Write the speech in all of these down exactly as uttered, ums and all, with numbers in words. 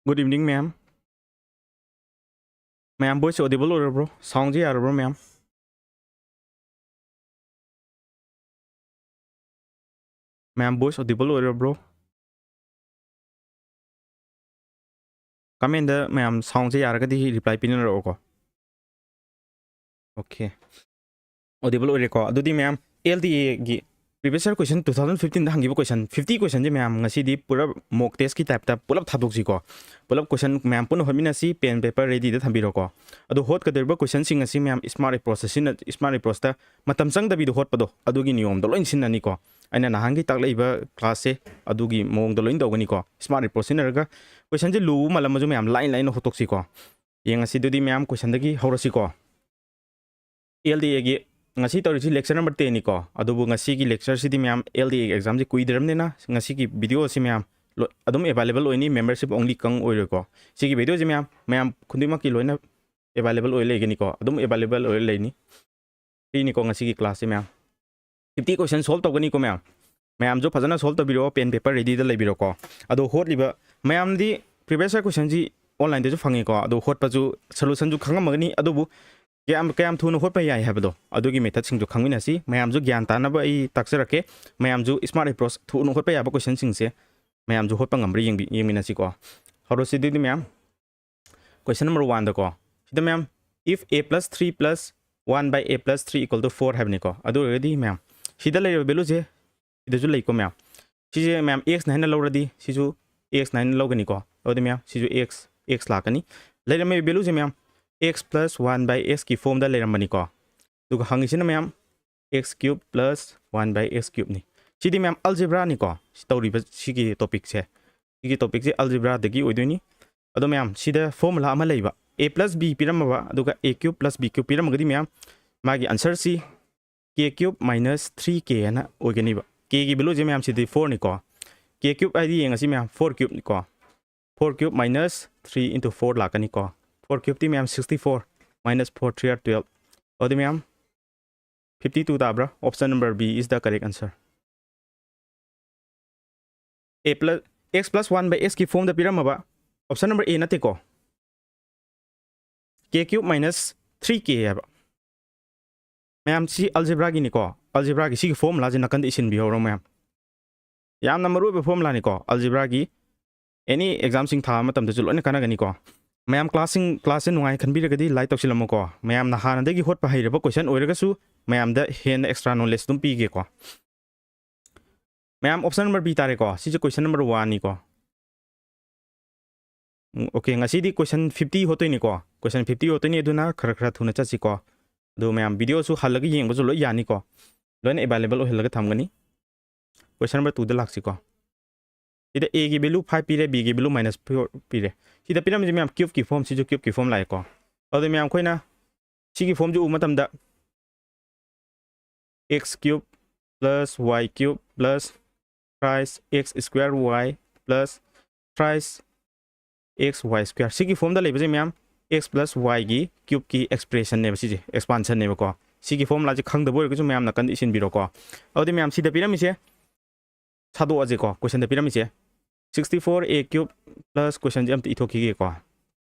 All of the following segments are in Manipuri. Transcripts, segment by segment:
Good evening, ma'am. ꯃꯌꯥꯝ, voice audible ꯑꯣꯏꯔꯕ꯭ꯔꯣ? Soundꯁꯦ ꯌꯥꯔꯕ꯭ꯔꯣ, ꯃꯌꯥꯝ? ꯃꯌꯥꯝ, voice audible ꯑꯣꯏꯔꯕ꯭ꯔꯣ? Commentꯗ ꯃꯌꯥꯝ soundꯁꯦ ꯌꯥꯔꯒꯗꯤ reply ꯄꯤꯅꯔꯛꯑꯣꯀꯣ꯫ Okay. Audible ꯑꯣꯏꯔꯦꯀꯣ꯫ ꯑꯗꯨꯗꯤ ꯃꯌꯥꯝ, L D Aꯒꯤ previous year question, two thousand fifteenꯗ ꯍꯪꯈꯤꯕ question, fifty questionꯁꯦ ꯃꯌꯥꯝ ꯉꯁꯤꯗꯤ ꯄꯨꯔꯥ mock testꯀꯤ typeꯇ ꯄꯨꯂꯞ ꯊꯥꯗꯣꯛꯁꯤꯀꯣ꯫ ꯄꯨꯂꯞ question ꯃꯌꯥꯝ ꯄꯨꯟꯅ ꯍꯣꯠꯃꯤꯟꯅꯁꯤ, pen paper readyꯗ ꯊꯝꯕꯤꯔꯣꯀꯣ꯫ ꯑꯗꯣ ꯍꯣꯠꯀꯗꯧꯔꯤꯕ questionꯁꯤꯡ ꯑꯁꯤ ꯃꯌꯥꯝ smart approach ꯁꯤꯖꯤꯟꯅ-, smart approachꯇ ꯃꯇꯝ ꯆꯪꯗꯕꯤꯗ ꯍꯣꯠꯄꯗꯣ, ꯑꯗꯨꯒꯤ ꯅꯤꯌꯣꯝꯗ ꯂꯣꯏ ꯁꯤꯖꯤꯟꯅꯅꯤꯀꯣ꯫ ꯑꯩꯅ ꯅꯍꯥꯟꯒꯤ ꯇꯥꯛꯂꯛꯏꯕ classꯁꯦ ꯑꯗꯨꯒꯤ ꯃꯑꯣꯡꯗ ꯂꯣꯏ ꯇꯧꯒꯅꯤꯀꯣ꯫ Smart approach ꯁꯤꯖꯤꯟꯅꯔꯒ questionꯁꯦ ꯂꯨꯕ ꯃꯥꯜꯂꯝꯃꯁꯨ ꯃꯌꯥꯝ line lineꯅ ꯍꯣꯠꯇꯣꯛꯁꯤꯀꯣ꯫ ꯌꯦꯡꯉꯁꯤ ꯑꯗꯨꯗꯤ ꯃꯌꯥꯝ, questionꯗꯒꯤ ꯍꯧꯔꯁꯤꯀꯣ꯫ L D Aꯒꯤ ꯉꯁꯤ ꯇꯧꯔꯤꯁꯤ lecture number tenꯅꯤꯀꯣ꯫ ꯑꯗꯨꯕꯨ ꯉꯁꯤꯒꯤ lectureꯁꯤꯗꯤ ꯃꯌꯥꯝ, L D A examꯁꯤ ꯀꯨꯏꯗ꯭ꯔꯕꯅꯤꯅ ꯉꯁꯤꯒꯤ video ꯑꯁꯤ ꯃꯌꯥꯝ ꯂꯣ-, ꯑꯗꯨꯝ available ꯑꯣꯏꯅꯤ, membership onlyꯇꯪ ꯑꯣꯏꯔꯣꯏꯀꯣ꯫ ꯁꯤꯒꯤ videoꯁꯤ ꯃꯌꯥꯝ, ꯃꯌꯥꯝ ꯈꯨꯗꯤꯡꯃꯛꯀꯤ ꯂꯣꯏꯅ available ꯑꯣꯏ ꯂꯩꯒꯅꯤꯀꯣ, ꯑꯗꯨꯝ available ꯑꯣꯏ ꯂꯩꯅꯤ꯫ Freeꯅꯤꯀꯣ ꯉꯁꯤꯒꯤ classꯁꯤ ꯃꯌꯥꯝ꯫ Fifty question solve ꯇꯧꯒꯅꯤꯀꯣ ꯃꯌꯥꯝ꯫ ꯃꯌꯥꯝꯁꯨ ꯐꯖꯅ solve ꯇꯧꯕꯤꯔꯛꯑꯣ, pen paper readyꯗ ꯂꯩꯕꯤꯔꯣꯀꯣ꯫ ꯑꯗꯣ ꯍꯣꯠꯂꯤꯕ ꯃꯌꯥꯝꯗꯤ previous year questionꯁꯤ onlineꯗꯁꯨ ꯐꯪꯉꯤꯀꯣ꯫ ꯑꯗꯣ ꯍꯣꯠꯄꯁꯨ solutionꯁꯨ ꯈꯪꯉꯝꯃꯒꯅꯤ, ꯑꯗꯨꯕꯨ ꯀꯌꯥꯝ, ꯀꯌꯥꯝ ꯊꯨꯅ ꯍꯣꯠꯄ ꯌꯥꯏ ꯍꯥꯏꯕꯗꯣ, ꯑꯗꯨꯒꯤ methodꯁꯤꯡꯁꯨ ꯈꯪꯃꯤꯟꯅꯁꯤ꯫ ꯃꯌꯥꯝꯁꯨ ꯒ꯭ꯌꯥꯟ ꯇꯥꯅꯕ ꯑꯩ ꯇꯥꯛꯆꯔꯛꯀꯦ꯫ ꯃꯌꯥꯝꯁꯨ smart approach ꯊꯨꯅ ꯍꯣꯠꯄ ꯌꯥꯕ questionꯁꯤꯡꯁꯦ ꯃꯌꯥꯝꯁꯨ ꯍꯣꯠꯄ ꯉꯝꯕ꯭ꯔꯥ ꯌꯦꯡꯕꯤ-, ꯌꯦꯡꯃꯤꯟꯅꯁꯤꯀꯣ꯫ ꯍꯧꯔꯁꯤ ꯑꯗꯨꯗꯤ ꯃꯌꯥꯝ꯫ Question number oneꯗꯀꯣ, ꯁꯤꯗ ꯃꯌꯥꯝ, if a plus three plus one by a plus three equal to four ꯍꯥꯏꯕꯅꯤꯀꯣ꯫ ꯑꯗꯨ ꯑꯣꯏꯔꯒꯗꯤ ꯃꯌꯥꯝ, ꯁꯤꯗ ꯂꯩꯔꯤꯕ valueꯁꯦ ꯁꯤꯗꯁꯨ ꯂꯩꯀꯣ ꯃꯌꯥꯝ꯫ ꯁꯤꯁꯦ ꯃꯌꯥꯝ x ꯅ ꯍꯥꯏꯅ ꯂꯧꯔꯗꯤ ꯁꯤꯁꯨ x ꯅ ꯍꯥꯏꯅ ꯂꯧꯒꯅꯤꯀꯣ꯫ ꯑꯗꯨꯗꯤ ꯃꯌꯥꯝ, ꯁꯤꯁꯨ x, x ꯂꯥꯛꯀꯅꯤ꯫ ꯂꯩꯔꯝꯃꯤꯕ valueꯁꯦ ꯃꯌꯥꯝ, x plus one by xꯀꯤ formꯗ ꯂꯩꯔꯝꯕꯅꯤꯀꯣ꯫ ꯑꯗꯨꯒ ꯍꯪꯉꯤꯁꯤꯅ ꯃꯌꯥꯝ, x cube plus one by x cubeꯅꯤ꯫ ꯁꯤꯗꯤ ꯃꯌꯥꯝ algebraꯅꯤꯀꯣ꯫ ꯁꯤ ꯇꯧꯔꯤꯕ ꯁꯤꯒꯤ topicꯁꯦ, ꯁꯤꯒꯤ topicꯁꯦ algebraꯗꯒꯤ ꯑꯣꯏꯗꯣꯏꯅꯤ꯫ ꯑꯗꯣ ꯃꯌꯥꯝ, ꯁꯤꯗ formula ꯑꯃ ꯂꯩꯕ, a plus b ꯄꯤꯔꯝꯃꯕ, ꯑꯗꯨꯒ a cube plus b cube ꯄꯤꯔꯝꯃꯒꯗꯤ ꯃꯌꯥꯝ, ꯃꯥꯒꯤ answerꯁꯤ k cube minus three k ꯍꯥꯏꯅ ꯑꯣꯏꯒꯅꯤꯕ꯫ Kꯒꯤ valueꯁꯦ ꯃꯌꯥꯝ, ꯁꯤꯗꯤ fourꯅꯤꯀꯣ꯫ K cube ꯍꯥꯏꯗꯤ ꯌꯦꯡꯉꯁꯤ ꯃꯌꯥꯝ, four cubeꯅꯤꯀꯣ꯫ Four cube minus three into four ꯂꯥꯛꯀꯅꯤꯀꯣ꯫ Four cubeꯇꯤ ꯃꯌꯥꯝ sixty four, minus four three are twelve꯫ ꯑꯗꯨꯗꯤ ꯃꯌꯥꯝ, fifty two ꯇꯥꯕ꯭ꯔꯥ? Option number B is the correct answer꯫ A plus, x plus one by xꯀꯤ formꯗ ꯄꯤꯔꯝꯃꯕ, Option number A ꯅꯠꯇꯦꯀꯣ, ꯀꯦ ꯀ꯭ꯌꯨꯕ ꯃꯥꯏꯅꯁ ꯊ꯭ꯔꯤ ꯀꯦ ꯍꯥꯏꯕ꯫ ꯃꯌꯥꯝ, ꯁꯤ ꯑꯜꯖꯤꯕ꯭ꯔꯥꯒꯤꯅꯤꯀꯣ꯫ ꯑꯜꯖꯤꯕ꯭ꯔꯥꯒꯤ ꯁꯤꯒꯤ ꯐꯣꯔꯃꯨꯂꯥꯁꯦ ꯅꯥꯀꯟꯗ ꯏꯁꯤꯟꯕꯤꯍꯧꯔꯣ ꯃꯌꯥꯝ꯫ ꯌꯥꯝꯅ ꯃꯔꯨꯑꯣꯏꯕ ꯐꯣꯔꯃꯨꯂꯥꯅꯤꯀꯣ ꯑꯜꯖꯤꯕ꯭ꯔꯥꯒꯤ꯫ ꯑꯦꯅꯤ ꯑꯦꯛꯖꯥꯝꯁꯤꯡ ꯊꯥꯕ ꯃꯇꯝꯗꯁꯨ ꯂꯣꯏꯅ ꯀꯥꯟꯅꯒꯅꯤꯀꯣ꯫ ꯃꯌꯥꯝ, ꯀ꯭ꯂꯥꯁꯁꯤꯡ, ꯀ꯭ꯂꯥꯁꯁꯦ ꯅꯨꯡꯉꯥꯏ ꯈꯟꯕꯤꯔꯒꯗꯤ ꯂꯥꯏꯛ ꯇꯧꯁꯤꯜꯂꯝꯃꯣꯀꯣ꯫ ꯃꯌꯥꯝꯅ ꯍꯥꯟꯅꯗꯒꯤ ꯍꯣꯠꯄ ꯍꯩꯔꯕ ꯀꯣꯏꯁꯟ ꯑꯣꯏꯔꯒꯁꯨ ꯃꯌꯥꯝꯗ ꯍꯦꯟꯅ ꯑꯦꯛꯁꯇ꯭ꯔꯥ ꯅꯣꯂꯦꯖ ꯑꯗꯨꯝ ꯄꯤꯒꯦꯀꯣ꯫ ꯃꯌꯥꯝ, ꯑꯣꯞꯁꯟ ꯅꯝꯕꯔ ꯕꯤ ꯇꯥꯔꯦꯀꯣ꯫ ꯁꯤꯁꯦ ꯀꯣꯏꯁꯟ ꯅꯝꯕꯔ ꯋꯥꯟꯅꯤꯀꯣ꯫ ꯎꯝ, ꯑꯣꯀꯦ, ꯉꯁꯤꯗꯤ ꯀꯣꯏꯁꯟ ꯐꯤꯐꯇꯤ ꯍꯣꯠꯇꯣꯏꯅꯤꯀꯣ꯫ ꯀꯣꯏꯁꯟ ꯐꯤꯐꯇꯤ ꯍꯣꯠꯇꯣꯏꯅꯤ, ꯑꯗꯨꯅ ꯈꯔ ꯈꯔ ꯊꯨꯅ ꯆꯠꯁꯤꯀꯣ꯫ ꯑꯗꯨ ꯃꯌꯥꯝ, ꯚꯤꯗꯤꯑꯣꯁꯨ ꯍꯜꯂꯒ ꯌꯦꯡꯕꯁꯨ ꯂꯣꯏ ꯌꯥꯅꯤꯀꯣ꯫ ꯂꯣꯏꯅ ꯑꯦꯕꯥꯏꯂꯦꯕꯜ ꯑꯣꯏꯍꯜꯂꯒ ꯊꯝꯒꯅꯤ꯫ ꯀꯣꯏꯁꯟ ꯅꯝꯕꯔ ꯇꯨꯗ ꯂꯥꯛꯁꯤꯀꯣ꯫ ꯁꯤꯗ ꯑꯦꯒꯤ ꯚꯦꯂꯨ ꯐꯥꯏꯚ ꯄꯤꯔꯦ, ꯕꯤꯒꯤ ꯚꯦꯂꯨ ꯃꯥꯏꯅꯁ ꯐꯣꯔ ꯄꯤꯔꯦ꯫ ꯁꯤꯗ ꯄꯤꯔꯝꯃꯤꯁꯦ ꯃꯌꯥꯝ, ꯀ꯭ꯌꯨꯕꯀꯤ ꯐꯣꯔꯝ, ꯁꯤꯁꯨ ꯀ꯭ꯌꯨꯕꯀꯤ ꯐꯣꯔꯝ ꯂꯥꯛꯑꯦꯀꯣ꯫ ꯑꯗꯨꯗꯤ ꯃꯌꯥꯝ, ꯑꯩꯈꯣꯏꯅ ꯁꯤꯒꯤ ꯐꯣꯔꯝꯁꯦ ꯎꯕ ꯃꯇꯝꯗ x cube plus y cube plus thrice x square y plus thrice x y square, ꯁꯤꯒꯤ ꯐꯣꯔꯝꯗ ꯂꯩꯕꯁꯦ ꯃꯌꯥꯝ, x plus y ꯒꯤ ꯀ꯭ꯌꯨꯕꯀꯤ ꯑꯦꯛꯁꯄ꯭ꯔꯦꯁꯟꯅꯦꯕ, ꯁꯤꯁꯦ ꯑꯦꯛꯁꯄꯥꯟꯁꯟꯅꯦꯕꯀꯣ꯫ ꯁꯤꯒꯤ ꯐꯣꯔꯃꯨꯂꯥꯁꯦ ꯈꯪꯗꯕ ꯑꯣꯏꯔꯒꯁꯨ ꯃꯌꯥꯝ ꯅꯥꯀꯟꯗ ꯏꯁꯤꯟꯕꯤꯔꯣꯀꯣ꯫ ꯑꯗꯨꯗꯤ ꯃꯌꯥꯝ, ꯁꯤꯗ ꯄꯤꯔꯝꯃꯤꯁꯦ ꯁꯥꯗꯣꯛꯑꯁꯦꯀꯣ꯫ ꯀꯣꯏꯁꯟꯗ ꯄꯤꯔꯝꯃꯤꯁꯦ ꯁꯤꯛꯁꯇꯤ ꯐꯣꯔ ꯑꯦ ꯀ꯭ꯌꯨꯕ ꯄ꯭ꯂꯁ, ꯀꯣꯏꯁꯟꯁꯦ ꯑꯝꯇ ꯏꯊꯣꯛꯈꯤꯒꯦꯀꯣ꯫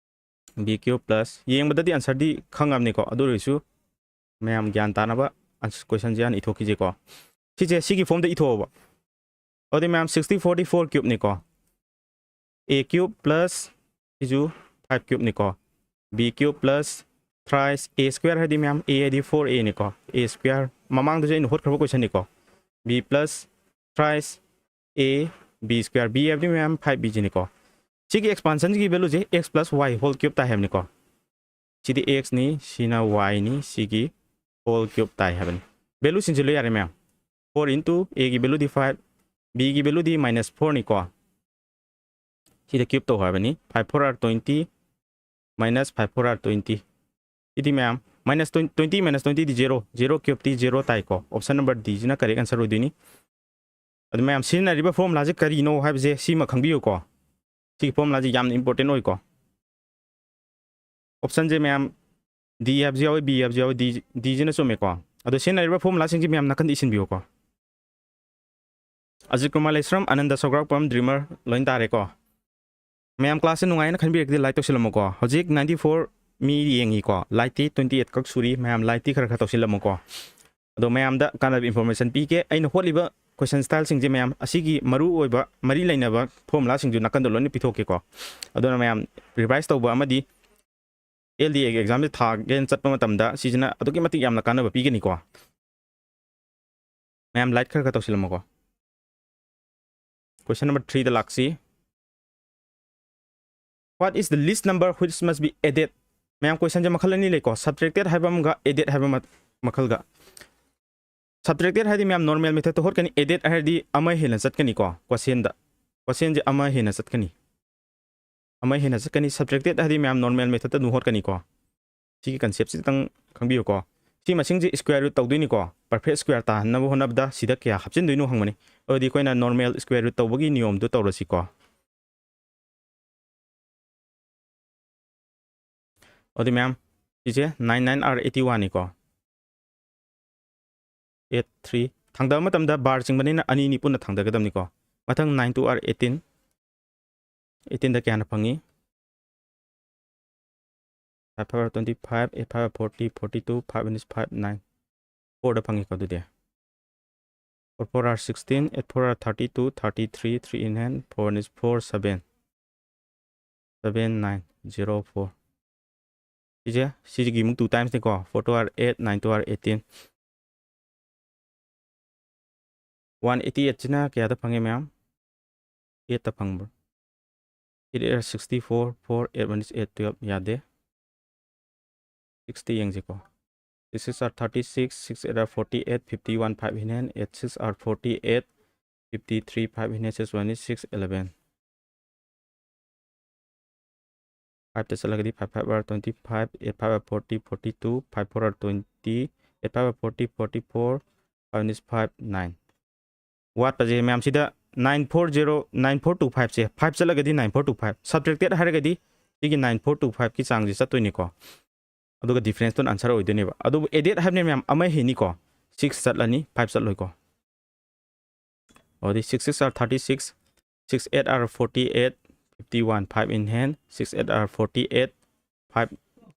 ꯕꯤ ꯀ꯭ꯌꯨꯕ ꯄ꯭ꯂꯁ, ꯌꯦꯡꯕꯗꯗꯤ ꯑꯟꯁꯔꯗꯤ ꯈꯪꯉꯕꯅꯤꯀꯣ, ꯑꯗꯨ ꯑꯣꯏꯔꯁꯨ ꯃꯌꯥꯝ ꯒ꯭ꯌꯥꯟ ꯇꯥꯅꯕ ꯑꯟꯁ-, ꯀꯣꯏꯁꯟꯁꯦ ꯍꯥꯟꯅ ꯏꯊꯣꯛꯈꯤꯁꯦꯀꯣ꯫ ꯁꯤꯁꯦ ꯁꯤꯒꯤ ꯐꯣꯔꯝꯗ ꯏꯊꯣꯛꯑꯣꯕ꯫ ꯑꯗꯨꯗꯤ ꯃꯌꯥꯝ, ꯁꯤꯛꯁꯇꯤ ꯐꯣꯔꯗꯤ ꯐꯣꯔ ꯀ꯭ꯌꯨꯕꯅꯤꯀꯣ꯫ ꯑꯦ ꯀ꯭ꯌꯨꯕ ꯄ꯭ꯂꯁ ꯁꯤꯁꯨ five ꯀ꯭ꯌꯨꯕꯅꯤꯀꯣ꯫ B cube plus thrice ꯑꯦ ꯁ꯭ꯀ꯭ꯋꯦꯔ ꯍꯥꯏꯗꯤ ꯃꯌꯥꯝ, ꯑꯦ ꯍꯥꯏꯗꯤ ꯐꯣꯔ ꯑꯦꯅꯤꯀꯣ꯫ ꯑꯦ ꯁ꯭ꯀ꯭ꯋꯦꯔ ꯃꯃꯥꯡꯗꯁꯨ ꯑꯩꯅ ꯍꯣꯠꯈ꯭ꯔꯕ ꯀꯣꯏꯁꯟꯅꯤꯀꯣ꯫ B plus thrice A B square, B ꯍꯥꯏꯕꯗꯤ ꯃꯌꯥꯝ ꯐꯥꯏꯚ ꯕꯤ ꯁꯤꯅꯤꯀꯣ꯫ ꯁꯤꯒꯤ ꯑꯦꯛꯁꯄꯥꯟꯁꯟꯒꯤ ꯚꯦꯂꯨꯁꯦ x plus y whole cube ꯇꯥꯏ ꯍꯥꯏꯕꯅꯤꯀꯣ꯫ ꯁꯤꯗꯤ x ꯅꯤ, ꯁꯤꯅ y ꯅꯤ, ꯁꯤꯒꯤ ꯍꯣꯜ ꯀ꯭ꯌꯨꯕ ꯇꯥꯏ ꯍꯥꯏꯕꯅꯤ꯫ ꯚꯦꯂꯨ ꯁꯤꯟꯁꯤꯜꯂꯨ ꯌꯥꯔꯦ ꯃꯌꯥꯝ꯫ ꯐꯣꯔ into A ꯒꯤ ꯚꯦꯂꯨꯗꯤ ꯐꯥꯏꯚ, B ꯒꯤ ꯚꯦꯂꯨꯗꯤ ꯃꯥꯏꯅꯁ ꯐꯣꯔꯅꯤꯀꯣ꯫ ꯁꯤꯗ ꯀ꯭ꯌꯨꯕ ꯇꯧ ꯍꯥꯏꯕꯅꯤ꯫ Five four are twenty, minus five four are twenty꯫ ꯁꯤꯗꯤ ꯃꯌꯥꯝ, ꯃꯥꯏꯅꯁ ꯇ꯭ꯋꯦꯟꯇꯤ, ꯃꯥꯏꯅꯁ ꯇ꯭ꯋꯦꯟꯇꯤꯗꯤ ꯖꯦꯔꯣ, ꯖꯦꯔꯣ ꯀ꯭ꯌꯨꯕꯇꯤ ꯖꯦꯔꯣ ꯇꯥꯏꯀꯣ꯫ ꯑꯣꯞꯁꯟ ꯅꯝꯕꯔ ꯗꯤꯁꯤꯅ ꯀꯔꯦꯛ ꯑꯟꯁꯔ ꯑꯣꯏꯗꯣꯏꯅꯤ꯫ ꯑꯗꯨ ꯃꯌꯥꯝ, ꯁꯤꯖꯤꯟꯅꯔꯤꯕ ꯐꯣꯔꯃꯨꯂꯥꯁꯦ ꯀꯔꯤꯅꯣ ꯍꯥꯏꯕꯁꯦ ꯁꯤꯃ ꯈꯪꯕꯤꯌꯨꯀꯣ꯫ ꯁꯤꯒꯤ ꯐꯣꯔꯃꯨꯂꯥꯁꯦ ꯌꯥꯝꯅ ꯏꯝꯄꯣꯔꯇꯦꯟ ꯑꯣꯏꯀꯣ꯫ ꯑꯣꯞꯁꯟꯁꯦ ꯃꯌꯥꯝ, ꯗꯤ ꯍꯥꯏꯕꯁꯨ ꯌꯥꯎꯋꯤ, ꯕꯤ ꯍꯥꯏꯕꯁꯨ ꯌꯥꯎꯋꯤ, ꯗꯤ, ꯗꯤꯁꯤꯅ ꯆꯨꯝꯃꯦꯀꯣ꯫ ꯑꯗꯣ ꯁꯤꯖꯤꯟꯅꯔꯤꯕ ꯐꯣꯔꯃꯨꯂꯥꯁꯤꯡꯁꯦ ꯃꯌꯥꯝ ꯅꯥꯀꯟꯗ ꯏꯁꯤꯟꯕꯤꯌꯨꯀꯣ꯫ ꯑꯖꯤꯠ ꯀꯨꯃꯥꯔ ꯂꯩꯁ꯭ꯔꯝ, ꯑꯅꯟꯗ ꯁꯧꯒ꯭ꯔꯥꯛꯄꯝ, ꯗ꯭ꯔꯤꯃꯔ ꯂꯣꯏꯅ ꯇꯥꯔꯦꯀꯣ꯫ ꯃꯌꯥꯝ class ꯁꯦ ꯅꯨꯡꯉꯥꯏꯅ ꯈꯟꯕꯤꯔꯒꯗꯤ like ꯇꯧꯁꯤꯜꯂꯝꯃꯣꯀꯣ꯫ ꯍꯧꯖꯤꯛ ninety four ꯃꯤ ꯌꯦꯡꯉꯤꯀꯣ, like ꯇꯤ twenty eight ꯈꯛ ꯁꯨꯔꯤ꯫ ꯃꯌꯥꯝ like ꯇꯤ ꯈꯔ ꯈꯔ ꯇꯧꯁꯤꯜꯂꯝꯃꯣꯀꯣ꯫ ꯑꯗꯣ ꯃꯌꯥꯝꯗ ꯀꯥꯟꯅꯕ information ꯄꯤꯒꯦ꯫ ꯑꯩꯅ ꯍꯣꯠꯂꯤꯕ question style ꯁꯤꯡꯁꯦ ꯃꯌꯥꯝ ꯑꯁꯤꯒꯤ ꯃꯔꯨ ꯑꯣꯏꯕ ꯃꯔꯤ ꯂꯩꯅꯕ formula ꯁꯤꯡꯁꯨ ꯅꯥꯀꯟꯗ ꯂꯣꯏꯅ ꯄꯤꯊꯣꯛꯀꯦꯀꯣ꯫ ꯑꯗꯨꯅ ꯃꯌꯥꯝ revise ꯇꯧꯕ ꯑꯃꯗꯤ L D A ꯒꯤ exam ꯁꯦ ꯊꯥꯒꯦꯅ ꯆꯠꯄ ꯃꯇꯝꯗ ꯁꯤꯁꯤꯅ ꯑꯗꯨꯛꯀꯤ ꯃꯇꯤꯛ ꯌꯥꯝꯅ ꯀꯥꯟꯅꯕ ꯄꯤꯒꯅꯤꯀꯣ꯫ ꯃꯌꯥꯝ like ꯈꯔ ꯈꯔ ꯇꯧꯁꯤꯜꯂꯝꯃꯣꯀꯣ꯫ Question number three the ꯂꯥꯛꯁꯤ꯫ What is the least number which must be added? ꯃꯌꯥꯝ question ꯁꯦ ꯃꯈꯜ ꯑꯅꯤ ꯂꯩꯀꯣ, subtracted ꯍꯥꯏꯕ ꯑꯃꯒ added ꯍꯥꯏꯕ ꯑꯃ ꯃꯈꯜꯒ꯫ Subtracted ꯍꯥꯏꯗꯤ ꯃꯌꯥꯝ normal method ꯇ ꯍꯣꯠꯀꯅꯤ, added ꯍꯥꯏꯔꯗꯤ ꯑꯃ ꯍꯦꯟꯅ ꯆꯠꯀꯅꯤꯀꯣ question ꯗ꯫ Question ꯁꯦ ꯑꯃ ꯍꯦꯟꯅ ꯆꯠꯀꯅꯤ꯫ ꯑꯃ ꯍꯦꯟꯅ ꯆꯠꯀꯅꯤ꯫ Subtracted ꯍꯥꯏꯗꯤ ꯃꯌꯥꯝ normal method ꯇ ꯑꯗꯨꯝ ꯍꯣꯠꯀꯅꯤꯀꯣ꯫ ꯁꯤꯒꯤ concept ꯁꯤꯇꯪ ꯈꯪꯕꯤꯌꯨꯀꯣ꯫ ꯁꯤ ꯃꯁꯤꯡꯁꯦ square root ꯇꯧꯗꯣꯏꯅꯤꯀꯣ꯫ Perfect square ꯇꯥꯍꯟꯅꯕ ꯍꯣꯠꯅꯕꯗ ꯁꯤꯗ ꯀꯌꯥ ꯍꯥꯞꯆꯤꯟꯗꯣꯏꯅꯣ ꯍꯪꯕꯅꯤ꯫ ꯑꯗꯨꯗꯤ ꯑꯩꯈꯣꯏꯅ normal square root ꯇꯧꯕꯒꯤ ꯅꯤꯌꯣꯝꯗꯨ ꯇꯧꯔꯁꯤꯀꯣ꯫ ꯑꯗꯨꯗꯤ ꯃꯌꯥꯝ, ꯁꯤꯁꯦ nine nine are eighty one ꯅꯤꯀꯣ꯫ Eight three ꯊꯥꯡꯗꯕ ꯃꯇꯝꯗ bar ꯆꯤꯡꯕꯅꯤꯅ ꯑꯅꯤꯅꯤ ꯄꯨꯟꯅ ꯊꯥꯡꯗꯒꯗꯕꯅꯤꯀꯣ꯫ ꯃꯊꯪ nine two are eighteen꯫ Eighteen ꯗ ꯀꯌꯥꯅ ꯐꯪꯉꯤ? Five five are twenty five, eight five are forty, forty two, five one is five, nine꯫ Four ꯗ ꯐꯪꯉꯤꯀꯣ ꯑꯗꯨꯗꯤ꯫ Four four are sixteen, eight four are thirty two, thirty three, three in hand, four one is four, seven꯫ Seven nine zero four꯫ ꯁꯤꯁꯦ, ꯁꯤꯒꯤ ꯑꯃꯨꯛ two times ꯅꯤꯀꯣ꯫ Four two are eight, nine two are eighteen꯫ One eighty eight ꯁꯤꯅ ꯀꯌꯥꯗ ꯐꯪꯉꯦ ꯃꯌꯥꯝ? Eight ꯇ ꯐꯪꯕ꯭ꯔꯣ? Eight eight are sixty four, four, eight one is eight, twelve꯫ ꯌꯥꯗꯦ꯫ Sixty ꯌꯦꯡꯁꯤꯀꯣ꯫ Six six are thirty six, six eight are forty eight, fifty one, five in hand, eight six are forty eight, fifty three, five in hand, six one is six, eleven꯫ Five ꯇ ꯆꯠꯂꯒꯗꯤ five five are twenty five, eight five are forty, forty two, five four are twenty, eight five are forty, forty four, five one is five, nine꯫ ꯋꯥꯠꯄꯁꯦ ꯃꯌꯥꯝꯁꯤꯗ nine four zero, nine four two five ꯁꯦ five ꯆꯠꯂꯒꯗꯤ nine four two five꯫ Subtracted ꯍꯥꯏꯔꯒꯗꯤ ꯁꯤꯒꯤ nine four two five ꯀꯤ ꯆꯥꯡꯁꯦ ꯆꯠꯇꯣꯏꯅꯤꯀꯣ꯫ ꯑꯗꯨꯒ difference ꯇꯨꯅ answer ꯑꯣꯏꯗꯣꯏꯅꯦꯕ꯫ ꯑꯗꯨꯕꯨ added ꯍꯥꯏꯕꯅꯤ ꯃꯌꯥꯝ, ꯑꯃ ꯍꯦꯟꯅꯤꯀꯣ꯫ Six ꯆꯠꯂꯅꯤ, five ꯆꯠꯂꯣꯏꯀꯣ꯫ ꯑꯗꯨꯗꯤ six six are thirty six, six eight are forty eight, fifty one, five in hand, six eight are forty eight, five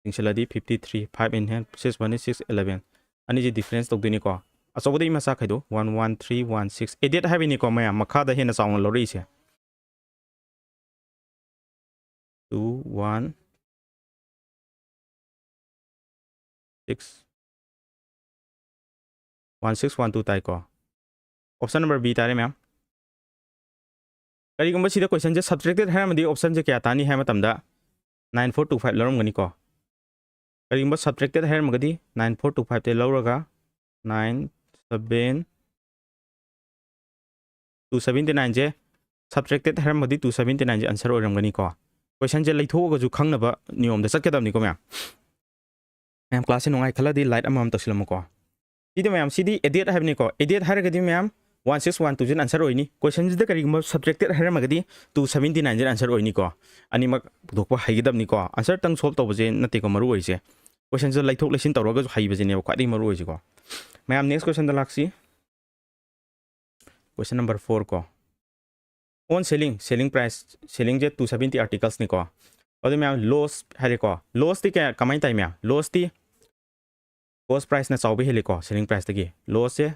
ꯆꯤꯡꯁꯤꯜꯂꯗꯤ fifty three, five in hand, six one is six eleven꯫ ꯑꯅꯤꯁꯤ difference ꯇꯧꯗꯣꯏꯅꯤꯀꯣ꯫ ꯑꯆꯧꯕꯗꯒꯤ ꯃꯆꯥ ꯈꯥꯏꯗꯣꯛ, one one three one six, eight eight ꯍꯥꯏꯕꯅꯤꯀꯣ ꯃꯌꯥꯝ, ꯃꯈꯥꯗ ꯍꯦꯟꯅ ꯆꯥꯎꯅ ꯂꯧꯔꯛꯏꯁꯦ꯫ Two one six, one six one two ꯇꯥꯏꯀꯣ꯫ Option number B ꯇꯥꯔꯦ ꯃꯌꯥꯝ꯫ ꯀꯔꯤꯒꯨꯝꯕ ꯁꯤꯗ question ꯁꯦ subtracted ꯍꯥꯏꯔꯝꯃꯗꯤ option ꯁꯦ ꯀꯌꯥ ꯇꯥꯅꯤ ꯍꯥꯏ ꯃꯇꯝꯗ nine four two five ꯂꯧꯔꯝꯒꯅꯤꯀꯣ꯫ ꯀꯔꯤꯒꯨꯝꯕ subtracted ꯍꯥꯏꯔꯝꯃꯒꯗꯤ nine four two five ꯇꯩ ꯂꯧꯔꯒ nine seven, two seventy nine ꯁꯦ subtracted ꯍꯥꯏꯔꯝꯃꯒꯗꯤ two seventy nine ꯁꯦ answer ꯑꯣꯏꯔꯝꯒꯅꯤꯀꯣ꯫ Question ꯁꯦ ꯂꯩꯊꯣꯛꯑꯒꯁꯨ ꯈꯪꯅꯕ ꯅꯤꯌꯣꯝꯗ ꯆꯠꯀꯗꯕꯅꯤꯀꯣ ꯃꯌꯥꯝ꯫ ꯃꯌꯥꯝ class ꯁꯦ ꯅꯨꯡꯉꯥꯏ ꯈꯜꯂꯗꯤ like ꯑꯃꯃꯝ ꯇꯧꯁꯤꯜꯂꯝꯃꯨꯀꯣ꯫ ꯁꯤꯗꯤ ꯃꯌꯥꯝ, ꯁꯤꯗꯤ eight eight ꯍꯥꯏꯕꯅꯤꯀꯣ꯫ Eight eight ꯍꯥꯏꯔꯒꯗꯤ ꯃꯌꯥꯝ one six one two ꯁꯤꯅ answer ꯑꯣꯏꯅꯤ꯫ Question ꯁꯤꯗ ꯀꯔꯤꯒꯨꯝꯕ subtracted ꯍꯥꯏꯔꯝꯃꯒꯗꯤ two seventy nine ꯁꯤꯅ answer ꯑꯣꯏꯅꯤꯀꯣ꯫ ꯑꯅꯤꯃꯛ ꯄꯨꯊꯣꯛꯄ ꯍꯩꯒꯗꯕꯅꯤꯀꯣ꯫ Answer ꯇꯪ solve ꯇꯧꯕꯁꯦ ꯅꯠꯇꯦꯀꯣ ꯃꯔꯨ ꯑꯣꯏꯔꯤꯁꯦ꯫ Question ꯁꯤꯗ ꯂꯩꯊꯣꯛ ꯂꯩꯁꯤꯟ ꯇꯧꯔꯒꯁꯨ ꯍꯩꯕꯁꯤꯅꯦꯕ ꯈ꯭ꯋꯥꯏꯗꯒꯤ ꯃꯔꯨ ꯑꯣꯏꯔꯤꯁꯤꯀꯣ꯫ ꯃꯌꯥꯝ next question ꯗ ꯂꯥꯛꯁꯤ꯫ Question number four ꯀꯣ꯫ On selling, selling price, selling say two seventy articles ꯅꯤꯀꯣ꯫ ꯑꯗꯨ ꯃꯌꯥꯝ loss ꯍꯥꯏꯔꯦꯀꯣ꯫ Loss ꯇꯤ ꯀꯌꯥ, ꯀꯃꯥꯏꯅ ꯇꯥꯏ ꯃꯌꯥꯝ? Loss ꯇꯤ cost price ꯅ ꯆꯥꯎꯕ ꯍꯦꯜꯂꯤꯀꯣ selling price ꯇꯒꯤ꯫ Loss ꯁꯦ,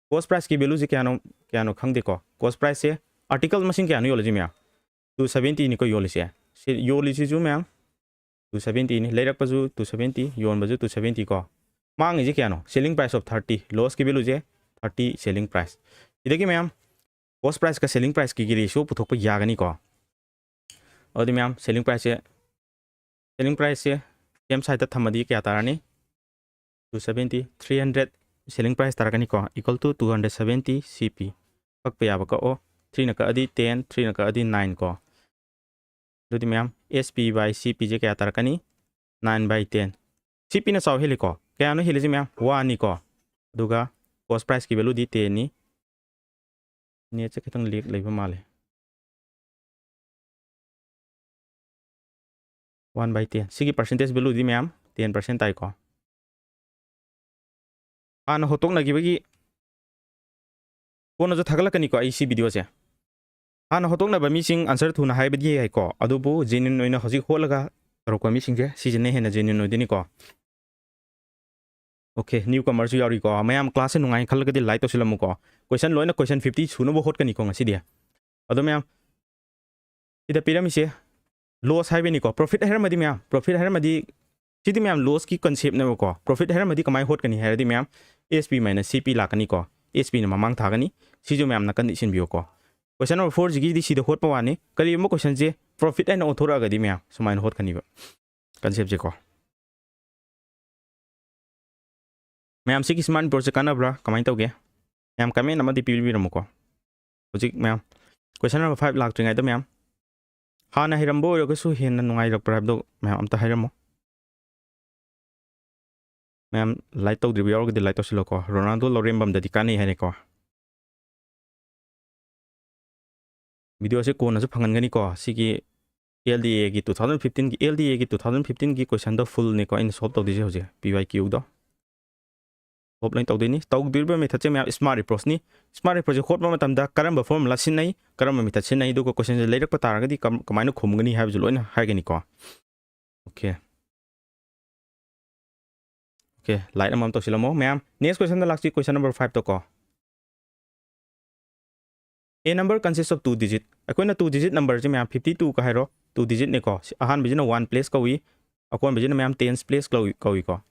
cost price ꯀꯤ value ꯁꯦ ꯀꯌꯥꯅꯣ, ꯀꯌꯥꯅꯣ ꯈꯪꯗꯦꯀꯣ꯫ Cost price ꯁꯦ article ꯃꯁꯤꯡ ꯀꯌꯥꯅꯣ ꯌꯣꯜꯂꯤꯁꯦ ꯃꯌꯥꯝ? Two seventy ꯅꯤꯀꯣ ꯌꯣꯜꯂꯤꯁꯦ꯫ ꯁꯤ ꯌꯣꯜꯂꯤꯁꯤꯁꯨ ꯃꯌꯥꯝ two seventy ꯅꯤ꯫ ꯂꯩꯔꯛꯄꯁꯨ two seventy, ꯌꯣꯟꯕꯁꯨ two seventy ꯀꯣ꯫ ꯃꯥꯡꯉꯤꯁꯦ ꯀꯌꯥꯅꯣ? Selling price of thirty, loss ꯀꯤ value ꯁꯦ thirty selling price꯫ ꯁꯤꯗꯒꯤ ꯃꯌꯥꯝ cost price ꯀ selling price ꯀꯤ ratio ꯄꯨꯊꯣꯛꯄ ꯌꯥꯒꯅꯤꯀꯣ꯫ ꯑꯗꯨꯗꯤ ꯃꯌꯥꯝ selling price ꯁꯦ, selling price ꯁꯦ same side ꯇ ꯊꯝꯃꯗꯤ ꯀꯌꯥ ꯇꯥꯔꯅꯤ? Two seventy, three hundred selling price ꯇꯥꯔꯛꯀꯅꯤꯀꯣ, equal to two hundred seventy C P꯫ ꯀꯛꯄ ꯌꯥꯕ ꯀꯛꯑꯣ꯫ Three ꯅ ꯀꯛꯑꯗꯤ ten, three ꯅ ꯀꯛꯑꯗꯤ nine ꯀꯣ꯫ ꯑꯗꯨꯗꯤ ꯃꯌꯥꯝ, S P by C P ꯁꯦ ꯀꯌꯥ ꯇꯥꯔꯛꯀꯅꯤ? Nine by ten꯫ C P ꯅ ꯆꯥꯎ ꯍꯦꯜꯂꯤꯀꯣ꯫ ꯀꯌꯥꯅꯣ ꯍꯦꯜꯂꯤꯁꯦ ꯃꯌꯥꯝ? One ꯅꯤꯀꯣ꯫ ꯑꯗꯨꯒ cost price ꯀꯤ value ꯗꯤ ten ꯅꯤ꯫ Net ꯁꯦ ꯈꯤꯇꯪ lag ꯂꯩꯕ ꯃꯥꯜꯂꯦ꯫ One by ten꯫ ꯁꯤꯒꯤ percentage value ꯗꯤ ꯃꯌꯥꯝ ten percent ꯇꯥꯏꯀꯣ꯫ ꯍꯥꯟꯅ ꯍꯣꯠꯇꯣꯛꯅꯈꯤꯕꯒꯤ ꯀꯣꯟꯅꯁꯨ ꯊꯥꯒꯠꯂꯛꯀꯅꯤꯀꯣ ꯑꯩ ꯁꯤ video ꯁꯦ꯫ ꯍꯥꯟꯅ ꯍꯣꯠꯇꯣꯛꯅꯕ ꯃꯤꯁꯤꯡ answer ꯊꯨꯅ ꯍꯥꯏꯕꯗꯤ ꯌꯥꯏꯀꯣ, ꯑꯗꯨꯕꯨ genuine ꯑꯣꯏꯅ ꯍꯧꯖꯤꯛ ꯍꯣꯠꯂꯒ ꯇꯧꯔꯛꯄ ꯃꯤꯁꯤꯡꯁꯦ ꯁꯤꯁꯤꯅ ꯍꯦꯟꯅ genuine ꯑꯣꯏꯗꯣꯏꯅꯤꯀꯣ꯫ Okay, new comerꯁꯨ ꯌꯥꯎꯔꯤꯀꯣ꯫ ꯃꯌꯥꯝ classꯁꯦ ꯅꯨꯡꯉꯥꯏ ꯈꯜꯂꯒꯗꯤ like ꯇꯧꯁꯤꯜꯂꯝꯃꯨꯀꯣ꯫ Question ꯂꯣꯏꯅ question fifty ꯁꯨꯅꯕ ꯍꯣꯠꯀꯅꯤꯀꯣ ꯉꯁꯤꯗꯤ꯫ ꯑꯗꯣ ꯃꯌꯥꯝ, ꯁꯤꯗ ꯄꯤꯔꯝꯃꯤꯁꯦ loss ꯍꯥꯏꯕꯅꯤꯀꯣ, profit ꯍꯥꯏꯔꯝꯃꯗꯤ ꯃꯌꯥꯝ, profit ꯍꯥꯏꯔꯝꯃꯗꯤ, ꯁꯤꯗꯤ ꯃꯌꯥꯝ lossꯀꯤ conceptꯅꯦꯕꯀꯣ꯫ Profit ꯍꯥꯏꯔꯝꯃꯗꯤ ꯀꯃꯥꯏꯅ ꯍꯣꯠꯀꯅꯤ ꯍꯥꯏꯔꯗꯤ ꯃꯌꯥꯝ, S P minus C P ꯂꯥꯛꯀꯅꯤꯀꯣ, S Pꯅ ꯃꯃꯥꯡ ꯊꯥꯒꯅꯤ꯫ ꯁꯤꯁꯨ ꯃꯌꯥꯝ ꯅꯥꯀꯟꯗ ꯏꯁꯤꯟꯕꯤꯌꯨꯀꯣ꯫ Question number fourꯁꯤꯒꯤꯗꯤ ꯁꯤꯗ ꯍꯣꯠꯄ ꯋꯥꯅꯤ꯫ ꯀꯔꯤꯒꯨꯝꯕ questionꯁꯦ profit ꯍꯥꯏꯅ ꯑꯣꯟꯊꯣꯔꯛꯑꯒꯗꯤ ꯃꯌꯥꯝ ꯁꯨꯃꯥꯏꯅ ꯍꯣꯠꯀꯅꯤꯕ conceptꯁꯦꯀꯣ꯫ ꯃꯌꯥꯝ ꯁꯤꯒꯤ smart boardꯁꯦ ꯀꯥꯟꯅꯕ꯭ꯔꯥ, ꯀꯃꯥꯏꯅ ꯇꯧꯒꯦ? ꯃꯌꯥꯝ comment ꯑꯃꯗꯤ ꯄꯤꯕꯤꯔꯝꯃꯨꯀꯣ꯫ ꯍꯧꯖꯤꯛ ꯃꯌꯥꯝ question number five ꯂꯥꯛꯇ꯭ꯔꯤꯉꯩꯗ ꯃꯌꯥꯝ ꯍꯥꯟꯅ ꯍꯩꯔꯝꯕ ꯑꯣꯏꯔꯒꯁꯨ ꯍꯦꯟꯅ ꯅꯨꯡꯉꯥꯏꯔꯛꯄ꯭ꯔꯥ ꯍꯥꯏꯕꯗꯣ ꯃꯌꯥꯝ ꯑꯝꯇ ꯍꯥꯏꯔꯝꯃꯣ꯫ ꯃꯌꯥꯝ like ꯇꯧꯗ꯭ꯔꯤꯕ ꯌꯥꯎꯔꯒꯗꯤ like ꯇꯧꯁꯤꯜꯂꯣꯀꯣ꯫ ꯔꯣꯅꯥꯜꯗꯣ ꯂꯧꯔꯦꯝꯕꯝꯗꯗꯤ ꯀꯥꯟꯅꯩ ꯍꯥꯏꯔꯦꯀꯣ꯫ Videoꯁꯦ ꯀꯣꯟꯅꯁꯨ ꯐꯪꯍꯟꯒꯅꯤꯀꯣ꯫ ꯁꯤꯒꯤ L D Aꯒꯤ two thousand fifteenꯒꯤ, L D Aꯒꯤ two thousand fifteenꯒꯤ questionꯗꯣ fullꯅꯤꯀꯣ ꯑꯩꯅ solve ꯇꯧꯗꯣꯏꯁꯦ ꯍꯧꯖꯤꯛ, P Y Qꯗꯣ꯫ Solve ꯂꯣꯏꯅ ꯇꯧꯗꯣꯏꯅꯤ꯫ ꯇꯧꯗꯣꯔꯤꯕ methodꯁꯦ ꯃꯌꯥꯝ smart approachꯅꯤ꯫ Smart approachꯁꯦ ꯍꯣꯠꯄ ꯃꯇꯝꯗ ꯀꯔꯝꯕ formula ꯁꯤꯖꯤꯟꯅꯩ, ꯀꯔꯝꯕ method ꯁꯤꯖꯤꯟꯅꯩ, ꯑꯗꯨꯒ questionꯁꯦ ꯂꯩꯔꯛꯄ ꯇꯥꯔꯒꯗꯤ ꯀꯝ-, ꯀꯃꯥꯏꯅ ꯈꯨꯝꯒꯅꯤ ꯍꯥꯏꯕꯁꯨ ꯂꯣꯏꯅ ꯍꯥꯏꯒꯅꯤꯀꯣ꯫ Okay꯫ Okay, like ꯑꯃꯃꯝ ꯇꯧꯁꯤꯜꯂꯝꯃꯣ ꯃꯌꯥꯝ꯫ Next questionꯗ ꯂꯥꯛꯁꯤ, question number fiveꯇꯀꯣ꯫ A number consists of two digit꯫ ꯑꯩꯈꯣꯏꯅ two digit numberꯁꯦ ꯃꯌꯥꯝ fifty two ꯀ ꯍꯥꯏꯔꯣ, two digitꯅꯤꯀꯣ꯫ ꯁꯤ ꯑꯍꯥꯟꯕꯁꯤꯅ one place ꯀꯧꯏ, ꯑꯀꯣꯟꯕꯁꯤꯅ ꯃꯌꯥꯝ tens place ꯀꯧꯏ, ꯀꯧꯏꯀꯣ꯫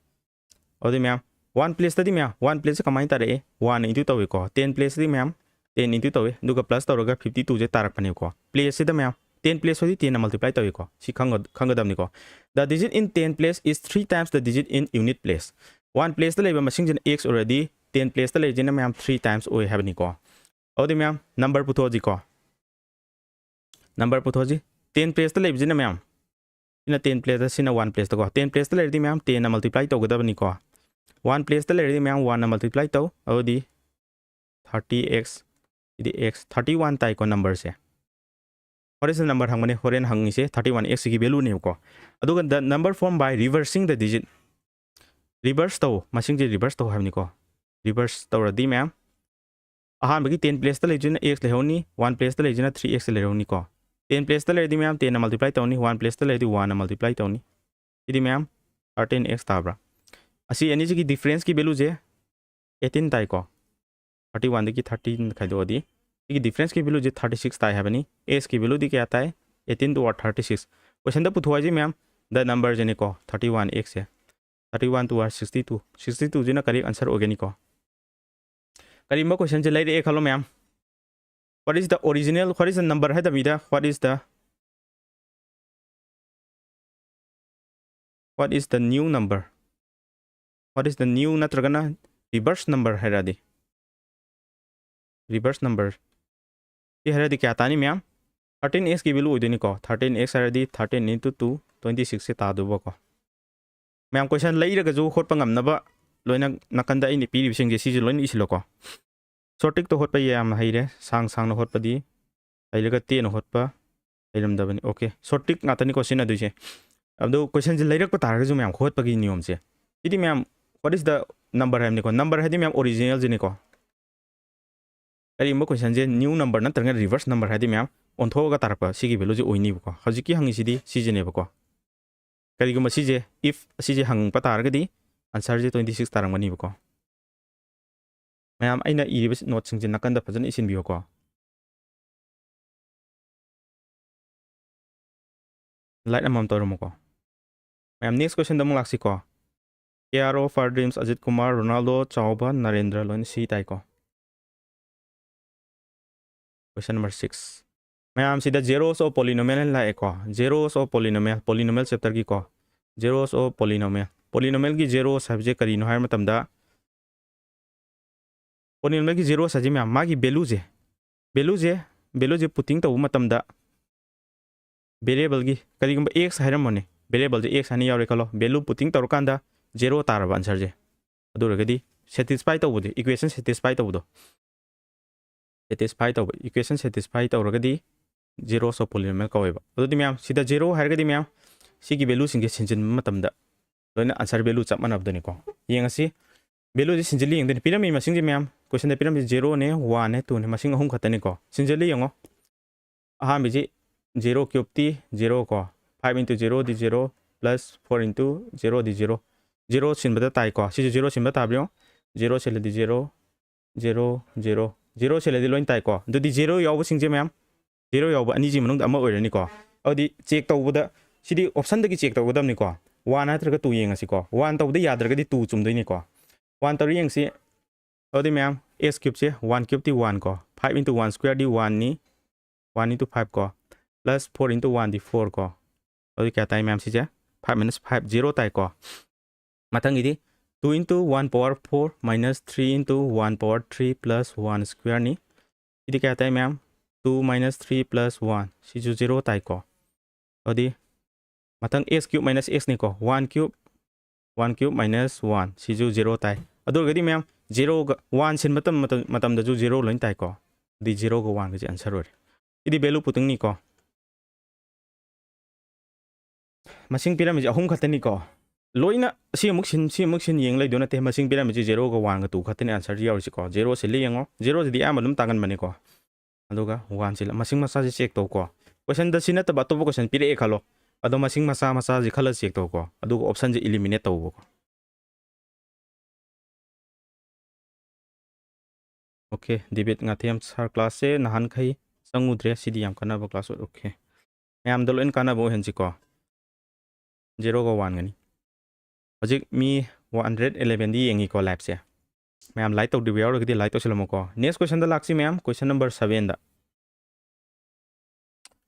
ꯑꯗꯨꯗꯤ ꯃꯌꯥꯝ one placeꯇꯗꯤ ꯃꯌꯥꯝ, one placeꯁꯦ ꯀꯃꯥꯏꯅ ꯇꯥꯔꯛꯏ? One into ꯇꯧꯏꯀꯣ꯫ Ten placeꯇꯗꯤ ꯃꯌꯥꯝ ten into ꯇꯧꯏ, ꯑꯗꯨꯒ plus ꯇꯧꯔꯒ fifty twoꯁꯦ ꯇꯥꯔꯛꯄꯅꯦꯕꯀꯣ꯫ Placeꯁꯤꯗ ꯃꯌꯥꯝ ten place ꯍꯣꯏꯗꯤ ten ꯅ multiply ꯇꯧꯏꯀꯣ꯫ ꯁꯤ ꯈꯪꯒ-, ꯈꯪꯒꯗꯕꯅꯤꯀꯣ꯫ The digit in ten place is three times the digit in unit place꯫ One placeꯇ ꯂꯩꯕ ꯃꯁꯤꯡꯁꯤꯅ x ꯑꯣꯏꯔꯗꯤ ten placeꯇ ꯂꯩꯔꯤꯁꯤꯅ ꯃꯌꯥꯝ three times ꯑꯣꯏ ꯍꯥꯏꯕꯅꯤꯀꯣ꯫ ꯑꯗꯨꯗꯤ ꯃꯌꯥꯝ number ꯄꯨꯊꯣꯛꯑꯁꯤꯀꯣ꯫ Number ꯄꯨꯊꯣꯛꯑꯁꯤ꯫ Ten placeꯇ ꯂꯩꯕꯁꯤꯅ ꯃꯌꯥꯝ, ꯁꯤꯅ ten placeꯇ, ꯁꯤꯅ one placeꯇꯀꯣ꯫ Ten placeꯇ ꯂꯩꯔꯗꯤ ꯃꯌꯥꯝ tenꯅ multiply ꯇꯧꯒꯗꯕꯅꯤꯀꯣ꯫ One placeꯇ ꯂꯩꯔꯗꯤ ꯃꯌꯥꯝ oneꯅ multiply ꯇꯧ꯫ ꯑꯗꯨꯗꯤ thirty x, ꯁꯤꯗꯤ x, thirty one ꯇꯥꯏꯀꯣ numberꯁꯦ꯫ ꯍꯣꯔꯦꯟꯁꯤꯗ number ꯍꯪꯕꯅꯦ, ꯍꯣꯔꯦꯟ ꯍꯪꯉꯤꯁꯦ thirty one xꯀꯤ valueꯅꯦꯕꯀꯣ꯫ ꯑꯗꯨꯒ the number formed by reversing the digit꯫ Reverse ꯇꯧ, ꯃꯁꯤꯡꯁꯦ reverse ꯇꯧ ꯍꯥꯏꯕꯅꯤꯀꯣ꯫ Reverse ꯇꯧꯔꯗꯤ ꯃꯌꯥꯝ ꯑꯍꯥꯟꯕꯒꯤ ten placeꯇ ꯂꯩꯗꯣꯏꯅ x ꯂꯩꯍꯧꯅꯤ, one placeꯇ ꯂꯩꯗꯣꯏꯅ three x ꯂꯩꯍꯧꯅꯤꯀꯣ꯫ Ten placeꯇ ꯂꯩꯔꯗꯤ ꯃꯌꯥꯝ tenꯅ multiply ꯇꯧꯅꯤ, one placeꯇ ꯂꯩꯔꯗꯤ oneꯅ multiply ꯇꯧꯅꯤ꯫ ꯁꯤꯗꯤ ꯃꯌꯥꯝ thirteen x ꯇꯥꯕ꯭ꯔꯥ? ꯑꯁꯤ ꯑꯅꯤꯁꯤꯒꯤ differenceꯀꯤ valueꯁꯦ eighteen ꯇꯥꯏꯀꯣ꯫ Thirty oneꯗꯒꯤ thirteen ꯈꯥꯏꯗꯣꯛꯑꯗꯤ ꯁꯤꯒꯤ differenceꯀꯤ valueꯁꯦ thirty six ꯇꯥꯏ ꯍꯥꯏꯕꯅꯤ꯫ Xꯀꯤ valueꯗꯤ ꯀꯌꯥ ꯇꯥꯏ? Eighteen two are thirty six꯫ Questionꯗ ꯄꯨꯊꯣꯛ ꯍꯥꯏꯁꯦ ꯃꯌꯥꯝ the numberꯁꯤꯅꯤꯀꯣ, thirty one xꯁꯦ꯫ Thirty one two are sixty two, sixty twoꯁꯤꯅ correct answer ꯑꯣꯏꯒꯅꯤꯀꯣ꯫ ꯀꯔꯤꯒꯨꯝꯕ questionꯁꯦ ꯂꯩꯔꯛꯑꯦ ꯈꯜꯂꯣ ꯃꯌꯥꯝ, what is the original, what is the number ꯍꯥꯏꯗꯕꯤꯗ what is the what is the new number? What is the new ꯅꯠꯇ꯭ꯔꯒꯅ reverse number ꯍꯥꯏꯔꯛꯑꯗꯤ, reverse number ꯁꯤ ꯍꯥꯏꯔꯗꯤ ꯀꯌꯥ ꯇꯥꯅꯤ ꯃꯌꯥꯝ? Thirteen xꯀꯤ value ꯑꯣꯏꯗꯣꯏꯅꯤꯀꯣ꯫ Thirteen x ꯍꯥꯏꯔꯗꯤ thirteen into two, twenty sixꯁꯦ ꯇꯥꯗꯧꯕꯀꯣ꯫ ꯃꯌꯥꯝ question ꯂꯩꯔꯒꯁꯨ ꯍꯣꯠꯄ ꯉꯝꯅꯕ ꯂꯣꯏꯅ ꯅꯥꯀꯟꯗ ꯑꯩꯅ ꯄꯤꯔꯤꯕꯁꯤꯡꯁꯦ ꯁꯤꯁꯨ ꯂꯣꯏꯅ ꯏꯁꯤꯜꯂꯣꯀꯣ꯫ Short trickꯇ ꯍꯣꯠꯄ ꯌꯥꯝꯅ ꯍꯩꯔꯦ, ꯁꯥꯡ ꯁꯥꯡꯅ ꯍꯣꯠꯄꯗꯤ ꯍꯩꯔꯒ ꯇꯦꯟꯅ ꯍꯣꯠꯄ ꯍꯩꯔꯝꯗꯕꯅꯤ꯫ Okay, short trick ꯉꯥꯛꯇꯅꯤꯀꯣ ꯁꯤꯖꯤꯟꯅꯗꯣꯏꯁꯦ꯫ ꯑꯗꯣ questionꯁꯦ ꯂꯩꯔꯛꯄ ꯇꯥꯔꯒꯁꯨ ꯃꯌꯥꯝ ꯍꯣꯠꯄꯒꯤ ꯅꯤꯌꯣꯝꯁꯦ꯫ ꯁꯤꯗꯤ ꯃꯌꯥꯝ what is the number ꯍꯥꯏꯕꯅꯤꯀꯣ꯫ Number ꯍꯥꯏꯗꯤ ꯃꯌꯥꯝ originalꯁꯤꯅꯤꯀꯣ꯫ ꯀꯔꯤꯒꯨꯝꯕ questionꯁꯦ new number ꯅꯠꯇ꯭ꯔꯒ reverse number ꯍꯥꯏꯗꯤ ꯃꯌꯥꯝ ꯑꯣꯟꯊꯣꯛꯑꯒ ꯇꯥꯔꯛꯄ ꯁꯤꯒꯤ valueꯁꯦ ꯑꯣꯏꯅꯤꯕꯀꯣ꯫ ꯍꯧꯖꯤꯛꯀꯤ ꯍꯪꯉꯤꯁꯤꯗꯤ ꯁꯤꯁꯤꯅꯦꯕꯀꯣ꯫ ꯀꯔꯤꯒꯨꯝꯕ ꯁꯤꯁꯦ if ꯑꯁꯤꯁꯦ ꯍꯪꯉꯛꯄ ꯇꯥꯔꯒꯗꯤ answerꯁꯦ twenty six ꯇꯥꯔꯝꯒꯅꯤꯕꯀꯣ꯫ ꯃꯌꯥꯝ ꯑꯩꯅ ꯏꯔꯤꯕ noteꯁꯤꯡꯁꯦ ꯅꯥꯀꯟꯗ ꯐꯖꯅ ꯏꯁꯤꯟꯕꯤꯌꯨꯀꯣ꯫ Like ꯑꯃꯃꯝ ꯇꯧꯔꯝꯃꯨꯀꯣ꯫ ꯃꯌꯥꯝ next questionꯗ ꯑꯃꯨꯛ ꯂꯥꯛꯁꯤꯀꯣ꯫ K R O, Far Dreams, Ajit Kumar, Ronaldo, ꯆꯥꯎꯕ, ꯅꯔꯦꯟꯗ꯭ꯔ ꯂꯣꯏꯅ C ꯇꯥꯏꯀꯣ꯫ Question number six꯫ ꯃꯌꯥꯝꯁꯤꯗ zeros of polynomial ꯍꯥꯏꯅ ꯂꯥꯛꯑꯦꯀꯣ꯫ Zeros of polynomial, polynomial chapterꯒꯤꯀꯣ꯫ Zeros of polynomial꯫ Polynomialꯒꯤ zeros ꯍꯥꯏꯕꯁꯦ ꯀꯔꯤꯅꯣ ꯍꯥꯏꯕ ꯃꯇꯝꯗ, polynomialꯒꯤ zeros ꯍꯥꯏꯁꯦ ꯃꯌꯥꯝ ꯃꯥꯒꯤ valueꯁꯦ, valueꯁꯦ, valueꯁꯦ putting ꯇꯧꯕ ꯃꯇꯝꯗ variableꯒꯤ ꯀꯔꯤꯒꯨꯝꯕ x ꯍꯥꯏꯔꯝꯃꯣꯅꯦ, variableꯁꯦ x ꯍꯥꯏꯅ ꯌꯥꯎꯔꯦ ꯈꯜꯂꯣ, value putting ꯇꯧꯔꯀꯥꯟꯗ zero ꯇꯥꯔꯕ answerꯁꯦ, ꯑꯗꯨ ꯑꯣꯏꯔꯒꯗꯤ satisfy ꯇꯧꯕꯗꯤ, equation satisfy ꯇꯧꯕꯗꯣ, satisfy ꯇꯧꯕ, equation satisfy ꯇꯧꯔꯒꯗꯤ zeros of polynomial ꯀꯧꯋꯦꯕ꯫ ꯑꯗꯨꯗꯤ ꯃꯌꯥꯝ ꯁꯤꯗ zero ꯍꯥꯏꯔꯒꯗꯤ ꯃꯌꯥꯝ ꯁꯤꯒꯤ valueꯁꯤꯡꯁꯦ ꯁꯤꯟꯖꯤꯟꯕ ꯃꯇꯝꯗ ꯂꯣꯏꯅ answer value ꯆꯞ ꯃꯥꯟꯅꯕꯗꯨꯅꯤꯀꯣ꯫ ꯌꯦꯡꯉꯁꯤ, valueꯁꯦ ꯁꯤꯟꯖꯤꯜꯂꯤ ꯌꯦꯡꯗꯣꯏꯅꯤ꯫ ꯄꯤꯔꯝꯃꯤ ꯃꯁꯤꯡꯁꯦ ꯃꯌꯥꯝ Question ꯗ ꯄꯤꯔꯝꯃꯤꯁꯦ zero ꯅꯦ, one ꯅꯦ, two ꯅꯦ, ꯃꯁꯤꯡ ꯑꯍꯨꯝ ꯈꯛꯇꯅꯤꯀꯣ꯫ ꯁꯤꯟꯖꯜꯂꯤ ꯌꯦꯡꯉꯣ꯫ ꯑꯍꯥꯟꯕꯁꯤ zero cube ꯇꯤ zero ꯀꯣ, five into zero ꯗꯤ zero plus four into zero ꯗꯤ zero, zero ꯁꯤꯟꯕꯗ ꯇꯥꯏꯀꯣ꯫ ꯁꯤꯁꯨ zero ꯁꯤꯟꯕ ꯇꯥꯕ꯭ꯔꯥ ꯌꯦꯡꯉꯣ꯫ Zero ꯁꯤꯜꯂꯗꯤ zero, zero, zero, zero ꯁꯤꯜꯂꯗꯤ ꯂꯣꯏ ꯇꯥꯏꯀꯣ꯫ ꯑꯗꯨꯗꯤ zero ꯌꯥꯎꯕꯁꯤꯡꯁꯦ ꯃꯌꯥꯝ, zero ꯌꯥꯎꯕ ꯑꯅꯤꯁꯤ ꯃꯅꯨꯡꯗ ꯑꯃ ꯑꯣꯏꯔꯅꯤꯀꯣ꯫ ꯑꯗꯨꯗꯤ check ꯇꯧꯕꯗ, ꯁꯤꯗꯤ option ꯗꯒꯤ check ꯇꯧꯒꯗꯕꯅꯤꯀꯣ꯫ One ꯅꯠꯇ꯭ꯔꯒ two ꯌꯦꯡꯉꯁꯤꯀꯣ꯫ One ꯇꯧꯕꯗ ꯌꯥꯗ꯭ꯔꯒꯗꯤ two ꯆꯨꯝꯗꯣꯏꯅꯤꯀꯣ꯫ One ꯇꯧꯔ ꯌꯦꯡꯁꯤ꯫ ꯑꯗꯨꯗꯤ ꯃꯌꯥꯝ, x cube ꯁꯦ one cube ꯇꯤ one ꯀꯣ, five into one square ꯗꯤ one ꯅꯤ, one into five ꯀꯣ, plus four into one ꯗꯤ four ꯀꯣ꯫ ꯑꯗꯨꯗꯤ ꯀꯌꯥ ꯇꯥꯏ ꯃꯌꯥꯝ ꯁꯤꯁꯦ? Five minus five, zero ꯇꯥꯏꯀꯣ꯫ ꯃꯊꯪꯒꯤꯗꯤ two into one power four minus three into one power three plus one square ꯅꯤ꯫ ꯁꯤꯗꯤ ꯀꯌꯥ ꯇꯥꯏ ꯃꯌꯥꯝ? Two minus three plus one, ꯁꯤꯁꯨ zero ꯇꯥꯏꯀꯣ꯫ ꯑꯗꯨꯗꯤ ꯃꯊꯪ x cube minus x ꯅꯤꯀꯣ, one cube, one cube minus one, ꯁꯤꯁꯨ zero ꯇꯥꯏ꯫ ꯑꯗꯨ ꯑꯣꯏꯔꯒꯗꯤ ꯃꯌꯥꯝ, zero ꯒ one ꯁꯤꯟꯕ ꯃꯇꯝ, ꯃꯇꯝ, ꯃꯇꯝꯗꯁꯨ zero ꯂꯣꯏ ꯇꯥꯏꯀꯣ꯫ ꯑꯗꯨꯗꯤ zero ꯒ one ꯒꯁꯦ answer ꯑꯣꯏꯔꯦ꯫ ꯁꯤꯗꯤ value putting ꯅꯤꯀꯣ꯫ ꯃꯁꯤꯡ ꯄꯤꯔꯝꯃꯤꯁꯦ ꯑꯍꯨꯝ ꯈꯛꯇꯅꯤꯀꯣ꯫ ꯂꯣꯏꯅ ꯁꯤ ꯑꯃꯨꯛ ꯁꯤꯟ, ꯁꯤ ꯑꯃꯨꯛ ꯁꯤꯟ ꯌꯦꯡ ꯂꯩꯗꯣꯏ ꯅꯠꯇꯦ꯫ ꯃꯁꯤꯡ ꯄꯤꯔꯝꯃꯤꯁꯦ zero ꯒ one ꯒ two ꯈꯛꯇꯅꯤ answer ꯁꯤ ꯌꯥꯎꯔꯤꯁꯤꯀꯣ꯫ Zero ꯁꯤꯜꯂꯤ ꯌꯦꯡꯉꯣ꯫ Zero ꯁꯤꯗꯤ ꯑꯌꯥꯝꯕ ꯑꯗꯨꯝ ꯇꯥꯒꯟꯕꯅꯤꯀꯣ꯫ ꯑꯗꯨꯒ one ꯁꯤꯜꯂ, ꯃꯁꯤꯡ ꯃꯆꯥꯁꯦ check ꯇꯧꯀꯣ꯫ Question ꯗ ꯁꯤ ꯅꯠꯇꯕ ꯑꯇꯣꯞꯄ question ꯄꯤꯔꯛꯑꯦ ꯈꯜꯂꯣ꯫ ꯑꯗꯣ ꯃꯁꯤꯡ ꯃꯆꯥ ꯃꯆꯥꯁꯦ ꯈꯜꯂ check ꯇꯧꯀꯣ꯫ ꯑꯗꯨꯒ option ꯁꯦ eliminate ꯇꯧꯕꯀꯣ꯫ Okay, ꯗꯦꯕꯤꯠ ꯉꯥꯊꯦꯝ, sir, class ꯁꯦ ꯅꯍꯥꯟꯈꯩ ꯆꯪꯉꯨꯗ꯭ꯔꯦ, ꯁꯤꯗꯤ ꯌꯥꯝ ꯀꯥꯟꯅꯕ class ꯑꯣꯏ꯫ Okay, ꯃꯌꯥꯝꯗ ꯂꯣꯏꯅ ꯀꯥꯟꯅꯕ ꯑꯣꯏꯍꯟꯁꯤꯀꯣ꯫ Zero ꯒ one ꯒꯅꯤ꯫ ꯍꯧꯖꯤꯛ ꯃꯤ one hundred eleven ꯗꯤ ꯌꯦꯡꯉꯤꯀꯣ live ꯁꯦ꯫ ꯃꯌꯥꯝ like ꯇꯧꯗ꯭ꯔꯤꯕ ꯌꯥꯎꯔꯒꯗꯤ like ꯇꯧꯁꯤꯜꯂꯝꯃꯣꯀꯣ꯫ Next question ꯗ ꯂꯥꯛꯁꯤ ꯃꯌꯥꯝ, question number seven the.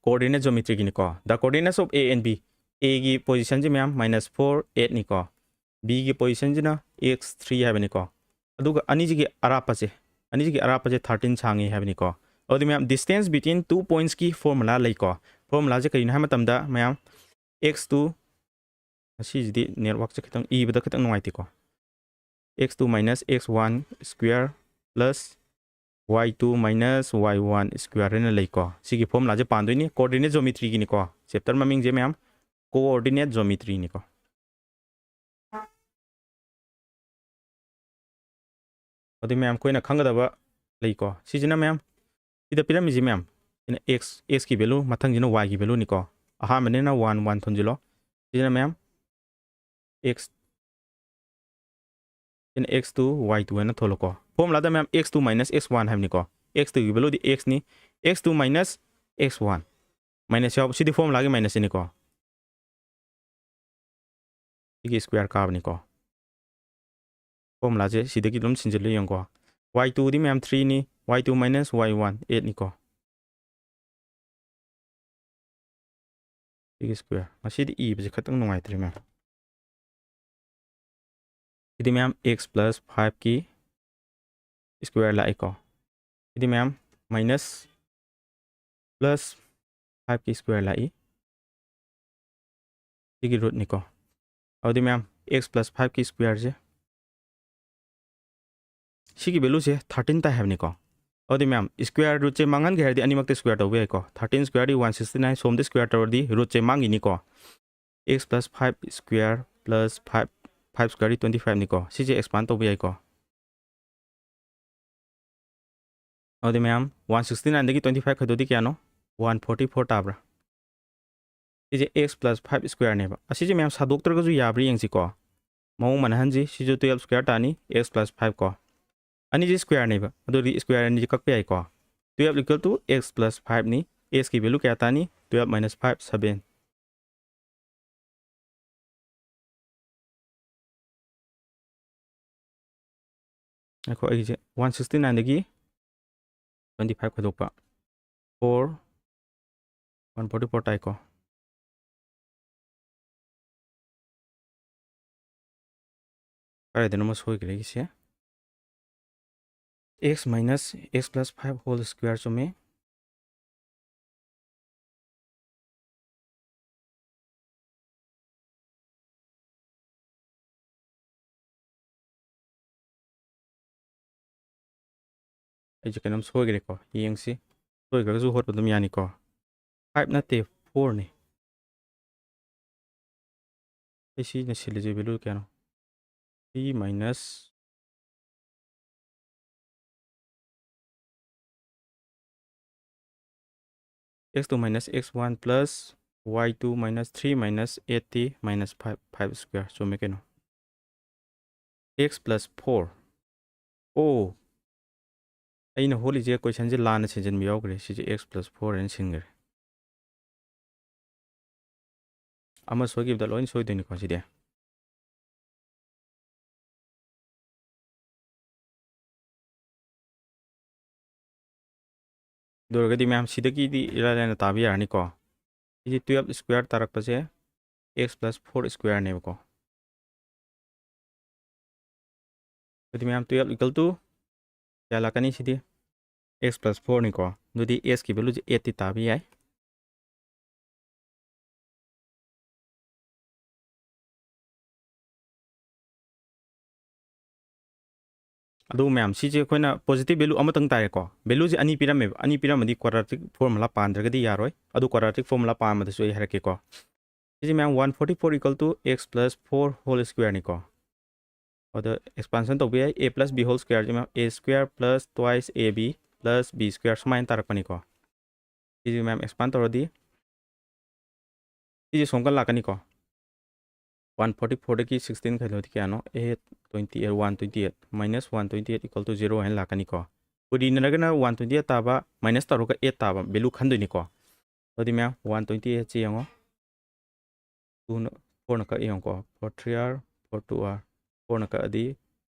Coordinate geometry ꯒꯤꯅꯤꯀꯣ꯫ The coordinates of A and B, A ꯒꯤ position ꯁꯤ ꯃꯌꯥꯝ minus four, eight ꯅꯤꯀꯣ꯫ B ꯒꯤ position ꯁꯤꯅ x three ꯍꯥꯏꯕꯅꯤꯀꯣ꯫ ꯑꯗꯨꯒ ꯑꯅꯤꯁꯤꯒꯤ ꯑꯔꯥꯞꯄꯁꯦ, ꯑꯅꯤꯁꯤꯒꯤ ꯑꯔꯥꯞꯄꯁꯦ thirteen ꯁꯥꯡꯉꯤ ꯍꯥꯏꯕꯅꯤꯀꯣ꯫ ꯑꯗꯨꯗꯤ ꯃꯌꯥꯝ, distance between two points ꯀꯤ formula ꯂꯩꯀꯣ꯫ Formula ꯁꯦ ꯀꯔꯤꯅꯣ ꯍꯥꯏꯕ ꯃꯇꯝꯗ ꯃꯌꯥꯝ, x two, ꯉꯁꯤꯁꯤꯗꯤ network ꯁꯦ ꯈꯤꯇꯪ ꯏꯕꯗ ꯈꯤꯇꯪ ꯅꯨꯡꯉꯥꯏꯇꯦꯀꯣ꯫ X two minus x one square plus y two minus y one square ꯍꯥꯏꯅ ꯂꯩꯀꯣ꯫ ꯁꯤꯒꯤ formula ꯁꯦ ꯄꯥꯟꯗꯣꯏꯅꯤ꯫ Coordinate geometry ꯒꯤꯅꯤꯀꯣ꯫ Chapter ꯃꯃꯤꯡꯁꯦ ꯃꯌꯥꯝ, coordinate geometry ꯅꯤꯀꯣ꯫ ꯑꯗꯨ ꯃꯌꯥꯝ ꯑꯩꯈꯣꯏꯅ ꯈꯪꯒꯗꯕ ꯂꯩꯀꯣ꯫ ꯁꯤꯁꯤꯅ ꯃꯌꯥꯝ ꯁꯤꯗ ꯄꯤꯔꯝꯃꯤꯁꯤ ꯃꯌꯥꯝ ꯁꯤꯅ x, x ꯀꯤ value, ꯃꯊꯪꯁꯤꯅ y ꯒꯤ value ꯅꯤꯀꯣ꯫ ꯑꯍꯥꯟꯕꯅꯤꯅ ꯋꯥꯟ ꯋꯥꯟ ꯊꯣꯟꯖꯤꯜꯂꯣ꯫ ꯁꯤꯁꯤꯅ ꯃꯌꯥꯝ x, ꯁꯤꯅ x two, y two ꯍꯥꯏꯅ ꯊꯣꯜꯂꯣꯀꯣ꯫ ꯐꯣꯔꯃꯨꯂꯥꯗ ꯃꯌꯥꯝ x two minus x one ꯍꯥꯏꯕꯅꯤꯀꯣ꯫ x two ꯒꯤ value ꯗꯤ x ꯅꯤ, x two minus x one꯫ Minus ꯌꯥꯎꯕ, ꯁꯤꯗꯤ ꯐꯣꯔꯃꯨꯂꯥꯒꯤ ꯃꯥꯏꯅꯁꯁꯤꯅꯤꯀꯣ꯫ ꯁꯤꯒꯤ ꯁ꯭ꯀ꯭ꯋꯦꯔ ꯀꯥꯕꯅꯤꯀꯣ꯫ ꯐꯣꯔꯃꯨꯂꯥꯁꯦ ꯁꯤꯗꯒꯤ ꯑꯗꯨꯝ ꯁꯤꯟꯖꯤꯜꯂ ꯌꯦꯡꯉꯨꯀꯣ꯫ y two ꯗꯤ ꯃꯌꯥꯝ ꯊ꯭ꯔꯤꯅꯤ, y two minus y one, ꯑꯦꯠꯅꯤꯀꯣ꯫ ꯁꯤꯒꯤ ꯁ꯭ꯀ꯭ꯋꯦꯔ꯫ ꯉꯁꯤꯗꯤ ꯏꯕꯁꯦ ꯈꯤꯇꯪ ꯅꯨꯡꯉꯥꯏꯇ꯭ꯔꯦ ꯃꯌꯥꯝ꯫ ꯁꯤꯗꯤ ꯃꯌꯥꯝ x plus five ꯀꯤ ꯁ꯭ꯀ꯭ꯋꯦꯔ ꯂꯥꯛꯏꯀꯣ꯫ ꯁꯤꯗꯤ ꯃꯌꯥꯝ ꯃꯥꯏꯅꯁ ꯄ꯭ꯂꯁ ꯐꯥꯏꯚꯀꯤ ꯁ꯭ꯀ꯭ꯋꯦꯔ ꯂꯥꯛꯏ꯫ ꯁꯤꯒꯤ ꯔꯨꯠꯅꯤꯀꯣ꯫ ꯑꯗꯨꯗꯤ ꯃꯌꯥꯝ x plus five ꯀꯤ ꯁ꯭ꯀ꯭ꯋꯦꯔꯁꯦ ꯁꯤꯒꯤ ꯚꯦꯂꯨꯁꯦ ꯊꯥꯔꯇꯤꯟ ꯇꯥꯏ ꯍꯥꯏꯕꯅꯤꯀꯣ꯫ ꯑꯗꯨꯗꯤ ꯃꯌꯥꯝ ꯁ꯭ꯀ꯭ꯋꯦꯔ ꯔꯨꯠꯁꯦ ꯃꯥꯡꯍꯟꯒꯦ ꯍꯥꯏꯔꯗꯤ ꯑꯅꯤꯃꯛꯇ ꯁ꯭ꯀ꯭ꯋꯦꯔ ꯇꯧꯕ ꯌꯥꯏꯀꯣ꯫ ꯊꯥꯔꯇꯤꯟ ꯁ꯭ꯀ꯭ꯋꯦꯔꯗꯤ ꯋꯥꯟ ꯁꯤꯛꯁꯇꯤ ꯅꯥꯏꯟ, ꯁꯣꯝꯗ ꯁ꯭ꯀ꯭ꯋꯦꯔ ꯇꯧꯔꯗꯤ ꯔꯨꯠꯁꯦ ꯃꯥꯡꯈꯤꯅꯤꯀꯣ꯫ x plus five square plus five, five square ꯗꯤ twenty five ꯅꯤꯀꯣ꯫ ꯁꯤꯁꯦ ꯑꯦꯛꯁꯄꯥꯟ ꯇꯧꯕ ꯌꯥꯏꯀꯣ꯫ ꯑꯗꯨꯗꯤ ꯃꯌꯥꯝ ꯋꯥꯟ ꯁꯤꯛꯁꯇꯤ ꯅꯥꯏꯟꯗꯒꯤ twenty five ꯈꯥꯏꯗꯣꯛꯑꯗꯤ ꯀꯌꯥꯅꯣ? ꯋꯥꯟ ꯐꯣꯔꯇꯤ ꯐꯣꯔ ꯇꯥꯕ꯭ꯔꯥ? ꯁꯤꯁꯦ x plus five square ꯅꯦꯕ꯫ ꯑꯁꯤꯁꯦ ꯃꯌꯥꯝ ꯁꯥꯗꯣꯛꯇ꯭ꯔꯒꯁꯨ ꯌꯥꯕ꯭ꯔꯥ ꯌꯦꯡꯁꯤꯀꯣ꯫ ꯃꯑꯣꯡ ꯃꯥꯟꯅꯍꯟꯁꯤ꯫ ꯁꯤꯁꯨ twelve square ꯇꯥꯅꯤ, x plus five ꯀꯣ꯫ ꯑꯅꯤꯁꯦ ꯁ꯭ꯀ꯭ꯋꯦꯔꯅꯦꯕ, ꯑꯗꯨꯗꯤ ꯁ꯭ꯀ꯭ꯋꯦꯔ ꯑꯅꯤꯁꯦ ꯀꯛꯄ ꯌꯥꯏꯀꯣ꯫ Twelve equal to x plus five ꯅꯤ꯫ x ꯀꯤ ꯚꯦꯂꯨ ꯀꯌꯥ ꯇꯥꯅꯤ? Twelve minus five, seven꯫ ꯉꯥꯏꯈꯣ, ꯑꯩꯒꯤꯁꯦ ꯋꯥꯟ ꯁꯤꯛꯁꯇꯤ ꯅꯥꯏꯟꯗꯒꯤ twenty five ꯈꯥꯏꯗꯣꯛꯄ, ꯐꯣꯔ, ꯋꯥꯟ ꯐꯣꯔꯇꯤ ꯐꯣꯔ ꯇꯥꯏꯀꯣ꯫ ꯀꯗꯥꯏꯗꯅꯣꯃ ꯁꯣꯏꯈ꯭ꯔꯦ ꯑꯩꯒꯤꯁꯦ꯫ X minus x plus five whole square ꯆꯨꯝꯃꯤ꯫ ꯑꯩꯁꯦ ꯀꯩꯅꯣꯝ ꯁꯣꯏꯈ꯭ꯔꯦꯀꯣ, ꯌꯦꯡꯁꯤ꯫ ꯁꯣꯏꯈ꯭ꯔꯒꯁꯨ ꯍꯣꯠꯄ ꯑꯗꯨꯝ ꯌꯥꯅꯤꯀꯣ꯫ Five ꯅꯠꯇꯦ, four ꯅꯤ꯫ ꯑꯩ ꯁꯤꯅ ꯁꯤꯜꯂꯤꯁꯦ ꯚꯦꯂꯨ ꯀꯌꯥꯅꯣ? Three minus x two minus x one plus y two minus three minus eight t minus five, five square꯫ ꯆꯨꯝꯃꯦ ꯀꯩꯅꯣ꯫ X plus four꯫ ꯑꯣ, ꯑꯩꯅ ꯍꯣꯠꯂꯤꯁꯦ questionꯁꯦ ꯂꯥꯟꯅ ꯁꯤꯟꯖꯤꯟꯕ ꯌꯥꯎꯈ꯭ꯔꯦ꯫ ꯁꯤꯁꯦ x plus four ꯍꯥꯏꯅ ꯁꯤꯟꯈ꯭ꯔꯦ꯫ ꯑꯃ ꯁꯣꯏꯈꯤꯕꯗ ꯂꯣꯏ ꯁꯣꯏꯗꯣꯏꯅꯤꯀꯣ ꯁꯤꯗꯤ꯫ ꯑꯗꯨ ꯑꯣꯏꯔꯒꯗꯤ ꯃꯌꯥꯝ ꯁꯤꯗꯒꯤꯗꯤ ꯏꯔꯥꯏ ꯂꯥꯏꯅ ꯇꯥꯕ ꯌꯥꯔꯅꯤꯀꯣ꯫ ꯁꯤꯁꯦ twelve square ꯇꯥꯔꯛꯄꯁꯦ x plus four squareꯅꯦꯕꯀꯣ꯫ ꯑꯗꯨꯗꯤ ꯃꯌꯥꯝ twelve equal to ꯀꯌꯥ ꯂꯥꯛꯀꯅꯤ ꯁꯤꯗꯤ? X plus fourꯅꯤꯀꯣ꯫ ꯑꯗꯨꯗꯤ xꯀꯤ valueꯁꯦ eightꯇꯤ ꯇꯥꯕ ꯌꯥꯏ꯫ ꯑꯗꯨ ꯃꯌꯥꯝ, ꯁꯤꯁꯦ ꯑꯩꯈꯣꯏꯅ positive value ꯑꯃꯇꯪ ꯇꯥꯏꯌꯦꯀꯣ꯫ Valueꯁꯦ ꯑꯅꯤ ꯄꯤꯔꯝꯃꯦꯕ꯫ ꯑꯅꯤ ꯄꯤꯔꯝꯃꯗꯤ quadratic formula ꯄꯥꯟꯗ꯭ꯔꯒꯗꯤ ꯌꯥꯔꯣꯏ꯫ ꯑꯗꯨ quadratic formula ꯄꯥꯟꯕꯗꯁꯨ ꯑꯩ ꯍꯥꯏꯔꯛꯀꯦꯀꯣ꯫ ꯁꯤꯁꯦ ꯃꯌꯥꯝ one forty four equal to x plus four whole squareꯅꯤꯀꯣ꯫ ꯑꯗ expansion ꯇꯧꯕ ꯌꯥꯏ꯫ A plus b whole squareꯁꯦ ꯃꯌꯥꯝ a square plus twice ab plus b square ꯁꯨꯃꯥꯏꯅ ꯇꯥꯔꯛꯄꯅꯤꯀꯣ꯫ ꯁꯤꯁꯦ ꯃꯌꯥꯝ expand ꯇꯧꯔꯗꯤ ꯁꯤꯁꯦ ꯁꯣꯝꯀꯟ ꯂꯥꯛꯀꯅꯤꯀꯣ꯫ One forty fourꯗꯒꯤ sixteen ꯈꯥꯏꯗꯣꯛꯑꯗꯤ ꯀꯌꯥꯅꯣ? Eight, twenty eight, one twenty eight minus one twenty eight equal to zero ꯍꯥꯏꯅ ꯂꯥꯛꯀꯅꯤꯀꯣ꯫ ꯄꯨꯔꯤꯅꯔꯒꯅ one twenty eight ꯇꯥꯕ minus ꯇꯧꯔꯒ eight ꯇꯥꯕ value ꯈꯟꯗꯣꯏꯅꯤꯀꯣ꯫ ꯑꯗꯨꯗꯤ ꯃꯌꯥꯝ, one twenty eightꯁꯦ ꯌꯦꯡꯉꯣ꯫ Twoꯅ, fourꯅ ꯀꯛ ꯌꯦꯡꯉꯣꯀꯣ꯫ Four three are, four two are, fourꯅ ꯀꯛꯑꯗꯤ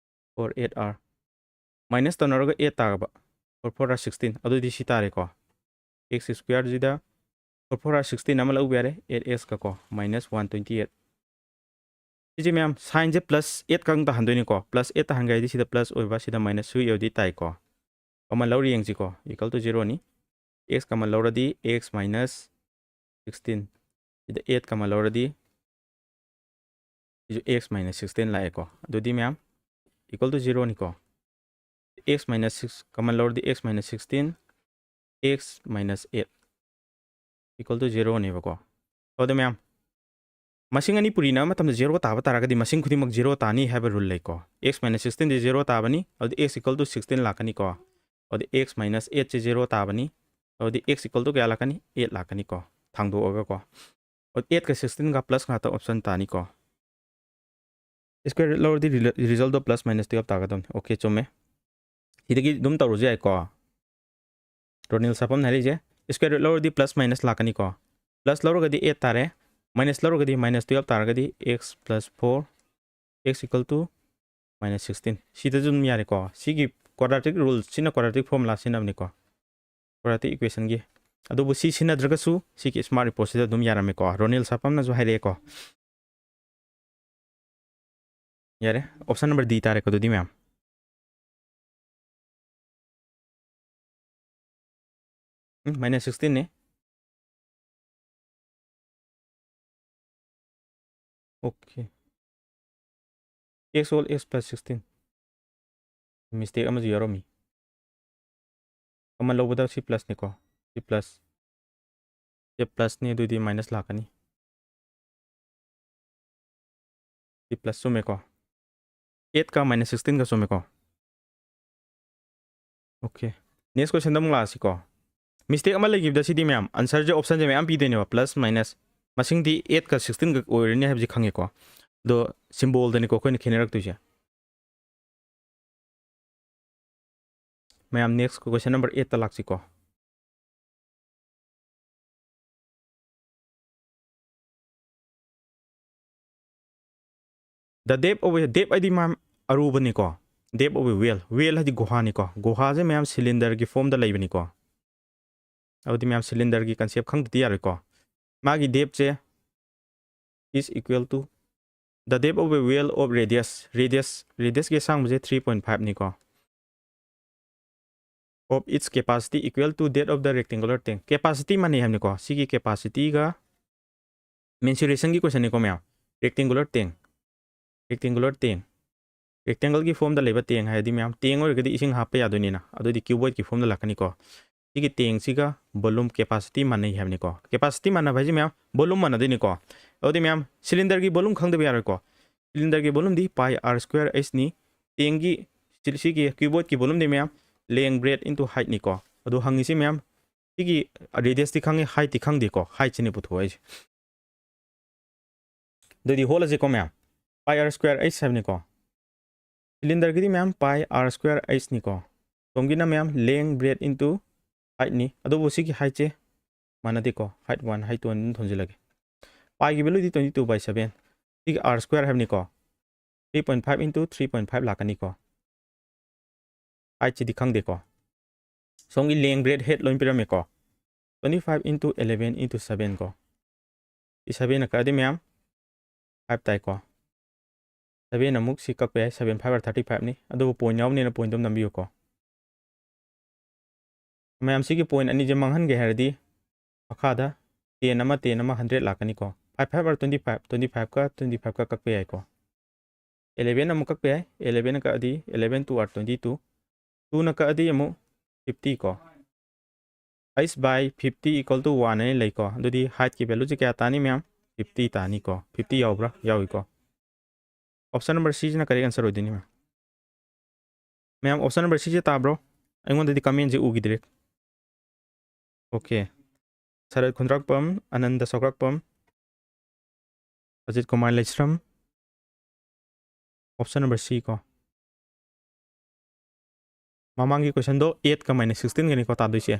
four eight are, minus ꯇꯧꯅꯔꯒ eight ꯇꯥꯔꯕ꯫ Four four are sixteen꯫ ꯑꯗꯨꯗꯤ ꯁꯤ ꯇꯥꯔꯦꯀꯣ꯫ X squareꯁꯤꯗ four four are sixteen ꯑꯃ ꯂꯧꯕ ꯌꯥꯔꯦ, eight x ꯀ ꯀꯣ, minus one twenty eight꯫ ꯁꯤꯁꯦ ꯃꯌꯥꯝ, signꯁꯦ plus eight ꯈꯛ ꯇꯥꯍꯟꯗꯣꯏꯅꯤꯀꯣ꯫ Plus eight ꯇꯥꯍꯟꯒꯦ ꯍꯥꯏꯗꯤ ꯁꯤꯗ plus ꯑꯣꯏꯕ, ꯁꯤꯗ minus three ꯑꯣꯏꯕꯗꯤ ꯇꯥꯏꯀꯣ꯫ Common ꯂꯧꯔ ꯌꯦꯡꯁꯤꯀꯣ, equal to zeroꯅꯤ꯫ X common ꯂꯧꯔꯗꯤ x minus sixteen, ꯁꯤꯗ eight common ꯂꯧꯔꯗꯤ ꯁꯤꯁꯨ x minus sixteen ꯂꯥꯛꯑꯦꯀꯣ꯫ ꯑꯗꯨꯗꯤ ꯃꯌꯥꯝ, equal to zeroꯅꯤꯀꯣ꯫ X minus six common ꯂꯧꯔꯗꯤ x minus sixteen, x minus eight equal to zeroꯅꯦꯕꯀꯣ꯫ ꯑꯗꯨꯗꯤ ꯃꯌꯥꯝ, ꯃꯁꯤꯡ ꯑꯅꯤ ꯄꯨꯔꯤꯅꯕ ꯃꯇꯝꯗ zero ꯇꯥꯕ ꯇꯥꯔꯒꯗꯤ ꯃꯁꯤꯡ ꯈꯨꯗꯤꯡꯃꯛ zero ꯇꯥꯅꯤ ꯍꯥꯏꯕ rule ꯂꯩꯀꯣ꯫ X minus sixteenꯗꯤ zero ꯇꯥꯕꯅꯤ, ꯑꯗꯨꯗꯤ x equal to sixteen ꯂꯥꯛꯀꯅꯤꯀꯣ꯫ ꯑꯗꯨꯗꯤ x minus eightꯁꯦ zero ꯇꯥꯕꯅꯤ꯫ ꯑꯗꯨꯗꯤ x equal to ꯀꯌꯥ ꯂꯥꯛꯀꯅꯤ? Eight ꯂꯥꯛꯀꯅꯤꯀꯣ, ꯊꯥꯡꯗꯣꯛꯑꯒꯀꯣ꯫ ꯑꯣ, eight ꯀ sixteen ꯒ plus ꯉꯥꯛꯇ option ꯇꯥꯅꯤꯀꯣ꯫ Square root ꯂꯧꯔꯗꯤ ꯔꯤꯖꯜꯗꯣ plus minus twelve ꯇꯥꯒꯗꯕꯅꯤ꯫ Okay, ꯆꯨꯝꯃꯦ꯫ ꯁꯤꯗꯒꯤ ꯑꯗꯨꯝ ꯇꯧꯔꯁꯨ ꯌꯥꯏꯀꯣ꯫ ꯔꯣꯅꯦꯜ ꯁꯥꯐꯝꯅ ꯍꯥꯏꯔꯤꯁꯦ, square root ꯂꯧꯔꯗꯤ plus minus ꯂꯥꯛꯀꯅꯤꯀꯣ꯫ Plus ꯂꯧꯔꯒꯗꯤ eight ꯇꯥꯔꯦ, minus ꯂꯧꯔꯒꯗꯤ minus twelve ꯇꯥꯔꯒꯗꯤ x plus four, x equal to minus sixteen꯫ ꯁꯤꯗꯁꯨ ꯑꯗꯨꯝ ꯌꯥꯔꯦꯀꯣ꯫ ꯁꯤꯒꯤ quadratic rule ꯁꯤꯅ quadratic formula ꯁꯤꯖꯤꯟꯅꯕꯅꯤꯀꯣ, quadratic equation ꯒꯤ꯫ ꯑꯗꯨꯕꯨ ꯁꯤ ꯁꯤꯖꯤꯟꯅꯗ꯭ꯔꯒꯁꯨ ꯁꯤꯒꯤ smart report ꯁꯤꯗ ꯑꯗꯨꯝ ꯌꯥꯔꯝꯃꯦꯀꯣ꯫ ꯔꯣꯅꯦꯜ ꯁꯥꯐꯝꯅꯁꯨ ꯍꯥꯏꯔꯛꯑꯦꯀꯣ꯫ ꯌꯥꯔꯦ, option number D ꯇꯥꯔꯦꯀꯣ ꯑꯗꯨꯗꯤ ꯃꯌꯥꯝ꯫ ꯎꯝ, minus sixteen ꯅꯦ꯫ Okay, x whole x plus sixteen꯫ Mistake ꯑꯃꯁꯨ ꯌꯥꯎꯔꯝꯃꯤ꯫ Common ꯂꯧꯕꯗ ꯁꯤ plus ꯅꯤꯀꯣ, ꯁꯤ plus꯫ ꯁꯤ plus ꯅꯤ, ꯑꯗꯨꯗꯤ minus ꯂꯥꯛꯀꯅꯤ꯫ ꯁꯤ plus ꯆꯨꯝꯃꯦꯀꯣ꯫ Eight ꯀ minus sixteen ꯒ ꯆꯨꯝꯃꯦꯀꯣ꯫ Okay, next question ꯗ ꯑꯃꯨꯛ ꯂꯥꯛꯑꯁꯤꯀꯣ꯫ Mistake ꯑꯃ ꯂꯩꯈꯤꯕꯗ ꯁꯤꯗꯤ ꯃꯌꯥꯝ, answer ꯁꯦ option ꯁꯦ ꯃꯌꯥꯝ ꯄꯤꯗꯣꯏꯅꯦꯕ, plus minus꯫ ꯃꯁꯤꯡꯗꯤ eight ꯀ sixteen ꯒ ꯑꯣꯏꯔꯅꯤ ꯍꯥꯏꯕꯁꯤ ꯈꯪꯉꯦꯀꯣ꯫ ꯑꯗꯣ symbol ꯗꯅꯤꯀꯣ ꯑꯩꯈꯣꯏꯅ ꯈꯦꯠꯅꯔꯛꯇꯣꯏꯁꯦ꯫ ꯃꯌꯥꯝ, next question number eight ꯇ ꯂꯥꯛꯁꯤꯀꯣ꯫ The depth of a, depth ꯍꯥꯏꯗꯤ ꯃꯥ ꯑꯔꯨꯕꯅꯤꯀꯣ꯫ Depth of a well, well ꯍꯥꯏꯗꯤ ꯒꯨꯍꯥꯅꯤꯀꯣ꯫ ꯒꯨꯍꯥꯁꯦ ꯃꯌꯥꯝ cylinder ꯒꯤ form ꯗ ꯂꯩꯕꯅꯤꯀꯣ꯫ ꯑꯗꯨꯗꯤ ꯃꯌꯥꯝ cylinder ꯒꯤ concept ꯈꯪꯗꯗꯤ ꯌꯥꯔꯣꯏꯀꯣ꯫ ꯃꯥꯒꯤ depth say is equal to the depth of a well of radius, radius, radius ꯀꯤ ꯑꯁꯥꯡꯕꯁꯦ three point five ꯅꯤꯀꯣ, of its capacity equal to that of the rectangular tank꯫ Capacity ꯃꯥꯟꯅꯩ ꯍꯥꯏꯕꯅꯤꯀꯣ꯫ ꯁꯤꯒꯤ capacity ꯒ mensuration ꯒꯤ question ꯅꯤꯀꯣ ꯃꯌꯥꯝ꯫ Rectangular tank, rectangular tank, rectangle ꯒꯤ form ꯗ ꯂꯩꯕ tank ꯍꯥꯏꯔꯗꯤ ꯃꯌꯥꯝ, tank ꯑꯣꯏꯔꯒꯗꯤ ꯏꯁꯤꯡ ꯍꯥꯞꯄ ꯌꯥꯗꯣꯏꯅꯤꯅ, ꯑꯗꯨꯗꯤ cuboid ꯀꯤ form ꯗ ꯂꯥꯛꯀꯅꯤꯀꯣ꯫ ꯁꯤꯒꯤ tank ꯁꯤꯒ volume capacity ꯃꯥꯟꯅꯩ ꯍꯥꯏꯕꯅꯤꯀꯣ꯫ Capacity ꯃꯥꯟꯅꯕ ꯍꯥꯏꯁꯦ ꯃꯌꯥꯝ, volume ꯃꯥꯟꯅꯗꯣꯏꯅꯤꯀꯣ꯫ ꯑꯗꯨꯗꯤ ꯃꯌꯥꯝ, cylinder ꯒꯤ volume ꯈꯪꯗꯕ ꯌꯥꯔꯣꯏꯀꯣ꯫ Cylinder ꯒꯤ volume ꯗꯤ pi r square h ꯅꯤ꯫ Tank ꯒꯤ, ꯁꯤ-, ꯁꯤꯒꯤ cuboid ꯀꯤ volume ꯗꯤ ꯃꯌꯥꯝ, length, breadth into height ꯅꯤꯀꯣ꯫ ꯑꯗꯨ ꯍꯪꯉꯤꯁꯤ ꯃꯌꯥꯝ, ꯁꯤꯒꯤ radius ꯇꯤ ꯈꯪꯉꯤ, height ꯇꯤ ꯈꯪꯗꯦꯀꯣ, height ꯁꯤꯅꯤ ꯄꯨꯊꯣꯛꯏꯁꯦ꯫ ꯑꯗꯨꯗꯤ ꯍꯣꯠꯂꯁꯤꯀꯣ ꯃꯌꯥꯝ, pi r square h ꯍꯥꯏꯕꯅꯤꯀꯣ꯫ Cylinder ꯒꯤꯗꯤ ꯃꯌꯥꯝ pi r square h ꯅꯤꯀꯣ꯫ ꯁꯣꯝꯒꯤꯅ ꯃꯌꯥꯝ length breadth into height ꯅꯤ꯫ ꯑꯗꯨꯕꯨ ꯁꯤꯒꯤ height ꯁꯦ ꯃꯥꯟꯅꯗꯦꯀꯣ, height one, height two ꯑꯗꯨꯝ ꯊꯣꯟꯖꯤꯜꯂꯒꯦ꯫ Pi ꯒꯤ value D twenty two by seven꯫ ꯁꯤꯒꯤ r square ꯍꯥꯏꯕꯅꯤꯀꯣ, three point five into three point five ꯂꯥꯛꯀꯅꯤꯀꯣ꯫ Height ꯁꯤꯗꯤ ꯈꯪꯗꯦꯀꯣ꯫ ꯁꯣꯝꯒꯤ length breadth height ꯂꯣꯏ ꯄꯤꯔꯝꯃꯦꯀꯣ꯫ Twenty five into eleven into seven ꯀꯣ꯫ ꯁꯤ seven ꯅ ꯀꯛꯑꯗꯤ ꯃꯌꯥꯝ five ꯇꯥꯏꯀꯣ꯫ Seven ꯑꯃꯨꯛ ꯁꯤ ꯀꯛꯄ ꯌꯥꯏ, seven five are thirty five ꯅꯤ꯫ ꯑꯗꯨꯕꯨ point ꯌꯥꯎꯕꯅꯤꯅ point ꯑꯗꯨꯝ ꯅꯝꯕꯤꯌꯨꯀꯣ꯫ ꯃꯌꯥꯝ ꯁꯤꯒꯤ point ꯑꯅꯤꯁꯦ ꯃꯥꯡꯍꯟꯒꯦ ꯍꯥꯏꯔꯗꯤ ꯃꯈꯥꯗ ten ꯑꯃ, ten ꯑꯃ, hundred ꯂꯥꯛꯀꯅꯤꯀꯣ꯫ Five five are twenty five, twenty five ꯀ twenty five ꯀ ꯀꯛꯄ ꯌꯥꯏꯀꯣ꯫ Eleven ꯑꯃꯨꯛ ꯀꯛꯄ ꯌꯥꯏ, eleven ꯅ ꯀꯛꯑꯗꯤ eleven two are twenty two, two ꯅ ꯀꯛꯑꯗꯤ ꯑꯃꯨꯛ fifty ꯀꯣ꯫ H by fifty equal to one ꯍꯥꯏꯅ ꯂꯩꯀꯣ꯫ ꯑꯗꯨꯗꯤ height ꯀꯤ value ꯁꯦ ꯀꯌꯥ ꯇꯥꯅꯤ ꯃꯌꯥꯝ? Fifty ꯇꯥꯅꯤꯀꯣ꯫ Fifty ꯌꯥꯎꯕ꯭ꯔꯥ? ꯌꯥꯎꯏꯀꯣ꯫ Option number C ꯁꯤꯅ correct answer ꯑꯣꯏꯗꯣꯏꯅꯤ ꯃꯌꯥꯝ꯫ ꯃꯌꯥꯝ, option number C ꯁꯦ ꯇꯥꯕ꯭ꯔꯣ? ꯑꯩꯉꯣꯟꯗꯗꯤ comment ꯁꯦ ꯎꯈꯤꯗ꯭ꯔꯦ꯫ Okay꯫ ꯁꯔꯠ ꯈꯨꯟꯗ꯭ꯔꯥꯛꯄꯝ, Anand ꯁꯧꯒ꯭ꯔꯥꯛꯄꯝ, Ajit Kumar ꯂꯩꯁ꯭ꯔꯝ, option number C ꯀꯣ꯫ ꯃꯃꯥꯡꯒꯤ question ꯗꯣ eight ꯀ minus sixteen ꯒꯅꯤꯀꯣ ꯇꯥꯗꯣꯏꯁꯦ꯫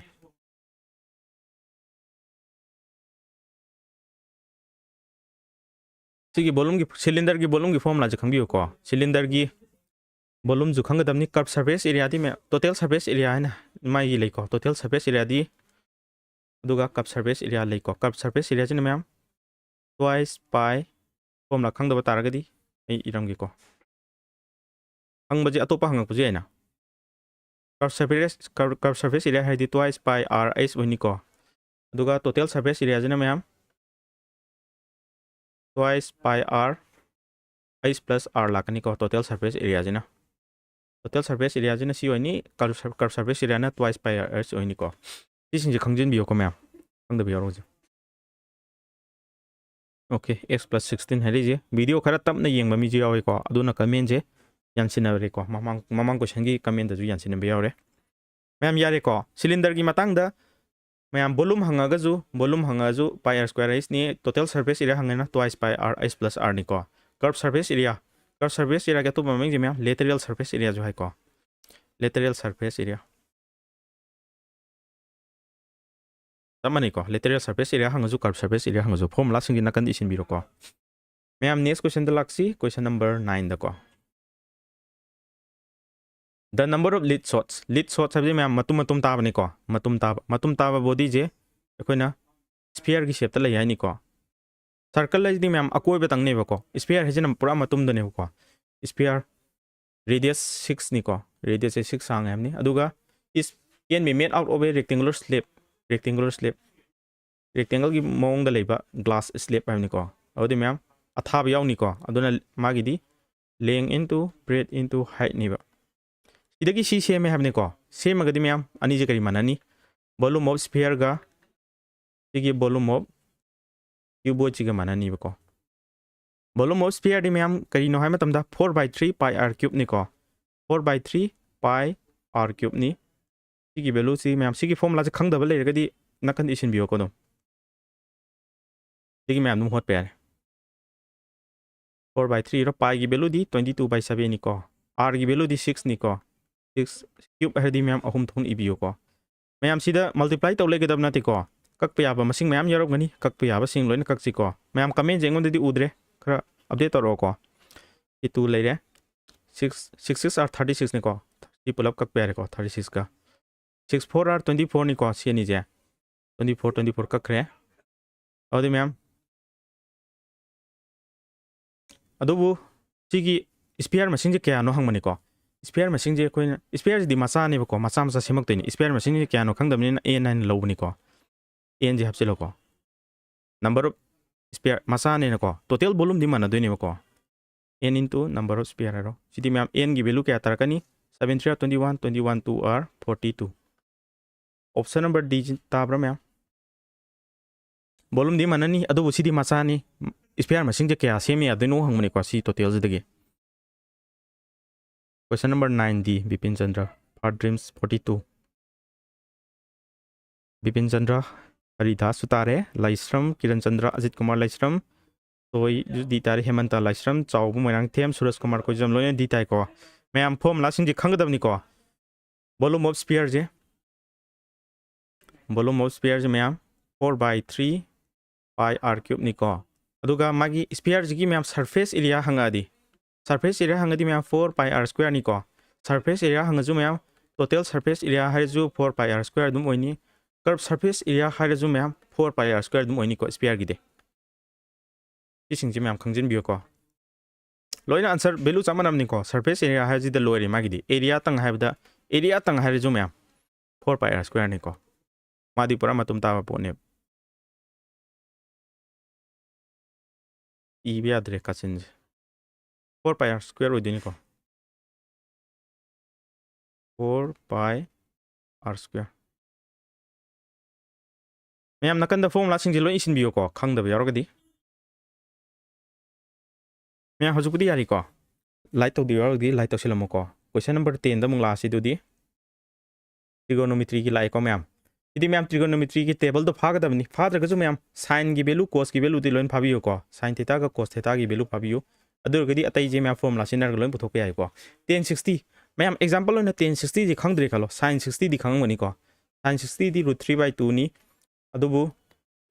ꯁꯤꯒꯤ volume ꯒꯤ, cylinder ꯒꯤ volume ꯒꯤ formula ꯁꯦ ꯈꯪꯕꯤꯌꯨꯀꯣ꯫ Cylinder ꯒꯤ volume ꯁꯨ ꯈꯪꯒꯗꯕꯅꯤ꯫ Curve surface area ꯗꯤ ꯃꯌꯥꯝ, total surface area ꯍꯥꯏꯅ ꯃꯥꯒꯤ ꯂꯩꯀꯣ꯫ Total surface area ꯗꯤ, ꯑꯗꯨꯒ curve surface area ꯂꯩꯀꯣ꯫ Curve surface area ꯁꯤꯅ ꯃꯌꯥꯝ twice pi, formula ꯈꯪꯗꯕ ꯇꯥꯔꯒꯗꯤ ꯑꯩ ꯏꯔꯝꯒꯦꯀꯣ꯫ ꯍꯪꯕꯁꯦ ꯑꯇꯣꯞꯄ ꯍꯪꯉꯛꯄꯁꯨ ꯌꯥꯏꯅ꯫ Curve surface, curve, curve surface area ꯍꯥꯏꯗꯤ twice pi r h ꯑꯣꯏꯅꯤꯀꯣ꯫ ꯑꯗꯨꯒ total surface area ꯁꯤꯅ ꯃꯌꯥꯝ twice pi r, h plus r ꯂꯥꯛꯀꯅꯤꯀꯣ, total surface area ꯁꯤꯅ꯫ Total surface area ꯁꯤꯅ ꯁꯤ ꯑꯣꯏꯅꯤ, curve sur-, curve surface area ꯅ twice pi r h ꯑꯣꯏꯅꯤꯀꯣ꯫ ꯁꯤꯁꯤꯡꯁꯦ ꯈꯪꯖꯤꯟꯕꯤꯌꯨꯀꯣ ꯃꯌꯥꯝ, ꯈꯪꯗꯕ ꯌꯥꯎꯔꯒꯁꯨ꯫ Okay, x plus sixteen ꯍꯥꯏꯔꯛꯏꯁꯦ꯫ Video ꯈꯔ ꯇꯞꯅ ꯌꯦꯡꯕ ꯃꯤꯁꯨ ꯌꯥꯎꯋꯦꯀꯣ, ꯑꯗꯨꯅ comment ꯁꯦ ꯌꯥꯟꯁꯤꯟꯅꯔꯦꯀꯣ꯫ ꯃꯃꯥꯡ, ꯃꯃꯥꯡ question ꯒꯤ comment ꯇꯁꯨ ꯌꯥꯟꯁꯤꯟꯅꯕ ꯌꯥꯎꯔꯦ꯫ ꯃꯌꯥꯝ ꯌꯥꯔꯦꯀꯣ꯫ Cylinder ꯒꯤ ꯃꯇꯥꯡꯗ ꯃꯌꯥꯝ volume ꯍꯪꯉꯒꯁꯨ, volume ꯍꯪꯉꯒꯁꯨ pi r square h ꯅꯤ, total surface area ꯍꯪꯉꯒꯅ twice pi r h plus r ꯅꯤꯀꯣ꯫ Curve surface area, curve surface area ꯒꯤ ꯑꯇꯣꯞꯄ ꯃꯃꯤꯡꯁꯦ ꯃꯌꯥꯝ lateral surface area ꯁꯨ ꯍꯥꯏꯀꯣ꯫ Lateral surface area꯫ ꯆꯞ ꯃꯥꯟꯅꯩꯀꯣ, lateral surface area ꯍꯪꯉꯁꯨ, curve surface area ꯍꯪꯉꯁꯨ, formula ꯁꯤꯡꯁꯦ ꯅꯥꯀꯟꯗ ꯏꯁꯤꯟꯕꯤꯔꯣꯀꯣ꯫ ꯃꯌꯥꯝ, next question the ꯂꯥꯛꯁꯤ, question number nine ꯗꯀꯣ꯫ The number of lead shots, lead shots ꯍꯥꯏꯕꯗꯤ ꯃꯌꯥꯝ ꯃꯇꯨꯝ ꯃꯇꯨꯝ ꯇꯥꯕꯅꯤꯀꯣ, ꯃꯇꯨꯝ ꯇꯥꯕ, ꯃꯇꯨꯝ ꯇꯥꯕ body ꯁꯦ ꯑꯩꯈꯣꯏꯅ sphere ꯒꯤ shape ꯇ ꯂꯩ ꯍꯥꯏꯅꯤꯀꯣ꯫ Circle ꯍꯥꯏꯁꯤꯗꯤ ꯃꯌꯥꯝ ꯑꯀꯣꯏꯕꯇꯪꯅꯦꯕꯀꯣ, sphere ꯍꯥꯏꯁꯤꯅ ꯄꯨꯔꯥ ꯃꯇꯨꯝꯗꯅꯦꯕꯀꯣ꯫ Sphere radius six ꯅꯤꯀꯣ, radius ꯁꯦ six ꯁꯥꯡꯉꯦ ꯍꯥꯏꯕꯅꯤ꯫ ꯑꯗꯨꯒ is can be made out of a rectangular slab, rectangular slab, rectangle ꯒꯤ ꯃꯑꯣꯡꯗ ꯂꯩꯕ glass slab ꯍꯥꯏꯕꯅꯤꯀꯣ꯫ ꯑꯗꯨꯗꯤ ꯃꯌꯥꯝ ꯑꯊꯥꯕ ꯌꯥꯎꯅꯤꯀꯣ, ꯑꯗꯨꯅ ꯃꯥꯒꯤꯗꯤ length into breadth into height ꯅꯤꯕ꯫ ꯁꯤꯗꯒꯤ ꯁꯤ ꯁꯦꯝꯃꯦ ꯍꯥꯏꯕꯅꯤꯀꯣ꯫ ꯁꯦꯝꯃꯒꯗꯤ ꯃꯌꯥꯝ ꯑꯅꯤꯁꯦ ꯀꯔꯤ ꯃꯥꯟꯅꯅꯤ? Volume of sphere ꯒ ꯁꯤꯒꯤ volume of cuboid ꯁꯤꯒ ꯃꯥꯟꯅꯅꯤꯕꯀꯣ꯫ Volume of sphere ꯗꯤ ꯃꯌꯥꯝ ꯀꯔꯤꯅꯣ ꯍꯥꯏ ꯃꯇꯝꯗ four by three pi r cube ꯅꯤꯀꯣ꯫ Four by three pi r cube ꯅꯤ꯫ ꯁꯤꯒꯤ value ꯁꯤ ꯃꯌꯥꯝ, ꯁꯤꯒꯤ formula ꯁꯦ ꯈꯪꯗꯕ ꯂꯩꯔꯒꯗꯤ ꯅꯥꯀꯟꯗ ꯏꯁꯤꯟꯕꯤꯌꯣꯀꯣ ꯑꯗꯨꯝ꯫ ꯁꯤꯒꯤ ꯃꯌꯥꯝ ꯑꯗꯨꯝ ꯍꯣꯠꯄ ꯌꯥꯔꯦ꯫ Four by three ꯏꯔꯣ, pi ꯒꯤ value D twenty two by seven ꯅꯤꯀꯣ, r ꯒꯤ value ꯗꯤ six ꯅꯤꯀꯣ, six cube ꯍꯥꯏꯔꯗꯤ ꯃꯌꯥꯝ ꯑꯍꯨꯝ ꯊꯣꯛꯅ ꯏꯕꯤꯌꯨꯀꯣ꯫ ꯃꯌꯥꯝ ꯁꯤꯗ multiply ꯇꯧ ꯂꯩꯒꯗꯕ ꯅꯠꯇꯦꯀꯣ, ꯀꯛꯄ ꯌꯥꯕ ꯃꯁꯤꯡ ꯃꯌꯥꯝ ꯌꯥꯎꯔꯝꯒꯅꯤ, ꯀꯛꯄ ꯌꯥꯕꯁꯤꯡ ꯂꯣꯏꯅ ꯀꯛꯁꯤꯀꯣ꯫ ꯃꯌꯥꯝ comment ꯁꯦ ꯑꯩꯉꯣꯟꯗꯗꯤ ꯎꯗ꯭ꯔꯦ, ꯈꯔ update ꯇꯧꯔꯛꯑꯣꯀꯣ꯫ ꯁꯤ two ꯂꯩꯔꯦ, six, six six are thirty six ꯅꯤꯀꯣ, ꯁꯤ ꯄꯨꯂꯞ ꯀꯛꯄ ꯌꯥꯔꯦꯀꯣ, thirty six ꯀ꯫ Six four are twenty four ꯅꯤꯀꯣ, ꯁꯤ ꯑꯅꯤꯁꯦ꯫ Twenty four, twenty four ꯀꯛꯈ꯭ꯔꯦ꯫ ꯑꯗꯨꯗꯤ ꯃꯌꯥꯝ, ꯑꯗꯨꯕꯨ ꯁꯤꯒꯤ sphere ꯃꯁꯤꯡꯁꯦ ꯀꯌꯥꯅꯣ ꯍꯪꯕꯅꯤꯀꯣ꯫ Sphere ꯃꯁꯤꯡꯁꯦ ꯑꯩꯈꯣꯏꯅ, sphere ꯁꯤꯗꯤ ꯃꯆꯥꯅꯦꯕꯀꯣ, ꯃꯆꯥ ꯃꯆꯥ ꯁꯦꯝꯃꯛꯇꯣꯏꯅꯤ꯫ Sphere ꯃꯁꯤꯡꯁꯦ ꯀꯌꯥꯅꯣ ꯈꯪꯗꯕꯅꯤꯅ n ꯍꯥꯏꯅ ꯂꯧꯕꯅꯤꯀꯣ꯫ N say ꯍꯥꯞꯆꯤꯜꯂꯣꯀꯣ꯫ Number of sphere ꯃꯆꯥꯅꯦꯅꯀꯣ, total volume D ꯃꯥꯟꯅꯗꯣꯏꯅꯦꯕꯀꯣ꯫ N into number of sphere ꯍꯥꯏꯔꯣ꯫ ꯁꯤꯗꯤ ꯃꯌꯥꯝ n ꯒꯤ value ꯀꯌꯥ ꯇꯥꯔꯛꯀꯅꯤ? Seven three are twenty one, twenty one two are forty two꯫ Option number D ꯁꯤ ꯇꯥꯕ꯭ꯔꯥ ꯃꯌꯥꯝ? Volume ꯗꯤ ꯃꯥꯟꯅꯅꯤ, ꯑꯗꯨꯕꯨ ꯁꯤꯗꯤ ꯃꯆꯥꯅꯤ꯫ Sphere ꯃꯁꯤꯡꯁꯦ ꯀꯌꯥ ꯁꯦꯝ ꯌꯥꯗꯣꯏꯅꯣ ꯍꯪꯕꯅꯤꯀꯣ, ꯁꯤ total ꯁꯤꯗꯒꯤ꯫ Question number nine D, Bipin Chandra, Far Dreams forty two꯫ Bipin Chandra, ꯍꯔꯤꯗꯥꯁꯁꯨ ꯇꯥꯔꯦ, ꯂꯥꯏꯁ꯭ꯔꯝ, ꯀꯤꯔꯟ ꯆꯟꯗ꯭ꯔ, ꯑꯖꯤꯠ ꯀꯨꯃꯥꯔ ꯂꯥꯏꯁ꯭ꯔꯝ, ꯊꯣꯏꯁꯨ ꯗꯤ ꯇꯥꯔꯦ, ꯍꯦꯃꯟꯇ ꯂꯥꯏꯁ꯭ꯔꯝ, ꯆꯥꯎꯕ ꯃꯣꯏꯔꯥꯡꯊꯦꯝ, ꯁꯨꯔꯖ ꯀꯨꯃꯥꯔ ꯀꯣꯏꯖꯝ, ꯂꯣꯏꯅ ꯗꯤ ꯇꯥꯏꯀꯣ꯫ ꯃꯌꯥꯝ ꯐꯣꯔꯃꯨꯂꯥꯁꯤꯡꯁꯦ ꯈꯪꯒꯗꯕꯅꯤꯀꯣ꯫ Volume of sphere say, volume of sphere ꯁꯦ ꯃꯌꯥꯝ four by three pi r cube ꯅꯤꯀꯣ꯫ ꯑꯗꯨꯒ ꯃꯥꯒꯤ sphere ꯁꯤꯒꯤ ꯃꯌꯥꯝ surface area ꯍꯪꯉꯛꯑꯗꯤ, surface area ꯍꯪꯉꯗꯤ ꯃꯌꯥꯝ four pi r square ꯅꯤꯀꯣ꯫ Surface area ꯍꯪꯉꯁꯨ ꯃꯌꯥꯝ total surface area ꯍꯥꯏꯔꯁꯨ four pi r square ꯑꯗꯨꯝ ꯑꯣꯏꯅꯤ꯫ Curve surface area ꯍꯥꯏꯔꯁꯨ ꯃꯌꯥꯝ four pi r square ꯑꯗꯨꯝ ꯑꯣꯏꯅꯤꯀꯣ sphere ꯒꯤꯗꯤ꯫ ꯁꯤꯁꯤꯡꯁꯤ ꯃꯌꯥꯝ ꯈꯪꯖꯤꯟꯕꯤꯌꯨꯀꯣ꯫ ꯂꯣꯏꯅ answer value ꯆꯞ ꯃꯥꯟꯅꯕꯅꯤꯀꯣ꯫ Surface area ꯍꯥꯏꯁꯤꯗ ꯂꯣꯏꯔꯦ ꯃꯥꯒꯤꯗꯤ꯫ Area ꯇꯪ ꯍꯥꯏꯕꯗ, area ꯇꯪ ꯍꯥꯏꯔꯁꯨ ꯃꯌꯥꯝ four pi r square ꯅꯤꯀꯣ꯫ ꯃꯥꯗꯤ ꯄꯨꯔꯥ ꯃꯇꯨꯝ ꯇꯥꯕ ꯄꯣꯠꯅꯦꯕ꯫ ꯏꯕ ꯌꯥꯗ꯭ꯔꯦ ꯀꯥꯆꯤꯟꯁꯦ꯫ Four pi r square ꯑꯣꯏꯗꯣꯏꯅꯤꯀꯣ꯫ Four pi r square꯫ ꯃꯌꯥꯝ ꯅꯥꯀꯟꯗ ꯐꯣꯔꯃꯨꯂꯥꯁꯤꯡꯁꯦ ꯂꯣꯏ ꯏꯁꯤꯟꯕꯤꯌꯨꯀꯣ, ꯈꯪꯗꯕ ꯌꯥꯎꯔꯒꯗꯤ꯫ ꯃꯌꯥꯝ ꯍꯧꯖꯤꯛꯄꯨꯗꯤ ꯌꯥꯔꯤꯀꯣ꯫ Like ꯇꯧꯗꯕ ꯌꯥꯎꯔꯒꯗꯤ like ꯇꯧꯁꯤꯜꯂꯝꯃꯨꯀꯣ꯫ Question number ten ꯗ ꯑꯃꯨꯛ ꯂꯥꯛꯑꯁꯤ ꯑꯗꯨꯗꯤ꯫ Trigonometry ꯒꯤ ꯂꯥꯛꯑꯦꯀꯣ ꯃꯌꯥꯝ꯫ ꯁꯤꯗꯤ ꯃꯌꯥꯝ trigonometry ꯒꯤ table ꯗꯣ ꯐꯥꯒꯗꯕꯅꯤ꯫ ꯐꯥꯗ꯭ꯔꯒꯁꯨ ꯃꯌꯥꯝ sine ꯒꯤ value, cos ꯀꯤ value ꯗꯤ ꯂꯣꯏꯅ ꯐꯥꯕꯤꯌꯨꯀꯣ꯫ Sine theta ꯒ cos theta ꯒꯤ value ꯐꯥꯕꯤꯌꯨ꯫ ꯑꯗꯨ ꯑꯣꯏꯔꯒꯗꯤ ꯑꯇꯩꯁꯦ ꯃꯌꯥꯝ ꯐꯣꯔꯃꯨꯂꯥ ꯁꯤꯖꯤꯟꯅꯔꯒ ꯂꯣꯏꯅ ꯄꯨꯊꯣꯛꯄ ꯌꯥꯏꯀꯣ꯫ Tan sixty, ꯃꯌꯥꯝ example ꯑꯣꯏꯅ tan sixty ꯁꯤ ꯈꯪꯗ꯭ꯔꯦ ꯈꯜꯂꯣ, sine sixty D ꯈꯪꯉꯝꯒꯅꯤꯀꯣ꯫ Sine sixty D root three by two ꯅꯤ꯫ ꯑꯗꯨꯕꯨ,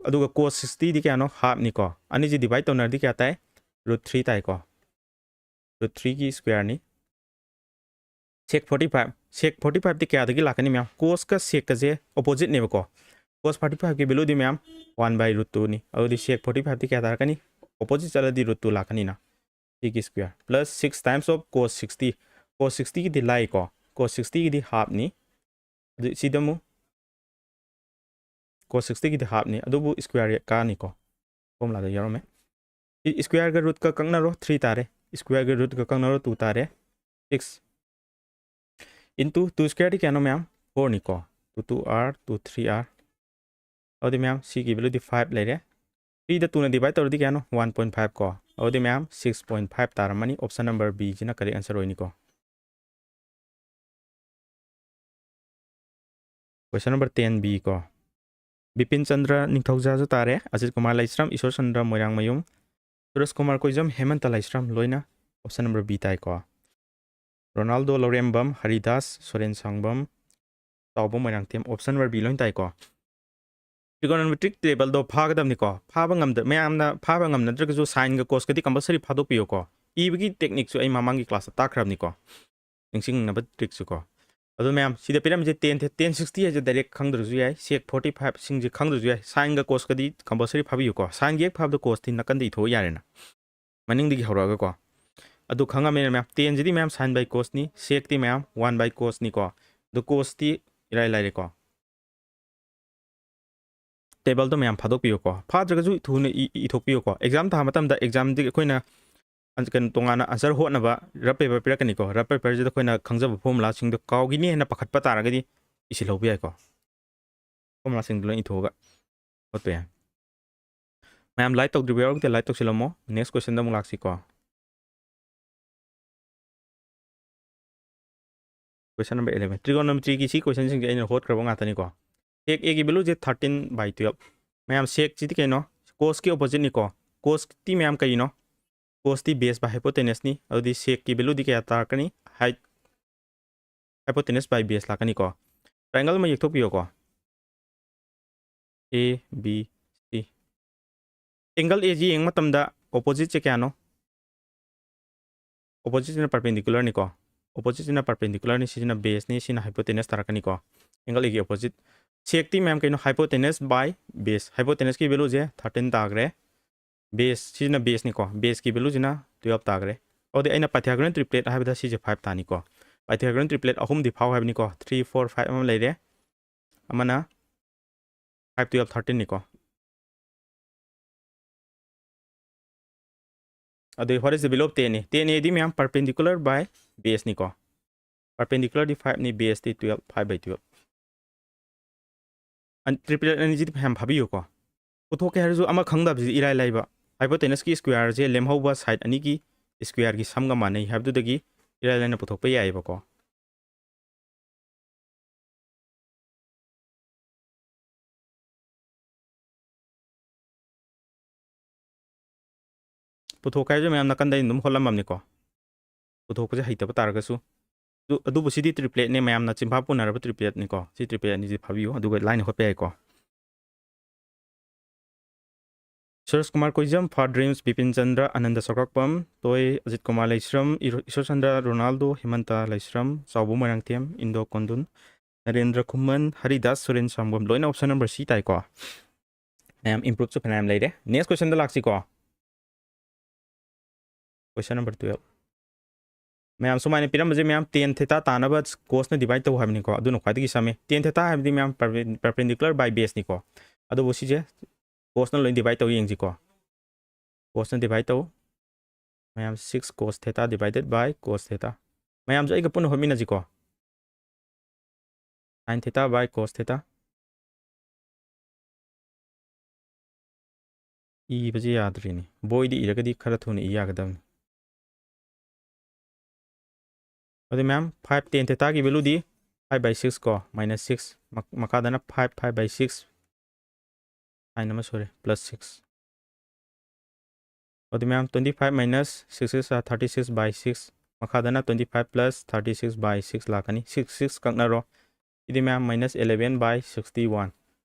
ꯑꯗꯨꯒ cos sixty ꯗꯤ ꯀꯌꯥꯅꯣ? Half ꯅꯤꯀꯣ꯫ ꯑꯅꯤꯁꯤ divide ꯇꯧꯅꯔꯗꯤ ꯀꯌꯥ ꯇꯥꯏ? Root three ꯇꯥꯏꯀꯣ꯫ Root three ꯒꯤ square ꯅꯤ꯫ Sec forty five, sec forty five ꯗꯤ ꯀꯌꯥꯗꯒꯤ ꯂꯥꯛꯀꯅꯤ ꯃꯌꯥꯝ? Cos ꯀ sec ꯀꯁꯦ opposite ꯅꯦꯕꯀꯣ꯫ Cos forty five ꯀꯤ value ꯗꯤ ꯃꯌꯥꯝ one by root two ꯅꯤ꯫ ꯑꯗꯨꯗꯤ sec forty five ꯗꯤ ꯀꯌꯥ ꯇꯥꯔꯛꯀꯅꯤ? Opposite ꯆꯠꯂꯗꯤ root two ꯂꯥꯛꯀꯅꯤꯅ꯫ ꯁꯤꯒꯤ square plus six times of cos sixty꯫ Cos sixty ꯒꯤꯗꯤ ꯂꯥꯛꯏꯀꯣ꯫ Cos sixty ꯒꯤꯗꯤ half ꯅꯤ꯫ ꯑꯗꯨ ꯁꯤꯗ ꯑꯃꯨꯛ cos sixty ꯒꯤꯗꯤ half ꯅꯤ, ꯑꯗꯨꯕꯨ square ꯀꯥꯅꯤꯀꯣ꯫ Formula ꯗ ꯌꯥꯎꯔꯝꯃꯦ꯫ ꯁꯤ square ꯒ root ꯀ ꯀꯛꯅꯔꯣ, three ꯇꯥꯔꯦ꯫ Square ꯒ root ꯀ ꯀꯛꯅꯔꯣ, two ꯇꯥꯔꯦ꯫ Six into two square ꯗꯤ ꯀꯌꯥꯅꯣ ꯃꯌꯥꯝ? Four ꯅꯤꯀꯣ꯫ Two two r, two three r꯫ ꯑꯗꯨꯗꯤ ꯃꯌꯥꯝ ꯁꯤꯒꯤ value ꯗꯤ five ꯂꯩꯔꯦ꯫ Three ꯗ two ꯅ divide ꯇꯧꯔꯗꯤ ꯀꯌꯥꯅꯣ? One point five ꯀꯣ꯫ ꯑꯗꯨꯗꯤ ꯃꯌꯥꯝ six point five ꯇꯥꯔꯝꯃꯅꯤ꯫ Option number B ꯁꯤꯅ correct answer ꯑꯣꯏꯅꯤꯀꯣ꯫ Question number ten B ꯀꯣ꯫ ꯕꯤꯄꯤꯟ ꯆꯟꯗ꯭ꯔ ꯅꯤꯡꯊꯧꯖꯥꯁꯨ ꯇꯥꯔꯦ, ꯑꯖꯤꯠ ꯀꯨꯃꯥꯔ ꯂꯩꯁ꯭ꯔꯝ, ꯏꯁꯣꯔ ꯆꯟꯗ꯭ꯔ ꯃꯣꯏꯔꯥꯡꯃꯌꯨꯝ, ꯁꯨꯔꯖ ꯀꯨꯃꯥꯔ ꯀꯣꯏꯖꯝ, ꯍꯦꯃꯟꯇ ꯂꯩꯁ꯭ꯔꯝ, ꯂꯣꯏꯅ option number B ꯇꯥꯏꯀꯣ꯫ Ronaldo Laurembam, Haridas, Soren Sangbam, Chaobam Moirangthem, option number B ꯂꯣꯏꯅ ꯇꯥꯏꯀꯣ꯫ Trigonometric table ꯗꯣ ꯐꯥꯒꯗꯕꯅꯤꯀꯣ꯫ ꯐꯥꯕ ꯉꯝꯗ-, ꯃꯌꯥꯝꯅ ꯐꯥꯕ ꯉꯝꯅꯗ꯭ꯔꯒꯁꯨ sine ꯒ cos ꯀꯗꯤ compulsory ꯐꯥꯗꯣꯛꯄꯤꯌꯨꯀꯣ꯫ ꯏꯕꯒꯤ technique ꯁꯨ ꯑꯩ ꯃꯃꯥꯡꯒꯤ class ꯇ ꯇꯥꯛꯈ꯭ꯔꯕꯅꯤꯀꯣ꯫ ꯅꯤꯡꯁꯤꯡꯅꯕ trick ꯁꯨꯀꯣ꯫ ꯑꯗꯣ ꯃꯌꯥꯝ, ꯁꯤꯗ ꯄꯤꯔꯝꯃꯤꯁꯦ ten, ten sixty ꯍꯥꯏꯁꯦ direct ꯈꯪꯗ꯭ꯔꯁꯨ ꯌꯥꯏ, sec forty five ꯁꯤꯡꯁꯦ ꯈꯪꯗ꯭ꯔꯁꯨ ꯌꯥꯏ, sine ꯒ cos ꯀꯗꯤ compulsory ꯐꯥꯕꯤꯌꯨꯀꯣ꯫ Sine ꯒꯤ ꯍꯦꯛ ꯐꯥꯕꯗ cos ꯇꯤ ꯅꯥꯀꯟꯗ ꯏꯊꯣꯛꯑ ꯌꯥꯔꯦꯅ, ꯃꯅꯤꯡꯗꯒꯤ ꯍꯧꯔꯛꯑꯒꯀꯣ꯫ ꯑꯗꯨ ꯈꯪꯉꯕꯅꯤꯅ ꯃꯌꯥꯝ, ten ꯁꯤꯗꯤ ꯃꯌꯥꯝ sine by cos ꯅꯤ, sec ꯇꯤ ꯃꯌꯥꯝ one by cos ꯅꯤꯀꯣ꯫ ꯑꯗꯨ cos ꯇꯤ ꯏꯔꯥꯏ ꯂꯥꯏꯔꯦꯀꯣ꯫ Table ꯗꯣ ꯃꯌꯥꯝ ꯐꯥꯗꯣꯛꯄꯤꯌꯨꯀꯣ꯫ ꯐꯥꯗ꯭ꯔꯒꯁꯨ ꯊꯨꯅ ꯏ-, ꯏ-, ꯏꯊꯣꯛꯄꯤꯌꯨꯀꯣ꯫ Exam ꯊꯥꯕ ꯃꯇꯝꯗ exam ꯗꯒꯤ ꯑꯩꯈꯣꯏꯅ ꯑꯟ-, ꯀꯩꯅꯣ, ꯇꯣꯉꯥꯟꯅ answer ꯍꯣꯠꯅꯕ rough paper ꯄꯤꯔꯛꯀꯅꯤꯀꯣ꯫ Rough paper ꯁꯤꯗ ꯑꯩꯈꯣꯏꯅ ꯈꯪꯖꯕ formula ꯁꯤꯡꯗꯣ ꯀꯥꯎꯈꯤꯅꯤ ꯍꯥꯏꯅ ꯄꯥꯈꯠꯄ ꯇꯥꯔꯒꯗꯤ ꯏꯁꯤꯜꯍꯧꯕ ꯌꯥꯏꯀꯣ꯫ Formula ꯁꯤꯡꯗꯣ ꯂꯣꯏ ꯏꯊꯣꯛꯑꯒ ꯍꯣꯠꯄ ꯌꯥꯏ꯫ ꯃꯌꯥꯝ like ꯇꯧꯗ꯭ꯔꯤꯕ ꯌꯥꯎꯔꯒꯗꯤ like ꯇꯧꯁꯤꯜꯂꯝꯃꯣ꯫ Next question ꯗ ꯑꯃꯨꯛ ꯂꯥꯛꯁꯤꯀꯣ꯫ Question number eleven꯫ Trigonometry ꯒꯤ ꯁꯤ question ꯁꯤꯡꯁꯦ ꯑꯩꯅ ꯍꯣꯠꯈ꯭ꯔꯕ ꯉꯥꯛꯇꯅꯤꯀꯣ꯫ Sec A ꯒꯤ value say thirteen by twelve꯫ ꯃꯌꯥꯝ, sec ꯁꯤꯗꯤ ꯀꯩꯅꯣ? Cos ꯀꯤ opposite ꯅꯤꯀꯣ꯫ Cos ꯇꯤ ꯃꯌꯥꯝ ꯀꯩꯅꯣ? Cos T base by hypotenuse ꯅꯤ꯫ ꯑꯗꯨꯗꯤ sec ꯀꯤ value ꯗꯤ ꯀꯌꯥ ꯇꯥꯔꯛꯀꯅꯤ? Hy-, hypotenuse by base ꯂꯥꯛꯀꯅꯤꯀꯣ꯫ Triangle ꯑꯃ ꯌꯦꯛꯊꯣꯛꯄꯤꯌꯣꯀꯣ꯫ A, B, C꯫ Angle A ꯁꯤ ꯌꯦꯡꯕ ꯃꯇꯝꯗ opposite ꯁꯦ ꯀꯌꯥꯅꯣ? Opposite ꯁꯤꯅ perpendicular ꯅꯤꯀꯣ꯫ Opposite ꯁꯤꯅ perpendicular ꯅꯤ, ꯁꯤꯁꯤꯅ base ꯅꯤ, ꯁꯤꯅ hypotenuse ꯇꯥꯔꯛꯀꯅꯤꯀꯣ꯫ Angle A ꯒꯤ opposite꯫ Sec ꯇꯤ ꯃꯌꯥꯝ ꯀꯩꯅꯣ? Hypotenuse by base꯫ Hypotenuse ꯀꯤ value ꯁꯦ thirteen ꯇꯥꯈ꯭ꯔꯦ꯫ Base, ꯁꯤꯁꯤꯅ base ꯅꯤꯀꯣ꯫ Base ꯀꯤ value ꯁꯤꯅ twelve ꯇꯥꯈ꯭ꯔꯦ꯫ ꯑꯗꯨꯗꯤ ꯑꯩꯅ Pythagorean triplet ꯍꯥꯏꯕꯗ ꯁꯤꯁꯦ five ꯇꯥꯅꯤꯀꯣ꯫ Pythagorean triplet ꯑꯍꯨꯝꯗꯤ ꯐꯥꯎ ꯍꯥꯏꯕꯅꯤꯀꯣ꯫ Three, four, five ꯑꯃ ꯂꯩꯔꯦ꯫ ꯑꯃꯅ five, twelve, thirteen ꯅꯤꯀꯣ꯫ ꯑꯗꯨ what is the value of tan A? Tan A ꯗꯤ ꯃꯌꯥꯝ perpendicular by base ꯅꯤꯀꯣ꯫ Perpendicular D five ꯅꯤ, base T twelve, five by twelve꯫ ꯑꯟ-, triplet ꯑꯅꯤꯁꯤꯗꯤ ꯃꯌꯥꯝ ꯐꯥꯕꯤꯌꯨꯀꯣ꯫ ꯄꯨꯊꯣꯛꯀꯦ ꯍꯥꯏꯔꯁꯨ ꯑꯃ ꯈꯪꯗꯕꯁꯤꯗꯤ ꯏꯔꯥꯏ ꯂꯥꯏꯕ꯫ Hypotenuse ꯀꯤ square ꯁꯦ ꯂꯦꯝꯍꯧꯕ side ꯑꯅꯤꯒꯤ square ꯒꯤ sum ꯒ ꯃꯥꯟꯅꯩ ꯍꯥꯏꯕꯗꯨꯗꯒꯤ ꯏꯔꯥꯏ ꯂꯥꯏꯅ ꯄꯨꯊꯣꯛꯄ ꯌꯥꯏꯑꯕꯀꯣ꯫ ꯄꯨꯊꯣꯛꯀꯦ ꯍꯥꯏꯔꯁꯨ ꯃꯌꯥꯝ ꯅꯥꯀꯟꯗ ꯑꯩꯅ ꯑꯗꯨꯝ ꯍꯣꯠꯂꯝꯃꯕꯅꯤꯀꯣ꯫ ꯄꯨꯊꯣꯛꯄꯁꯦ ꯍꯩꯇꯕ ꯇꯥꯔꯒꯁꯨ꯫ ꯑꯗꯨ-, ꯑꯗꯨꯕꯨ ꯁꯤꯗꯤ triplet ꯅꯦ, ꯃꯌꯥꯝꯅ ꯆꯤꯟꯐꯥ ꯄꯨꯅꯔꯕ triplet ꯅꯤꯀꯣ꯫ ꯁꯤ triplet ꯑꯅꯤꯁꯤ ꯐꯥꯕꯤꯌꯨ, ꯑꯗꯨꯒ ꯂꯥꯏꯅ ꯍꯣꯠꯄ ꯌꯥꯏꯀꯣ꯫ ꯁꯨꯔꯖ ꯀꯨꯃꯥꯔ ꯀꯣꯏꯖꯝ, ꯐꯥ ꯗ꯭ꯔꯤꯝꯁ, ꯕꯤꯄꯤꯟ ꯆꯟꯗ꯭ꯔ, ꯑꯅꯟꯗ ꯁꯧꯒ꯭ꯔꯥꯛꯄꯝ, ꯇꯣꯏ, ꯑꯖꯤꯠ ꯀꯨꯃꯥꯔ ꯂꯩꯁ꯭ꯔꯝ, ꯏꯔꯣ-, ꯏꯁꯣꯔ ꯆꯟꯗ꯭ꯔ ꯔꯣꯅꯥꯜꯗꯣ, ꯍꯦꯃꯟꯇ ꯂꯩꯁ꯭ꯔꯝ, ꯆꯥꯎꯕ ꯃꯣꯏꯔꯥꯡꯊꯦꯝ, ꯏꯟꯗꯣ ꯀꯣꯟꯗꯨꯟ, ꯅꯔꯦꯟꯗ꯭ꯔ ꯈꯨꯃꯟ, ꯍꯔꯤꯗꯥꯁ ꯁꯨꯔꯦꯟ ꯁꯥꯡꯕꯝ, ꯂꯣꯏꯅ option number C ꯇꯥꯏꯀꯣ꯫ ꯃꯌꯥꯝ improve ꯁꯨ ꯐꯅꯌꯥꯝ ꯂꯩꯔꯦ꯫ Next question ꯗ ꯂꯥꯛꯁꯤꯀꯣ꯫ Question number twelve꯫ ꯃꯌꯥꯝ ꯁꯨꯃꯥꯏꯅ ꯄꯤꯔꯝꯕꯁꯦ ꯃꯌꯥꯝ, tan theta ꯇꯥꯅꯕ cos ꯅ divide ꯇꯧ ꯍꯥꯏꯕꯅꯤꯀꯣ, ꯑꯗꯨꯅ ꯈ꯭ꯋꯥꯏꯗꯒꯤ ꯁꯝꯃꯦ꯫ Tan theta ꯍꯥꯏꯕꯗꯤ ꯃꯌꯥꯝ perpen-, perpendicular by base ꯅꯤꯀꯣ꯫ ꯑꯗꯨꯕꯨ ꯁꯤꯁꯦ cos ꯅ ꯂꯣꯏ divide ꯇꯧ ꯌꯦꯡꯁꯤꯀꯣ꯫ Cos ꯅ divide ꯇꯧ꯫ ꯃꯌꯥꯝ, six cos theta divided by cos theta꯫ ꯃꯌꯥꯝꯁꯨ ꯑꯩꯒ ꯄꯨꯟꯅ ꯍꯣꯠꯃꯤꯟꯅꯁꯤꯀꯣ꯫ Sin theta by cos theta꯫ ꯏꯕꯁꯦ ꯌꯥꯗ꯭ꯔꯤꯅꯦ꯫ ꯕꯣꯏꯗ ꯏꯔꯒꯗꯤ ꯈꯔ ꯊꯨꯅ ꯏ ꯌꯥꯒꯗꯕꯅꯤ꯫ ꯑꯗꯨ ꯃꯌꯥꯝ, five tan theta ꯒꯤ value D five by six ꯀꯣ, minus six, ꯃꯛ-, ꯃꯈꯥꯗꯅ five, five by six, sign ꯑꯃ ꯁꯣꯏꯔꯦ, plus six꯫ ꯑꯗꯨ ꯃꯌꯥꯝ, twenty five minus six six are thirty six by six, ꯃꯈꯥꯗꯅ twenty five plus thirty six by six ꯂꯥꯛꯀꯅꯤ꯫ Six, six ꯀꯛꯅꯔꯣ꯫ ꯁꯤꯗꯤ ꯃꯌꯥꯝ, minus eleven by sixty one꯫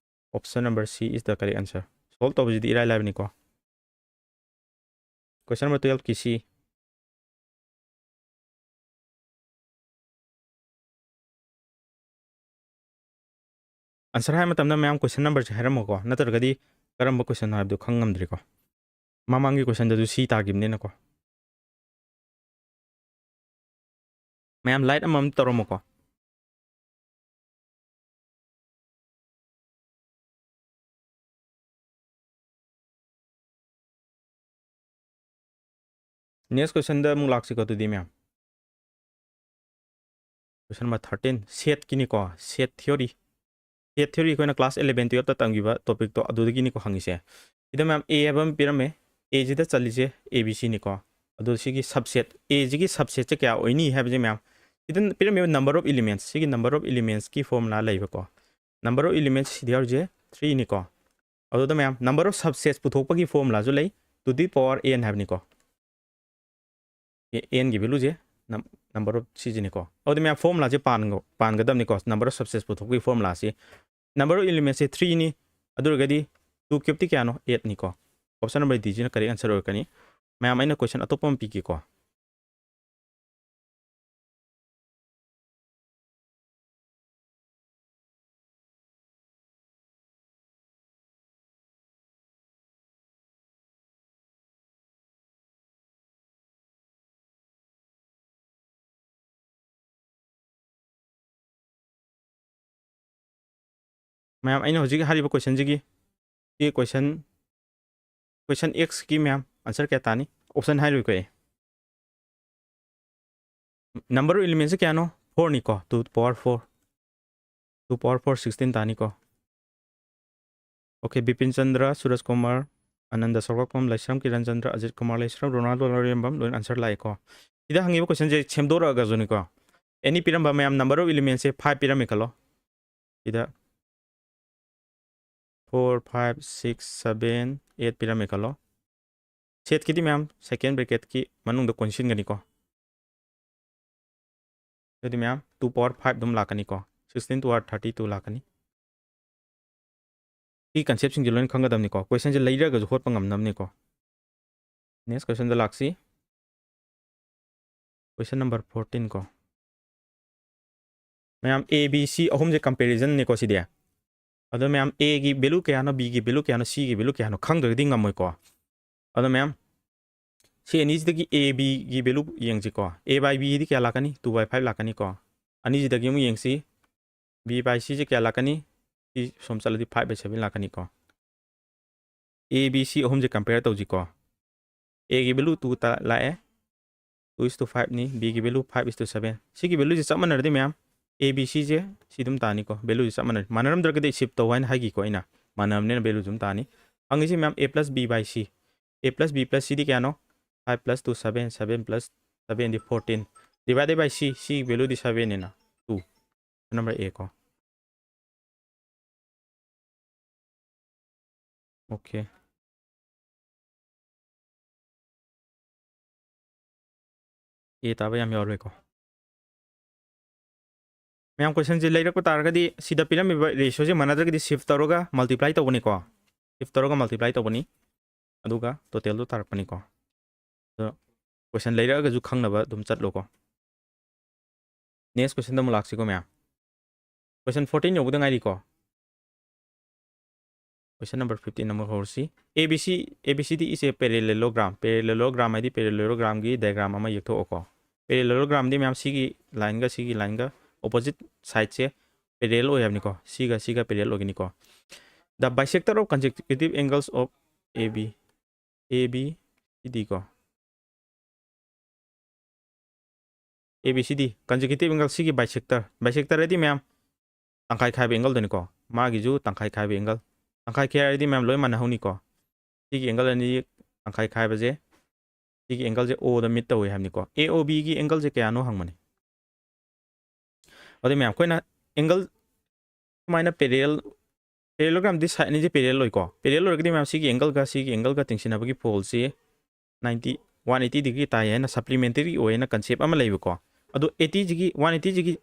Option number C is the correct answer꯫ Solve ꯇꯧꯕꯁꯤꯗꯤ ꯏꯔꯥꯏ ꯂꯥꯏꯕꯅꯤꯀꯣ꯫ Question number twelve ꯀꯤ C꯫ Answer ꯍꯥꯏ ꯃꯇꯝꯗ ꯃꯌꯥꯝ question number ꯁꯦ ꯍꯥꯏꯔꯝꯃꯣꯀꯣ, ꯅꯠꯇ꯭ꯔꯒꯗꯤ ꯀꯔꯝꯕ question ꯅꯣ ꯍꯥꯏꯕꯗꯨ ꯈꯪ ꯉꯝꯗ꯭ꯔꯤꯀꯣ꯫ ꯃꯃꯥꯡꯒꯤ question ꯗꯁꯨ C ꯇꯥꯈꯤꯕꯅꯤꯅꯀꯣ꯫ ꯃꯌꯥꯝ, like ꯑꯃꯃꯝ ꯇꯧꯔꯝꯃꯣꯀꯣ꯫ Next question ꯗ ꯑꯃꯨꯛ ꯂꯥꯛꯁꯤꯀꯣ ꯑꯗꯨꯗꯤ ꯃꯌꯥꯝ꯫ Question number thirteen, set ꯀꯤꯅꯤꯀꯣ, set theory꯫ Set theory ꯑꯩꯈꯣꯏꯅ class eleven twelve ꯇ ꯇꯝꯈꯤꯕ topic ꯇꯣ ꯑꯗꯨꯗꯒꯤꯅꯤꯀꯣ ꯍꯪꯉꯤꯁꯦ꯫ ꯁꯤꯗ ꯃꯌꯥꯝ, A ꯍꯥꯏꯕ ꯑꯃ ꯄꯤꯔꯝꯃꯦ, A ꯁꯤꯗ ꯆꯜꯂꯤꯁꯦ A B C ꯅꯤꯀꯣ꯫ ꯑꯗꯣ ꯁꯤꯒꯤ subset, A ꯁꯤꯒꯤ subset ꯁꯦ ꯀꯌꯥ ꯑꯣꯏꯅꯤ ꯍꯥꯏꯕꯁꯦ ꯃꯌꯥꯝ, ꯁꯤꯗ ꯄꯤꯔꯝꯃꯤꯕ number of elements, ꯁꯤꯒꯤ number of elements ꯀꯤ formula ꯂꯩꯕꯀꯣ꯫ Number of elements ꯁꯤꯗ ꯌꯥꯎꯔꯤꯁꯦ three ꯅꯤꯀꯣ꯫ ꯑꯗꯨꯗ ꯃꯌꯥꯝ, number of subsets ꯄꯨꯊꯣꯛꯄꯒꯤ formula ꯁꯨ ꯂꯩ, to the power n ꯍꯥꯏꯕꯅꯤꯀꯣ꯫ ꯑꯦꯟꯒꯤ ꯚꯦꯂꯨꯁꯦ number of ꯁꯤꯁꯤꯅꯤꯀꯣ꯫ ꯑꯗꯨꯗꯤ ꯃꯌꯥꯝ ꯐꯣꯔꯃꯨꯂꯥꯁꯦ ꯄꯥꯟꯒꯗꯕꯅꯤꯀꯣ꯫ Number of subsets ꯄꯨꯊꯣꯛꯄꯒꯤ ꯐꯣꯔꯃꯨꯂꯥꯁꯤ number of elementsꯁꯦ threeꯅꯤ꯫ ꯑꯗꯨ ꯑꯣꯏꯔꯒꯗꯤ two cubeꯇꯤ ꯀꯌꯥꯅꯣ? Eightꯅꯤꯀꯣ꯫ Option number Dꯁꯤꯅ correct answer ꯑꯣꯏꯔꯛꯀꯅꯤ꯫ ꯃꯌꯥꯝ, ꯑꯩꯅ question ꯑꯇꯣꯞꯄ ꯑꯃ ꯄꯤꯒꯦꯀꯣ꯫ ꯃꯌꯥꯝ, ꯑꯩꯅ ꯍꯧꯖꯤꯛ ꯍꯥꯏꯔꯤꯕ questionꯁꯤꯒꯤ, ꯁꯤ question, question Xꯀꯤ ꯃꯌꯥꯝ answer ꯀꯌꯥ ꯇꯥꯅꯤ? Option ꯍꯥꯏꯔꯣꯏꯀꯣ ꯑꯩ꯫ Number of elementsꯁꯦ ꯀꯌꯥꯅꯣ? Fourꯅꯤꯀꯣ꯫ Two to power four, two power four sixteen ꯇꯥꯅꯤꯀꯣ꯫ Okay, ꯕꯤꯄꯤꯟ ꯆꯟꯗ꯭ꯔ, ꯁꯨꯔꯖ ꯀꯨꯃꯥꯔ, ꯑꯅꯟꯗ ꯁꯣꯔꯀꯥꯛꯄꯝ, ꯂꯩꯁ꯭ꯔꯝ ꯀꯤꯔꯟ ꯆꯟꯗ꯭ꯔ, ꯑꯖꯤꯠ ꯀꯨꯃꯥꯔ ꯂꯩꯁ꯭ꯔꯝ, ꯔꯣꯅꯥꯜꯗꯣ ꯂꯧꯔꯦꯝꯕꯝ ꯂꯣꯏꯅ answer ꯂꯥꯛꯑꯦꯀꯣ꯫ ꯁꯤꯗ ꯍꯪꯉꯤꯕ questionꯁꯦ ꯁꯦꯝꯗꯣꯔꯛꯑꯒꯁꯨꯅꯤꯀꯣ, any ꯄꯤꯔꯝꯕ ꯃꯌꯥꯝ, number of elementsꯁꯦ five ꯄꯤꯔꯝꯃꯦ ꯈꯜꯂꯣ꯫ ꯁꯤꯗ four, five, six, seven, eight ꯄꯤꯔꯝꯃꯦ ꯈꯜꯂꯣ꯫ Setꯀꯤꯗꯤ ꯃꯌꯥꯝ second bracketꯀꯤ ꯃꯅꯨꯡꯗ ꯀꯣꯟꯁꯤꯟꯒꯅꯤꯀꯣ꯫ ꯑꯗꯨꯗꯤ ꯃꯌꯥꯝ two power five ꯑꯗꯨꯝ ꯂꯥꯛꯀꯅꯤꯀꯣ꯫ Sixteen two are thirty two ꯂꯥꯛꯀꯅꯤ꯫ ꯁꯤ conceptꯁꯤꯡꯁꯦ ꯂꯣꯏꯅ ꯈꯪꯒꯗꯕꯅꯤꯀꯣ꯫ Questionꯁꯦ ꯂꯩꯔꯒꯁꯨ ꯍꯣꯠꯄ ꯉꯝꯅꯕꯅꯤꯀꯣ꯫ Next questionꯗ ꯂꯥꯛꯁꯤ꯫ Question number fourteen ꯀꯣ꯫ ꯃꯌꯥꯝ, A, B, C ꯑꯍꯨꯝꯁꯦ comparisonꯅꯤꯀꯣ ꯁꯤꯗꯤ꯫ ꯑꯗꯣ ꯃꯌꯥꯝ, Aꯒꯤ value ꯀꯌꯥꯅꯣ, Bꯒꯤ value ꯀꯌꯥꯅꯣ, Cꯒꯤ value ꯀꯌꯥꯅꯣ ꯈꯪꯗ꯭ꯔꯒꯗꯤ ꯉꯝꯃꯣꯏꯀꯣ꯫ ꯑꯗꯣ ꯃꯌꯥꯝ, ꯁꯤ ꯑꯅꯤꯁꯤꯗꯒꯤ A, Bꯒꯤ value ꯌꯦꯡꯁꯤꯀꯣ꯫ A by Bꯗꯤ ꯀꯌꯥ ꯂꯥꯛꯀꯅꯤ? Two by five ꯂꯥꯛꯀꯅꯤꯀꯣ꯫ ꯑꯅꯤꯁꯤꯗꯒꯤ ꯑꯃꯨꯛ ꯌꯦꯡꯁꯤ꯫ B by Cꯁꯦ ꯀꯌꯥ ꯂꯥꯛꯀꯅꯤ? ꯁꯤ ꯁꯣꯝ ꯆꯠꯂꯗꯤ five by seven ꯂꯥꯛꯀꯅꯤꯀꯣ꯫ A, B, C ꯑꯍꯨꯝꯁꯦ compare ꯇꯧꯁꯤꯀꯣ꯫ Aꯒꯤ value two ꯇ ꯂꯥꯛꯑꯦ, two is to fiveꯅꯤ꯫ Bꯒꯤ value five is to seven꯫ ꯁꯤꯒꯤ valueꯁꯦ ꯆꯞ ꯃꯥꯟꯅꯔꯗꯤ ꯃꯌꯥꯝ, A, B, Cꯁꯦ ꯁꯤ ꯑꯗꯨꯝ ꯇꯥꯅꯤꯀꯣ꯫ Valueꯁꯦ ꯆꯞ ꯃꯥꯟꯅꯔꯦ꯫ ꯃꯥꯟꯅꯔꯝꯗ꯭ꯔꯒꯗꯤ shift ꯇꯧ ꯍꯥꯏꯅ ꯍꯥꯏꯈꯤꯀꯣ ꯑꯩꯅ꯫ ꯃꯥꯟꯅꯔꯕꯅꯤꯅ value ꯑꯗꯨꯝ ꯇꯥꯅꯤ꯫ ꯍꯪꯉꯤꯁꯤ ꯃꯌꯥꯝ, A plus B by C꯫ A plus B plus Cꯗꯤ ꯀꯌꯥꯅꯣ? Five plus two seven, seven plus sevenꯗꯤ fourteen, divided by C, C valueꯗꯤ sevenꯅꯤꯅ two꯫ Number A ꯀꯣ꯫ Okay꯫ ꯑꯦ ꯇꯥꯕ ꯌꯥꯝ ꯌꯥꯎꯔꯣꯏꯀꯣ꯫ ꯃꯌꯥꯝ, ꯀꯣꯏꯁꯟꯁꯦ ꯂꯩꯔꯛꯄ ꯇꯥꯔꯒꯗꯤ ꯁꯤꯗ ꯄꯤꯔꯝꯃꯤꯕ ꯔꯦꯁꯤꯌꯣꯁꯦ ꯃꯥꯟꯅꯗ꯭ꯔꯒꯗꯤ ꯁꯤꯐ ꯇꯧꯔꯒ ꯃꯜꯇꯤꯄ꯭ꯂꯥꯏ ꯇꯧꯕꯅꯤꯀꯣ꯫ ꯁꯤꯐ ꯇꯧꯔꯒ ꯃꯜꯇꯤꯄ꯭ꯂꯥꯏ ꯇꯧꯕꯅꯤ, ꯑꯗꯨꯒ ꯇꯣꯇꯦꯜꯗꯣ ꯇꯥꯔꯛꯄꯅꯤꯀꯣ꯫ ꯑꯗꯣ ꯀꯣꯏꯁꯟ ꯂꯩꯔꯛꯑꯒꯁꯨ ꯈꯪꯅꯕ ꯑꯗꯨꯝ ꯆꯠꯂꯣꯀꯣ꯫ ꯅꯦꯛꯁ ꯀꯣꯏꯁꯟꯗ ꯑꯃꯨꯛ ꯂꯥꯛꯁꯤꯀꯣ ꯃꯌꯥꯝ꯫ ꯀꯣꯏꯁꯟ ꯐꯣꯔꯇꯤꯟ ꯌꯧꯕꯗ ꯉꯥꯏꯔꯤꯀꯣ꯫ ꯀꯣꯏꯁꯟ ꯅꯝꯕꯔ ꯐꯤꯐꯇꯤꯟ ꯑꯃꯨꯛ ꯍꯧꯔꯁꯤ꯫ A B C, A B C D is a parallelogram꯫ ꯄꯦꯔꯦꯂꯦꯂꯣꯒ꯭ꯔꯥꯝ ꯍꯥꯏꯗꯤ ꯄꯦꯔꯦꯂꯦꯂꯣꯒ꯭ꯔꯥꯝꯒꯤ ꯗꯥꯏꯒ꯭ꯔꯥꯝ ꯑꯃ ꯌꯦꯛꯊꯣꯛꯑꯣꯀꯣ꯫ ꯄꯦꯔꯦꯂꯦꯂꯣꯒ꯭ꯔꯥꯝꯗꯤ ꯃꯌꯥꯝ ꯁꯤꯒꯤ ꯂꯥꯏꯟꯒ ꯁꯤꯒꯤ ꯂꯥꯏꯟꯒ ꯑꯣꯄꯣꯖꯤꯠ ꯁꯥꯏꯗꯁꯦ ꯄꯦꯔꯦꯂꯦꯜ ꯑꯣꯏ ꯍꯥꯏꯕꯅꯤꯀꯣ꯫ ꯁꯤꯒ ꯁꯤꯒ ꯄꯦꯔꯦꯂꯦꯜ ꯑꯣꯏꯒꯅꯤꯀꯣ꯫ The bisector of consecutive angles of A B, A B C D ꯀꯣ꯫ A B C D, consecutive angle ꯁꯤꯒꯤ bisector, bisector ꯍꯥꯏꯗꯤ ꯃꯌꯥꯝ ꯇꯪꯈꯥꯏ ꯈꯥꯏꯕ ꯑꯦꯡꯒꯜꯗꯨꯅꯤꯀꯣ꯫ ꯃꯥꯒꯤꯁꯨ ꯇꯪꯈꯥꯏ ꯈꯥꯏꯕ ꯑꯦꯡꯒꯜ, ꯇꯪꯈꯥꯏ ꯈꯥꯏꯔꯗꯤ ꯃꯌꯥꯝ ꯂꯣꯏ ꯃꯥꯟꯅꯍꯧꯅꯤꯀꯣ꯫ ꯁꯤꯒꯤ ꯑꯦꯡꯒꯜ ꯑꯅꯤ ꯇꯪꯈꯥꯏ ꯈꯥꯏꯕꯁꯦ, ꯁꯤꯒꯤ ꯑꯦꯡꯒꯜꯁꯦ ꯑꯣꯗ ꯃꯤꯠ ꯇꯧꯋꯦ ꯍꯥꯏꯕꯅꯤꯀꯣ꯫ ꯑꯦ ꯑꯣ ꯕꯤꯒꯤ ꯑꯦꯡꯒꯜꯁꯦ ꯀꯌꯥꯅꯣ ꯍꯪꯕꯅꯤ꯫ ꯑꯗꯨꯗꯤ ꯃꯌꯥꯝ ꯑꯩꯈꯣꯏꯅ ꯑꯦꯡꯒꯜ ꯁꯨꯃꯥꯏꯅ ꯄꯦꯔꯦꯂꯦꯜ, ꯄꯦꯔꯦꯂꯦꯂꯣꯒ꯭ꯔꯥꯝꯗꯤ ꯁꯥꯏꯗ ꯑꯅꯤꯁꯦ ꯄꯦꯔꯦꯂꯦꯜ ꯑꯣꯏꯀꯣ꯫ ꯄꯦꯔꯦꯂꯦꯜ ꯑꯣꯏꯔꯒꯗꯤ ꯃꯌꯥꯝ ꯁꯤꯒꯤ ꯑꯦꯡꯒꯜꯒ ꯁꯤꯒꯤ ꯑꯦꯡꯒꯜꯒ ꯇꯤꯡꯁꯤꯟꯅꯕꯒꯤ ꯐꯣꯜꯁꯤ ꯅꯥꯏꯟꯇꯤ, ꯋꯥꯟ ꯑꯩꯠꯇꯤ ꯗꯤꯒ꯭ꯔꯤ ꯇꯥꯏ ꯍꯥꯏꯅ ꯁꯄ꯭ꯂꯤꯃꯦꯟꯇꯔꯤ ꯑꯣꯏ ꯍꯥꯏꯅ ꯀꯟꯁꯦꯞ ꯑꯃ ꯂꯩꯕꯀꯣ꯫ ꯑꯗꯣ ꯑꯩꯠꯇꯤꯁꯤꯒꯤ, ꯋꯥꯟ ꯑꯩꯠꯇꯤꯁꯤꯒꯤ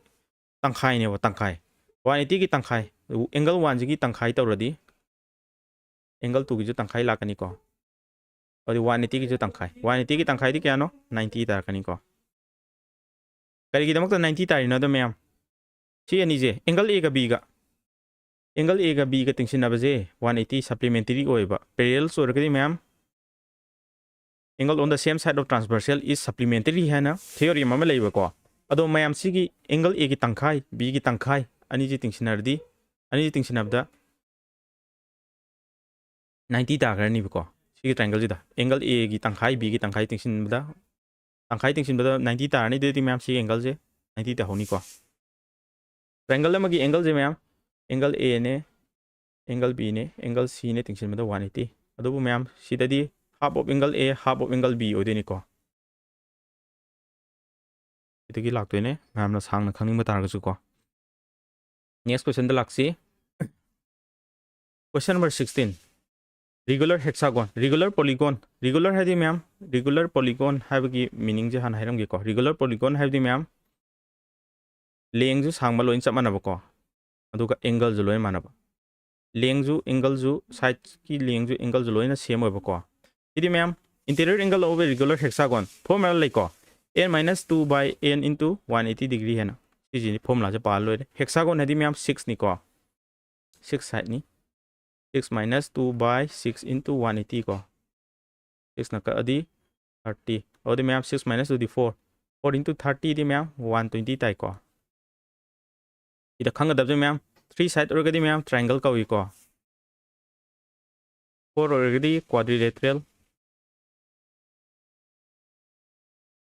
ꯇꯪꯈꯥꯏꯅꯦꯕ, ꯇꯪꯈꯥꯏ꯫ ꯋꯥꯟ ꯑꯩꯠꯇꯤꯒꯤ ꯇꯪꯈꯥꯏ, ꯑꯦꯡꯒꯜ ꯋꯥꯟꯁꯤꯒꯤ ꯇꯪꯈꯥꯏ ꯇꯧꯔꯗꯤ ꯑꯦꯡꯒꯜ ꯇꯨꯒꯤꯁꯨ ꯇꯪꯈꯥꯏ ꯂꯥꯛꯀꯅꯤꯀꯣ꯫ ꯑꯗꯨꯗꯤ ꯋꯥꯟ ꯑꯩꯠꯇꯤꯒꯤꯁꯨ ꯇꯪꯈꯥꯏ, ꯋꯥꯟ ꯑꯩꯠꯇꯤꯒꯤ ꯇꯪꯈꯥꯏꯗꯤ ꯀꯌꯥꯅꯣ? ꯅꯥꯏꯟꯇꯤ ꯇꯥꯔꯛꯀꯅꯤꯀꯣ꯫ ꯀꯔꯤꯒꯤꯗꯃꯛꯇ ꯅꯥꯏꯟꯇꯤ ꯇꯥꯔꯤꯅꯣꯗ ꯃꯌꯥꯝ? ꯁꯤ ꯑꯅꯤꯁꯦ ꯑꯦꯡꯒꯜ ꯑꯦꯒ ꯕꯤꯒ, ꯑꯦꯡꯒꯜ ꯑꯦꯒ ꯕꯤꯒ ꯇꯤꯡꯁꯤꯟꯅꯕꯁꯦ ꯋꯥꯟ ꯑꯩꯠꯇꯤ ꯁꯄ꯭ꯂꯤꯃꯦꯟꯇꯔꯤ ꯑꯣꯏꯕ, ꯄꯦꯔꯦꯂꯦꯜ ꯑꯣꯏꯔꯒꯗꯤ ꯃꯌꯥꯝ angle on the same side of transversal is supplementary ꯍꯥꯏꯅ ꯊꯤꯑꯣꯔꯤ ꯑꯃ ꯂꯩꯕꯀꯣ꯫ ꯑꯗꯣ ꯃꯌꯥꯝ ꯁꯤꯒꯤ ꯑꯦꯡꯒꯜ ꯑꯦꯒꯤ ꯇꯪꯈꯥꯏ, ꯕꯤꯒꯤ ꯇꯪꯈꯥꯏ, ꯑꯅꯤꯁꯤ ꯇꯤꯡꯁꯤꯟꯅꯔꯗꯤ, ꯑꯅꯤꯁꯤ ꯇꯤꯡꯁꯤꯟꯅꯕꯗ ꯅꯥꯏꯟꯇꯤ ꯇꯥꯈ꯭ꯔꯅꯤꯕꯀꯣ꯫ ꯁꯤꯒꯤ ꯇ꯭ꯔꯥꯏꯡꯒꯜꯁꯤꯗ ꯑꯦꯡꯒꯜ ꯑꯦꯒꯤ ꯇꯪꯈꯥꯏ, ꯕꯤꯒꯤ ꯇꯪꯈꯥꯏ ꯇꯤꯡꯁꯤꯟꯕꯗ, ꯇꯪꯈꯥꯏ ꯇꯤꯡꯁꯤꯟꯕꯗ ꯅꯥꯏꯟꯇꯤ ꯇꯥꯔꯅꯤ꯫ ꯑꯗꯨꯗꯤ ꯃꯌꯥꯝ ꯁꯤꯒꯤ ꯑꯦꯡꯒꯜꯁꯦ ꯅꯥꯏꯟꯇꯤ ꯇꯥꯍꯧꯅꯤꯀꯣ꯫ ꯇ꯭ꯔꯥꯏꯡꯒꯜ ꯑꯃꯒꯤ ꯑꯦꯡꯒꯜꯁꯦ ꯃꯌꯥꯝ, ꯑꯦꯡꯒꯜ ꯑꯦꯅꯦ, ꯑꯦꯡꯒꯜ ꯕꯤꯅꯦ, ꯑꯦꯡꯒꯜ ꯁꯤꯅꯦ ꯇꯤꯡꯁꯤꯟꯕꯗ ꯋꯥꯟ ꯑꯩꯠꯇꯤ꯫ ꯑꯗꯨꯕꯨ ꯃꯌꯥꯝ ꯁꯤꯗꯗꯤ half of angle A, half of angle B ꯑꯣꯏꯗꯣꯏꯅꯤꯀꯣ꯫ ꯁꯤꯗꯒꯤ ꯂꯥꯛꯇꯣꯏꯅꯦ, ꯃꯌꯥꯝꯅ ꯁꯥꯡꯅ ꯈꯪꯅꯤꯡꯕ ꯇꯥꯔꯒꯁꯨꯀꯣ꯫ Next ꯀꯣꯏꯁꯟꯗ ꯂꯥꯛꯁꯤ꯫ Question number sixteen. Regular hexagon, regular polygon, regular ꯍꯥꯏꯗꯤ ꯃꯌꯥꯝ, regular polygon ꯍꯥꯏꯕꯒꯤ meaning ꯁꯦ ꯍꯥꯟꯅ ꯍꯥꯏꯔꯝꯒꯦꯀꯣ꯫ Regular polygon ꯍꯥꯏꯕꯗꯤ ꯃꯌꯥꯝ length ꯁꯨ ꯁꯥꯡꯕ ꯂꯣꯏꯅ ꯆꯞ ꯃꯥꯟꯅꯕꯀꯣ, ꯑꯗꯨꯒ angle ꯁꯨ ꯂꯣꯏꯅ ꯃꯥꯟꯅꯕ꯫ Length ꯁꯨ, angle ꯁꯨ, side ꯀꯤ length ꯁꯨ, angle ꯁꯨ ꯂꯣꯏꯅ same ꯑꯣꯏꯕꯀꯣ꯫ ꯁꯤꯗꯤ ꯃꯌꯥꯝ, interior angle of a regular hexagon formula ꯂꯩꯀꯣ, n minus two by n into one eighty degree ꯍꯥꯏꯅ꯫ ꯁꯤꯁꯤꯅꯤ formula ꯁꯦ ꯄꯥꯔ ꯂꯣꯏꯔꯦ꯫ Hexagon ꯍꯥꯏꯗꯤ ꯃꯌꯥꯝ six ꯅꯤꯀꯣ, six side ꯅꯤ꯫ Six minus two by six into one eighty ꯀꯣ, six ꯅ ꯀꯛꯑꯗꯤ thirty, ꯑꯗꯨꯗꯤ ꯃꯌꯥꯝ six minus two ꯗꯤ four, four into thirty ꯗꯤ ꯃꯌꯥꯝ one twenty ꯇꯥꯏꯀꯣ꯫ ꯁꯤꯗ ꯈꯪꯒꯗꯕꯁꯦ ꯃꯌꯥꯝ, three side ꯑꯣꯏꯔꯒꯗꯤ ꯃꯌꯥꯝ triangle ꯀꯧꯏꯀꯣ, four ꯑꯣꯏꯔꯒꯗꯤ quadrilateral,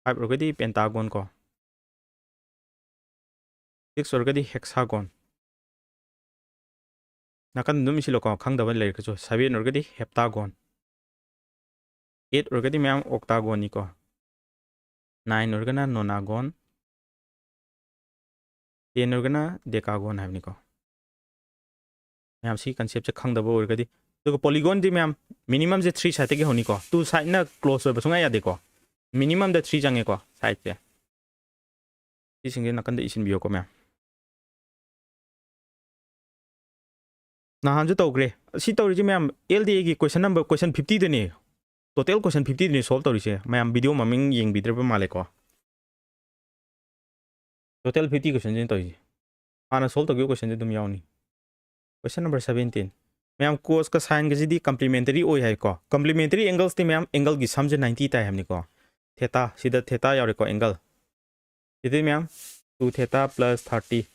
five ꯑꯣꯏꯔꯒꯗꯤ pentagon ꯀꯣ, six ꯑꯣꯏꯔꯒꯗꯤ hexagon꯫ ꯅꯥꯀꯟ ꯑꯗꯨꯝ ꯏꯁꯤꯜꯂꯣꯀꯣ, ꯈꯪꯗꯕ ꯂꯩꯔꯒꯁꯨ꯫ Seven ꯑꯣꯏꯔꯒꯗꯤ heptagon, eight ꯑꯣꯏꯔꯒꯗꯤ ꯃꯌꯥꯝ octagon ꯅꯤꯀꯣ, nine ꯑꯣꯏꯔꯒꯅ nonagon, ten ꯑꯣꯏꯔꯒꯅ decagon ꯍꯥꯏꯕꯅꯤꯀꯣ꯫ ꯃꯌꯥꯝ ꯁꯤ concept ꯁꯦ ꯈꯪꯗꯕ ꯑꯣꯏꯔꯒꯗꯤ꯫ ꯑꯗꯨꯒ polygon ꯗꯤ ꯃꯌꯥꯝ, minimum ꯁꯦ three side ꯇꯒꯤ ꯍꯧꯅꯤꯀꯣ, two side ꯅ close ꯑꯣꯏꯕ ꯁꯨꯡꯌꯥ ꯌꯥꯗꯦꯀꯣ, minimum ꯗ three ꯆꯪꯉꯦꯀꯣ side ꯁꯦ꯫ ꯁꯤꯁꯤꯡꯁꯦ ꯅꯥꯀꯟꯗ ꯏꯁꯤꯟꯕꯤꯌꯣꯀꯣ ꯃꯌꯥꯝ꯫ ꯅꯍꯥꯟꯁꯨ ꯇꯧꯈ꯭ꯔꯦ꯫ ꯁꯤ ꯇꯧꯔꯤꯁꯦ ꯃꯌꯥꯝ, L D A ꯒꯤ question number, question fifty ꯗꯨꯅꯦ꯫ Total question fifty ꯗꯨꯅꯦ solve ꯇꯧꯔꯤꯁꯦ꯫ ꯃꯌꯥꯝ video ꯃꯃꯤꯡ ꯌꯦꯡꯕꯤꯗ꯭ꯔꯕ ꯃꯥꯜꯂꯦꯀꯣ꯫ Total fifty question ꯁꯤꯅ ꯇꯧꯔꯤꯁꯦ꯫ ꯍꯥꯟꯅ solve ꯇꯧꯈꯤꯕ question ꯁꯦ ꯑꯗꯨꯝ ꯌꯥꯎꯅꯤ꯫ Question number seventeen꯫ ꯃꯌꯥꯝ, cos ꯀ sine ꯒꯁꯤꯗꯤ complementary ꯑꯣꯏ ꯍꯥꯏꯀꯣ꯫ Complementary angles ꯇꯤ ꯃꯌꯥꯝ, angle ꯒꯤ sum ꯁꯦ ninety ꯇꯥꯏ ꯍꯥꯏꯕꯅꯤꯀꯣ꯫ Theta, ꯁꯤꯗ theta ꯌꯥꯎꯔꯦꯀꯣ, angle꯫ ꯁꯤꯗꯤ ꯃꯌꯥꯝ, two theta plus thirty꯫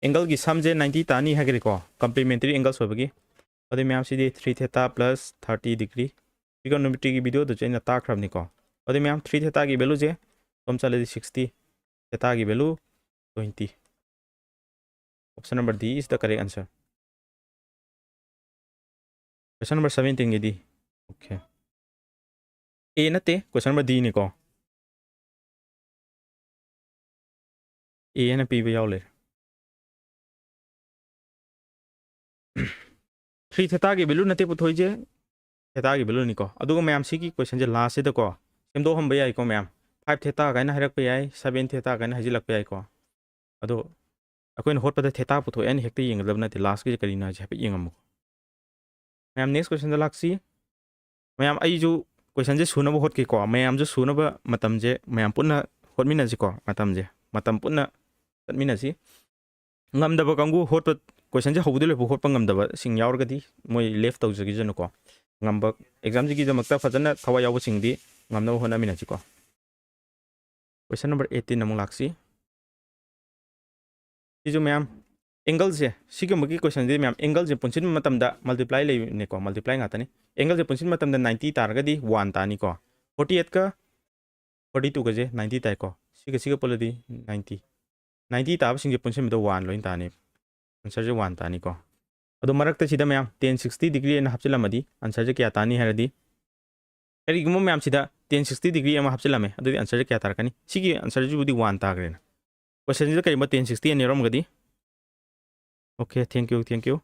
Angle ꯒꯤ sum ꯁꯦ ninety ꯇꯥꯅꯤ ꯍꯥꯏꯈ꯭ꯔꯦꯀꯣ, complementary angles ꯑꯣꯏꯕꯒꯤ꯫ ꯑꯗꯨꯗꯤ ꯃꯌꯥꯝ, ꯁꯤꯗꯤ three theta plus thirty degree꯫ Trigonometry ꯒꯤ video ꯗꯁꯨ ꯑꯩꯅ ꯇꯥꯛꯈ꯭ꯔꯕꯅꯤꯀꯣ꯫ ꯑꯗꯨꯗꯤ ꯃꯌꯥꯝ, three theta ꯒꯤ value ꯁꯦ ꯁꯣꯝ ꯆꯠꯂꯗꯤ sixty, theta ꯒꯤ value twenty꯫ Option number D is the correct answer꯫ Question number seventeen ꯒꯤꯗꯤ, okay, A ꯅꯠꯇꯦ, question number D ꯅꯤꯀꯣ꯫ A ꯍꯥꯏꯅ ꯄꯤꯕ ꯌꯥꯎ ꯂꯩꯔꯦ꯫ Three theta ꯒꯤ value ꯅꯠꯇꯦ ꯄꯨꯊꯣꯛꯏꯁꯦ, theta ꯒꯤ value ꯅꯤꯀꯣ꯫ ꯑꯗꯨꯒ ꯃꯌꯥꯝ, ꯁꯤꯒꯤ question ꯁꯦ last ꯁꯤꯗꯀꯣ ꯁꯦꯝꯗꯣꯛꯍꯟꯕ ꯌꯥꯏꯀꯣ ꯃꯌꯥꯝ꯫ Five theta ꯀꯥꯏꯅ ꯍꯥꯏꯔꯛꯄ ꯌꯥꯏ, seven theta ꯀꯥꯏꯅ ꯍꯥꯏꯖꯤꯜꯂꯛꯄ ꯌꯥꯏꯀꯣ꯫ ꯑꯗꯣ ꯑꯩꯈꯣꯏꯅ ꯍꯣꯠꯄꯗ theta ꯄꯨꯊꯣꯛꯑꯦ ꯍꯥꯏꯅ ꯍꯦꯛꯇ ꯌꯦꯡꯒꯗꯕ ꯅꯠꯇꯦ, last ꯀꯤꯁꯦ ꯀꯔꯤꯅꯣ ꯍꯥꯏꯁꯦ ꯍꯥꯏꯐꯦꯠ ꯌꯦꯡꯉꯝꯃꯨꯀꯣ꯫ ꯃꯌꯥꯝ, next question ꯗ ꯂꯥꯛꯁꯤ꯫ ꯃꯌꯥꯝ, ꯑꯩꯁꯨ question ꯁꯦ ꯁꯨꯅꯕ ꯍꯣꯠꯀꯦꯀꯣ꯫ ꯃꯌꯥꯝꯁꯨ ꯁꯨꯅꯕ ꯃꯇꯝꯁꯦ ꯃꯌꯥꯝ ꯄꯨꯟꯅ ꯍꯣꯠꯃꯤꯟꯅꯁꯤꯀꯣ꯫ ꯃꯇꯝꯁꯦ, ꯃꯇꯝ ꯄꯨꯟꯅ ꯆꯠꯃꯤꯟꯅꯁꯤ꯫ ꯉꯝꯗꯕ ꯀꯥꯡꯕꯨ, ꯍꯣꯠꯄ, question ꯁꯦ ꯍꯧꯕꯗꯩ ꯂꯣꯏꯐꯥꯎ ꯍꯣꯠꯄ ꯉꯝꯗꯕꯁꯤꯡ ꯌꯥꯎꯔꯒꯗꯤ ꯃꯣꯏ left ꯇꯧꯖꯈꯤꯁꯅꯨꯀꯣ꯫ ꯉꯝꯕ, exam ꯁꯤꯒꯤꯗꯃꯛꯇ ꯐꯖꯅ ꯊꯋꯥꯏ ꯌꯥꯎꯕꯁꯤꯡꯗꯤ ꯉꯝꯅꯕ ꯍꯣꯠꯅꯃꯤꯟꯅꯁꯤꯀꯣ꯫ Question number eighteen ꯑꯃꯨꯛ ꯂꯥꯛꯁꯤ꯫ ꯁꯤꯁꯨ ꯃꯌꯥꯝ, angle ꯁꯦ, ꯁꯤꯒꯨꯝꯕꯒꯤ question ꯁꯤꯗꯤ ꯃꯌꯥꯝ, angle ꯁꯦ ꯄꯨꯟꯁꯤꯟꯕ ꯃꯇꯝꯗ multiply ꯂꯩꯕꯅꯤꯀꯣ, multiply ꯉꯥꯛꯇꯅꯤ꯫ Angle ꯁꯦ ꯄꯨꯟꯁꯤꯟꯕ ꯃꯇꯝꯗ ninety ꯇꯥꯔꯒꯗꯤ one ꯇꯥꯅꯤꯀꯣ꯫ Forty eight ꯀ forty two ꯒꯁꯦ ninety ꯇꯥꯏꯀꯣ꯫ ꯁꯤꯒ ꯁꯤꯒ ꯄꯨꯜꯂꯗꯤ ninety꯫ Ninety ꯇꯥꯕꯁꯤꯡꯁꯦ ꯄꯨꯟꯁꯤꯟꯕꯗ one ꯂꯣꯏꯅ ꯇꯥꯅꯤ꯫ Answer ꯁꯦ one ꯇꯥꯅꯤꯀꯣ꯫ ꯑꯗꯣ ꯃꯔꯛꯇ ꯁꯤꯗ ꯃꯌꯥꯝ, tan sixty degree ꯑꯅ ꯍꯥꯞꯆꯤꯜꯂꯝꯃꯗꯤ answer ꯁꯦ ꯀꯌꯥ ꯇꯥꯅꯤ ꯍꯥꯏꯔꯗꯤ, ꯀꯔꯤꯒꯨꯝꯕ ꯃꯌꯥꯝꯁꯤꯗ tan sixty degree ꯑꯃ ꯍꯥꯞꯆꯤꯜꯂꯝꯃꯦ, ꯑꯗꯨꯗꯤ answer ꯁꯦ ꯀꯌꯥ ꯇꯥꯔꯛꯀꯅꯤ? ꯁꯤꯒꯤ answer ꯁꯤꯕꯨꯗꯤ one ꯇꯥꯈ꯭ꯔꯦꯅ꯫ Question ꯁꯤꯗ ꯀꯔꯤꯒꯨꯝꯕ tan sixty ꯑꯅ ꯌꯥꯎꯔꯝꯃꯒꯗꯤ, okay, thank you, thank you꯫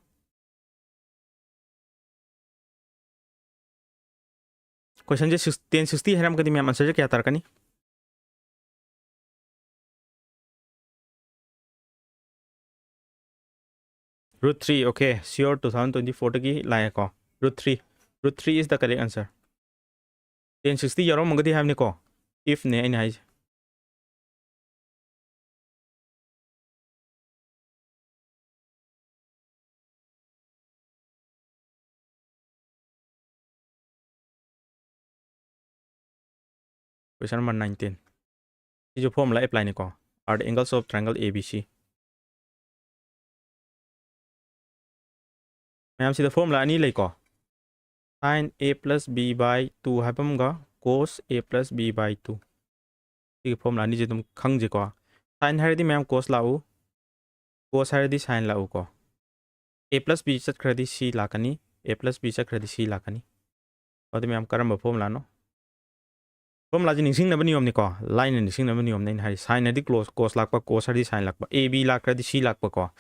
Question say six, tan sixty ꯍꯥꯏꯔꯝꯃꯒꯗꯤ ꯃꯌꯥꯝ, answer ꯁꯦ ꯀꯌꯥ ꯇꯥꯔꯛꯀꯅꯤ? Root three, okay, sure, two thousand twenty four ꯗꯒꯤ ꯂꯥꯛꯑꯦꯀꯣ꯫ Root three, root three is the correct answer꯫ Tan sixty ꯌꯥꯎꯔꯝꯃꯒꯗꯤ ꯍꯥꯏꯕꯅꯤꯀꯣ, if ꯅꯦ ꯑꯩꯅ ꯍꯥꯏꯁꯦ꯫ Question number nineteen꯫ ꯁꯤꯁꯨ formula apply ꯅꯤꯀꯣ꯫ Are the angles of triangle A B C꯫ ꯃꯌꯥꯝ, ꯁꯤꯗ formula ꯑꯅꯤ ꯂꯩꯀꯣ꯫ Sin A plus B by two ꯍꯥꯏꯕ ꯑꯃꯒ cos A plus B by two꯫ ꯁꯤꯒꯤ formula ꯑꯅꯤꯁꯦ ꯑꯗꯨꯝ ꯈꯪꯖꯩꯀꯣ꯫ Sin ꯍꯥꯏꯔꯗꯤ ꯃꯌꯥꯝ cos ꯂꯥꯛꯎ, cos ꯍꯥꯏꯔꯗꯤ sin ꯂꯥꯛꯎꯀꯣ꯫ A plus B ꯆꯠꯈ꯭ꯔꯗꯤ C ꯂꯥꯛꯀꯅꯤ, A plus B ꯆꯠꯈ꯭ꯔꯗꯤ C ꯂꯥꯛꯀꯅꯤ꯫ ꯑꯗꯨ ꯃꯌꯥꯝ, ꯀꯔꯝꯕ formula ꯅꯣ? Formula ꯁꯤ ꯅꯤꯡꯁꯤꯡꯅꯕ ꯅꯤꯌꯣꯝꯅꯤꯀꯣ, line ꯅ ꯅꯤꯡꯁꯤꯡꯅꯕ ꯅꯤꯌꯣꯝꯅꯤ ꯑꯩꯅ ꯍꯥꯏꯔꯤ꯫ Sin ꯍꯥꯏꯗꯤ cos, cos ꯂꯥꯛꯄ, cos ꯍꯥꯏꯔꯗꯤ sin ꯂꯥꯛꯄ, A B ꯂꯥꯛꯈ꯭ꯔꯗꯤ C ꯂꯥꯛꯄꯀꯣ꯫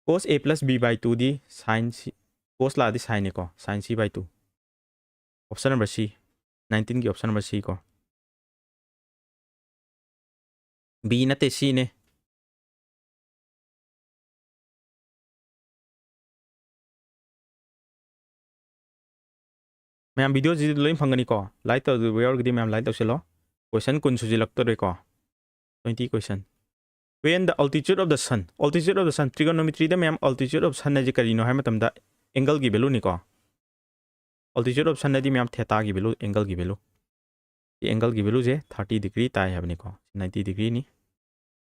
Cos A plus B by two D sin C, cos ꯂꯥꯛꯑꯗꯤ sin ꯅꯤꯀꯣ, sin C by two꯫ option number C, nineteenꯒꯤ option number C ꯀꯣ꯫ B ꯅꯠꯇꯦ, C ꯅꯦ꯫ ꯃꯌꯥꯝ videoꯁꯤꯗ ꯂꯣꯏ ꯐꯪꯒꯅꯤꯀꯣ꯫ Like ꯇꯧꯗꯕ ꯌꯥꯎꯔꯒꯗꯤ ꯃꯌꯥꯝ like ꯇꯧꯁꯤꯜꯂꯣ꯫ Question ꯀꯨꯟ ꯁꯨꯖꯤꯜꯂꯛꯇꯣꯔꯦꯀꯣ꯫ Twenty question. When the altitude of the sun, altitude of the sun, trigonometryꯗ ꯃꯌꯥꯝ altitude of sun ꯍꯥꯏꯁꯦ ꯀꯔꯤꯅꯣ ꯍꯥꯏ ꯃꯇꯝꯗ angle ꯒꯤ value ꯅꯤꯀꯣ꯫ Altitude of sun ꯍꯥꯏꯗꯤ ꯃꯌꯥꯝ theta ꯒꯤ value, angle ꯒꯤ value꯫ ꯁꯤ angle ꯒꯤ value ꯁꯦ thirty degree ꯇꯥꯏ ꯍꯥꯏꯕꯅꯤꯀꯣ꯫ Ninety degree ꯅꯤ꯫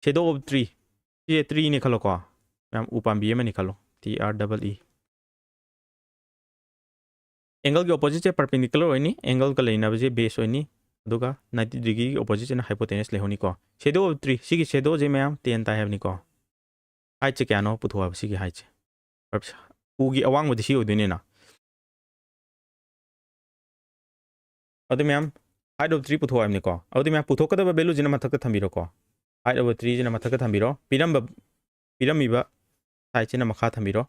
Shadow of tree, ꯁꯤꯁꯦ tree ꯅꯤ ꯈꯜꯂꯣꯀꯣ꯫ ꯃꯌꯥꯝ ꯎ ꯄꯥꯝꯕꯤ ꯑꯃꯅꯤ ꯈꯜꯂꯣ꯫ T R double E꯫ Angle ꯒꯤ opposite ꯁꯦ perpendicular ꯑꯣꯏꯅꯤ, angle ꯒ ꯂꯩꯅꯕꯁꯦ base ꯑꯣꯏꯅꯤ, ꯑꯗꯨꯒ ninety degree ꯒꯤ opposite ꯁꯤꯅ hypotenuse ꯂꯩꯍꯧꯅꯤꯀꯣ꯫ Shadow of tree, ꯁꯤꯒꯤ shadow ꯁꯦ ꯃꯌꯥꯝ ten ꯇꯥꯏ ꯍꯥꯏꯕꯅꯤꯀꯣ꯫ Height ꯁꯦ ꯀꯌꯥꯅꯣ ꯄꯨꯊꯣꯛꯑꯣ ꯍꯥꯏꯕ, ꯁꯤꯒꯤ height ꯁꯦ꯫ ꯎꯒꯤ ꯑꯋꯥꯡꯕꯗꯤ ꯁꯤ ꯑꯣꯏꯗꯣꯏꯅꯤꯅ꯫ ꯑꯗꯨ ꯃꯌꯥꯝ, height of tree ꯄꯨꯊꯣꯛꯑꯣ ꯍꯥꯏꯕꯅꯤꯀꯣ꯫ ꯑꯗꯨꯗꯤ ꯃꯌꯥꯝ ꯄꯨꯊꯣꯛꯀꯗꯕ value ꯁꯤꯅ ꯃꯊꯛꯇ ꯊꯝꯕꯤꯔꯣꯀꯣ꯫ Height of tree ꯁꯤꯅ ꯃꯊꯛꯇ ꯊꯝꯕꯤꯔꯣ꯫ ꯄꯤꯔꯝꯕ, ꯄꯤꯔꯝꯃꯤꯕ height ꯁꯤꯅ ꯃꯈꯥ ꯊꯝꯕꯤꯔꯣ꯫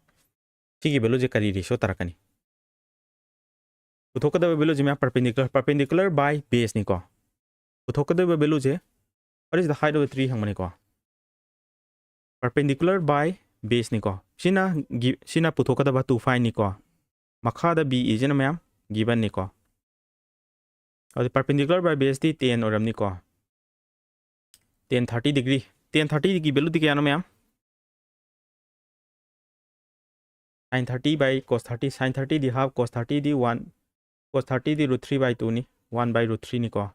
ꯁꯤꯒꯤ value ꯁꯦ ꯀꯔꯤ ratio ꯇꯥꯔꯛꯀꯅꯤ? ꯄꯨꯊꯣꯛꯀꯗꯕ value ꯁꯦ ꯃꯌꯥꯝ perpendicular, perpendicular by base ꯅꯤꯀꯣ꯫ ꯄꯨꯊꯣꯛꯀꯗꯕ value say, what is the height of the tree ꯍꯪꯕꯅꯤꯀꯣ꯫ Perpendicular by base ꯅꯤꯀꯣ꯫ ꯁꯤꯅ gi-, ꯁꯤꯅ ꯄꯨꯊꯣꯛꯀꯗꯕ two phi ꯅꯤꯀꯣ꯫ ꯃꯈꯥꯗ B ꯏꯁꯤꯅ ꯃꯌꯥꯝ given ꯅꯤꯀꯣ꯫ ꯑꯗꯨ perpendicular by base T ten ꯑꯣꯏꯔꯝꯅꯤꯀꯣ꯫ Tan thirty degree, tan thirty ꯒꯤ value ꯗꯤ ꯀꯌꯥꯅꯣ ꯃꯌꯥꯝ? Sin thirty by cos thirty, sin thirty D half, cos thirty D one, cos thirty D root three by two ꯅꯤ, one by root three ꯅꯤꯀꯣ꯫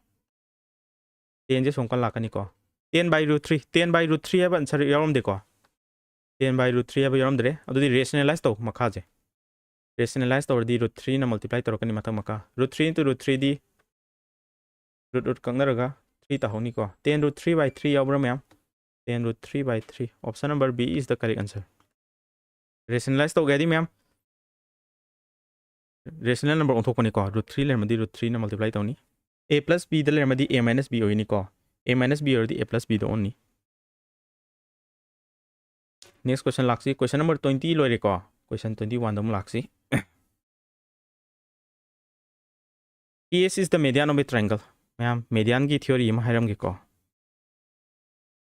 Tan ꯁꯦ ꯁꯣꯝ ꯀꯟ ꯂꯥꯛꯀꯅꯤꯀꯣ꯫ Tan by root three, tan by root three ꯍꯥꯏꯕ answer ꯌꯥꯎꯔꯝꯗꯦꯀꯣ꯫ Tan by root three ꯍꯥꯏꯕ ꯌꯥꯎꯔꯝꯗ꯭ꯔꯦ꯫ ꯑꯗꯨꯗꯤ rationalize ꯇꯧ ꯃꯈꯥꯁꯦ꯫ Rationalize ꯇꯧꯔꯗꯤ root three ꯅ multiply ꯇꯧꯔꯛꯀꯅꯤ ꯃꯊꯛ ꯃꯈꯥ꯫ Root three into root three D root root ꯀꯛꯅꯔꯒ three ꯇꯥꯍꯧꯅꯤꯀꯣ꯫ Tan root three by three ꯌꯥꯎꯕ꯭ꯔꯥ ꯃꯌꯥꯝ? Tan root three by three. Option number B is the correct answer. Rationalize ꯇꯧꯒꯦ ꯍꯥꯏꯗꯤ ꯃꯌꯥꯝ, rational number ꯑꯣꯟꯊꯣꯛꯄꯅꯤꯀꯣ꯫ Root three ꯂꯩꯔꯝꯃꯗꯤ root three ꯅ multiply ꯇꯧꯅꯤ꯫ A plus B ꯗ ꯂꯩꯔꯝꯃꯗꯤ A minus B ꯑꯣꯏꯅꯤꯀꯣ꯫ A minus B ꯑꯣꯏꯔꯗꯤ A plus B the ꯑꯣꯟꯅꯤ꯫ Next question ꯂꯥꯛꯁꯤ꯫ Question number twenty ꯂꯣꯏꯔꯦꯀꯣ꯫ Question twenty one ꯗ ꯑꯃꯨꯛ ꯂꯥꯛꯁꯤ꯫ P S is the median of a triangle. ꯃꯌꯥꯝ, medianꯒꯤ theory ꯑꯃ ꯍꯥꯏꯔꯝꯒꯦꯀꯣ꯫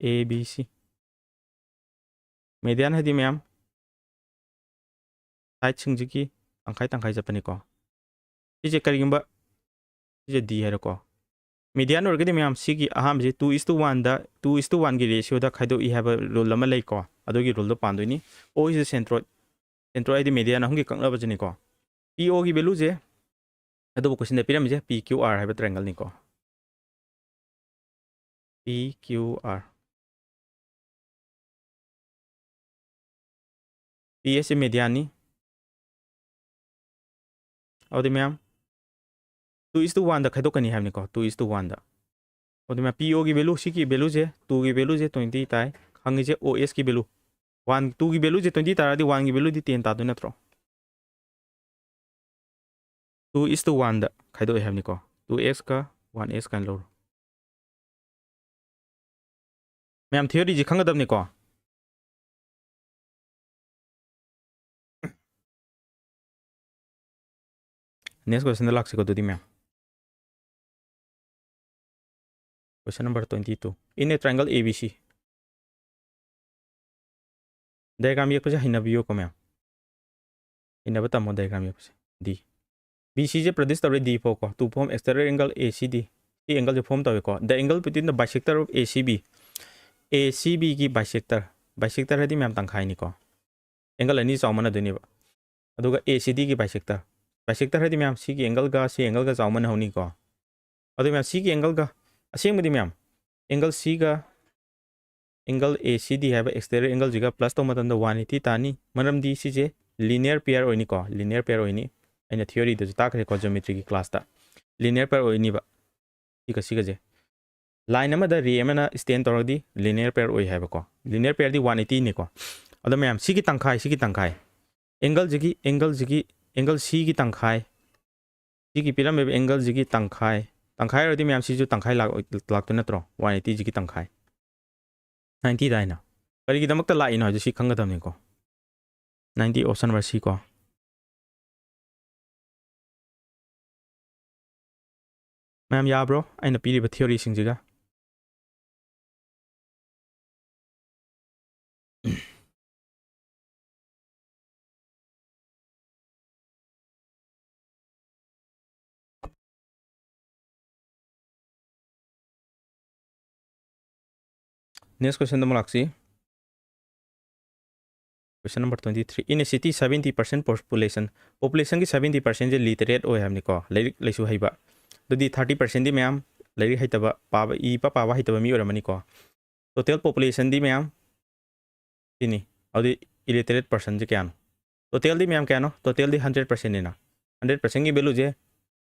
A B C꯫ Median ꯍꯥꯏꯗꯤ ꯃꯌꯥꯝ, sideꯁꯤꯡꯁꯤꯒꯤ ꯇꯪꯈꯥꯏ ꯇꯪꯈꯥꯏ ꯆꯠꯄꯅꯤꯀꯣ꯫ ꯁꯤꯁꯦ ꯀꯔꯤꯒꯨꯝꯕ, ꯁꯤꯁꯦ D ꯍꯥꯏꯔꯣꯀꯣ꯫ Median ꯑꯣꯏꯔꯒꯗꯤ ꯃꯌꯥꯝ, ꯁꯤꯒꯤ ꯑꯍꯥꯟꯕꯁꯦ two is to one the, two is to one ꯒꯤ ratio ꯗ ꯈꯥꯏꯗꯣꯛꯏ ꯍꯥꯏꯕ rule ꯑꯃ ꯂꯩꯀꯣ꯫ ꯑꯗꯨꯒꯤ ruleꯗꯣ ꯄꯥꯟꯗꯣꯏꯅꯤ꯫ O is the centroid꯫ Centroid ꯍꯥꯏꯗꯤ median ꯑꯍꯨꯝꯒꯤ ꯀꯛꯅꯕꯁꯤꯅꯤꯀꯣ꯫ P O ꯒꯤ valueꯁꯦ, ꯑꯗꯨꯕꯨ questionꯗ ꯄꯤꯔꯝꯃꯤꯁꯦ P Q R ꯍꯥꯏꯕ triangleꯅꯤꯀꯣ꯫ P Q R꯫ P S ꯁꯦ medianꯅꯤ꯫ ꯑꯗꯨꯗꯤ ꯃꯌꯥꯝ, two is to one ꯗ ꯈꯥꯏꯗꯣꯛꯀꯅꯤ ꯍꯥꯏꯕꯅꯤꯀꯣ, two is to one ꯗ꯫ ꯑꯗꯨꯗꯤ ꯃꯌꯥꯝ, P O ꯒꯤ value, ꯁꯤꯒꯤ valueꯁꯦ, two ꯒꯤ valueꯁꯦ twenty ꯇꯥꯏ꯫ ꯍꯪꯉꯤꯁꯦ O S ꯀꯤ value꯫ One, two ꯒꯤ valueꯁꯦ twenty ꯇꯥꯔꯗꯤ one ꯒꯤ valueꯗꯤ ten ꯇꯥꯗꯣꯏ ꯅꯠꯇ꯭ꯔꯣ? Two is to one ꯗ ꯈꯥꯏꯗꯣꯛꯑꯦ ꯍꯥꯏꯕꯅꯤꯀꯣ꯫ Two X ꯀ one S ꯀꯥꯏꯅ ꯂꯧꯔꯣ꯫ ꯃꯌꯥꯝ, theoryꯁꯤ ꯈꯪꯒꯗꯕꯅꯤꯀꯣ꯫ Next questionꯗ ꯂꯥꯛꯁꯤꯀꯣ ꯑꯗꯨꯗꯤ ꯃꯌꯥꯝ꯫ Question number twenty two. In a triangle A B C. Diagram ꯌꯦꯛꯄꯁꯦ ꯍꯩꯅꯕꯤꯌꯨꯀꯣ ꯃꯌꯥꯝ꯫ ꯍꯩꯅꯕ ꯇꯝꯃꯣ diagram ꯌꯦꯛꯄꯁꯦ꯫ D꯫ B C ꯁꯦ produce ꯇꯧꯔꯦ D ꯐꯥꯎꯀꯣ꯫ To form exterior angle A C D꯫ ꯁꯤ angleꯁꯦ form ꯇꯧꯋꯦꯀꯣ꯫ The angle between the bisector of A C B꯫ A C B ꯒꯤ bisector꯫ Bisector ꯍꯥꯏꯗꯤ ꯃꯌꯥꯝ ꯇꯪꯈꯥꯏꯅꯤꯀꯣ꯫ Angle ꯑꯅꯤ ꯆꯥꯎ ꯃꯥꯟꯅꯗꯣꯏꯅꯦꯕ꯫ ꯑꯗꯨꯒ A C D ꯒꯤ bisector꯫ Bisector ꯍꯥꯏꯗꯤ ꯃꯌꯥꯝ ꯁꯤꯒꯤ angleꯒ ꯁꯤ angleꯒ ꯆꯥꯎ ꯃꯥꯟꯅꯍꯧꯅꯤꯀꯣ꯫ ꯑꯗꯨ ꯃꯌꯥꯝ ꯁꯤꯒꯤ angleꯒ, ꯑꯁꯦꯡꯕꯗꯤ ꯃꯌꯥꯝ, angle C ꯒ angle A C D ꯍꯥꯏꯕ exterior angleꯁꯤꯒ plus ꯇꯧꯕ ꯃꯇꯝꯗ one eighty ꯇꯥꯅꯤ꯫ ꯃꯔꯝꯗꯤ ꯁꯤꯁꯦ linear pair ꯑꯣꯏꯅꯤꯀꯣ, linear pair ꯑꯣꯏꯅꯤ꯫ ꯑꯩꯅ theoryꯗꯁꯨ ꯇꯥꯛꯈ꯭ꯔꯦꯀꯣ, geometryꯒꯤ classꯇ꯫ Linear pair ꯑꯣꯏꯅꯤꯕ꯫ ꯁꯤꯒ ꯁꯤꯒꯁꯦ꯫ Line ꯑꯃꯗ ray ꯑꯃꯅ stand ꯇꯧꯔꯒꯗꯤ linear pair ꯑꯣꯏ ꯍꯥꯏꯕꯀꯣ꯫ Linear pairꯗꯤ one eightyꯅꯤꯀꯣ꯫ ꯑꯗꯣ ꯃꯌꯥꯝ, ꯁꯤꯒꯤ ꯇꯪꯈꯥꯏ, ꯁꯤꯒꯤ ꯇꯪꯈꯥꯏ꯫ Angleꯁꯤꯒꯤ, angleꯁꯤꯒꯤ, angle Cꯒꯤ ꯇꯪꯈꯥꯏ꯫ ꯁꯤꯒꯤ ꯄꯤꯔꯝꯃꯤꯕ angleꯁꯤꯒꯤ ꯇꯪꯈꯥꯏ꯫ ꯇꯪꯈꯥꯏ ꯑꯣꯏꯔꯗꯤ ꯃꯌꯥꯝ, ꯁꯤꯁꯨ ꯇꯪꯈꯥꯏ ꯂꯥꯛ-, ꯂꯥꯛꯇꯣꯏ ꯅꯠꯇ꯭ꯔꯣ? One eightyꯁꯤꯒꯤ ꯇꯪꯈꯥꯏ꯫ Ninety ꯇꯥꯏꯅ꯫ ꯀꯔꯤꯒꯤꯗꯃꯛꯇ ꯂꯥꯛꯏꯅꯣ ꯍꯥꯏꯗꯣ ꯁꯤ ꯈꯪꯒꯗꯕꯅꯤꯀꯣ꯫ Ninety, option number C ꯀꯣ꯫ ꯃꯌꯥꯝ ꯌꯥꯕ꯭ꯔꯣ ꯑꯩꯅ ꯄꯤꯔꯤꯕ ꯊꯤꯑꯣꯔꯤꯁꯤꯡꯁꯤꯒ? Next question ꯑꯃ ꯂꯥꯛꯁꯤ꯫ Question number twenty three. In a city, seventy percent population, population ꯒꯤ seventy percent ꯁꯦ literate ꯑꯣꯏ ꯍꯥꯏꯕꯅꯤꯀꯣ, ꯂꯥꯏꯔꯤꯛ ꯂꯥꯏꯁꯨ ꯍꯩꯕ꯫ ꯑꯗꯨꯗꯤ thirty percent ꯗꯤ ꯃꯌꯥꯝ ꯂꯥꯏꯔꯤꯛ ꯍꯩꯇꯕ, ꯄꯥꯕ, ꯏꯕ ꯄꯥꯕ ꯍꯩꯇꯕ ꯃꯤ ꯑꯣꯏꯔꯝꯃꯅꯤꯀꯣ꯫ Total population ꯗꯤ ꯃꯌꯥꯝ ꯁꯤꯅꯤ꯫ ꯑꯗꯨꯗꯤ illiterate person ꯁꯦ ꯀꯌꯥꯅꯣ? Total ꯗꯤ ꯃꯌꯥꯝ ꯀꯌꯥꯅꯣ? Total ꯗꯤ hundred percent ꯅꯤꯅ꯫ Hundred percent ꯒꯤ value ꯁꯦ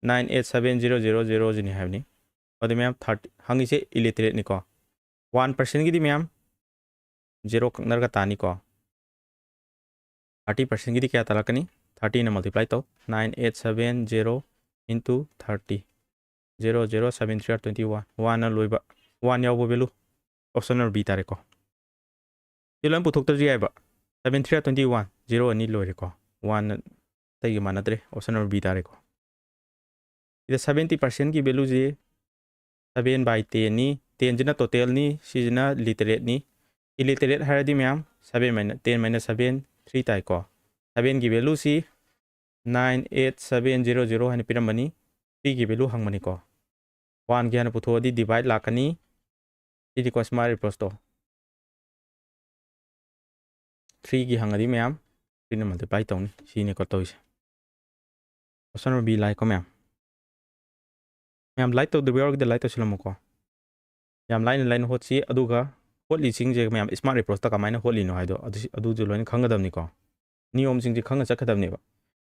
nine eight seven zero zero zero ꯁꯤꯅꯤ ꯍꯥꯏꯕꯅꯤ꯫ ꯑꯗꯨꯗꯤ ꯃꯌꯥꯝ thirty, ꯍꯪꯉꯤꯁꯦ illiterate ꯅꯤꯀꯣ꯫ One percent ꯒꯤꯗꯤ ꯃꯌꯥꯝ zero ꯀꯛꯅꯔꯒ ꯇꯥꯅꯤꯀꯣ꯫ Thirty percent ꯒꯤꯗꯤ ꯀꯌꯥ ꯇꯥꯔꯛꯀꯅꯤ? Thirty ꯅ multiply ꯇꯧ꯫ Nine eight seven zero into thirty꯫ Zero zero seven three are twenty one꯫ One ꯅ ꯂꯣꯏꯕ꯫ One ꯌꯥꯎꯕ value꯫ Option number B ꯇꯥꯔꯦꯀꯣ꯫ ꯁꯤ ꯂꯣꯏ ꯄꯨꯊꯣꯛꯇ꯭ꯔꯁꯨ ꯌꯥꯏꯕ꯫ Seven three are twenty one꯫ Zero ꯑꯅꯤ ꯂꯣꯏꯔꯦꯀꯣ꯫ One ꯅ ꯑꯇꯩꯒ ꯃꯥꯟꯅꯗ꯭ꯔꯦ꯫ Option number B ꯇꯥꯔꯦꯀꯣ꯫ ꯁꯤꯗ seventy percent ꯀꯤ value ꯁꯤ seven by ten ꯅꯤ꯫ Ten ꯁꯤꯅ total ꯅꯤ, ꯁꯤꯁꯤꯅ literate ꯅꯤ꯫ Illiterate ꯍꯥꯏꯔꯗꯤ ꯃꯌꯥꯝ seven minus ten minus seven, three ꯇꯥꯏꯀꯣ꯫ Seven ꯒꯤ value ꯁꯤ nine eight seven zero zero ꯍꯥꯏꯅ ꯄꯤꯔꯝꯕꯅꯤ꯫ Three ꯒꯤ value ꯍꯪꯕꯅꯤꯀꯣ꯫ One ꯒꯤ ꯍꯥꯟꯅ ꯄꯨꯊꯣꯛꯑꯗꯤ divide ꯂꯥꯛꯀꯅꯤ꯫ ꯁꯤꯗꯤꯀꯣ smart approach ꯇꯣ꯫ Three ꯒꯤ ꯍꯪꯉꯗꯤ ꯃꯌꯥꯝ three ꯅ multiply ꯇꯧꯅꯤ꯫ ꯁꯤꯅꯤꯀꯣ ꯇꯧꯔꯤꯁꯦ꯫ Option number B ꯂꯥꯛꯏꯀꯣ ꯃꯌꯥꯝ꯫ ꯃꯌꯥꯝ like ꯇꯧꯗꯕ ꯌꯥꯎꯔꯒꯗꯤ like ꯇꯧꯁꯤꯜꯂꯝꯃꯨꯀꯣ꯫ ꯌꯥꯝ ꯂꯥꯏꯅ ꯂꯥꯏꯅ ꯍꯣꯠꯁꯤ꯫ ꯑꯗꯨꯒ ꯍꯣꯠꯂꯤꯁꯤꯡꯁꯦ ꯃꯌꯥꯝ smart approach ꯇ ꯀꯃꯥꯏꯅ ꯍꯣꯠꯂꯤꯅꯣ ꯍꯥꯏꯗꯣ ꯑꯗꯨ, ꯑꯗꯨꯁꯨ ꯂꯣꯏꯅ ꯈꯪꯒꯗꯕꯅꯤꯀꯣ꯫ ꯅꯤꯌꯣꯝꯁꯤꯡꯁꯦ ꯈꯪꯅ ꯆꯠꯀꯗꯕꯅꯦꯕ꯫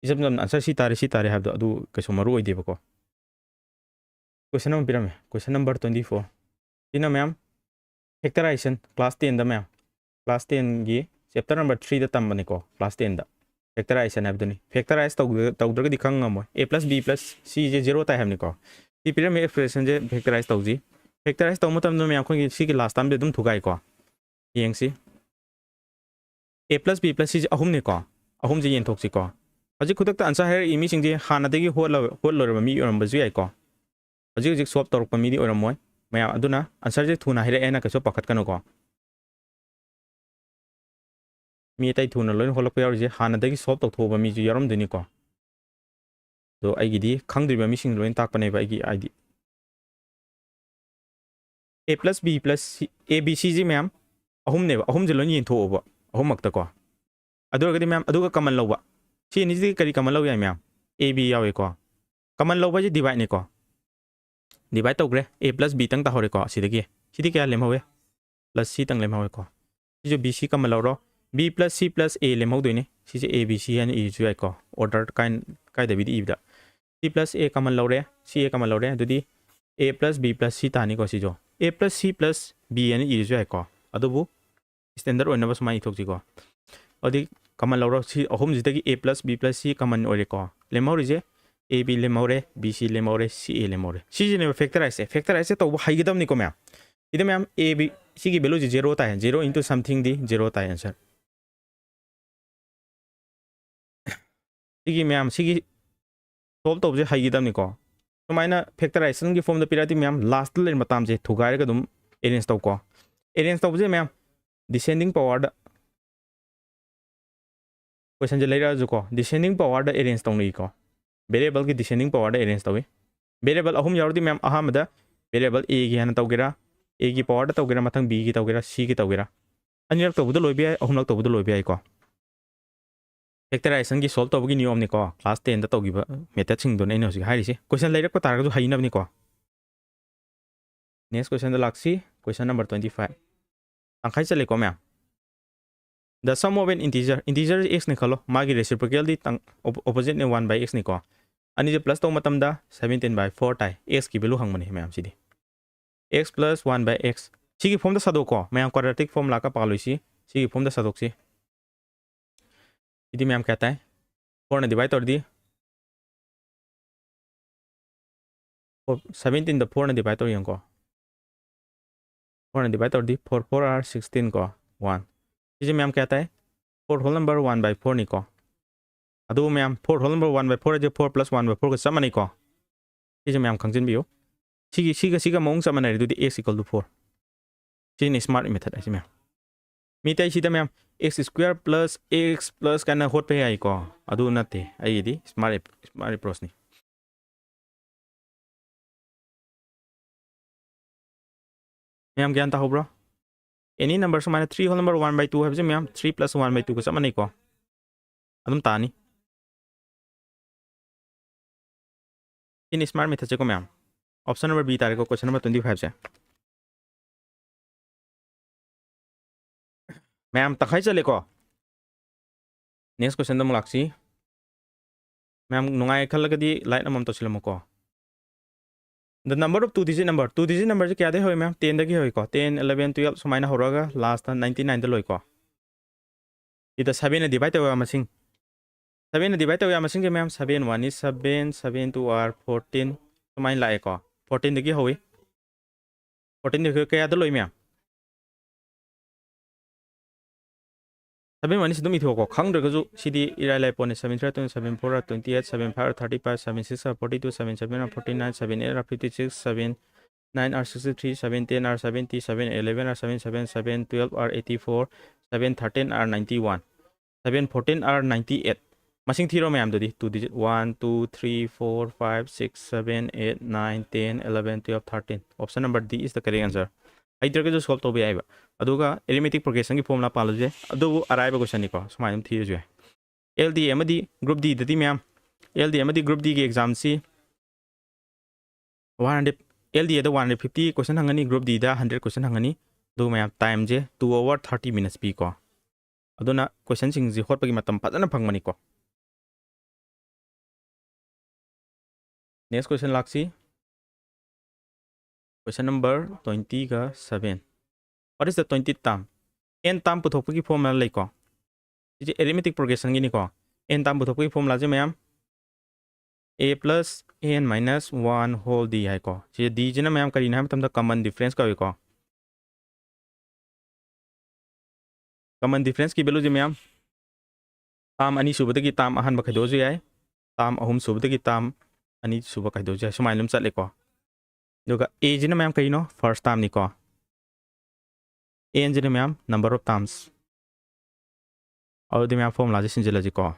ꯏꯆꯝ ꯆꯝꯅ answer ꯁꯤ ꯇꯥꯔꯦ, ꯁꯤ ꯇꯥꯔꯦ ꯍꯥꯏꯕꯗꯣ ꯑꯗꯨ ꯀꯩꯁꯨ ꯃꯔꯨ ꯑꯣꯏꯗꯦꯕꯀꯣ꯫ Question ꯑꯃ ꯄꯤꯔꯝꯃꯦ, question number twenty four꯫ ꯁꯤꯅ ꯃꯌꯥꯝ factorization class ten ꯗ ꯃꯌꯥꯝ, class ten ꯒꯤ chapter number three ꯗ ꯇꯝꯕꯅꯤꯀꯣ, class ten ꯗ꯫ Factorization ꯍꯥꯏꯕꯗꯨꯅꯤ꯫ Factorize ꯇꯧꯗ-, ꯇꯧꯗ꯭ꯔꯒꯗꯤ ꯈꯪ ꯉꯝꯃꯣꯏ꯫ A plus B plus C say zero ꯇꯥꯏ ꯍꯥꯏꯕꯅꯤꯀꯣ꯫ ꯁꯤ ꯄꯤꯔꯝꯃꯦ, expression ꯁꯦ factorize ꯇꯧꯁꯤ꯫ Factorize ꯇꯧꯕ ꯃꯇꯝꯗ ꯃꯌꯥꯝ ꯑꯩꯈꯣꯏꯒꯤ ꯁꯤꯒꯤ last term ꯁꯦ ꯑꯗꯨꯝ ꯊꯨꯒꯥꯏꯀꯣ꯫ ꯌꯦꯡꯁꯤ꯫ A plus B plus C ꯁꯦ ꯑꯍꯨꯝꯅꯤꯀꯣ꯫ ꯑꯍꯨꯝꯁꯦ ꯌꯦꯟꯊꯣꯛꯁꯤꯀꯣ꯫ ꯍꯧꯖꯤꯛ ꯈꯨꯗꯛꯇ answer ꯍꯥꯏꯔꯛꯏ ꯃꯤꯁꯤꯡꯁꯦ ꯍꯥꯟꯅꯗꯒꯤ ꯍꯣꯠꯂ-, ꯍꯣꯠꯂꯨꯔꯕ ꯃꯤ ꯑꯣꯏꯔꯝꯕꯁꯨ ꯌꯥꯏꯀꯣ꯫ ꯍꯧꯖꯤꯛ ꯍꯧꯖꯤꯛ ꯁꯣꯜꯕ ꯇꯧꯔꯛꯄ ꯃꯤꯗꯤ ꯑꯣꯏꯔꯝꯃꯣꯏ꯫ ꯃꯌꯥꯝ ꯑꯗꯨꯅ ꯑꯟꯁꯔꯁꯦ ꯊꯨꯅ ꯍꯥꯏꯔꯛꯑꯦꯅ ꯀꯩꯁꯨ ꯄꯥꯈꯠꯀꯅꯨꯀꯣ꯫ ꯃꯤ ꯑꯇꯩ ꯊꯨꯅ ꯂꯣꯏꯅ ꯍꯣꯜꯂꯛꯄ ꯌꯥꯎꯔꯤꯁꯦ ꯍꯥꯟꯅꯗꯒꯤ ꯁꯣꯜꯕ ꯇꯧꯊꯣꯛꯑꯕ ꯃꯤꯁꯨ ꯌꯥꯎꯔꯝꯗꯣꯏꯅꯤꯀꯣ꯫ ꯑꯗꯣ ꯑꯩꯒꯤꯗꯤ ꯈꯪꯗ꯭ꯔꯤꯕ ꯃꯤꯁꯤꯡ ꯂꯣꯏꯅ ꯇꯥꯛꯄꯅꯦꯕ ꯑꯩꯒꯤ I D. A plus B plus C, A B C ꯁꯤ ꯃꯌꯥꯝ ꯑꯍꯨꯝꯅꯦꯕ, ꯑꯍꯨꯝꯁꯦ ꯂꯣꯏꯅ ꯌꯦꯟꯊꯣꯛꯑꯣꯕ ꯑꯍꯨꯝꯃꯛꯇꯀꯣ꯫ ꯑꯗꯨ ꯑꯣꯏꯔꯒꯗꯤ ꯃꯌꯥꯝ ꯑꯗꯨꯒ ꯀꯃꯟ ꯂꯧꯕ, ꯁꯤ ꯑꯅꯤꯁꯤꯗꯒꯤ ꯀꯔꯤ ꯀꯃꯟ ꯂꯧ ꯌꯥꯏ ꯃꯌꯥꯝ? A B ꯌꯥꯎꯋꯦꯀꯣ꯫ ꯀꯃꯟ ꯂꯧꯕ ꯍꯥꯏꯁꯦ ꯗꯤꯚꯥꯏꯠꯅꯤꯀꯣ꯫ ꯗꯤꯚꯥꯏꯠ ꯇꯧꯈ꯭ꯔꯦ, A plus B ꯇꯪ ꯇꯥꯍꯧꯔꯦꯀꯣ꯫ ꯑꯁꯤꯗꯒꯤ ꯁꯤꯗꯤ ꯀꯌꯥ ꯂꯦꯝꯍꯧꯋꯦ? Plus C ꯇꯪ ꯂꯦꯝꯍꯧꯋꯦꯀꯣ꯫ ꯁꯤꯁꯨ B C ꯀꯃꯟ ꯂꯧꯔꯣ꯫ B plus C plus A ꯂꯦꯝꯍꯧꯗꯣꯏꯅꯤ꯫ ꯁꯤꯁꯦ A B C ꯍꯥꯏꯅ ꯏꯔꯁꯨ ꯌꯥꯏꯀꯣ, ꯑꯣꯔꯗꯔ ꯀꯥꯏꯗꯕꯤꯗ ꯏꯕꯗ꯫ C plus A ꯀꯃꯟ ꯂꯧꯔꯦ, C A ꯀꯃꯟ ꯂꯧꯔꯦ, ꯑꯗꯨꯗꯤ A plus B plus C ꯇꯥꯅꯤꯀꯣ꯫ ꯁꯤꯁꯨ A plus C plus B ꯍꯥꯏꯅ ꯏꯔꯁꯨ ꯌꯥꯏꯀꯣ꯫ ꯑꯗꯨꯕꯨ ꯁ꯭ꯇꯦꯟꯗꯔꯗ ꯑꯣꯏꯅꯕ ꯁꯨꯃꯥꯏꯅ ꯏꯊꯣꯛꯁꯤꯀꯣ꯫ ꯑꯗꯨꯗꯤ ꯀꯃꯟ ꯂꯧꯔꯣ꯫ ꯁꯤ ꯑꯍꯨꯝꯁꯤꯗꯒꯤ A plus B plus C ꯀꯃꯟ ꯑꯣꯏꯔꯦꯀꯣ꯫ ꯂꯦꯝꯍꯧꯔꯤꯁꯦ A B ꯂꯦꯝꯍꯧꯔꯦ, B C ꯂꯦꯝꯍꯧꯔꯦ, C A ꯂꯦꯝꯍꯧꯔꯦ꯫ ꯁꯤꯁꯤꯅꯦꯕ ꯐꯦꯛꯇꯔꯥꯏꯁꯁꯦ꯫ ꯐꯦꯛꯇꯔꯥꯏꯁꯁꯦ ꯇꯧꯕ ꯍꯩꯒꯗꯕꯅꯤꯀꯣ ꯃꯌꯥꯝ꯫ ꯁꯤꯗ ꯃꯌꯥꯝ A B, ꯁꯤꯒꯤ ꯚꯦꯂꯨꯁꯤ ꯖꯦꯔꯣ ꯇꯥꯏ꯫ Zero into something ꯗꯤ ꯖꯦꯔꯣ ꯇꯥꯏ ꯑꯟꯁꯔ꯫ ꯁꯤꯒꯤ ꯃꯌꯥꯝ, ꯁꯤꯒꯤ ꯁꯣꯜꯕ ꯇꯧꯕꯁꯦ ꯍꯩꯒꯗꯕꯅꯤꯀꯣ꯫ ꯁꯨꯃꯥꯏꯅ ꯐꯦꯛꯇꯔꯥꯏꯖꯦꯁꯟꯒꯤ ꯐꯣꯝꯗ ꯄꯤꯔꯛꯑꯗꯤ ꯃꯌꯥꯝ ꯂꯥꯁꯇ ꯂꯩꯔꯝꯕ ꯇꯥꯝꯁꯦ ꯊꯨꯒꯥꯏꯔꯒ ꯑꯗꯨꯝ ꯑꯦꯔꯦꯟꯖ ꯇꯧꯀꯣ꯫ ꯑꯦꯔꯦꯟꯖ ꯇꯧꯕꯁꯦ ꯃꯌꯥꯝ ꯗꯤꯁꯦꯟꯗꯤꯡ ꯄꯋꯥꯔꯗ ꯀꯣꯏꯁꯟꯁꯦ ꯂꯩꯔꯛꯑꯁꯨꯀꯣ, ꯗꯤꯁꯦꯟꯗꯤꯡ ꯄꯋꯥꯔꯗ ꯑꯦꯔꯦꯟꯖ ꯇꯧꯅꯩꯀꯣ꯫ ꯚꯦꯔꯤꯌꯦꯕꯜꯒꯤ ꯗꯤꯁꯦꯟꯗꯤꯡ ꯄꯋꯥꯔꯗ ꯑꯦꯔꯦꯟꯖ ꯇꯧꯏ꯫ ꯚꯦꯔꯤꯌꯦꯕꯜ ꯑꯍꯨꯝ ꯌꯥꯎꯔꯗꯤ ꯃꯌꯥꯝ ꯑꯍꯥꯟꯕꯗ ꯚꯦꯔꯤꯌꯦꯕꯜ A ꯒꯤ ꯍꯥꯟꯅ ꯇꯧꯒꯦꯔꯥ, A ꯒꯤ ꯄꯋꯥꯔꯗ ꯇꯧꯒꯦꯔꯥ, ꯃꯊꯪ B ꯒꯤ ꯇꯧꯒꯦꯔꯥ, C ꯒꯤ ꯇꯧꯒꯦꯔꯥ, ꯑꯅꯤꯔꯛ ꯇꯧꯕꯗ ꯂꯣꯏꯕ ꯌꯥꯏ, ꯑꯍꯨꯝꯂꯛ ꯇꯧꯕꯗ ꯂꯣꯏꯕ ꯌꯥꯏꯀꯣ꯫ ꯐꯦꯛꯇꯔꯥꯏꯖꯦꯁꯟꯒꯤ ꯁꯣꯜꯕ ꯇꯧꯕꯒꯤ ꯅꯤꯌꯣꯝꯅꯤꯀꯣ, ꯀ꯭ꯂꯥꯁ ꯇꯦꯟꯗ ꯇꯧꯈꯤꯕ ꯃꯦꯊꯠꯁꯤꯡꯗꯨꯅꯦ ꯑꯩꯅ ꯍꯧꯖꯤꯛ ꯍꯥꯏꯔꯤꯁꯦ꯫ ꯀꯣꯏꯁꯟ ꯂꯩꯔꯛꯄ ꯇꯥꯔꯒꯁꯨ ꯍꯩꯅꯕꯅꯤꯀꯣ꯫ ꯅꯦꯛꯁ ꯀꯣꯏꯁꯟꯗ ꯂꯥꯛꯁꯤ, ꯀꯣꯏꯁꯟ ꯅꯝꯕꯔ ꯇ꯭ꯋꯦꯟꯇꯤ ꯐꯥꯏꯚ꯫ ꯇꯪꯈꯥꯏ ꯆꯠꯂꯦꯀꯣ ꯃꯌꯥꯝ꯫ The sum of an integer, integer x ꯅꯤ ꯈꯜꯂꯣ, ꯃꯥꯒꯤ ꯔꯦꯁꯤꯄ꯭ꯔꯣꯀꯦꯜꯗꯤ opposite ꯅꯦ, one by x ꯅꯤꯀꯣ꯫ ꯑꯅꯤꯁꯦ ꯄ꯭ꯂꯁ ꯇꯧꯕ ꯃꯇꯝꯗ seventeen by four ꯇꯥꯏ, x ꯀꯤ ꯚꯦꯂꯨ ꯍꯪꯕꯅꯦ ꯃꯌꯥꯝꯁꯤꯗꯤ꯫ X plus one by x, ꯁꯤꯒꯤ ꯐꯣꯝꯗ ꯁꯥꯗꯣꯛꯀꯣ ꯃꯌꯥꯝ, ꯀ꯭ꯋꯥꯗ꯭ꯔꯦꯇꯤꯛ ꯐꯣꯝ ꯂꯥꯛꯀ ꯄꯥꯜꯂꯣꯏꯁꯤ꯫ ꯁꯤꯒꯤ ꯐꯣꯝꯗ ꯁꯥꯗꯣꯛꯁꯤ꯫ ꯁꯤꯗꯤ ꯃꯌꯥꯝ ꯀꯌꯥ ꯇꯥꯏ? ꯐꯣꯔꯅ ꯗꯤꯚꯥꯏꯠ ꯇꯧꯔꯗꯤ, ꯁꯚꯦꯟꯇꯤꯟꯗ ꯐꯣꯔꯅ ꯗꯤꯚꯥꯏꯠ ꯇꯧꯔ ꯌꯦꯡꯉꯨꯀꯣ꯫ ꯐꯣꯔꯅ ꯗꯤꯚꯥꯏꯠ ꯇꯧꯔꯗꯤ four four are sixteen ꯀꯣ, one꯫ ꯁꯤꯁꯦ ꯃꯌꯥꯝ ꯀꯌꯥ ꯇꯥꯏ? Four whole number one by four ꯅꯤꯀꯣ꯫ ꯑꯗꯨꯕꯨ ꯃꯌꯥꯝ, four whole number one by four ꯍꯥꯏꯁꯦ four plus one by four ꯒ ꯆꯞ ꯃꯥꯟꯅꯩꯀꯣ꯫ ꯁꯤꯁꯦ ꯃꯌꯥꯝ ꯈꯪꯖꯤꯟꯕꯤꯌꯨ꯫ ꯁꯤꯒꯤ ꯁꯤꯒ ꯁꯤꯒ ꯃꯑꯣꯡ ꯆꯞ ꯃꯥꯟꯅꯔꯦ ꯑꯗꯨꯗꯤ x equal to four꯫ ꯁꯤꯅꯤ smart method ꯍꯥꯏꯁꯦ ꯃꯌꯥꯝ꯫ ꯃꯤ ꯑꯇꯩꯁꯤꯗ ꯃꯌꯥꯝ x square plus x plus ꯀꯥꯏꯅ ꯍꯣꯠꯄ ꯌꯥꯏꯀꯣ꯫ ꯑꯗꯨ ꯅꯠꯇꯦ, ꯑꯩꯒꯤꯗꯤ smart smart approach ꯅꯤ꯫ ꯃꯌꯥꯝ ꯒ꯭ꯌꯥꯟ ꯇꯥꯍꯧꯕ꯭ꯔꯣ? Any number ꯁꯨꯃꯥꯏꯅ three whole number one by two ꯍꯥꯏꯕꯁꯦ ꯃꯌꯥꯝ three plus one by two ꯒ ꯆꯞ ꯃꯥꯟꯅꯩꯀꯣ꯫ ꯑꯗꯨꯝ ꯇꯥꯅꯤ꯫ ꯁꯤꯅꯤ smart method ꯁꯦꯀꯣ ꯃꯌꯥꯝ꯫ Option number B ꯇꯥꯔꯦꯀꯣ, question number twenty five ꯁꯦ꯫ ꯃꯌꯥꯝ ꯇꯪꯈꯥꯏ ꯆꯠꯂꯦꯀꯣ꯫ Next question ꯗ ꯑꯃꯨꯛ ꯂꯥꯛꯁꯤ꯫ ꯃꯌꯥꯝ ꯅꯨꯡꯉꯥꯏ ꯈꯜꯂꯒꯗꯤ like ꯑꯃꯃꯝ ꯇꯧꯁꯤꯜꯂꯝꯃꯨꯀꯣ꯫ The number of two digit number, two digit number ꯁꯦ ꯀꯌꯥꯗꯒꯤ ꯍꯧꯏ ꯃꯌꯥꯝ? Ten ꯗꯒꯤ ꯍꯧꯏꯀꯣ꯫ Ten, eleven, twelve ꯁꯨꯃꯥꯏꯅ ꯍꯧꯔꯒ last ninety nine ꯗ ꯂꯣꯏꯀꯣ꯫ ꯁꯤꯗ seven ꯅ divide ꯇꯧꯕ ꯌꯥꯕ ꯃꯁꯤꯡ, seven ꯅ divide ꯇꯧꯕ ꯌꯥꯕ ꯃꯁꯤꯡꯁꯦ ꯃꯌꯥꯝ, seven one is seven, seven two are fourteen ꯁꯨꯃꯥꯏꯅ ꯂꯥꯛꯑꯦꯀꯣ꯫ Fourteen ꯗꯒꯤ ꯍꯧꯏ꯫ Fourteen ꯗꯒꯤ ꯀꯌꯥꯗ ꯂꯣꯏ ꯃꯌꯥꯝ? Seven one ꯁꯤ ꯑꯗꯨꯝ ꯏꯊꯣꯛꯀꯣ, ꯈꯪꯗ꯭ꯔꯒꯁꯨ ꯁꯤꯗꯤ ꯏꯔꯥꯏ ꯂꯥꯏ ꯄꯣꯠꯅꯤ꯫ Seven three are twenty, seven four are twenty eight, seven five are thirty five, seven six are forty two, seven seven are forty nine, seven eight are fifty six, seven nine are sixty three, seven ten are seventy, seven eleven are seventy seven, seven twelve are eighty four, seven thirteen are ninety one, seven fourteen are ninety eight꯫ ꯃꯁꯤꯡ ꯊꯤꯔꯣ ꯃꯌꯥꯝꯗꯨꯗꯤ꯫ Two digit, one, two, three, four, five, six, seven, eight, nine, ten, eleven, twelve, thirteen꯫ Option number D is the correct answer꯫ ꯍꯩꯇ꯭ꯔꯒꯁꯨ solve ꯇꯧꯕ ꯌꯥꯏꯕ꯫ ꯑꯗꯨꯒ arithmetic progression ꯒꯤ formula ꯄꯥꯜꯂꯁꯨ ꯌꯥꯏ꯫ ꯑꯗꯨꯕꯨ ꯑꯔꯥꯏꯕ question ꯅꯤꯀꯣ, ꯁꯨꯃꯥꯏꯅ ꯑꯗꯨꯝ ꯊꯤꯔꯁꯨ ꯌꯥꯏ꯫ L D A ꯑꯃꯗꯤ group D ꯗꯗꯤ ꯃꯌꯥꯝ, L D A ꯑꯃꯗꯤ group D ꯒꯤ exam ꯁꯤ one hundred, L D A the one hundred fifty question ꯍꯪꯒꯅꯤ, group D the hundred question ꯍꯪꯒꯅꯤ꯫ ꯑꯗꯨꯒ ꯃꯌꯥꯝ time ꯁꯦ two hour thirty minutes ꯄꯤꯀꯣ꯫ ꯑꯗꯨꯅ question ꯁꯤꯡꯁꯤ ꯍꯣꯠꯄꯒꯤ ꯃꯇꯝ ꯐꯖꯅ ꯐꯪꯕꯅꯤꯀꯣ꯫ Next question ꯂꯥꯛꯁꯤ꯫ Question number twenty ꯒ seven꯫ What is the twentieth term? N term ꯄꯨꯊꯣꯛꯄꯒꯤ formula ꯂꯩꯀꯣ꯫ ꯁꯤꯁꯦ arithmetic progression ꯒꯤꯅꯤꯀꯣ꯫ N term ꯄꯨꯊꯣꯛꯄꯒꯤ formula ꯁꯦ ꯃꯌꯥꯝ A plus N minus one whole D ꯍꯥꯏꯀꯣ꯫ ꯁꯤꯁꯦ D ꯁꯤꯅ ꯃꯌꯥꯝ ꯀꯔꯤꯅꯣ ꯍꯥꯏꯕ ꯃꯇꯝꯗ common difference ꯀꯧꯏꯀꯣ꯫ Common difference ꯀꯤ value ꯁꯦ ꯃꯌꯥꯝ term ꯑꯅꯤꯁꯨꯕꯗꯒꯤ term ꯑꯍꯥꯟꯕ ꯈꯥꯏꯗꯣꯛꯑꯁꯨ ꯌꯥꯏ, term ꯑꯍꯨꯝꯁꯨꯕꯗꯒꯤ term ꯑꯅꯤꯁꯨꯕ ꯈꯥꯏꯗꯣꯛꯑꯁꯨ ꯌꯥꯏ, ꯁꯨꯃꯥꯏꯅ ꯑꯗꯨꯝ ꯆꯠꯂꯦꯀꯣ꯫ ꯑꯗꯨꯒ A ꯁꯤꯅ ꯃꯌꯥꯝ ꯀꯩꯅꯣ? First term ꯅꯤꯀꯣ꯫ N ꯁꯤꯅ ꯃꯌꯥꯝ number of terms꯫ ꯑꯗꯨꯗꯤ ꯃꯌꯥꯝ formula ꯁꯦ ꯁꯤꯟꯖꯤꯜꯂꯁꯤꯀꯣ꯫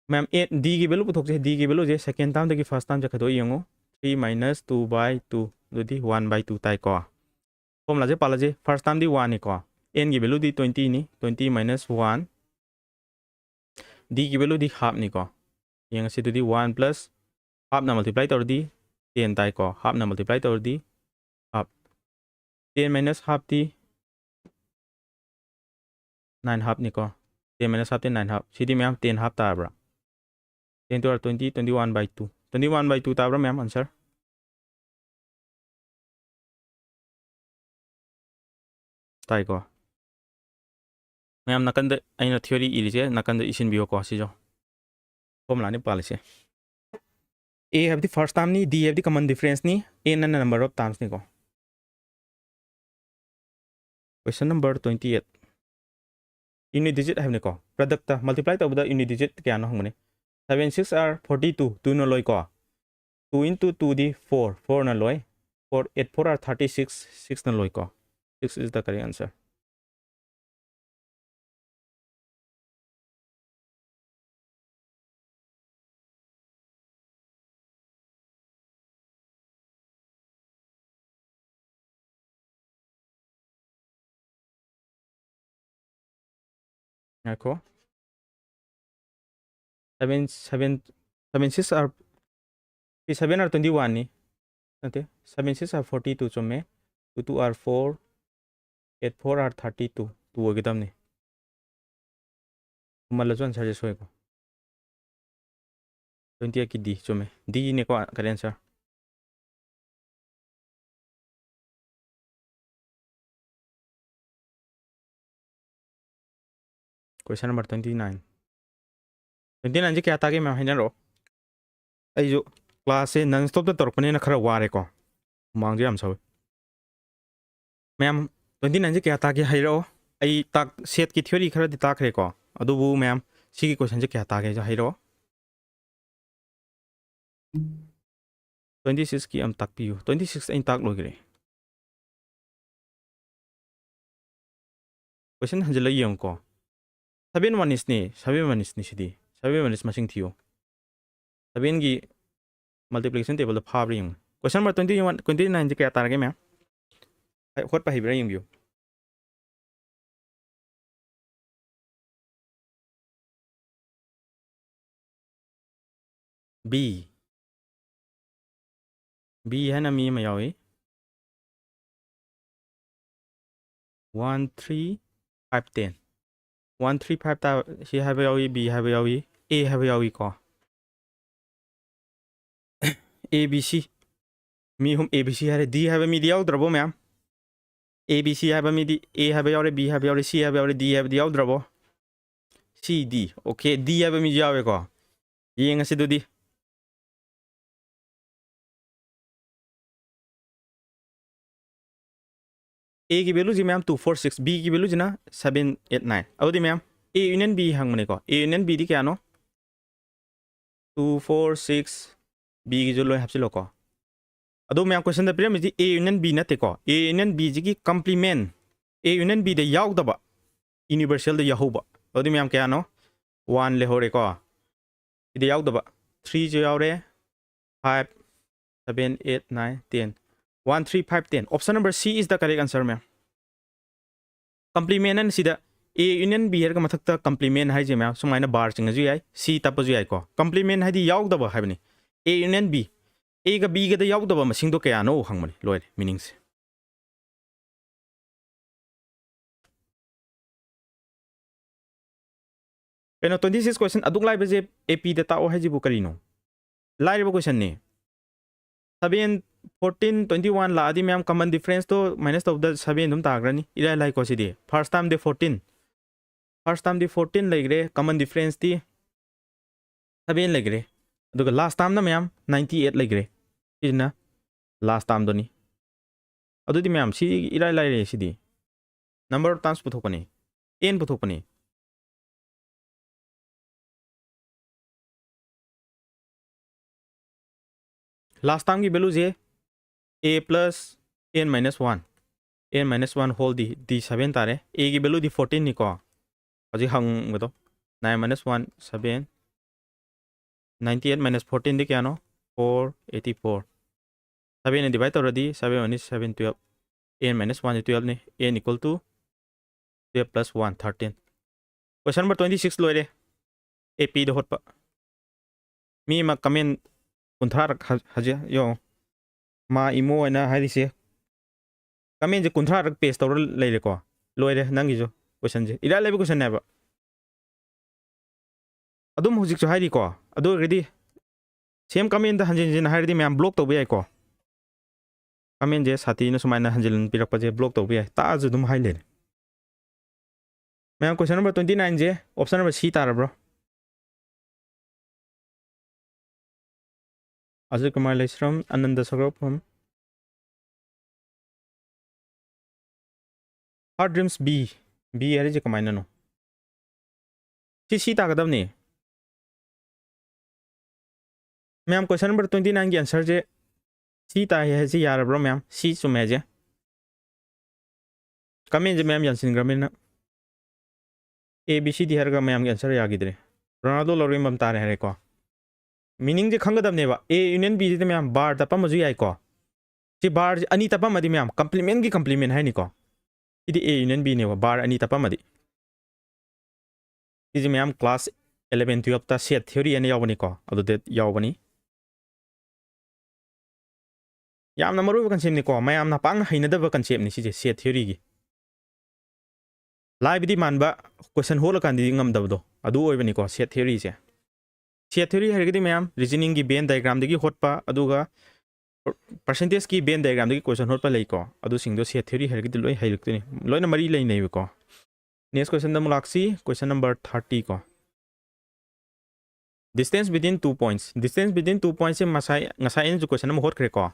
ꯃꯌꯥꯝ, A, D ꯒꯤ value ꯄꯨꯊꯣꯛꯁꯦ꯫ D ꯒꯤ value ꯁꯦ second term ꯗꯒꯤ first term ꯁꯦ ꯈꯥꯏꯗꯣꯛꯑ ꯌꯦꯡꯉꯨ꯫ Three minus two by two, ꯑꯗꯨꯗꯤ one by two ꯇꯥꯏꯀꯣ꯫ Formula ꯁꯦ ꯄꯥꯜꯂꯁꯦ꯫ First term ꯗꯤ one ꯅꯤꯀꯣ꯫ N ꯒꯤ value ꯗꯤ twenty ꯅꯤ꯫ Twenty minus one꯫ D ꯒꯤ value ꯗꯤ half ꯅꯤꯀꯣ꯫ ꯌꯦꯡꯉꯁꯤ ꯑꯗꯨꯗꯤ, one plus half ꯅ multiply ꯇꯧꯔꯗꯤ ten ꯇꯥꯏꯀꯣ꯫ Half ꯅ multiply ꯇꯧꯔꯗꯤ half꯫ Ten minus half T nine half ꯅꯤꯀꯣ꯫ Ten minus half T nine half꯫ ꯁꯤꯗꯤ ꯃꯌꯥꯝ ten half ꯇꯥꯔꯕ꯭ꯔꯥ? Ten two are twenty, twenty one by two꯫ Twenty one by two ꯇꯥꯕ꯭ꯔꯥ ꯃꯌꯥꯝ answer? ꯇꯥꯏꯀꯣ꯫ ꯃꯌꯥꯝ ꯅꯥꯀꯟꯗ ꯑꯩꯅ theory ꯏꯔꯤꯁꯦ ꯅꯥꯀꯟꯗ ꯏꯁꯤꯟꯕꯤꯌꯣꯀꯣ꯫ ꯁꯤꯁꯨ formula ꯅꯤ ꯄꯥꯜꯂꯤꯁꯦ꯫ A ꯍꯥꯏꯕꯗꯤ first term ꯅꯤ, D ꯍꯥꯏꯕꯗꯤ common difference ꯅꯤ, N ꯍꯥꯏꯅ number of terms ꯅꯤꯀꯣ꯫ Question number twenty eight꯫ Unit digit ꯍꯥꯏꯕꯅꯤꯀꯣ꯫ Product ꯇ multiply ꯇꯧꯕꯗ unit digit ꯀꯌꯥꯅꯣ ꯍꯪꯕꯅꯤ꯫ Seven six are forty two, two ꯅ ꯂꯣꯏꯀꯣ꯫ Two into two ꯗꯤ four, four ꯅ ꯂꯣꯏ꯫ Four eight four are thirty six, six ꯅ ꯂꯣꯏꯀꯣ꯫ Six is the correct answer꯫ ꯉꯥꯏꯈꯣ꯫ Seven, seven, seven six are, ꯁꯤ seven are twenty one ꯅꯤ꯫ ꯅꯠꯇꯦ, seven six are forty two, ꯆꯨꯝꯃꯦ꯫ Two two are four, eight four are thirty two, two ꯑꯣꯏꯒꯗꯕꯅꯤ꯫ ꯈꯨꯝꯍꯜꯂꯁꯨ answer ꯁꯦ ꯁꯣꯏꯀꯣ꯫ Twenty eight ꯀꯤ D ꯆꯨꯝꯃꯦ꯫ D ꯅꯤꯀꯣ correct answer꯫ Question number twenty nine꯫ Twenty nine ꯁꯦ ꯀꯌꯥ ꯇꯥꯒꯦ ꯃꯌꯥꯝ ꯍꯥꯏꯅꯔꯛꯑꯣ꯫ ꯑꯩꯁꯨ class ꯁꯦ non stop ꯇ ꯇꯧꯔꯛꯄꯅꯤꯅ ꯈꯔ ꯋꯥꯔꯦꯀꯣ꯫ ꯍꯨꯃꯥꯡꯁꯨ ꯌꯥꯝ ꯁꯧꯏ꯫ ꯃꯌꯥꯝ, twenty nine ꯁꯦ ꯀꯌꯥ ꯇꯥꯒꯦ ꯍꯥꯏꯔꯛꯑꯣ꯫ ꯑꯩ ꯇꯥꯛ-, set ꯀꯤ theory ꯈꯔꯗꯤ ꯇꯥꯛꯈ꯭ꯔꯦꯀꯣ꯫ ꯑꯗꯨꯕꯨ ꯃꯌꯥꯝ, ꯁꯤꯒꯤ question ꯁꯦ ꯀꯌꯥ ꯇꯥꯒꯦ ꯍꯥꯏꯁꯨ ꯍꯥꯏꯔꯛꯑꯣ꯫ ꯇ꯭ꯋꯦꯟꯇꯤ ꯁꯤꯛꯁꯀꯤ ꯑꯃ ꯇꯥꯛꯄꯤꯌꯨ꯫ ꯇ꯭ꯋꯦꯟꯇꯤ ꯁꯤꯛꯁ ꯑꯩꯅ ꯇꯥꯛ ꯂꯣꯏꯈ꯭ꯔꯦ꯫ ꯀꯣꯏꯁꯟ ꯍꯟꯖꯤꯜꯂꯒ ꯌꯦꯡꯉꯨꯀꯣ꯫ ꯁꯚꯦꯟ ꯋꯥꯟ ꯏꯁꯅꯤ, ꯁꯚꯦꯟ ꯋꯥꯟ ꯏꯁꯅꯤ ꯁꯤꯗꯤ꯫ ꯁꯚꯦꯟ ꯋꯥꯟ ꯏꯁ ꯃꯁꯤꯡ ꯊꯤꯌꯨ꯫ ꯁꯚꯦꯟꯒꯤ ꯃꯜꯇꯤꯄ꯭ꯂꯤꯀꯦꯁꯟ ꯇꯦꯕꯜꯗ ꯐꯥꯕ꯭ꯔꯥ ꯌꯦꯡꯉꯨ꯫ ꯀꯣꯏꯁꯟ ꯅꯝꯕꯔ ꯇ꯭ꯋꯦꯟꯇꯤ ꯋꯥꯟ, ꯇ꯭ꯋꯦꯟꯇꯤ ꯅꯥꯏꯟꯁꯦ ꯀꯌꯥ ꯇꯥꯔꯒꯦ ꯃꯌꯥꯝ? ꯍꯣꯠꯄ ꯍꯩꯕ꯭ꯔꯥ ꯌꯦꯡꯕꯤꯌꯨ꯫ ꯕꯤ꯫ ꯕꯤ ꯍꯥꯏꯅ ꯃꯤ ꯑꯃ ꯌꯥꯎꯏ꯫ One three five ten. One three five ꯇꯥ-, ꯁꯤ ꯍꯥꯏꯕ ꯌꯥꯎꯏ, ꯕꯤ ꯍꯥꯏꯕ ꯌꯥꯎꯏ, ꯑꯦ ꯍꯥꯏꯕ ꯌꯥꯎꯏꯀꯣ꯫ A B C. ꯃꯤ ꯑꯍꯨꯝ ꯑꯦ ꯕꯤ ꯁꯤ ꯍꯥꯏꯔꯦ꯫ ꯗꯤ ꯍꯥꯏꯕ ꯃꯤꯗꯤ ꯌꯥꯎꯗ꯭ꯔꯕꯣ ꯃꯌꯥꯝ? ꯑꯦ ꯕꯤ ꯁꯤ ꯍꯥꯏꯕ ꯃꯤꯗꯤ, ꯑꯦ ꯍꯥꯏꯕ ꯌꯥꯎꯔꯦ, ꯕꯤ ꯍꯥꯏꯕ ꯌꯥꯎꯔꯦ, ꯁꯤ ꯍꯥꯏꯕ ꯌꯥꯎꯔꯦ, ꯗꯤ ꯍꯥꯏꯕꯗꯤ ꯌꯥꯎꯗ꯭ꯔꯕꯣ? ꯁꯤ, ꯗꯤ꯫ ꯑꯣꯀꯦ, ꯗꯤ ꯍꯥꯏꯕ ꯃꯤꯁꯨ ꯌꯥꯎꯋꯦꯀꯣ꯫ ꯌꯦꯡꯉꯁꯤ ꯑꯗꯨꯗꯤ꯫ ꯑꯦꯒꯤ ꯚꯦꯂꯨꯁꯤ ꯃꯌꯥꯝ ꯇꯨ ꯐꯣꯔ ꯁꯤꯛꯁ, ꯕꯤꯒꯤ ꯚꯦꯂꯨꯁꯤꯅ ꯁꯚꯦꯟ ꯑꯩꯠ ꯅꯥꯏꯟ꯫ ꯑꯗꯨꯗꯤ ꯃꯌꯥꯝ ꯑꯦ ꯌꯨꯅꯤꯌꯟ ꯕꯤ ꯍꯪꯕꯅꯤꯀꯣ꯫ ꯑꯦ ꯌꯨꯅꯤꯌꯟ ꯕꯤꯗꯤ ꯀꯌꯥꯅꯣ? ꯇꯨ ꯐꯣꯔ ꯁꯤꯛꯁ, ꯕꯤꯒꯤꯁꯨ ꯂꯣꯏ ꯍꯥꯞꯆꯤꯜꯂꯣꯀꯣ꯫ ꯑꯗꯣ ꯃꯌꯥꯝ ꯀꯣꯏꯁꯟꯗ ꯄꯤꯔꯝꯃꯤꯁꯤ ꯑꯦ ꯌꯨꯅꯤꯌꯟ ꯕꯤ ꯅꯠꯇꯦꯀꯣ꯫ ꯑꯦ ꯌꯨꯅꯤꯌꯟ ꯕꯤꯁꯤꯒꯤ ꯀꯝꯄ꯭ꯂꯤꯃꯦꯟ, ꯑꯦ ꯌꯨꯅꯤꯌꯟ ꯕꯤꯗ ꯌꯥꯎꯗꯕ, ꯌꯨꯅꯤꯚꯔꯁꯦꯜꯗ ꯌꯥꯎꯍꯧꯕ꯫ ꯑꯗꯨꯗꯤ ꯃꯌꯥꯝ ꯀꯌꯥꯅꯣ? ꯋꯥꯟ ꯂꯩꯍꯧꯔꯦꯀꯣ꯫ ꯁꯤꯗ ꯌꯥꯎꯗꯕ ꯊ꯭ꯔꯤꯁꯨ ꯌꯥꯎꯔꯦ, five, seven, eight, nine, ten. One, three, five, ten. Option number C is the correct answer, ꯃꯌꯥꯝ꯫ ꯀꯝꯄ꯭ꯂꯤꯃꯦꯟ ꯍꯥꯏꯅ ꯁꯤꯗ ꯑꯦ ꯌꯨꯅꯤꯌꯟ ꯕꯤ ꯍꯥꯏꯔꯒ ꯃꯊꯛꯇ ꯀꯝꯄ꯭ꯂꯤꯃꯦꯟ ꯍꯥꯏꯁꯦ ꯃꯌꯥꯝ ꯁꯨꯃꯥꯏꯅ ꯕꯥꯔ ꯆꯤꯡꯉꯁꯨ ꯌꯥꯏ, ꯁꯤ ꯇꯞꯄꯁꯨ ꯌꯥꯏꯀꯣ꯫ ꯀꯝꯄ꯭ꯂꯤꯃꯦꯟ ꯍꯥꯏꯗꯤ ꯌꯥꯎꯗꯕ ꯍꯥꯏꯕꯅꯤ꯫ ꯑꯦ ꯌꯨꯅꯤꯌꯟ ꯕꯤ, ꯑꯦꯒ ꯕꯤꯒꯗ ꯌꯥꯎꯗꯕ ꯃꯁꯤꯡꯗꯣ ꯀꯌꯥꯅꯣ ꯍꯪꯕꯅꯤ꯫ ꯂꯣꯏꯔꯦ ꯃꯤꯅꯤꯡꯁꯦ꯫ ꯀꯩꯅꯣ, ꯇ꯭ꯋꯦꯟꯇꯤ ꯁꯤꯛꯁ ꯀꯣꯏꯁꯟ ꯑꯗꯨꯛ ꯂꯥꯏꯕꯁꯦ ꯑꯦ ꯄꯤꯗ ꯇꯥꯛꯑꯣ ꯍꯥꯏꯁꯤꯕꯨ ꯀꯔꯤꯅꯣ? ꯂꯥꯏꯔꯕ ꯀꯣꯏꯁꯟꯅꯤ꯫ ꯁꯚꯦꯟ, ꯐꯣꯔꯇꯤꯟ, ꯇ꯭ꯋꯦꯟꯇꯤ ꯋꯥꯟ ꯂꯥꯛꯑꯗꯤ ꯃꯌꯥꯝ ꯀꯃꯟ ꯗꯤꯐ꯭ꯔꯦꯟꯁꯇꯣ ꯃꯥꯏꯅꯁ ꯇꯧꯕꯗ ꯁꯚꯦꯟ ꯑꯗꯨꯝ ꯇꯥꯈ꯭ꯔꯅꯤ꯫ ꯏꯔꯥꯏ ꯂꯥꯏꯀꯣ ꯁꯤꯗꯤ꯫ ꯐꯥꯔꯁ ꯇꯥꯔꯝꯗꯤ ꯐꯣꯔꯇꯤꯟ꯫ ꯐꯥꯔꯁ ꯇꯥꯔꯝꯗꯤ ꯐꯣꯔꯇꯤꯟ ꯂꯩꯈ꯭ꯔꯦ꯫ ꯀꯃꯟ ꯗꯤꯐ꯭ꯔꯦꯟꯁꯇꯤ ꯁꯚꯦꯟ ꯂꯩꯈ꯭ꯔꯦ꯫ ꯑꯗꯨꯒ ꯂꯥꯁ ꯇꯥꯔꯝꯅ ꯃꯌꯥꯝ ꯅꯥꯏꯟꯇꯤ ꯑꯩꯠ ꯂꯩꯈ꯭ꯔꯦ꯫ ꯁꯤꯁꯤꯅ ꯂꯥꯁ ꯇꯥꯔꯝꯗꯨꯅꯤ꯫ ꯑꯗꯨꯗꯤ ꯃꯌꯥꯝ ꯁꯤ ꯏꯔꯥꯏ ꯂꯥꯏꯔꯦ ꯁꯤꯗꯤ꯫ Number of times ꯄꯨꯊꯣꯛꯄꯅꯤ꯫ ꯑꯦꯟ ꯄꯨꯊꯣꯛꯄꯅꯤ꯫ Last termꯒꯤ valueꯁꯦ a plus n minus one, n minus one whole d, d seven ꯇꯥꯔꯦ꯫ Aꯒꯤ valueꯗꯤ fourteen ꯅꯤꯀꯣ꯫ ꯍꯧꯖꯤꯛ ꯍꯪꯕꯗꯣ nine minus one, seven, ninety eight minus fourteen ꯗꯤ ꯀꯌꯥꯅꯣ? Four eighty four꯫ Seven ꯅ divide ꯇꯧꯔꯗꯤ seven one is seven, twelve, n minus one say twelve ꯅꯤ, n equal to twelve plus one, thirteen꯫ Question number twenty six ꯂꯣꯏꯔꯦ꯫ AP ꯗ ꯍꯣꯠꯄ꯫ ꯃꯤ ꯑꯃ comment ꯀꯨꯟꯊ꯭ꯔꯥꯔꯛ ꯍ-, ꯍꯧꯖꯤꯛ ꯌꯦꯡꯉꯣ꯫ ꯃꯥ ꯏꯃꯣ ꯍꯥꯏꯅ ꯍꯥꯏꯔꯤꯁꯦ꯫ Commentꯁꯦ ꯀꯨꯟꯊ꯭ꯔꯥꯔꯛ paste ꯇꯧꯔ ꯂꯩꯔꯦꯀꯣ꯫ ꯂꯣꯏꯔꯦ ꯅꯪꯒꯤꯁꯨ꯫ Questionꯁꯦ ꯏꯔꯥꯏ ꯂꯥꯏꯕ questionꯅꯦꯕ꯫ ꯑꯗꯨꯝ ꯍꯧꯖꯤꯛꯁꯨ ꯍꯥꯏꯔꯤꯀꯣ꯫ ꯑꯗꯨ ꯑꯣꯏꯔꯒꯗꯤ same commentꯇ ꯍꯟꯖꯤꯟ ꯍꯟꯖꯤꯟ ꯍꯥꯏꯔꯗꯤ ꯃꯌꯥꯝ block ꯇꯧꯕ ꯌꯥꯏꯀꯣ꯫ Commentꯁꯦ ꯁꯥꯇꯤꯅ ꯁꯨꯃꯥꯏꯅ ꯍꯟꯖꯤꯟ ꯄꯤꯔꯛꯄꯁꯦ block ꯇꯧꯕ ꯌꯥꯏ꯫ ꯇꯥꯛꯑꯁꯨ ꯑꯗꯨꯝ ꯍꯥꯏ ꯂꯩꯔꯦ꯫ ꯃꯌꯥꯝ, question number twenty nineꯁꯦ option number C ꯇꯥꯔꯕ꯭ꯔꯣ? Ajit Kumar ꯂꯩꯁ꯭ꯔꯝ, Anand ꯁꯒꯣꯜꯕꯝ꯫ Heart Dreams B, B ꯍꯥꯏꯔꯤꯁꯦ ꯀꯃꯥꯏꯅꯅꯣ? ꯁꯤ C ꯇꯥꯒꯗꯕꯅꯤ꯫ ꯃꯌꯥꯝ, question number twenty nineꯒꯤ answerꯁꯦ C ꯇꯥꯏ ꯍꯥꯏꯁꯤ ꯌꯥꯔꯕ꯭ꯔꯣ ꯃꯌꯥꯝ? C ꯆꯨꯝꯃꯦ ꯍꯥꯏꯁꯦ꯫ Commentꯁꯦ ꯃꯌꯥꯝ ꯌꯥꯟꯁꯤꯟꯈ꯭ꯔꯕꯅꯤꯅ A, B, C, D ꯍꯥꯏꯔꯒ ꯃꯌꯥꯝꯒꯤ answer ꯌꯥꯈꯤꯗ꯭ꯔꯦ꯫ Ronaldo ꯂꯧꯔꯦꯝꯕꯝ ꯇꯥꯔꯦ ꯍꯥꯏꯔꯦꯀꯣ꯫ Meaningꯁꯦ ꯈꯪꯒꯗꯕꯅꯦꯕ꯫ A union B ꯁꯤꯗ ꯃꯌꯥꯝ bar ꯇꯞꯄꯝꯕꯁꯨ ꯌꯥꯏꯀꯣ꯫ ꯁꯤ barꯁꯦ ꯑꯅꯤ ꯇꯞꯄꯝꯃꯗꯤ ꯃꯌꯥꯝ complementꯀꯤ complement ꯍꯥꯏꯅꯤꯀꯣ꯫ CD A union Bꯅꯦꯕ, bar ꯑꯅꯤ ꯇꯞꯄꯝꯃꯗꯤ꯫ ꯁꯤꯁꯦ ꯃꯌꯥꯝ class eleven twelveꯇ set theory ꯍꯥꯏꯅ ꯌꯥꯎꯕꯅꯤꯀꯣ, ꯑꯗꯨꯗ ꯌꯥꯎꯕꯅꯤ꯫ ꯌꯥꯝꯅ ꯃꯔꯨꯑꯣꯏꯕ conceptꯅꯤꯀꯣ, ꯃꯌꯥꯝꯅ ꯄꯥꯛꯅ ꯍꯩꯅꯗꯕ conceptꯅꯤ ꯁꯤꯁꯦ, set theoryꯒꯤ꯫ ꯂꯥꯏꯕꯗꯤ ꯃꯥꯟꯕ, question ꯍꯣꯠꯂꯀꯥꯟꯗꯗꯤ ꯉꯝꯗꯕꯗꯣ, ꯑꯗꯨ ꯑꯣꯏꯕꯅꯤꯀꯣ set theoryꯁꯦ꯫ Set theory ꯍꯥꯏꯔꯒꯗꯤ ꯃꯌꯥꯝ reasoningꯒꯤ Venn diagramꯗꯒꯤ ꯍꯣꯠꯄ, ꯑꯗꯨꯒ percentageꯀꯤ Venn diagramꯗꯒꯤ question ꯍꯣꯠꯄ ꯂꯩꯀꯣ, ꯑꯗꯨꯁꯤꯡꯗꯣ set theory ꯍꯥꯏꯔꯒꯗꯤ ꯂꯣꯏ ꯍꯩꯔꯛꯇꯣꯏꯅꯤ, ꯂꯣꯏꯅ ꯃꯔꯤ ꯂꯩꯅꯩꯕꯀꯣ꯫ Next questionꯗ ꯑꯃꯨꯛ ꯂꯥꯛꯁꯤ, question number thirty ꯀꯣ꯫ Distance between two points, distance between two pointsꯁꯦ ꯉꯁꯥꯏ, ꯉꯁꯥꯏ ꯑꯩꯅꯁꯨ question ꯑꯃ ꯍꯣꯠꯈ꯭ꯔꯦꯀꯣ꯫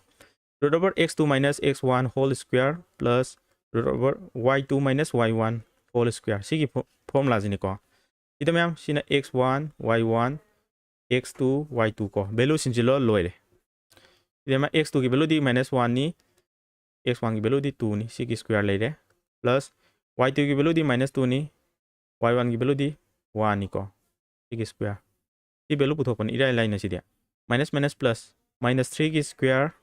Root over x two minus x one whole square plus root over y two minus y one whole square, ꯁꯤꯒꯤ ꯐꯣ-, formulaꯁꯤꯅꯤꯀꯣ꯫ ꯁꯤꯗ ꯃꯌꯥꯝ, ꯁꯤꯅ x one, y one, x two, y two ꯀꯣ, value ꯁꯤꯟꯁꯤꯜꯂꯣ, ꯂꯣꯏꯔꯦ꯫ ꯁꯤꯗ x two ꯒꯤ value ꯗꯤ minus one ꯅꯤ, x one ꯒꯤ value ꯗꯤ two ꯅꯤ, ꯁꯤꯒꯤ square ꯂꯩꯔꯦ, plus y two ꯒꯤ value ꯗꯤ minus two ꯅꯤ, y one ꯒꯤ value ꯗꯤ one ꯅꯤꯀꯣ, ꯁꯤꯒꯤ square꯫ ꯁꯤ value ꯄꯨꯊꯣꯛꯄꯅꯤ ꯏꯔꯥꯏ ꯂꯥꯏꯅ ꯁꯤꯗꯤ꯫ Minus minus plus, minus three ꯒꯤ square,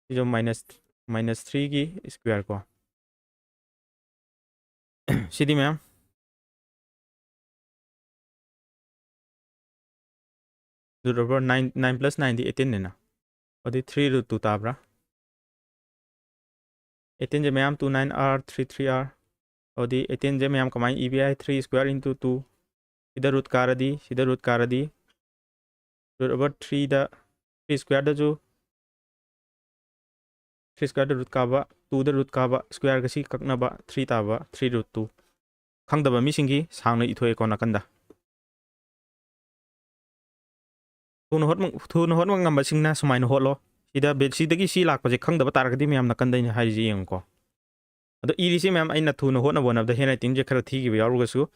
ꯁꯤꯁꯨ minus, minus three ꯒꯤ square ꯀꯣ꯫ ꯁꯤꯗꯤ ꯃꯌꯥꯝ, root over nine, nine plus nine ꯗꯤ eighteen ꯅꯤꯅ, ꯑꯗꯨꯗꯤ three root two ꯇꯥꯕ꯭ꯔꯥ? Eighteen ꯁꯦ ꯃꯌꯥꯝ two nine are three three are, ꯑꯗꯨꯗꯤ eighteen ꯁꯦ ꯃꯌꯥꯝ ꯀꯃꯥꯏꯅ ꯏꯕ ꯌꯥꯏ? Three square into two, ꯁꯤꯗ root ꯀꯥꯔꯗꯤ, ꯁꯤꯗ root ꯀꯥꯔꯗꯤ, root over three ꯗ, three square ꯗꯁꯨ, three square ꯗ root ꯀꯥꯕ, two ꯗ root ꯀꯥꯕ, square ꯒ ꯁꯤ ꯀꯛꯅꯕ three ꯇꯥꯕ, three root two꯫ ꯈꯪꯗꯕ ꯃꯤꯁꯤꯡꯒꯤ ꯁꯥꯡꯅ ꯏꯊꯣꯛꯑꯦꯀꯣ ꯅꯥꯀꯟꯗ꯫ ꯊꯨꯅ ꯍꯣꯠ-, ꯊꯨꯅ ꯍꯣꯠꯄ ꯉꯝꯕꯁꯤꯡꯅ ꯁꯨꯃꯥꯏꯅ ꯍꯣꯠꯂꯣ꯫ ꯁꯤꯗ ꯕꯦ-, ꯁꯤꯗꯒꯤ ꯁꯤ ꯂꯥꯛꯄꯁꯦ ꯈꯪꯗꯕ ꯇꯥꯔꯒꯗꯤ ꯃꯌꯥꯝ ꯅꯥꯀꯟꯗ ꯑꯩꯅ ꯍꯥꯏꯔꯤꯁꯦ ꯌꯦꯡꯉꯨꯀꯣ꯫ ꯑꯗꯣ ꯏꯔꯤꯁꯦ ꯃꯌꯥꯝ ꯑꯩꯅ ꯊꯨꯅ ꯍꯣꯠꯅꯕ ꯍꯣꯠꯅꯕꯗ handwriting ꯁꯦ ꯈꯔ ꯊꯤꯈꯤꯕ ꯌꯥꯎꯔꯒꯁꯨ,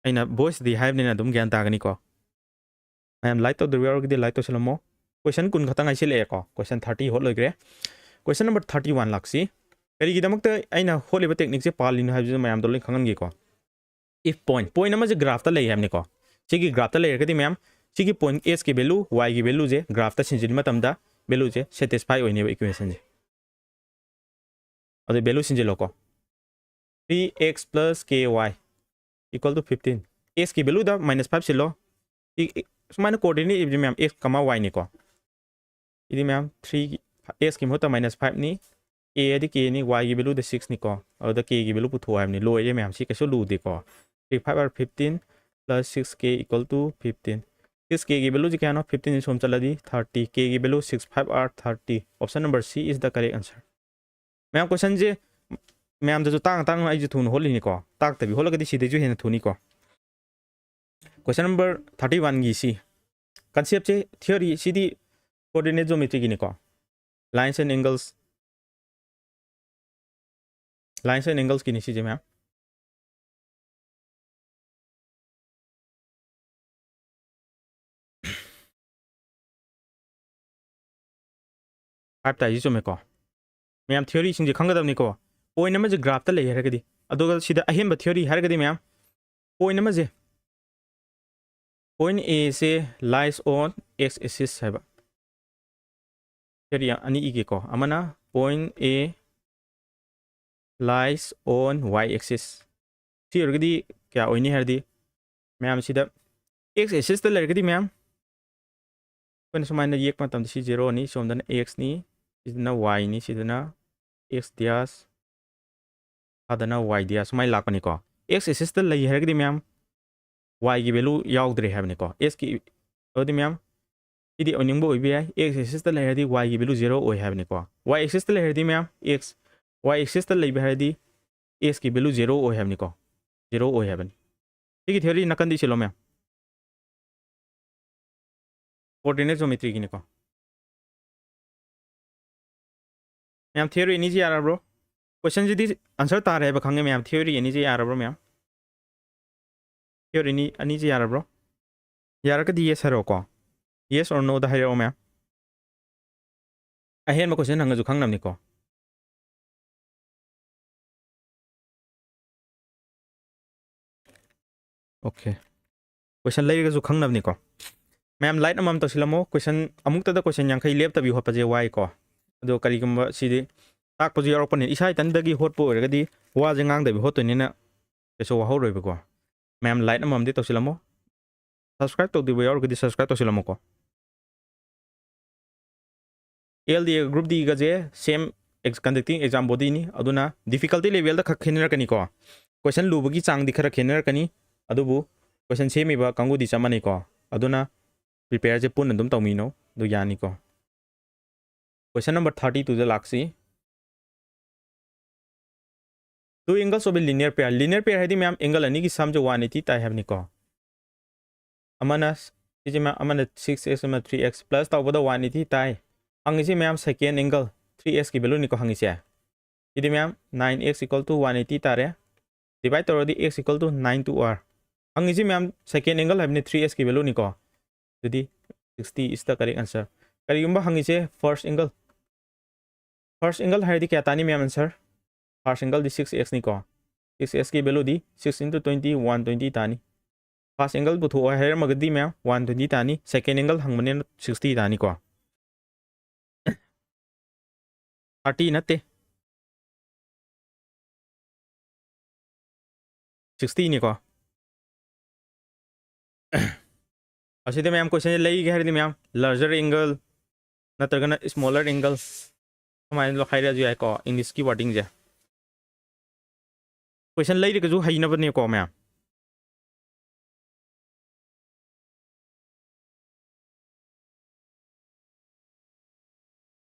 ꯑꯩꯅ voice ꯗꯤ ꯍꯥꯏꯕꯅꯤꯅ ꯑꯗꯨꯝ ꯒ꯭ꯌꯥꯟ ꯇꯥꯒꯅꯤꯀꯣ꯫ ꯃꯌꯥꯝ like ꯇꯧꯗ꯭ꯔꯤꯕ ꯌꯥꯎꯔꯒꯗꯤ like ꯇꯧꯁꯜꯂꯝꯃꯣ꯫ Question ꯀꯨꯟ ꯈꯛꯇ ꯉꯥꯏꯁꯤꯜꯂꯛꯑꯦꯀꯣ꯫ Question thirty ꯍꯣꯠ ꯂꯣꯏꯈ꯭ꯔꯦ꯫ Question number thirty one ꯂꯥꯛꯁꯤ꯫ ꯀꯔꯤꯒꯤꯗꯃꯛꯇ ꯑꯩꯅ ꯍꯣꯠꯂꯤꯕ technique ꯁꯦ ꯄꯥꯜꯂꯤꯅꯣ ꯍꯥꯏꯕꯁꯤꯁꯨ ꯃꯌꯥꯝꯗꯣ ꯂꯣꯏ ꯈꯪꯍꯟꯒꯦꯀꯣ꯫ If point, point ꯑꯃꯁꯦ graph ꯇ ꯂꯩ ꯍꯥꯏꯕꯅꯤꯀꯣ꯫ ꯁꯤꯒꯤ graph ꯇ ꯂꯩꯔꯒꯗꯤ ꯃꯌꯥꯝ, ꯁꯤꯒꯤ point S ꯀꯤ value, Y ꯒꯤ value ꯁꯦ graph ꯇ ꯁꯤꯟꯖꯤꯟꯕ ꯃꯇꯝꯗ value ꯁꯦ satisfy ꯑꯣꯏꯅꯦꯕ equation ꯁꯦ꯫ ꯑꯗꯨ value ꯁꯤꯟꯖꯤꯜꯂꯣꯀꯣ꯫ Three x plus ky equal to fifteen꯫ X ꯀꯤ value ꯗ minus five ꯁꯤꯜꯂꯣ꯫ ꯏ-, ꯏ-, ꯁꯨꯃꯥꯏꯅ coordinate ꯏꯕꯁꯦ ꯃꯌꯥꯝ x ꯀꯃꯥ y ꯅꯤꯀꯣ꯫ ꯁꯤꯗꯤ ꯃꯌꯥꯝ three ꯒꯤ, x ꯀꯤ ꯃꯍꯨꯠꯇ minus five ꯅꯤ, a ꯍꯥꯏꯗꯤ k ꯅꯤ, y ꯒꯤ value ꯗ six ꯅꯤꯀꯣ꯫ ꯑꯗꯨꯗ k ꯒꯤ value ꯄꯨꯊꯣꯛꯑꯣ ꯍꯥꯏꯕꯅꯤ꯫ ꯂꯣꯏꯔꯦ ꯃꯌꯥꯝ, ꯁꯤ ꯀꯩꯁꯨ ꯂꯨꯗꯦꯀꯣ꯫ Three five are fifteen plus six k equal to fifteen꯫ Six k ꯒꯤ value ꯁꯤ ꯀꯌꯥꯅꯣ? Fifteen ꯁꯤ ꯁꯣꯝ ꯆꯠꯂꯗꯤ thirty, k ꯒꯤ value six five are thirty꯫ Option number C is the correct answer꯫ ꯃꯌꯥꯝ question ꯁꯦ ꯃꯌꯥꯝꯗꯁꯨ ꯇꯥꯡꯅ ꯇꯥꯡꯅ ꯑꯩꯁꯨ ꯊꯨꯅ ꯍꯣꯠꯂꯤꯅꯤꯀꯣ꯫ ꯇꯥꯛꯇꯕꯤ ꯍꯣꯠꯂꯒꯗꯤ ꯁꯤꯗꯩꯁꯨ ꯍꯦꯟꯅ ꯊꯨꯅꯤꯀꯣ꯫ Question number thirty one ꯒꯤ ꯁꯤ concept say, theory CD coordinate geometry ꯒꯤꯅꯤꯀꯣ꯫ Lines and angles, lines and angles ꯀꯤꯅꯤ ꯁꯤꯁꯦ ꯃꯌꯥꯝ꯫ ꯐꯥꯏꯚ ꯇꯥꯏꯁꯤ ꯆꯨꯝꯃꯦꯀꯣ꯫ ꯃꯌꯥꯝ theoryꯁꯤꯡꯁꯦ ꯈꯪꯒꯗꯕꯅꯤꯀꯣ꯫ Point ꯑꯃꯁꯦ graphꯇ ꯂꯩ ꯍꯥꯏꯔꯒꯗꯤ, ꯑꯗꯨꯒ ꯁꯤꯗ ꯑꯍꯦꯟꯕ theory ꯍꯥꯏꯔꯒꯗꯤ ꯃꯌꯥꯝ, point ꯑꯃꯁꯦ, point A say lies on x axis ꯍꯥꯏꯕ꯫ Theory ꯑꯅꯤ ꯏꯒꯦꯀꯣ꯫ ꯑꯃꯅ point A lies on y axis꯫ ꯁꯤ ꯑꯣꯏꯔꯒꯗꯤ ꯀꯌꯥ ꯑꯣꯏꯅꯤ ꯍꯥꯏꯔꯗꯤ, ꯃꯌꯥꯝꯁꯤꯗ x axisꯇ ꯂꯩꯔꯒꯗꯤ ꯃꯌꯥꯝ, ꯑꯩꯈꯣꯏꯅ ꯁꯨꯃꯥꯏꯅ ꯌꯦꯛꯄ ꯃꯇꯝꯗ ꯁꯤ zeroꯅꯤ, ꯁꯣꯝꯗꯅ xꯅꯤ, ꯁꯤꯗꯅ yꯅꯤ, ꯁꯤꯗꯅ x dash, ꯑꯗꯅ y dash ꯁꯨꯃꯥꯏꯅ ꯂꯥꯛꯄꯅꯤꯀꯣ꯫ X axisꯇ ꯂꯩ ꯍꯥꯏꯔꯒꯗꯤ ꯃꯌꯥꯝ, yꯒꯤ value ꯌꯥꯎꯗ꯭ꯔꯦ ꯍꯥꯏꯕꯅꯤꯀꯣ꯫ Xꯀꯤ ꯑꯗꯨꯗꯤ ꯃꯌꯥꯝ, ꯁꯤꯗꯤ ꯑꯣꯏꯅꯤꯡꯕ ꯑꯣꯏꯕ ꯌꯥꯏ꯫ X axisꯇ ꯂꯩꯔꯗꯤ yꯒꯤ value zero ꯑꯣꯏ ꯍꯥꯏꯕꯅꯤꯀꯣ꯫ Y axisꯇ ꯂꯩꯔꯗꯤ ꯃꯌꯥꯝ, x, y axisꯇ ꯂꯩꯕ ꯍꯥꯏꯔꯗꯤ xꯀꯤ value zero ꯑꯣꯏ ꯍꯥꯏꯕꯅꯤꯀꯣ꯫ Zero ꯑꯣꯏ ꯍꯥꯏꯕꯅꯤ꯫ ꯁꯤꯒꯤ theory ꯅꯥꯀꯟꯗ ꯏꯁꯤꯜꯂꯣ ꯃꯌꯥꯝ꯫ Coordinate geometryꯒꯤꯅꯤꯀꯣ꯫ ꯃꯌꯥꯝ, theory ꯑꯅꯤꯁꯤ ꯌꯥꯔꯕ꯭ꯔꯣ? Questionꯁꯤꯗꯤ answer ꯇꯥꯔꯦ ꯍꯥꯏꯕ ꯈꯪꯉꯦ ꯃꯌꯥꯝ꯫ Theory ꯑꯅꯤꯁꯤ ꯌꯥꯔꯕ꯭ꯔꯣ ꯃꯌꯥꯝ? Theory ꯑꯅꯤ, ꯑꯅꯤꯁꯤ ꯌꯥꯔꯕ꯭ꯔꯣ? ꯌꯥꯔꯒꯗꯤ yes ꯍꯥꯏꯔꯛꯑꯣꯀꯣ꯫ Yes or noꯗ ꯍꯥꯏꯔꯛꯑꯣ ꯃꯌꯥꯝ꯫ ꯑꯍꯦꯟꯕ question ꯍꯪꯉꯁꯨ ꯈꯪꯅꯕꯅꯤꯀꯣ꯫ Okay꯫ Question ꯂꯩꯔꯒꯁꯨ ꯈꯪꯅꯕꯅꯤꯀꯣ꯫ ꯃꯌꯥꯝ, like ꯑꯃꯃꯝ ꯇꯧꯁꯤꯜꯂꯝꯃꯣ꯫ Question ꯑꯃꯨꯛꯇꯗ question ꯌꯥꯡꯈꯩ ꯂꯦꯞꯇꯕꯤ ꯍꯣꯠꯄꯁꯦ ꯋꯥꯏꯀꯣ꯫ ꯑꯗꯣ ꯀꯔꯤꯒꯨꯝꯕ ꯁꯤꯗꯤ ꯇꯥꯛꯄꯁꯨ ꯌꯥꯎꯔꯛꯄꯅꯤꯅ, ꯏꯁꯥ ꯏꯊꯟꯗꯒꯤ ꯍꯣꯠꯄ ꯑꯣꯏꯔꯒꯗꯤ ꯋꯥꯁꯦ ꯉꯥꯡꯗꯕꯤ ꯍꯣꯠꯇꯣꯏꯅꯤꯅ ꯀꯩꯁꯨ ꯋꯥꯍꯧꯔꯣꯏꯕꯀꯣ꯫ ꯃꯌꯥꯝ, like ꯑꯃꯃꯝꯗꯤ ꯇꯧꯁꯤꯜꯂꯝꯃꯣ꯫ Subscribe ꯇꯧꯗ꯭ꯔꯤꯕ ꯌꯥꯎꯔꯒꯗꯤ subscribe ꯇꯧꯁꯤꯜꯂꯝꯃꯣꯀꯣ꯫ L D A group Dꯒꯁꯦ same ex-, conducting exam bodyꯅꯤ꯫ ꯑꯗꯨꯅ difficulty levelꯗ ꯈꯛ ꯈꯦꯠꯅꯔꯛꯀꯅꯤꯀꯣ꯫ Question ꯂꯨꯕꯒꯤ ꯆꯥꯡꯗꯤ ꯈꯔ ꯈꯦꯠꯅꯔꯛꯀꯅꯤ꯫ ꯑꯗꯨꯕꯨ question ꯁꯦꯝꯃꯤꯕ ꯀꯥꯡꯕꯨꯗꯤ ꯆꯞ ꯃꯥꯟꯅꯩꯀꯣ꯫ ꯑꯗꯨꯅ prepareꯁꯦ ꯄꯨꯟꯅ ꯑꯗꯨꯝ ꯇꯧꯃꯤꯟꯅꯧ꯫ ꯑꯗꯨ ꯌꯥꯅꯤꯀꯣ꯫ Question number thirty twoꯗ ꯂꯥꯛꯁꯤ꯫ Two angles of a linear pair꯫ Linear pair ꯍꯥꯏꯗꯤ ꯃꯌꯥꯝ, angle ꯑꯅꯤꯒꯤ sumꯁꯦ one eighty ꯇꯥꯏ ꯍꯥꯏꯕꯅꯤꯀꯣ꯫ ꯑꯃꯅ, ꯁꯤꯁꯦ ꯃꯌꯥꯝ, ꯑꯃꯅ six x, ꯑꯃꯅ three x, plus ꯇꯧꯕꯗ one eighty ꯇꯥꯏ꯫ ꯍꯪꯉꯤꯁꯤ ꯃꯌꯥꯝ, second angle three xꯀꯤ valueꯅꯤꯀꯣ ꯍꯪꯉꯤꯁꯦ꯫ ꯁꯤꯗꯤ ꯃꯌꯥꯝ, nine x equal to one eighty ꯇꯥꯔꯦ꯫ Divide ꯇꯧꯔꯗꯤ x equal to nine two r꯫ ꯍꯪꯉꯤꯁꯤ ꯃꯌꯥꯝ, second angle ꯍꯥꯏꯕꯅꯤ, three xꯀꯤ valueꯅꯤꯀꯣ꯫ ꯑꯗꯨꯗꯤ sixty is the correct answer꯫ ꯀꯔꯤꯒꯨꯝꯕ ꯍꯪꯉꯤꯁꯦ first angle, First angle ꯍꯥꯏꯔꯗꯤ ꯀꯌꯥ ꯇꯥꯅꯤ ꯃꯌꯥꯝ answer? First angle ꯗꯤ six x ꯅꯤꯀꯣ, six x ꯀꯤ value ꯗꯤ six into twenty, one twenty ꯇꯥꯅꯤ꯫ First angle ꯄꯨꯊꯣꯛꯑꯣ ꯍꯥꯏꯔꯝꯃꯒꯗꯤ ꯃꯌꯥꯝ one twenty ꯇꯥꯅꯤ, second angle ꯍꯪꯕꯅꯤꯅ sixty ꯇꯥꯅꯤꯀꯣ꯫ Thirty ꯅꯠꯇꯦ, sixty ꯅꯤꯀꯣ꯫ ꯑꯁꯤꯗ ꯃꯌꯥꯝ question ꯁꯦ ꯂꯩꯒꯦ ꯍꯥꯏꯔꯗꯤ ꯃꯌꯥꯝ larger angle ꯅꯠꯇ꯭ꯔꯒꯅ smaller angle ꯀꯃꯥꯏꯅ ꯍꯥꯏꯔꯁꯨ ꯌꯥꯏꯀꯣ, English ꯀꯤ wording ꯁꯦ꯫ Question ꯂꯩꯔꯒꯁꯨ ꯍꯩꯅꯕꯅꯦꯀꯣ ꯃꯌꯥꯝ꯫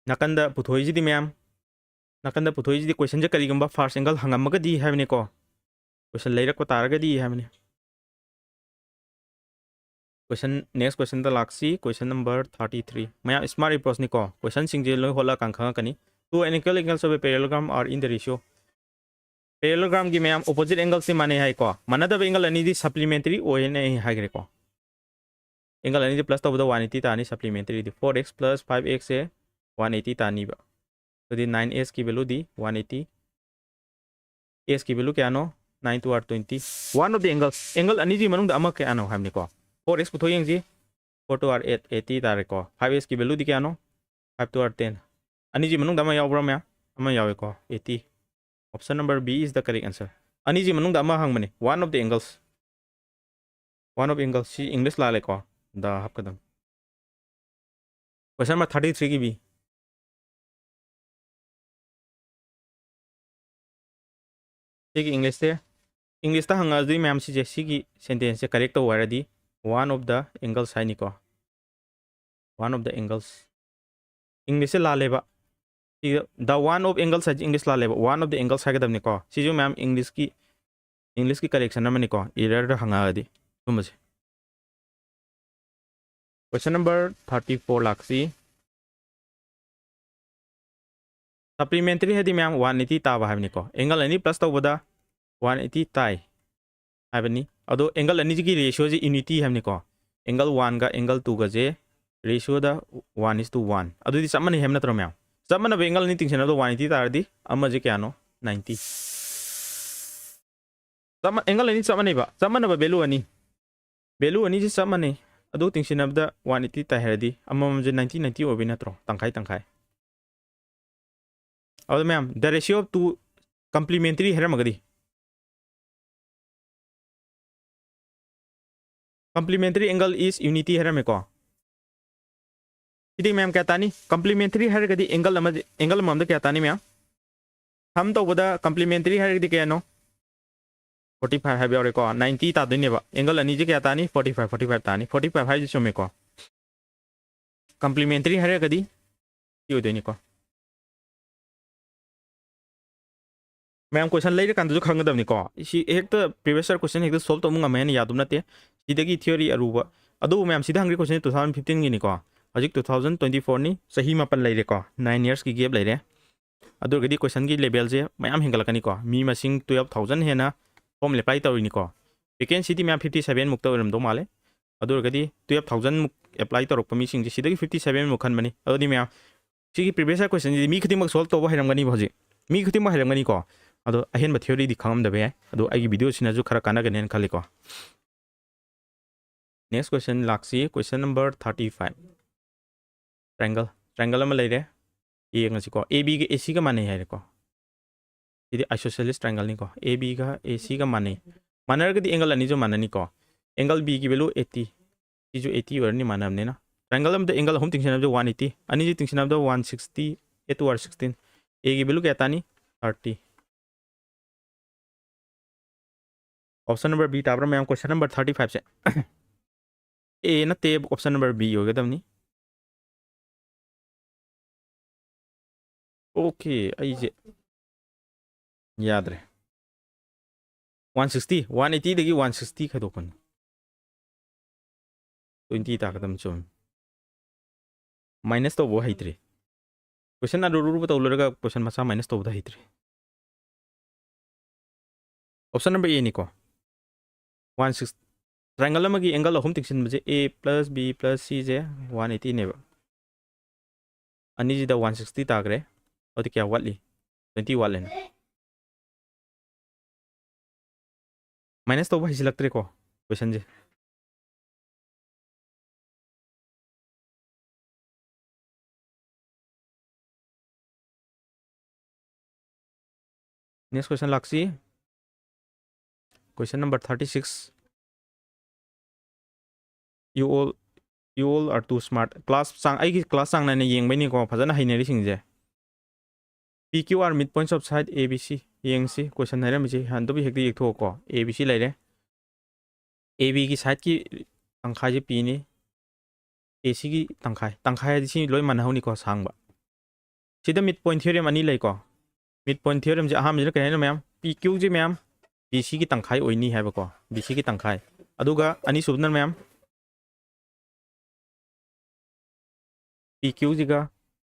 ꯅꯥꯀꯟꯗ ꯄꯨꯊꯣꯛꯏꯁꯤꯗꯤ ꯃꯌꯥꯝ, ꯅꯥꯀꯟꯗ ꯄꯨꯊꯣꯛꯏꯁꯤꯗꯤ question ꯁꯦ ꯀꯔꯤꯒꯨꯝꯕ first angle ꯍꯪꯉꯝꯃꯒꯗꯤ ꯍꯥꯏꯕꯅꯤꯀꯣ, question ꯂꯩꯔꯛꯄ ꯇꯥꯔꯒꯗꯤ ꯍꯥꯏꯕꯅꯤ꯫ Question, next question ꯗ ꯂꯥꯛꯁꯤ, question number thirty three꯫ ꯃꯌꯥꯝ smart approach ꯅꯤꯀꯣ, question ꯁꯤꯡꯁꯦ ꯂꯣꯏ ꯍꯣꯠꯂꯛꯑꯀꯥꯟ ꯈꯪꯉꯛꯀꯅꯤ꯫ Two unequal angles of a parallelogram are in the ratio꯫ Parallelogram ꯒꯤ ꯃꯌꯥꯝ opposite angle ꯁꯤ ꯃꯥꯟꯅꯩ ꯍꯥꯏꯀꯣ, ꯃꯥꯟꯅꯗꯕ angle ꯑꯅꯤꯗꯤ supplementary ꯑꯣꯏꯅ ꯑꯩ ꯍꯥꯏꯈ꯭ꯔꯦꯀꯣ꯫ Angle ꯑꯅꯤꯗꯤ plus ꯇꯧꯕꯗ one eighty ꯇꯥꯅꯤ, supplementary ꯗꯤ four x plus five x ꯁꯦ one eighty ꯇꯥꯅꯤꯕ꯫ ꯑꯗꯨꯗꯤ nine x ꯀꯤ value ꯗꯤ one eighty, x ꯀꯤ value ꯀꯌꯥꯅꯣ? Nine two are twenty꯫ One of the angles, angle ꯑꯅꯤꯁꯤ ꯃꯅꯨꯡꯗ ꯑꯃ ꯀꯌꯥꯅꯣ ꯍꯥꯏꯕꯅꯤꯀꯣ꯫ Four x ꯄꯨꯊꯣꯛ ꯌꯦꯡꯁꯤ꯫ Four two are eight, eighty ꯇꯥꯔꯦꯀꯣ꯫ Five x ꯀꯤ value ꯗꯤ ꯀꯌꯥꯅꯣ? Five two are ten꯫ ꯑꯅꯤꯁꯤ ꯃꯅꯨꯡꯗ ꯑꯃ ꯌꯥꯎꯕ꯭ꯔꯥ ꯃꯌꯥꯝ? ꯑꯃ ꯌꯥꯎꯋꯦꯀꯣ, eighty꯫ Option number B is the correct answer꯫ ꯑꯅꯤꯁꯤ ꯃꯅꯨꯡꯗ ꯑꯃ ꯍꯪꯕꯅꯤ, one of the angles꯫ One of angles ꯁꯤ English ꯂꯥꯜꯂꯦꯀꯣ, the ꯍꯥꯞꯀꯗꯕꯅꯤ꯫ Question number thirty three ꯒꯤ B꯫ ꯁꯤꯒꯤ English ꯁꯦ, English ꯇ ꯍꯪꯉꯛꯑꯗꯤ ꯃꯌꯥꯝ ꯁꯤꯁꯦ, ꯁꯤꯒꯤ sentence ꯁꯦ correct ꯇꯧ ꯍꯥꯏꯔꯗꯤ one of the angles ꯍꯥꯏꯅꯤꯀꯣ꯫ One of the angles꯫ English ꯁꯦ ꯂꯥꯜꯂꯦꯕ꯫ ꯁꯤꯗ the one of angles ꯍꯥꯏꯁꯦ English ꯂꯥꯜꯂꯦꯕ, one of the angles ꯍꯥꯏꯒꯗꯕꯅꯤꯀꯣ꯫ ꯁꯤꯁꯨ ꯃꯌꯥꯝ English ꯀꯤ, English ꯀꯤ correction ꯑꯃꯅꯤꯀꯣ, error ꯗ ꯍꯪꯉꯛꯑꯗꯤ ꯁꯨꯝꯕꯁꯦ꯫ Question number thirty four ꯂꯥꯛꯁꯤ꯫ Supplementary ꯍꯥꯏꯗꯤ ꯃꯌꯥꯝ one eighty ꯇꯥꯕ ꯍꯥꯏꯕꯅꯤꯀꯣ꯫ Angle ꯑꯅꯤ plus ꯇꯧꯕꯗ one eighty ꯇꯥꯏ ꯍꯥꯏꯕꯅꯤ꯫ ꯑꯗꯣ angle ꯑꯅꯤꯁꯤꯒꯤ ratio ꯁꯦ unity ꯍꯥꯏꯕꯅꯤꯀꯣ꯫ Angle one ꯒ angle two ꯒꯁꯦ ratio the one is to one꯫ ꯑꯗꯨꯗꯤ ꯆꯞ ꯃꯥꯟꯅꯩ ꯍꯥꯏꯕ ꯅꯠꯇ꯭ꯔꯣ ꯃꯌꯥꯝ? ꯆꯞ ꯃꯥꯟꯅꯕ angle ꯑꯅꯤ ꯇꯤꯡꯁꯤꯟꯅꯕꯗ one eighty ꯇꯥꯔꯗꯤ ꯑꯃꯁꯦ ꯀꯌꯥꯅꯣ? Ninety꯫ ꯆꯞ ꯃꯥ-, angle ꯑꯅꯤ ꯆꯞ ꯃꯥꯟꯅꯩꯕ, ꯆꯞ ꯃꯥꯟꯅꯕ value ꯑꯅꯤ, value ꯑꯅꯤꯁꯤ ꯆꯞ ꯃꯥꯟꯅꯩ, ꯑꯗꯨ ꯇꯤꯡꯁꯤꯟꯅꯕꯗ one eighty ꯇꯥꯏ ꯍꯥꯏꯔꯗꯤ ꯑꯃꯃꯝꯁꯦ ninety ninety ꯑꯣꯏꯕꯩ ꯅꯠꯇ꯭ꯔꯣ? ꯇꯪꯈꯥꯏ ꯇꯪꯈꯥꯏ꯫ ꯑꯗꯨ ꯃꯌꯥꯝ, the ratio of two complementary ꯍꯥꯏꯔꯝꯃꯒꯗꯤ, complementary angle is unity ꯍꯥꯏꯔꯝꯃꯦꯀꯣ꯫ ꯁꯤꯗꯤ ꯃꯌꯥꯝ ꯀꯌꯥ ꯇꯥꯅꯤ? Complementary ꯍꯥꯏꯔꯒꯗꯤ angle ꯑꯃ, angle ꯑꯃꯃꯝꯗ ꯀꯌꯥ ꯇꯥꯅꯤ ꯃꯌꯥꯝ? Sum ꯇꯧꯕꯗ complementary ꯍꯥꯏꯔꯒꯗꯤ ꯀꯌꯥꯅꯣ? Forty five ꯍꯥꯏꯕ ꯌꯥꯎꯔꯦꯀꯣ꯫ Ninety ꯇꯥꯗꯣꯏꯅꯦꯕ꯫ Angle ꯑꯅꯤꯁꯦ ꯀꯌꯥ ꯇꯥꯅꯤ? Forty five, forty five ꯇꯥꯅꯤ꯫ Forty five ꯍꯥꯏꯁꯦ ꯆꯨꯝꯃꯦꯀꯣ꯫ Complementary ꯍꯥꯏꯔꯒꯗꯤ ꯁꯤ ꯑꯣꯏꯗꯣꯏꯅꯤꯀꯣ꯫ ꯃꯌꯥꯝ, question ꯂꯩꯔꯀꯥꯟꯗꯁꯨ ꯈꯪꯒꯗꯕꯅꯤꯀꯣ꯫ ꯁꯤ ꯍꯦꯛꯇ previous year question ꯍꯦꯛꯇ solve ꯇꯧꯕ ꯉꯝꯃꯦ ꯍꯥꯏꯅ ꯌꯥꯗꯕ ꯅꯠꯇꯦ꯫ ꯁꯤꯗꯒꯤ theory ꯑꯔꯨꯕ꯫ ꯑꯗꯨꯕꯨ ꯃꯌꯥꯝ, ꯁꯤꯗ ꯍꯪꯈ꯭ꯔꯤ question two thousand fifteen ꯒꯤꯅꯤꯀꯣ꯫ ꯍꯧꯖꯤꯛ two thousand twenty four ꯅꯤ, ꯆꯍꯤ ꯃꯥꯄꯟ ꯂꯩꯔꯦꯀꯣ꯫ Nine years ꯀꯤ gap ꯂꯩꯔꯦ꯫ ꯑꯗꯨ ꯑꯣꯏꯔꯒꯗꯤ question ꯒꯤ level ꯁꯦ ꯃꯌꯥꯝ ꯍꯦꯟꯒꯠꯂꯛꯀꯅꯤꯀꯣ꯫ ꯃꯤ ꯃꯁꯤꯡ twelve thousand ꯍꯦꯟꯅ form apply ꯇꯧꯔꯤꯅꯤꯀꯣ꯫ Vacancy ꯗꯤ ꯃꯌꯥꯝ fifty seven ꯃꯨꯛꯇ ꯑꯣꯏꯔꯝꯗꯧ ꯃꯥꯜꯂꯦ꯫ ꯑꯗꯨ ꯑꯣꯏꯔꯒꯗꯤ twelve thousand ꯃꯨꯛ apply ꯇꯧꯔꯛꯄ ꯃꯤꯁꯤꯡꯁꯦ ꯁꯤꯗꯒꯤ fifty seven ꯃꯨꯛ ꯈꯟꯕꯅꯤ꯫ ꯑꯗꯨꯗꯤ ꯃꯌꯥꯝ, ꯁꯤꯒꯤ previous year question ꯁꯤꯗꯤ ꯃꯤ ꯈꯨꯗꯤꯡꯃꯛ solve ꯇꯧꯕ ꯍꯩꯔꯝꯒꯅꯤꯕ ꯍꯧꯖꯤꯛ꯫ ꯃꯤ ꯈꯨꯗꯤꯡꯃꯛ ꯍꯩꯔꯝꯒꯅꯤꯀꯣ꯫ ꯑꯗꯣ ꯑꯍꯦꯟꯕ theory ꯗꯤ ꯈꯪꯉꯝꯗꯕ ꯌꯥꯏ꯫ ꯑꯗꯣ ꯑꯩꯒꯤ video ꯁꯤꯅꯁꯨ ꯈꯔ ꯀꯥꯟꯅꯒꯅꯦꯅ ꯈꯜꯂꯤꯀꯣ꯫ Next question ꯂꯥꯛꯁꯤ, question number thirty five꯫ Triangle, triangle ꯑꯃ ꯂꯩꯔꯦ꯫ ꯌꯦꯡꯉꯁꯤꯀꯣ꯫ A B ꯒ A C ꯒ ꯃꯥꯟꯅꯩ ꯍꯥꯏꯔꯦꯀꯣ꯫ ꯁꯤꯗꯤ isosceles triangle ꯅꯤꯀꯣ꯫ A B ꯒ A C ꯒ ꯃꯥꯟꯅꯩ꯫ ꯃꯥꯟꯅꯔꯒꯗꯤ angle ꯑꯅꯤꯁꯨ ꯃꯥꯟꯅꯅꯤꯀꯣ꯫ Angle B ꯒꯤ value eighty꯫ ꯁꯤꯁꯨ eighty ꯑꯣꯏꯔꯅꯤ, ꯃꯥꯟꯅꯕꯅꯤꯅ꯫ Triangle ꯑꯃꯗ angle ꯑꯍꯨꯝ ꯇꯤꯡꯁꯤꯟꯅꯕꯗ one eighty, ꯑꯅꯤꯁꯤ ꯇꯤꯡꯁꯤꯟꯅꯕꯗ one sixty, eight two are sixteen꯫ A ꯒꯤ value ꯀꯌꯥ ꯇꯥꯅꯤ? Thirty꯫ Option number B ꯇꯥꯕ꯭ꯔꯥ ꯃꯌꯥꯝ? Question number thirty five say. A ꯅꯠꯇꯦ, option number B ꯑꯣꯏꯒꯗꯕꯅꯤ꯫ Okay, ꯑꯩꯁꯦ ꯌꯥꯗ꯭ꯔꯦ꯫ One sixty, one eighty ꯗꯒꯤ one sixty ꯈꯥꯏꯗꯣꯛꯄꯅꯤ꯫ Twenty ꯇꯥꯒꯗꯕꯅꯤ, ꯆꯨꯝꯃꯤ꯫ Minus ꯇꯧꯕ ꯍꯩꯇ꯭ꯔꯤ꯫ Question ꯑꯔꯨ ꯑꯔꯨꯕ ꯇꯧ ꯂꯣꯏꯔꯒ question ꯃꯆꯥ minus ꯇꯧꯕꯗ ꯍꯩꯇ꯭ꯔꯤ꯫ Option number A ꯅꯤꯀꯣ꯫ One six, triangle ꯑꯃꯒꯤ angle ꯑꯍꯨꯝ ꯇꯤꯡꯁꯤꯟꯕꯁꯦ A plus B plus C say one eighty ꯅꯦꯕ꯫ ꯑꯅꯤꯁꯤꯗ ꯋꯥꯟ ꯁꯤꯛꯁꯇꯤ ꯇꯥꯈ꯭ꯔꯦ꯫ ꯑꯗꯨꯗꯤ ꯀꯌꯥ ꯋꯥꯠꯂꯤ? ꯇ꯭ꯋꯦꯟꯇꯤ ꯋꯥꯠꯂꯦꯅ꯫ ꯃꯥꯏꯅꯁ ꯇꯧꯕ ꯍꯩꯁꯤꯜꯂꯛꯇ꯭ꯔꯦꯀꯣ ꯀꯣꯏꯁꯟꯁꯦ꯫ Next question ꯂꯥꯛꯁꯤ꯫ Question number thirty six. You all, you all are too smart. Class ꯆꯥꯡ, ꯑꯩꯒꯤ class ꯆꯥꯡ ꯅꯥꯏꯅ ꯌꯦꯡꯕꯩꯅꯤꯀꯣ ꯐꯖꯅ ꯍꯩꯅꯔꯤꯁꯤꯡꯁꯦ꯫ P Q are midpoints of side A B C꯫ ꯌꯦꯡꯁꯤ, question ꯍꯥꯏꯔꯝꯃꯤꯁꯤ ꯍꯟꯗꯕꯨ ꯍꯦꯛꯇ ꯌꯦꯛꯊꯣꯛꯑꯣꯀꯣ꯫ A B C ꯂꯩꯔꯦ꯫ A Bꯒꯤ sideꯀꯤ ꯇꯪꯈꯥꯏꯁꯦ Pꯅꯤ꯫ A Cꯒꯤ ꯇꯪꯈꯥꯏ, ꯇꯪꯈꯥꯏ ꯍꯥꯏꯗꯤ ꯁꯤ ꯂꯣꯏ ꯃꯥꯟꯅꯍꯧꯅꯤꯀꯣ, ꯁꯥꯡꯕ꯫ ꯁꯤꯗ midpoint theorem ꯑꯅꯤ ꯂꯩꯀꯣ꯫ Midpoint theoremꯁꯦ ꯑꯍꯥꯟꯕꯁꯤꯅ ꯀꯩ ꯍꯥꯏꯅꯣ ꯃꯌꯥꯝ? P Qꯁꯦ ꯃꯌꯥꯝ B Cꯒꯤ ꯇꯪꯈꯥꯏ ꯑꯣꯏꯅꯤ ꯍꯥꯏꯕꯀꯣ, B Cꯒꯤ ꯇꯪꯈꯥꯏ꯫ ꯑꯗꯨꯒ ꯑꯅꯤꯁꯨꯕꯗꯅ ꯃꯌꯥꯝ P Qꯁꯤꯒ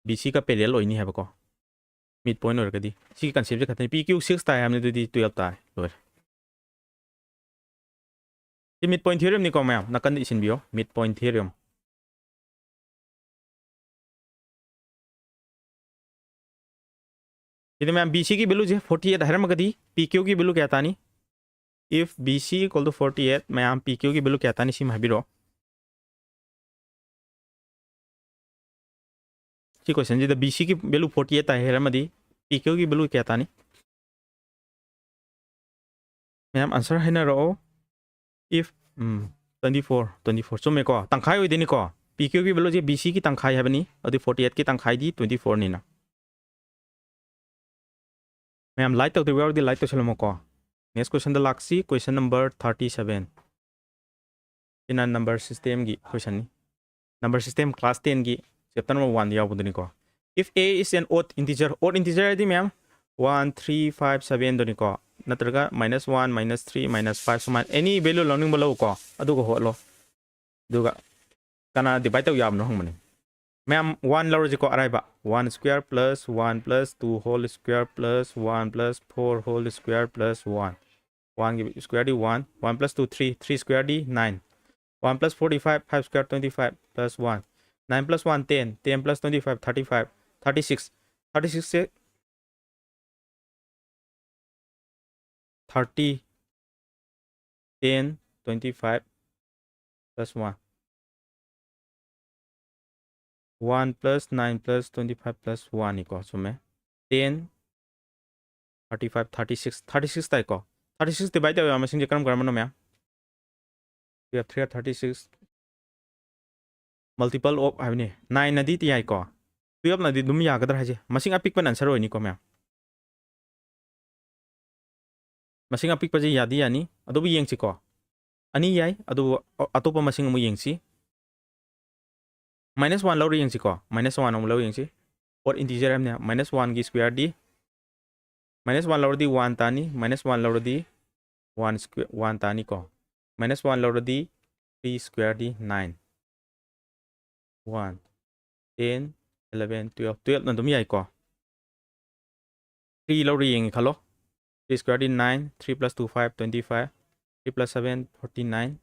B Cꯒ parallel ꯑꯣꯏꯅꯤ ꯍꯥꯏꯕꯀꯣ, midpoint ꯑꯣꯏꯔꯒꯗꯤ꯫ ꯁꯤꯒꯤ conceptꯁꯦ ꯈꯛꯇꯅꯤ꯫ P Q six ꯇꯥꯏ ꯍꯥꯏꯕꯅꯤ, ꯑꯗꯨꯗꯤ twelve ꯇꯥꯔꯦ, ꯂꯣꯏꯔꯦ꯫ ꯁꯤ midpoint theoremꯅꯤꯀꯣ ꯃꯌꯥꯝ, ꯅꯥꯀꯟꯗ ꯏꯁꯤꯟꯕꯤꯌꯣ, midpoint theorem꯫ ꯁꯤꯗ ꯃꯌꯥꯝ B Cꯒꯤ valueꯁꯦ forty eight ꯍꯥꯏꯔꯝꯃꯒꯗꯤ P Qꯒꯤ value ꯀꯌꯥ ꯇꯥꯅꯤ? If B C equal to forty eight, ꯃꯌꯥꯝ P Qꯒꯤ value ꯀꯌꯥ ꯇꯥꯅꯤ? ꯁꯤꯃ ꯍꯥꯏꯕꯤꯔꯛꯑꯣ꯫ ꯁꯤ questionꯁꯤꯗ B Cꯒꯤ value forty eight ꯇꯥꯏ ꯍꯥꯏꯔꯝꯃꯗꯤ P Qꯒꯤ value ꯀꯌꯥ ꯇꯥꯅꯤ? ꯃꯌꯥꯝ answer ꯍꯥꯏꯅꯔꯛꯑꯣ꯫ If, um, twenty four, twenty four꯫ ꯆꯨꯝꯃꯦꯀꯣ? ꯇꯪꯈꯥꯏ ꯑꯣꯏꯗꯣꯏꯅꯤꯀꯣ? P Qꯒꯤ valueꯁꯦ B Cꯒꯤ ꯇꯪꯈꯥꯏ ꯍꯥꯏꯕꯅꯤ, ꯑꯗꯨꯗꯤ forty eightꯀꯤ ꯇꯪꯈꯥꯏꯗꯤ twenty fourꯅꯤꯅ꯫ ꯃꯌꯥꯝ like ꯇꯧꯗ꯭ꯔꯤꯕ ꯌꯥꯎꯔꯗꯤ like ꯇꯧꯁꯜꯂꯝꯃꯣꯀꯣ꯫ Next questionꯗ ꯂꯥꯛꯁꯤ, question number thirty seven꯫ ꯁꯤꯅ number systemꯒꯤ questionꯅꯤ꯫ Number system class tenꯒꯤ chapter number oneꯗ ꯌꯥꯎꯕꯗꯨꯅꯤꯀꯣ꯫ If A is an odd integer, odd integer ꯍꯥꯏꯗꯤ ꯃꯌꯥꯝ one, three, five, sevenꯗꯨꯅꯤꯀꯣ, ꯅꯠꯇ꯭ꯔꯒ minus one, minus three, minus five, ꯁꯨꯃꯥꯏꯅ any value ꯂꯧꯅꯤꯡꯕ ꯂꯧꯀꯣ, ꯑꯗꯨꯒ ꯍꯣꯠꯂꯣ꯫ ꯑꯗꯨꯒ ꯀꯅꯥ divide ꯇꯧ ꯌꯥꯕꯅꯣ ꯍꯪꯕꯅꯤ꯫ ꯃꯌꯥꯝ one ꯂꯧꯔꯁꯤꯀꯣ, ꯑꯔꯥꯏꯕ꯫ One square plus one plus two whole square plus one plus four whole square plus one꯫ Oneꯒꯤ squareꯗꯤ one, one plus two three, three squareꯗꯤ nine, one plus forty five, five square twenty five plus one, Nine plus one, ten, ten plus twenty five, thirty five, thirty six, thirty six ꯁꯦ thirty, ten, twenty five plus one, one plus nine plus twenty five plus one ꯅꯤꯀꯣ꯫ ꯆꯨꯝꯃꯦ꯫ Ten, thirty five, thirty six, thirty six ꯇꯥꯏꯀꯣ꯫ Thirty six divide ꯇꯧꯕ ꯌꯥꯕ ꯃꯁꯤꯡꯁꯦ ꯀꯔꯝ ꯀꯔꯝꯕꯅꯣ ꯃꯌꯥꯝ? We have three thirty six, multiple of ꯍꯥꯏꯕꯅꯤ꯫ Nine ꯅꯗꯤ ꯌꯥꯏꯀꯣ꯫ Twelve ꯅꯗꯤ ꯑꯗꯨꯝ ꯌꯥꯒꯗ꯭ꯔꯥ ꯍꯥꯏꯁꯦ? ꯃꯁꯤꯡ ꯑꯄꯤꯛꯄꯅ answer ꯑꯣꯏꯅꯤꯀꯣ ꯃꯌꯥꯝ꯫ ꯃꯁꯤꯡ ꯑꯄꯤꯛꯄꯁꯦ ꯌꯥꯗꯤ ꯌꯥꯅꯤ, ꯑꯗꯨꯕꯨ ꯌꯦꯡꯁꯤꯀꯣ꯫ ꯑꯅꯤ ꯌꯥꯏ, ꯑꯗꯨꯕꯨ ꯑ-, ꯑꯇꯣꯞꯄ ꯃꯁꯤꯡ ꯑꯃꯨꯛ ꯌꯦꯡꯁꯤ꯫ Minus one ꯂꯧꯔ ꯌꯦꯡꯁꯤꯀꯣ꯫ Minus one ꯑꯃꯨꯛ ꯂꯧꯔ ꯌꯦꯡꯁꯤ꯫ Odd integer ꯍꯥꯏꯕꯅꯦ꯫ Minus one ꯒꯤ square ꯗꯤ, minus one ꯂꯧꯔꯗꯤ one ꯇꯥꯅꯤ, minus one ꯂꯧꯔꯗꯤ one square, one ꯇꯥꯅꯤꯀꯣ꯫ Minus one ꯂꯧꯔꯗꯤ three square ꯗꯤ nine꯫ One, ten, eleven, twelve, twelve ꯅ ꯑꯗꯨꯝ ꯌꯥꯏꯀꯣ꯫ Three ꯂꯧꯔ ꯌꯦꯡꯉꯦ ꯈꯜꯂꯣ꯫ Three square ꯗꯤ nine, three plus two five, twenty five, three plus seven, forty nine,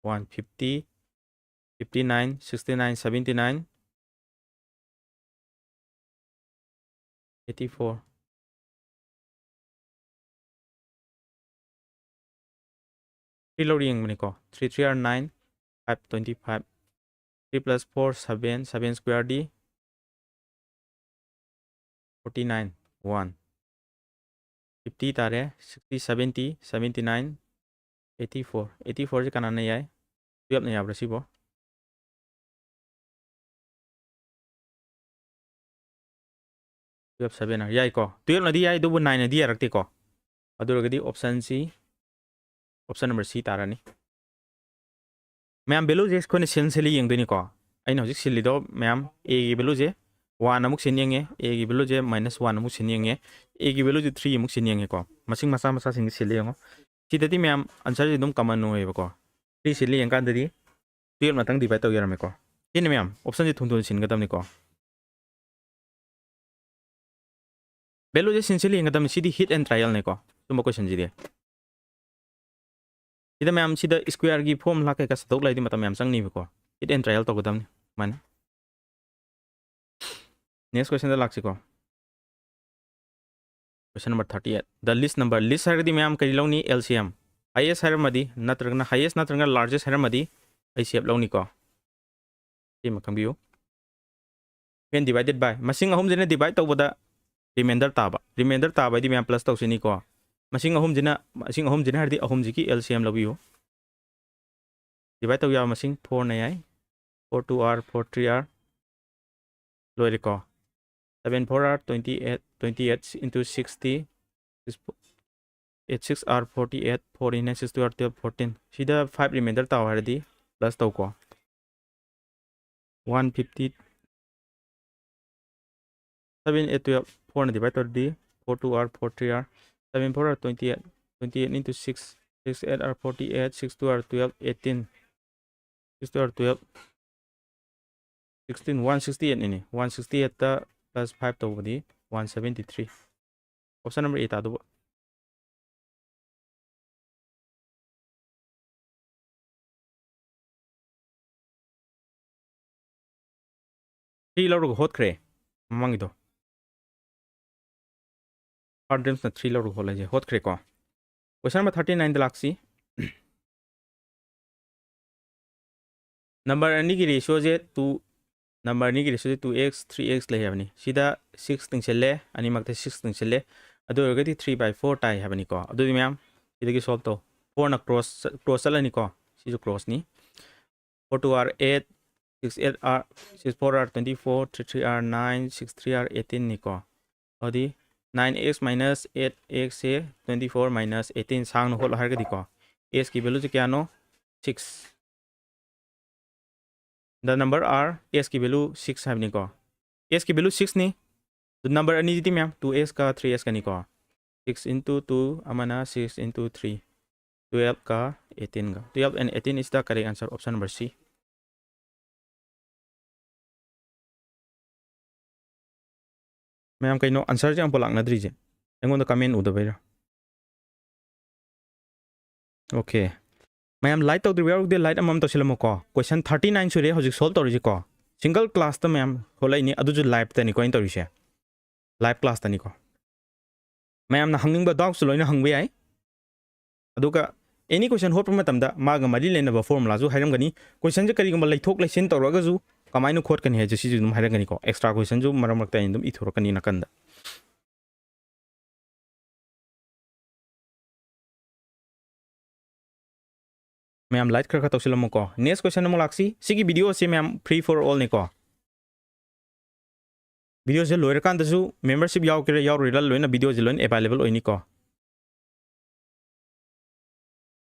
one, fifty, fifty nine, sixty nine, seventy nine, eighty four꯫ Three ꯂꯧꯔ ꯌꯦꯡꯕꯅꯤꯀꯣ꯫ Three three are nine, five twenty five, three plus four seven, seven square D forty nine, one, fifty ꯇꯥꯔꯦ꯫ Sixty, seventy, seventy nine, eighty four꯫ Eighty four ꯁꯦ ꯀꯅꯥꯅ ꯌꯥꯏ? Twelve ꯅ ꯌꯥꯕ꯭ꯔꯥ ꯁꯤꯕꯣ? Twelve seven ꯌꯥꯏꯀꯣ꯫ Twelve ꯅꯗꯤ ꯌꯥꯏ, ꯑꯗꯨꯕꯨ nine ꯅꯗꯤ ꯌꯥꯔꯛꯇꯦꯀꯣ꯫ ꯑꯗꯨ ꯑꯣꯏꯔꯒꯗꯤ option C, option number C ꯇꯥꯔꯅꯤ꯫ ꯃꯌꯥꯝ, value ꯁꯦ ꯑꯩꯈꯣꯏꯅ ꯁꯤꯟ ꯁꯤꯜꯂꯤ ꯌꯦꯡꯗꯣꯏꯅꯤꯀꯣ꯫ ꯑꯩꯅ ꯍꯧꯖꯤꯛ ꯁꯤꯜꯂꯤꯗꯣ ꯃꯌꯥꯝ, A ꯒꯤ value ꯁꯦ one ꯑꯃꯨꯛ ꯁꯤꯟ ꯌꯦꯡꯉꯦ, A ꯒꯤ value ꯁꯦ minus one ꯑꯃꯨꯛ ꯁꯤꯟ ꯌꯦꯡꯉꯦ, A ꯒꯤ value ꯁꯦ three ꯑꯃꯨꯛ ꯁꯤꯟ ꯌꯦꯡꯉꯦꯀꯣ꯫ ꯃꯁꯤꯡ ꯃꯆꯥ ꯃꯆꯥꯁꯤꯡꯁꯦ ꯁꯤꯜꯂꯤ ꯌꯦꯡꯉꯣ꯫ ꯁꯤꯗꯗꯤ ꯃꯌꯥꯝ answer ꯁꯦ ꯑꯗꯨꯝ common ꯑꯣꯏꯌꯦꯕꯀꯣ꯫ Three ꯁꯤꯜꯂꯤ ꯌꯦꯡꯀꯥꯟꯗꯗꯤ twelve ꯅꯇꯪ divide ꯇꯧ ꯌꯥꯔꯝꯃꯦꯀꯣ꯫ ꯁꯤꯅꯤ ꯃꯌꯥꯝ, option ꯁꯦ ꯊꯨꯅ ꯊꯨꯅ ꯁꯤꯟꯒꯗꯕꯅꯤꯀꯣ꯫ Value ꯁꯦ ꯁꯤꯟ ꯁꯤꯜꯂꯤ ꯌꯦꯡꯒꯗꯕꯅꯤ꯫ ꯁꯤꯗꯤ hit and trial ꯅꯤꯀꯣ꯫ ꯁꯨꯝꯕ question ꯁꯤꯗꯤ꯫ ꯁꯤꯗ ꯃꯌꯥꯝ, ꯁꯤꯗ square ꯒꯤ formula ꯀꯩꯀꯥ ꯁꯟꯗꯣꯛ ꯂꯩꯔꯗꯤ ꯃꯇꯝ ꯌꯥꯝ ꯆꯪꯅꯤꯕꯀꯣ꯫ Hit and trial ꯇꯧꯒꯗꯕꯅꯤ ꯁꯨꯃꯥꯏꯅ꯫ Next question the ꯂꯥꯛꯁꯤꯀꯣ꯫ Question number thirty eight. The least number. Least ꯍꯥꯏꯔꯒꯗꯤ ꯃꯌꯥꯝ ꯀꯔꯤ ꯂꯧꯅꯤ? L C M. Highest ꯍꯥꯏꯔꯝꯃꯗꯤ, ꯅꯠꯇ꯭ꯔꯒꯅ highest ꯅꯠꯇ꯭ꯔꯒꯅ largest ꯍꯥꯏꯔꯝꯃꯗꯤ H C F ꯂꯧꯅꯤꯀꯣ꯫ ꯁꯤꯃ ꯈꯪꯕꯤꯌꯨ꯫ When divided by, ꯃꯁꯤꯡ ꯑꯍꯨꯝꯁꯤꯅ divide ꯇꯧꯕꯗ remainder ꯇꯥꯕ꯫ Remainder ꯇꯥꯕ ꯍꯥꯏꯗꯤ ꯃꯌꯥꯝ plus ꯇꯧꯁꯤꯅꯤꯀꯣ꯫ ꯃꯁꯤꯡ ꯑꯍꯨꯝꯁꯤꯅ, ꯃꯁꯤꯡ ꯑꯍꯨꯝꯁꯤꯅ ꯍꯥꯏꯔꯗꯤ ꯑꯍꯨꯝꯁꯤꯒꯤ L C M ꯂꯧꯕꯤꯌꯨ꯫ Divide ꯇꯧ ꯌꯥꯕ ꯃꯁꯤꯡ four ꯅ ꯌꯥꯏ꯫ Four two R, four three R꯫ ꯂꯣꯏꯔꯦꯀꯣ꯫ Seven four R twenty eight, twenty eight into sixty, eight six R forty eight, four in six two R twelve, fourteen꯫ ꯁꯤꯗ five remainder ꯇꯥꯎ ꯍꯥꯏꯔꯗꯤ plus ꯇꯧꯀꯣ꯫ One fifty, seven eight twelve, four ꯅ divide ꯇꯧꯔꯗꯤ four two R, four three R, seven four R twenty eight, twenty eight into six, six eight R forty eight, six two R twelve, eighteen, six two R twelve, sixteen, one sixty eight ꯅꯤꯅꯦ꯫ One sixty eight ꯇ plus five ꯇꯧꯕꯗꯤ one seventy three꯫ Option number A ꯇꯥꯗꯧꯕ꯫ Three ꯂꯧꯔꯒ ꯍꯣꯠꯈ꯭ꯔꯦ ꯃꯃꯥꯡꯒꯤꯗꯣ꯫ Hard dreams ꯅ three ꯂꯧꯔꯒ ꯍꯣꯠꯂꯁꯦ꯫ ꯍꯣꯠꯈ꯭ꯔꯦꯀꯣ꯫ Question number thirty nine ꯗ ꯂꯥꯛꯁꯤ꯫ Number ꯑꯅꯤꯒꯤ ratio ꯁꯦ two, number ꯑꯅꯤꯒꯤ ratio ꯁꯦ two X, three X ꯂꯩ ꯍꯥꯏꯕꯅꯤ꯫ ꯁꯤꯗ six ꯇꯤꯡꯁꯤꯜꯂꯦ, ꯑꯅꯤꯃꯛꯇ six ꯇꯤꯡꯁꯤꯜꯂꯦ꯫ ꯑꯗꯨ ꯑꯣꯏꯔꯒꯗꯤ three by four ꯇꯥꯏ ꯍꯥꯏꯕꯅꯤꯀꯣ꯫ ꯑꯗꯨꯗꯤ ꯃꯌꯥꯝ ꯁꯤꯗꯒꯤ solve ꯇꯧ꯫ Four ꯅ cross, cross ꯆꯠꯂꯅꯤꯀꯣ꯫ ꯁꯤꯁꯨ cross ꯅꯤ꯫ Four two R eight, six eight R, six four R twenty four, three three R nine, six three R eighteen ꯅꯤꯀꯣ꯫ ꯑꯗꯨꯗꯤ nine X minus eight X ꯁꯦ twenty four minus eighteen ꯁꯥꯡꯅ ꯍꯣꯠꯂꯣ ꯍꯥꯏꯔꯒꯗꯤꯀꯣ, S ꯀꯤ value ꯁꯦ ꯀꯌꯥꯅꯣ? Six꯫ The number R, S ꯀꯤ value six ꯍꯥꯏꯕꯅꯤꯀꯣ꯫ S ꯀꯤ value six ꯅꯤ꯫ ꯑꯗꯨ number ꯑꯅꯤꯁꯤꯗꯤ ꯃꯌꯥꯝ, two X ꯀ three X ꯀꯅꯤꯀꯣ꯫ Six into two, ꯑꯃꯅ six into three, twelve ꯀ eighteen ꯒ꯫ Twelve and eighteen is the correct answer, option number C꯫ ꯃꯌꯥꯝ ꯀꯩꯅꯣ answer ꯁꯦ ꯑꯃꯨꯛ ꯂꯥꯛꯅꯗ꯭ꯔꯤꯁꯦ? ꯑꯩꯉꯣꯟꯗ comment ꯎꯗꯕꯩꯔꯥ? Okay꯫ ꯃꯌꯥꯝ like ꯇꯧꯗ꯭ꯔꯤꯕ ꯌꯥꯎꯔꯒꯗꯤ like ꯑꯃꯃꯝ ꯇꯧꯁꯤꯜꯂꯝꯃꯣꯀꯣ꯫ Question thirty nine ꯁꯨꯔꯦ ꯍꯧꯖꯤꯛ solve ꯇꯧꯔꯤꯁꯤꯀꯣ꯫ ꯁꯤꯡꯒꯜ ꯀ꯭ꯂꯥꯁꯇ ꯃꯌꯥꯝ ꯍꯣꯜꯂꯛꯏꯅꯤ, ꯑꯗꯨꯁꯨ ꯂꯥꯏꯞꯇꯅꯤꯀꯣ ꯑꯩꯅ ꯇꯧꯔꯤꯁꯦ, ꯂꯥꯏꯞ ꯀ꯭ꯂꯥꯁꯇꯅꯤꯀꯣ꯫ ꯃꯌꯥꯝꯅ ꯍꯪꯅꯤꯡꯕ ꯗꯥꯎꯠꯁꯨ ꯂꯣꯏꯅ ꯍꯪꯕ ꯌꯥꯏ꯫ ꯑꯗꯨꯒ ꯑꯦꯅꯤ ꯀꯣꯏꯁꯟ ꯍꯣꯠꯄ ꯃꯇꯝꯗ ꯃꯥꯒ ꯃꯔꯤ ꯂꯩꯅꯕ ꯐꯣꯔꯃꯨꯂꯥꯁꯨ ꯍꯥꯏꯔꯝꯒꯅꯤ꯫ ꯀꯣꯏꯁꯟꯁꯦ ꯀꯔꯤꯒꯨꯝꯕ ꯂꯩꯊꯣꯛ ꯂꯩꯁꯤꯟ ꯇꯧꯔꯒꯁꯨ ꯀꯃꯥꯏꯅ ꯈꯣꯠꯀꯅꯤ ꯍꯥꯏꯁꯦ ꯁꯤꯁꯨ ꯑꯗꯨꯝ ꯍꯥꯏꯔꯝꯒꯅꯤꯀꯣ꯫ ꯑꯦꯛꯁꯇ꯭ꯔꯥ ꯀꯣꯏꯁꯟꯁꯨ ꯃꯔꯛ ꯃꯔꯛꯇ ꯑꯩꯅ ꯑꯗꯨꯝ ꯏꯊꯣꯔꯛꯀꯅꯤ ꯅꯥꯀꯟꯗ꯫ ꯃꯌꯥꯝ ꯂꯥꯏꯛ ꯈꯔ ꯈꯔ ꯇꯧꯁꯤꯜꯂꯝꯃꯨꯀꯣ꯫ ꯅꯦꯛꯁ ꯀꯣꯏꯁꯟ ꯑꯃꯨꯛ ꯂꯥꯛꯁꯤ꯫ ꯁꯤꯒꯤ ꯚꯤꯗꯤꯑꯣꯁꯤ ꯃꯌꯥꯝ free for all ꯅꯤꯀꯣ꯫ ꯚꯤꯗꯤꯑꯣꯁꯦ ꯂꯣꯏꯔꯀꯥꯟꯗꯁꯨ ꯃꯦꯝꯕꯔꯁꯤꯞ ꯌꯥꯎꯒꯦꯔꯥ ꯌꯥꯎꯔꯣꯏꯔꯥ ꯂꯣꯏꯅ ꯚꯤꯗꯤꯑꯣꯁꯦ ꯂꯣꯏꯅ ꯑꯦꯕꯥꯏꯂꯦꯕꯜ ꯑꯣꯏꯅꯤꯀꯣ꯫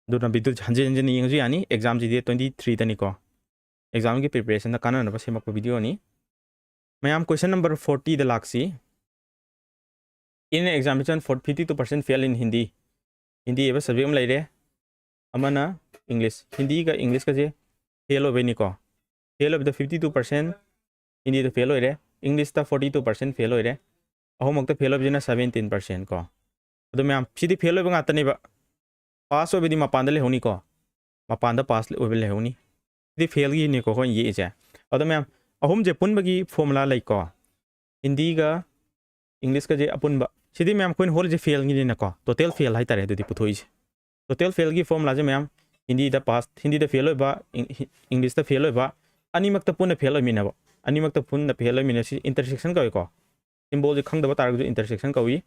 ꯑꯗꯨꯅ ꯚꯤꯗꯤꯑꯣꯁꯦ ꯍꯟꯖꯤꯟ ꯍꯟꯖꯤꯟ ꯌꯦꯡꯉꯁꯨ ꯌꯥꯅꯤ꯫ ꯑꯦꯛꯖꯥꯝꯁꯤꯗꯤ ꯇ꯭ꯋꯦꯟꯇꯤ ꯊ꯭ꯔꯤꯗꯅꯤꯀꯣ꯫ ꯑꯦꯛꯖꯥꯝꯒꯤ ꯄ꯭ꯔꯤꯄꯦꯔꯦꯁꯟꯗ ꯀꯥꯟꯅꯅꯕ ꯁꯦꯝꯃꯛꯄ ꯚꯤꯗꯤꯑꯣꯅꯤ꯫ ꯃꯌꯥꯝ, ꯀꯣꯏꯁꯟ number ꯐꯣꯔꯇꯤꯗ ꯂꯥꯛꯁꯤ꯫ In an examination, for fifty two percent fail in Hindi. Hindi ꯍꯥꯏꯕ ꯁꯕꯖꯦꯛ ꯑꯃ ꯂꯩꯔꯦ, ꯑꯃꯅ ꯏꯪꯂꯤꯁ꯫ ꯍꯤꯟꯗꯤꯒ ꯏꯪꯂꯤꯁꯀꯁꯦ ꯐꯦꯜ ꯑꯣꯏꯕꯩꯅꯤꯀꯣ꯫ ꯐꯦꯜ ꯑꯣꯏꯕꯗ ꯐꯤꯐꯇꯤ ꯇꯨ ꯄꯥꯔꯁꯦꯟ ꯍꯤꯟꯗꯤꯗ ꯐꯦꯜ ꯑꯣꯏꯔꯦ, ꯏꯪꯂꯤꯁꯇ ꯐꯣꯔꯇꯤ ꯇꯨ ꯄꯥꯔꯁꯦꯟ ꯐꯦꯜ ꯑꯣꯏꯔꯦ꯫ ꯑꯍꯨꯝꯃꯛꯇ ꯐꯦꯜ ꯑꯣꯏꯕꯁꯤꯅ ꯁꯕꯦꯟꯇꯤꯟ ꯄꯥꯔꯁꯦꯟ ꯀꯣ꯫ ꯑꯗꯣ ꯃꯌꯥꯝ, ꯁꯤꯗꯤ ꯐꯦꯜ ꯑꯣꯏꯕ ꯉꯥꯛꯇꯅꯦꯕ꯫ ꯄꯥꯁ ꯑꯣꯏꯕꯗꯤ ꯃꯄꯥꯟꯗ ꯂꯩꯍꯧꯅꯤꯀꯣ, ꯃꯄꯥꯟꯗ ꯄꯥꯁ ꯑꯣꯏꯕ ꯂꯩꯍꯧꯅꯤ꯫ ꯁꯤꯗꯤ ꯐꯦꯜꯒꯤꯅꯤꯀꯣ ꯑꯩꯈꯣꯏꯅ ꯌꯦꯛꯏꯁꯦ꯫ ꯑꯗꯣ ꯃꯌꯥꯝ, ꯑꯍꯨꯝꯁꯦ ꯄꯨꯟꯕꯒꯤ ꯐꯣꯔꯃꯨꯂꯥ ꯂꯩꯀꯣ꯫ ꯍꯤꯟꯗꯤꯒ ꯏꯪꯂꯤꯁꯀꯁꯦ ꯑꯄꯨꯟꯕ꯫ ꯁꯤꯗꯤ ꯃꯌꯥꯝ ꯑꯩꯈꯣꯏꯅ ꯍꯣꯠꯂꯤꯁꯦ ꯐꯦꯜꯒꯤꯅꯤꯅꯀꯣ, ꯇꯣꯇꯦꯜ ꯐꯦꯜ ꯍꯥꯏꯇꯥꯔꯦ ꯑꯗꯨꯗꯤ ꯄꯨꯊꯣꯛꯏꯁꯦ꯫ ꯇꯣꯇꯦꯜ ꯐꯦꯜꯒꯤ ꯐꯣꯔꯃꯨꯂꯥꯁꯦ ꯃꯌꯥꯝ, ꯍꯤꯟꯗꯤꯗ ꯄꯥꯁ, ꯍꯤꯟꯗꯤꯗ ꯐꯦꯜ ꯑꯣꯏꯕ, ꯏꯪ-, ꯍꯤ-, ꯏꯪꯂꯤꯁꯇ ꯐꯦꯜ ꯑꯣꯏꯕ, ꯑꯅꯤꯃꯛꯇ ꯄꯨꯟꯅ ꯐꯦꯜ ꯑꯣꯏꯃꯤꯟꯅꯕ꯫ ꯑꯅꯤꯃꯛꯇ ꯄꯨꯟꯅ ꯐꯦꯜ ꯑꯣꯏꯃꯤꯟꯅꯕꯁꯤ ꯏꯟꯇꯔꯁꯦꯛꯁꯟ ꯀꯧꯏꯀꯣ꯫ ꯁꯤꯝꯕꯣꯜꯁꯦ ꯈꯪꯗꯕ ꯇꯥꯔꯒꯁꯨ ꯏꯟꯇꯔꯁꯦꯛꯁꯟ ꯀꯧꯏ꯫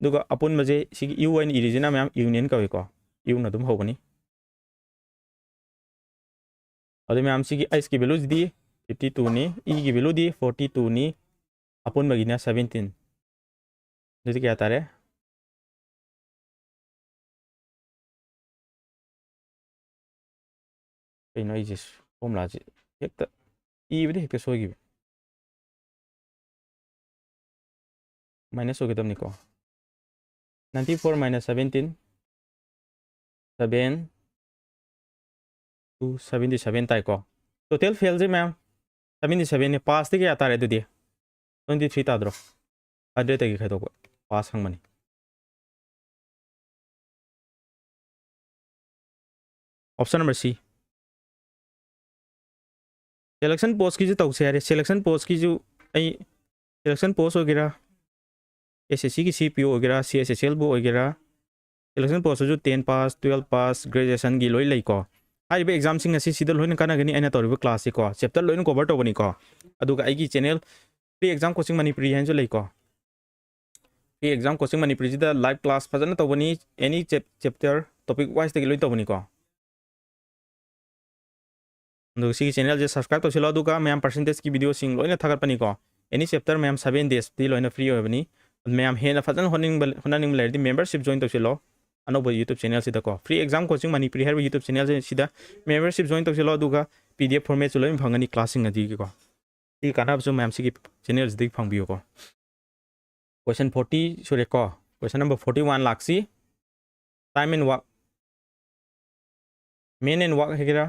ꯑꯗꯨꯒ ꯑꯄꯨꯟꯕꯁꯦ ꯁꯤꯒꯤ ꯌꯨ ꯑꯣꯏꯅ ꯏꯔꯤꯁꯤꯅ ꯃꯌꯥꯝ ꯌꯨꯅꯤꯌꯟ ꯀꯧꯏꯀꯣ꯫ ꯌꯨꯅ ꯑꯗꯨꯝ ꯍꯧꯕꯅꯤ꯫ ꯑꯗꯨ ꯃꯌꯥꯝ, ꯁꯤꯒꯤ ꯑꯩꯆꯀꯤ ꯚꯦꯂꯨꯁꯤꯗꯤ ꯐꯤꯐꯇꯤ ꯇꯨꯅꯤ, ꯏꯒꯤ ꯚꯦꯂꯨꯗꯤ ꯐꯣꯔꯇꯤ ꯇꯨꯅꯤ, ꯑꯄꯨꯟꯕꯒꯤꯅ ꯁꯕꯦꯟꯇꯤꯟ꯫ ꯑꯗꯨꯗꯤ ꯀꯌꯥ ꯇꯥꯔꯦ? ꯀꯩꯅꯣ ꯑꯩꯁꯦ ꯐꯣꯔꯃꯨꯂꯥꯁꯦ ꯍꯦꯛꯇ ꯏꯕꯗ ꯍꯦꯛꯇ ꯁꯣꯏꯈꯤꯕ꯫ ꯃꯥꯏꯅꯁ ꯑꯣꯏꯒꯗꯕꯅꯤꯀꯣ꯫ Ninety four minus seventeen, seven, two seventy seven ꯇꯥꯏꯀꯣ꯫ ꯇꯣꯇꯦꯜ ꯐꯦꯜꯁꯦ ꯃꯌꯥꯝ ꯁꯕꯦꯟꯇꯤ ꯁꯕꯦꯟꯅꯦ꯫ ꯄꯥꯁꯇꯤ ꯀꯌꯥ ꯇꯥꯔꯦ ꯑꯗꯨꯗꯤ? ꯇ꯭ꯋꯦꯟꯇꯤ ꯊ꯭ꯔꯤ ꯇꯥꯗ꯭ꯔꯣ? ꯍꯟꯗ꯭ꯔꯦꯠꯇꯒꯤ ꯈꯥꯏꯗꯣꯛꯄ꯫ ꯄꯥꯁ ꯍꯪꯕꯅꯤ꯫ Option number C꯫ Selection postꯀꯤꯁꯨ ꯇꯧꯁꯦ ꯍꯥꯏꯔꯦ꯫ Selection postꯀꯤꯁꯨ ꯑꯩ selection post ꯑꯣꯏꯒꯦꯔꯥ, S S C ꯒꯤ C P O ꯑꯣꯏꯒꯦꯔꯥ, C S S L ꯕꯨ ꯑꯣꯏꯒꯦꯔꯥ, selection postꯇꯁꯨ ten pass, twelve pass, graduationꯒꯤ ꯂꯣꯏ ꯂꯩꯀꯣ꯫ ꯍꯥꯏꯔꯤꯕ examꯁꯤꯡ ꯑꯁꯤ ꯁꯤꯗ ꯂꯣꯏꯅ ꯀꯥꯟꯅꯒꯅꯤ꯫ ꯑꯩꯅ ꯇꯧꯔꯤꯕ classꯁꯤꯀꯣ, chapter ꯂꯣꯏꯅ cover ꯇꯧꯕꯅꯤꯀꯣ꯫ ꯑꯗꯨꯒ ꯑꯩꯒꯤ channel Free Exam Coaching Manipuri ꯍꯥꯏꯅꯁꯨ ꯂꯩꯀꯣ꯫ Free Exam Coaching Manipuriꯁꯤꯗ live class ꯐꯖꯅ ꯇꯧꯕꯅꯤ꯫ Any chap- chapter topic wiseꯇꯒꯤ ꯂꯣꯏ ꯇꯧꯕꯅꯤꯀꯣ꯫ ꯑꯗꯨꯒ ꯁꯤꯒꯤ channelꯁꯦ subscribe ꯇꯧꯁꯤꯜꯂꯣ꯫ ꯑꯗꯨꯒ ꯃꯌꯥꯝ percentageꯀꯤ videoꯁꯤꯡ ꯂꯣꯏꯅ ꯊꯥꯒꯠꯄꯅꯤꯀꯣ꯫ Any chapter ꯃꯌꯥꯝ seven daysꯇꯤ ꯂꯣꯏꯅ free ꯑꯣꯏꯕꯅꯤ꯫ ꯃꯌꯥꯝ ꯍꯦꯟꯅ ꯐꯖꯅ ꯍꯣꯠꯅꯅꯤꯡꯕ ꯍꯣꯠꯅꯅꯤꯡꯕ ꯂꯩꯔꯗꯤ membership join ꯇꯧꯁꯤꯜꯂꯣ꯫ ꯑꯅꯧꯕ YouTube channelꯁꯤꯗꯀꯣ, Free Exam Coaching Manipuri ꯍꯥꯏꯔꯤꯕ YouTube channelꯁꯤꯗ membership join ꯇꯧꯁꯤꯜꯂꯣ꯫ ꯑꯗꯨꯒ P D F formatꯁꯨ ꯂꯣꯏꯅ ꯐꯪꯒꯅꯤ classꯁꯤꯡ ꯑꯗꯨꯒꯤꯀꯣ꯫ ꯁꯤꯒꯤ ꯀꯥꯟꯅꯕꯁꯨ ꯃꯌꯥꯝ ꯁꯤꯒꯤ channelꯁꯤꯗꯒꯤ ꯐꯪꯕꯤꯌꯨꯀꯣ꯫ Question forty ꯁꯨꯔꯦꯀꯣ꯫ Question number forty one ꯂꯥꯛꯁꯤ꯫ Time and work, man and work ꯍꯥꯏꯒꯦꯔꯥ,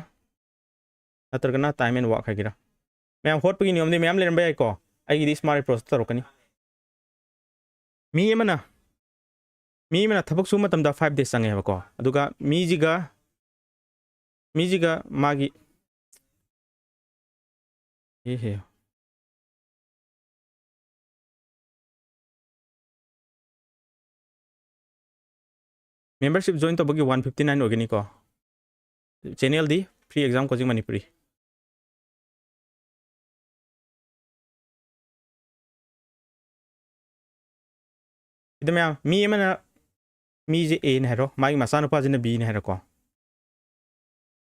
ꯅꯠꯇ꯭ꯔꯒꯅ time and work ꯍꯥꯏꯒꯦꯔꯥ? ꯃꯌꯥꯝ ꯍꯣꯠꯄꯒꯤ ꯅꯤꯌꯣꯝꯗꯤ ꯃꯌꯥꯝ ꯂꯩꯔꯝꯕ ꯌꯥꯏꯀꯣ꯫ ꯑꯩꯒꯤꯗꯤ smart approach ꯇꯧꯔꯛꯀꯅꯤ꯫ ꯃꯤ ꯑꯃꯅ ꯃꯤ ꯑꯃꯅ ꯊꯕꯛ ꯁꯨꯕ ꯃꯇꯝꯗ five days ꯆꯪꯉꯦ ꯍꯥꯏꯕꯀꯣ꯫ ꯑꯗꯨꯒ ꯃꯤꯁꯤꯒ ꯃꯤꯁꯤꯒ ꯃꯥꯒꯤ ꯍꯦ ꯍꯦ꯫ Membership join ꯇꯧꯕꯒꯤ one fifty nine ꯑꯣꯏꯒꯅꯤꯀꯣ꯫ Channelꯗꯤ Free Exam Coaching Manipuri꯫ ꯁꯤꯗ ꯃꯌꯥꯝ, ꯃꯤ ꯑꯃꯅ, ꯃꯤꯁꯦ Aꯅ ꯍꯥꯏꯔꯣ, ꯃꯥꯒꯤ ꯃꯆꯥꯅꯨꯄꯥꯁꯤꯅ Bꯅ ꯍꯥꯏꯔꯣꯀꯣ꯫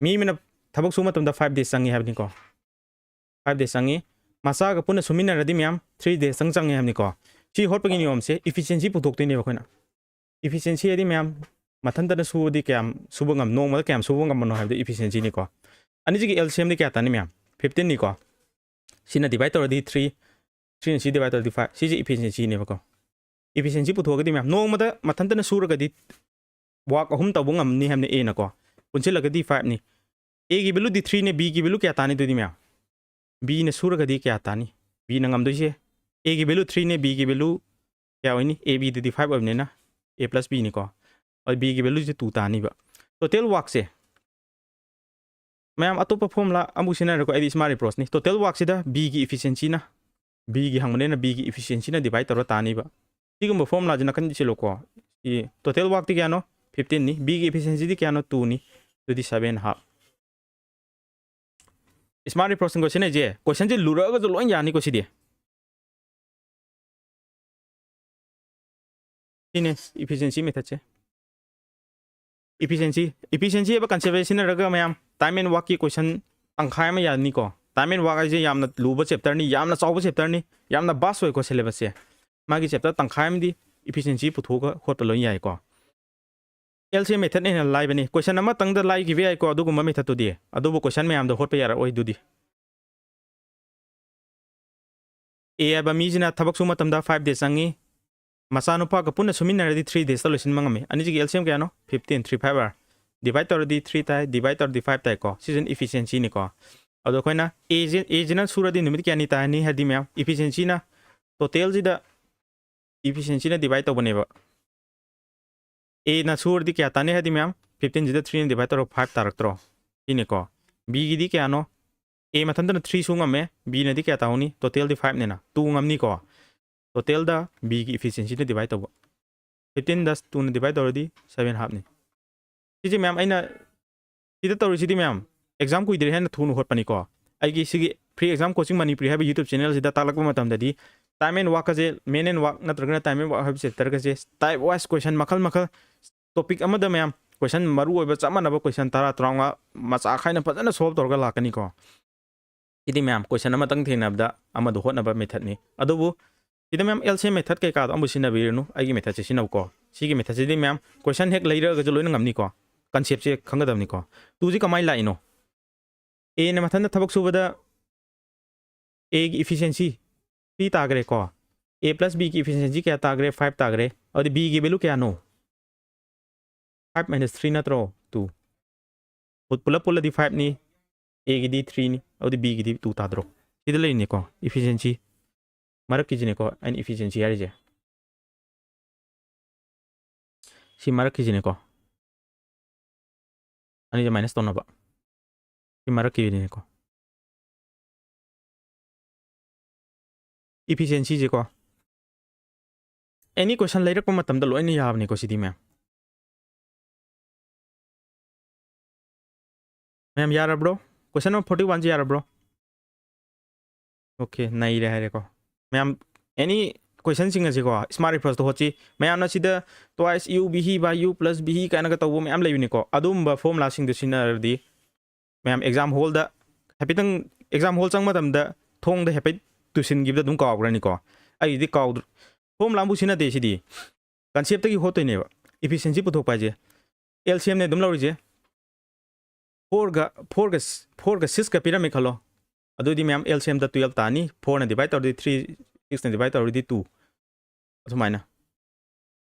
ꯃꯤ ꯑꯃꯅ ꯊꯕꯛ ꯁꯨꯕ ꯃꯇꯝꯗ five days ꯆꯪꯉꯤ ꯍꯥꯏꯕꯅꯤꯀꯣ꯫ Five days ꯆꯪꯉꯤ꯫ ꯃꯆꯥꯒ ꯄꯨꯟꯅ ꯁꯨꯃꯤꯟꯅꯔꯗꯤ ꯃꯌꯥꯝ three days ꯆꯪ ꯆꯪꯉꯤ ꯍꯥꯏꯕꯅꯤꯀꯣ꯫ ꯁꯤ ꯍꯣꯠꯄꯒꯤ ꯅꯤꯌꯣꯝꯁꯦ efficiency ꯄꯨꯊꯣꯛꯇꯣꯏꯅꯦꯕ ꯑꯩꯈꯣꯏꯅ꯫ Efficiency ꯍꯥꯏꯗꯤ ꯃꯌꯥꯝ ꯃꯊꯟꯇꯅ ꯁꯨꯕꯗꯤ ꯀꯌꯥꯝ ꯁꯨꯕ ꯉꯝ ꯅꯣꯡꯃꯗ ꯀꯌꯥꯝ ꯁꯨꯕ ꯉꯝꯕꯅꯣ ꯍꯥꯏꯕꯗꯤ efficiencyꯅꯤꯀꯣ꯫ ꯑꯅꯤꯁꯤꯒꯤ LCMꯗꯤ ꯀꯌꯥ ꯇꯥꯅꯤ ꯃꯌꯥꯝ? Fifteenꯅꯤꯀꯣ꯫ ꯁꯤꯅ divide ꯇꯧꯔꯗꯤ three, threeꯅ ꯁꯤ divide ꯇꯧꯔꯗꯤ five꯫ ꯁꯤꯁꯦ efficiencyꯅꯦꯕꯀꯣ꯫ Efficiency ꯄꯨꯊꯣꯛꯑꯒꯗꯤ ꯃꯌꯥꯝ ꯅꯣꯡꯃꯗ ꯃꯊꯟꯇꯅ ꯁꯨꯔꯒꯗꯤ work ꯑꯍꯨꯝ ꯇꯧꯕ ꯉꯝꯅꯤ ꯍꯥꯏꯕꯅꯤ Aꯅꯀꯣ꯫ ꯄꯨꯟꯁꯤꯜꯂꯒꯗꯤ fiveꯅꯤ꯫ Aꯒꯤ valueꯗꯤ threeꯅꯦ, Bꯒꯤ value ꯀꯌꯥ ꯇꯥꯅꯤ ꯑꯗꯨꯗꯤ ꯃꯌꯥꯝ? Bꯅ ꯁꯨꯔꯒꯗꯤ ꯀꯌꯥ ꯇꯥꯅꯤ? Bꯅ ꯉꯝꯗꯣꯏꯁꯦ꯫ Aꯒꯤ value threeꯅꯦ, Bꯒꯤ value ꯀꯌꯥ ꯑꯣꯏꯅꯤ? A, Bꯗꯨꯗꯤ five ꯑꯣꯏꯕꯅꯤꯅ A plus Bꯅꯤꯀꯣ꯫ ꯑꯗꯨ Bꯒꯤ valueꯁꯦ two ꯇꯥꯅꯤꯕ꯫ Total workꯁꯦ ꯃꯌꯥꯝ ꯑꯇꯣꯞꯄ formula ꯑꯃꯨꯛ ꯁꯤꯖꯤꯟꯅꯔꯦꯀꯣ꯫ ꯑꯩꯗꯤ smart approach ꯅꯤ꯫ Total work ꯁꯤꯗ B ꯒꯤ efficiency ꯅ, B ꯒꯤ ꯍꯪꯕꯅꯤꯅ B ꯒꯤ efficiency ꯅ divide ꯇꯧꯔ ꯇꯥꯅꯤꯕ꯫ ꯁꯤꯒꯨꯝꯕ formula ꯁꯤ ꯅꯥꯀꯟꯗ ꯁꯤꯜꯂꯨꯀꯣ꯫ ꯁꯤ total work ꯇꯤ ꯀꯌꯥꯅꯣ? Fifteen ꯅꯤ꯫ B ꯒꯤ efficiency ꯗꯤ ꯀꯌꯥꯅꯣ? Two ꯅꯤ꯫ ꯑꯗꯨꯗꯤ seven half꯫ Smart approach ꯀꯣ ꯁꯤꯖꯤꯟꯅꯩꯁꯦ, question ꯁꯦ ꯂꯨꯔꯛꯑꯒꯁꯨ ꯂꯣꯏ ꯌꯥꯅꯤꯀꯣ ꯁꯤꯗꯤ꯫ ꯁꯤꯅꯦ efficiency method ꯁꯦ꯫ Efficiency, efficiency ꯍꯥꯏꯕ concept ꯁꯦ ꯁꯤꯖꯤꯟꯅꯔꯒ ꯃꯌꯥꯝ time and work ꯀꯤ question ꯇꯪꯈꯥꯏ ꯑꯃ ꯌꯥꯅꯤꯀꯣ꯫ Time and work ꯍꯥꯏꯁꯦ ꯌꯥꯝꯅ ꯂꯨꯕ chapter ꯅꯤ, ꯌꯥꯝꯅ ꯆꯥꯎꯕ chapter ꯅꯤ, ꯌꯥꯝꯅ vast ꯑꯣꯏꯀꯣ syllabus ꯁꯦ꯫ ꯃꯥꯒꯤ chapter ꯇꯪꯈꯥꯏ ꯑꯃꯗꯤ efficiency ꯄꯨꯊꯣꯛꯑꯒ ꯍꯣꯠꯄ ꯂꯣꯏ ꯌꯥꯏꯀꯣ꯫ L C M method ꯅ ꯍꯦꯟꯅ ꯂꯥꯏꯕꯅꯤ꯫ Question ꯑꯃꯇꯪꯗ ꯂꯥꯏꯈꯤꯕ ꯌꯥꯏꯀꯣ ꯑꯗꯨꯒꯨꯝꯕ method ꯇꯨꯗꯤ, ꯑꯗꯨꯕꯨ question ꯃꯌꯥꯝꯗꯣ ꯍꯣꯠꯄ ꯌꯥꯔꯛꯑꯣꯏ ꯑꯗꯨꯗꯤ꯫ A ꯍꯥꯏꯕ ꯃꯤꯁꯤꯅ ꯊꯕꯛ ꯁꯨꯕ ꯃꯇꯝꯗ five days ꯆꯪꯉꯤ꯫ ꯃꯆꯥꯅꯨꯄꯥꯒ ꯄꯨꯟꯅ ꯁꯨꯃꯤꯟꯅꯔꯗꯤ three days ꯇ ꯂꯣꯏꯁꯤꯟꯕ ꯉꯝꯃꯤ꯫ ꯑꯅꯤꯁꯤꯒꯤ L C M ꯀꯌꯥꯅꯣ? Fifteen, three five are꯫ Divide ꯇꯧꯔꯗꯤ three ꯇꯥꯏ, divide ꯇꯧꯔꯗꯤ five ꯇꯥꯏꯀꯣ꯫ ꯁꯤꯁꯤꯅ efficiency ꯅꯤꯀꯣ꯫ ꯑꯗꯣ ꯑꯩꯈꯣꯏꯅ A ꯁꯤ, A ꯁꯤꯅ ꯁꯨꯔꯗꯤ ꯅꯨꯃꯤꯠ ꯀꯌꯥꯅꯤ ꯇꯥꯅꯤ ꯍꯥꯏꯗꯤ ꯃꯌꯥꯝ, efficiency ꯅ total ꯁꯤꯗ efficiency ꯅ divide ꯇꯧꯕꯅꯦꯕ꯫ A ꯅ ꯁꯨꯔꯗꯤ ꯀꯌꯥ ꯇꯥꯅꯤ ꯍꯥꯏꯗꯤ ꯃꯌꯥꯝ? Fifteen ꯁꯤꯗ three ꯅ divide ꯇꯧꯔ five ꯇꯥꯔꯛꯇ꯭ꯔꯣ? ꯁꯤꯅꯤꯀꯣ꯫ B ꯒꯤꯗꯤ ꯀꯌꯥꯅꯣ? A ꯃꯊꯟꯇꯅ three ꯁꯨ ꯉꯝꯃꯦ, B ꯅꯗꯤ ꯀꯌꯥ ꯇꯥꯍꯧꯅꯤ? Total ꯗꯤ five ꯅꯤꯅ, two ꯉꯝꯅꯤꯀꯣ꯫ Total ꯗ B ꯒꯤ efficiency ꯅ divide ꯇꯧꯕ꯫ Fifteen ꯗ two ꯅ divide ꯇꯧꯔꯗꯤ seven half ꯅꯤ꯫ ꯁꯤꯁꯦ ꯃꯌꯥꯝ ꯑꯩꯅ ꯁꯤꯗ ꯇꯧꯔꯤꯁꯤꯗꯤ ꯃꯌꯥꯝ, exam ꯀꯨꯏꯗ꯭ꯔꯦ ꯍꯥꯏꯅ ꯊꯨꯅ ꯍꯣꯠꯄꯅꯤꯀꯣ꯫ ꯑꯩꯒꯤ ꯁꯤꯒꯤ Free Exam Coaching Manipuri ꯍꯥꯏꯕ YouTube channel ꯁꯤꯗ ꯇꯥꯛꯂꯛꯄ ꯃꯇꯝꯗꯗꯤ time and work ꯀꯁꯦ, man and work ꯅꯠꯇ꯭ꯔꯒꯅ time and work ꯍꯥꯏꯕ chapter ꯒꯁꯦ type wise question ꯃꯈꯜ ꯃꯈꯜ, topic ꯑꯃꯗ ꯃꯌꯥꯝ question ꯃꯔꯨ ꯑꯣꯏꯕ ꯆꯞ ꯃꯥꯟꯅꯕ question ꯇꯔꯥ, ꯇꯔꯥꯃꯉꯥ ꯃꯆꯥ ꯈꯥꯏꯅ ꯐꯖꯅ solve ꯇꯧꯔꯒ ꯂꯥꯛꯀꯅꯤꯀꯣ꯫ ꯁꯤꯗꯤ ꯃꯌꯥꯝ question ꯑꯃꯇꯪ ꯊꯦꯡꯅꯕꯗ ꯑꯃꯗꯣ ꯍꯣꯠꯅꯕ method ꯅꯤ꯫ ꯑꯗꯨꯕꯨ ꯁꯤꯗ ꯃꯌꯥꯝ L C M method ꯀꯩꯀꯥꯗꯣ ꯑꯃꯕꯨ ꯁꯤꯖꯤꯟꯅꯕꯤꯔꯨꯅꯨ, ꯑꯩꯒꯤ method ꯁꯦ ꯁꯤꯖꯤꯟꯅꯧꯀꯣ꯫ ꯁꯤꯒꯤ method ꯁꯤꯗꯤ ꯃꯌꯥꯝ question ꯍꯦꯛ ꯂꯩꯔꯛꯑꯒꯁꯨ ꯂꯣꯏꯅ ꯉꯝꯅꯤꯀꯣ꯫ Concept ꯁꯦ ꯈꯪꯒꯗꯕꯅꯤꯀꯣ꯫ Two ꯁꯤ ꯀꯃꯥꯏꯅ ꯂꯥꯛꯏꯅꯣ? A ꯅ ꯃꯊꯟꯇ ꯊꯕꯛ ꯁꯨꯕꯗ A ꯒꯤ efficiency three ꯇꯥꯈ꯭ꯔꯦꯀꯣ꯫ A plus B ꯒꯤ efficiency ꯀꯌꯥ ꯇꯥꯈ꯭ꯔꯦ? Five ꯇꯥꯈ꯭ꯔꯦ꯫ ꯑꯗꯨꯗꯤ B ꯒꯤ value ꯀꯌꯥꯅꯣ? Five minus three ꯅꯠꯇ꯭ꯔꯣ? Two꯫ ꯄꯨ-, ꯄꯨꯂꯞ ꯄꯨꯜꯂꯗꯤ five ꯅꯤ, A ꯒꯤꯗꯤ three ꯅꯤ, ꯑꯗꯨꯗꯤ B ꯒꯤꯗꯤ two ꯇꯥꯗ꯭ꯔꯣ? ꯁꯤꯗ ꯂꯩꯔꯤꯅꯤꯀꯣ efficiency꯫ ꯃꯔꯛꯀꯤꯁꯤꯅꯤꯀꯣ ꯑꯩꯅ efficiency ꯍꯥꯏꯔꯤꯁꯦ꯫ ꯁꯤ ꯃꯔꯛꯀꯤꯁꯤꯅꯤꯀꯣ꯫ ꯑꯅꯤꯁꯦ minus ꯇꯧꯅꯕ꯫ ꯁꯤ ꯃꯔꯛꯀꯤꯅꯤꯀꯣ, efficiencyꯁꯦꯀꯣ꯫ Any question ꯂꯩꯔꯛꯄ ꯃꯇꯝꯗ ꯂꯣꯏꯅ ꯌꯥꯕꯅꯤꯀꯣ ꯁꯤꯗꯤ ꯃꯌꯥꯝ꯫ ꯃꯌꯥꯝ ꯌꯥꯔꯕ꯭ꯔꯣ? Question number forty oneꯁꯦ ꯌꯥꯔꯕ꯭ꯔꯣ? Okay, ꯅꯩꯔꯦ ꯍꯥꯏꯔꯦꯀꯣ ꯃꯌꯥꯝ꯫ Any questionꯁꯤꯡ ꯑꯁꯤꯀꯣ, smart approachꯇ ꯍꯣꯠꯁꯤ꯫ ꯃꯌꯥꯝꯅ ꯁꯤꯗ twice u b e by u plus b e ꯀꯥꯏꯅꯒ ꯇꯧꯕ ꯃꯌꯥꯝ ꯂꯩꯕꯅꯤꯀꯣ꯫ ꯑꯗꯨꯝꯕ formulaꯁꯤꯡꯗꯨ ꯁꯤꯖꯤꯟꯅꯔꯗꯤ ꯃꯌꯥꯝ exam hallꯗ ꯍꯥꯏꯐꯦꯠꯇꯪ, exam hall ꯆꯪꯕ ꯃꯇꯝꯗ ꯊꯣꯡꯗ ꯍꯥꯏꯐꯦꯠ ꯇꯨꯁꯤꯟꯈꯤꯕꯗ ꯑꯗꯨꯝ ꯀꯥꯎꯈ꯭ꯔꯅꯤꯀꯣ꯫ ꯑꯩꯒꯤꯗꯤ ꯀꯥꯎꯗ꯭ꯔ-, formulaꯕꯨ ꯁꯤꯖꯤꯟꯅꯗꯦ ꯁꯤꯗꯤ꯫ Conceptꯇꯒꯤ ꯍꯣꯠꯇꯣꯏꯅꯦꯕ꯫ Efficiency ꯄꯨꯊꯣꯛꯄ ꯍꯥꯏꯁꯦ LCMꯅꯦ ꯑꯗꯨꯝ ꯂꯧꯔꯤꯁꯦ꯫ Fourꯒ, fourꯒ, fourꯒ sixꯀ ꯄꯤꯔꯝꯃꯦ ꯈꯜꯂꯣ꯫ ꯑꯗꯨꯗꯤ ꯃꯌꯥꯝ LCMꯗ twelve ꯇꯥꯅꯤ꯫ Fourꯅ divide ꯇꯧꯔꯗꯤ three, sixꯅ divide ꯇꯧꯔꯗꯤ two꯫ ꯑꯁꯨꯃꯥꯏꯅ꯫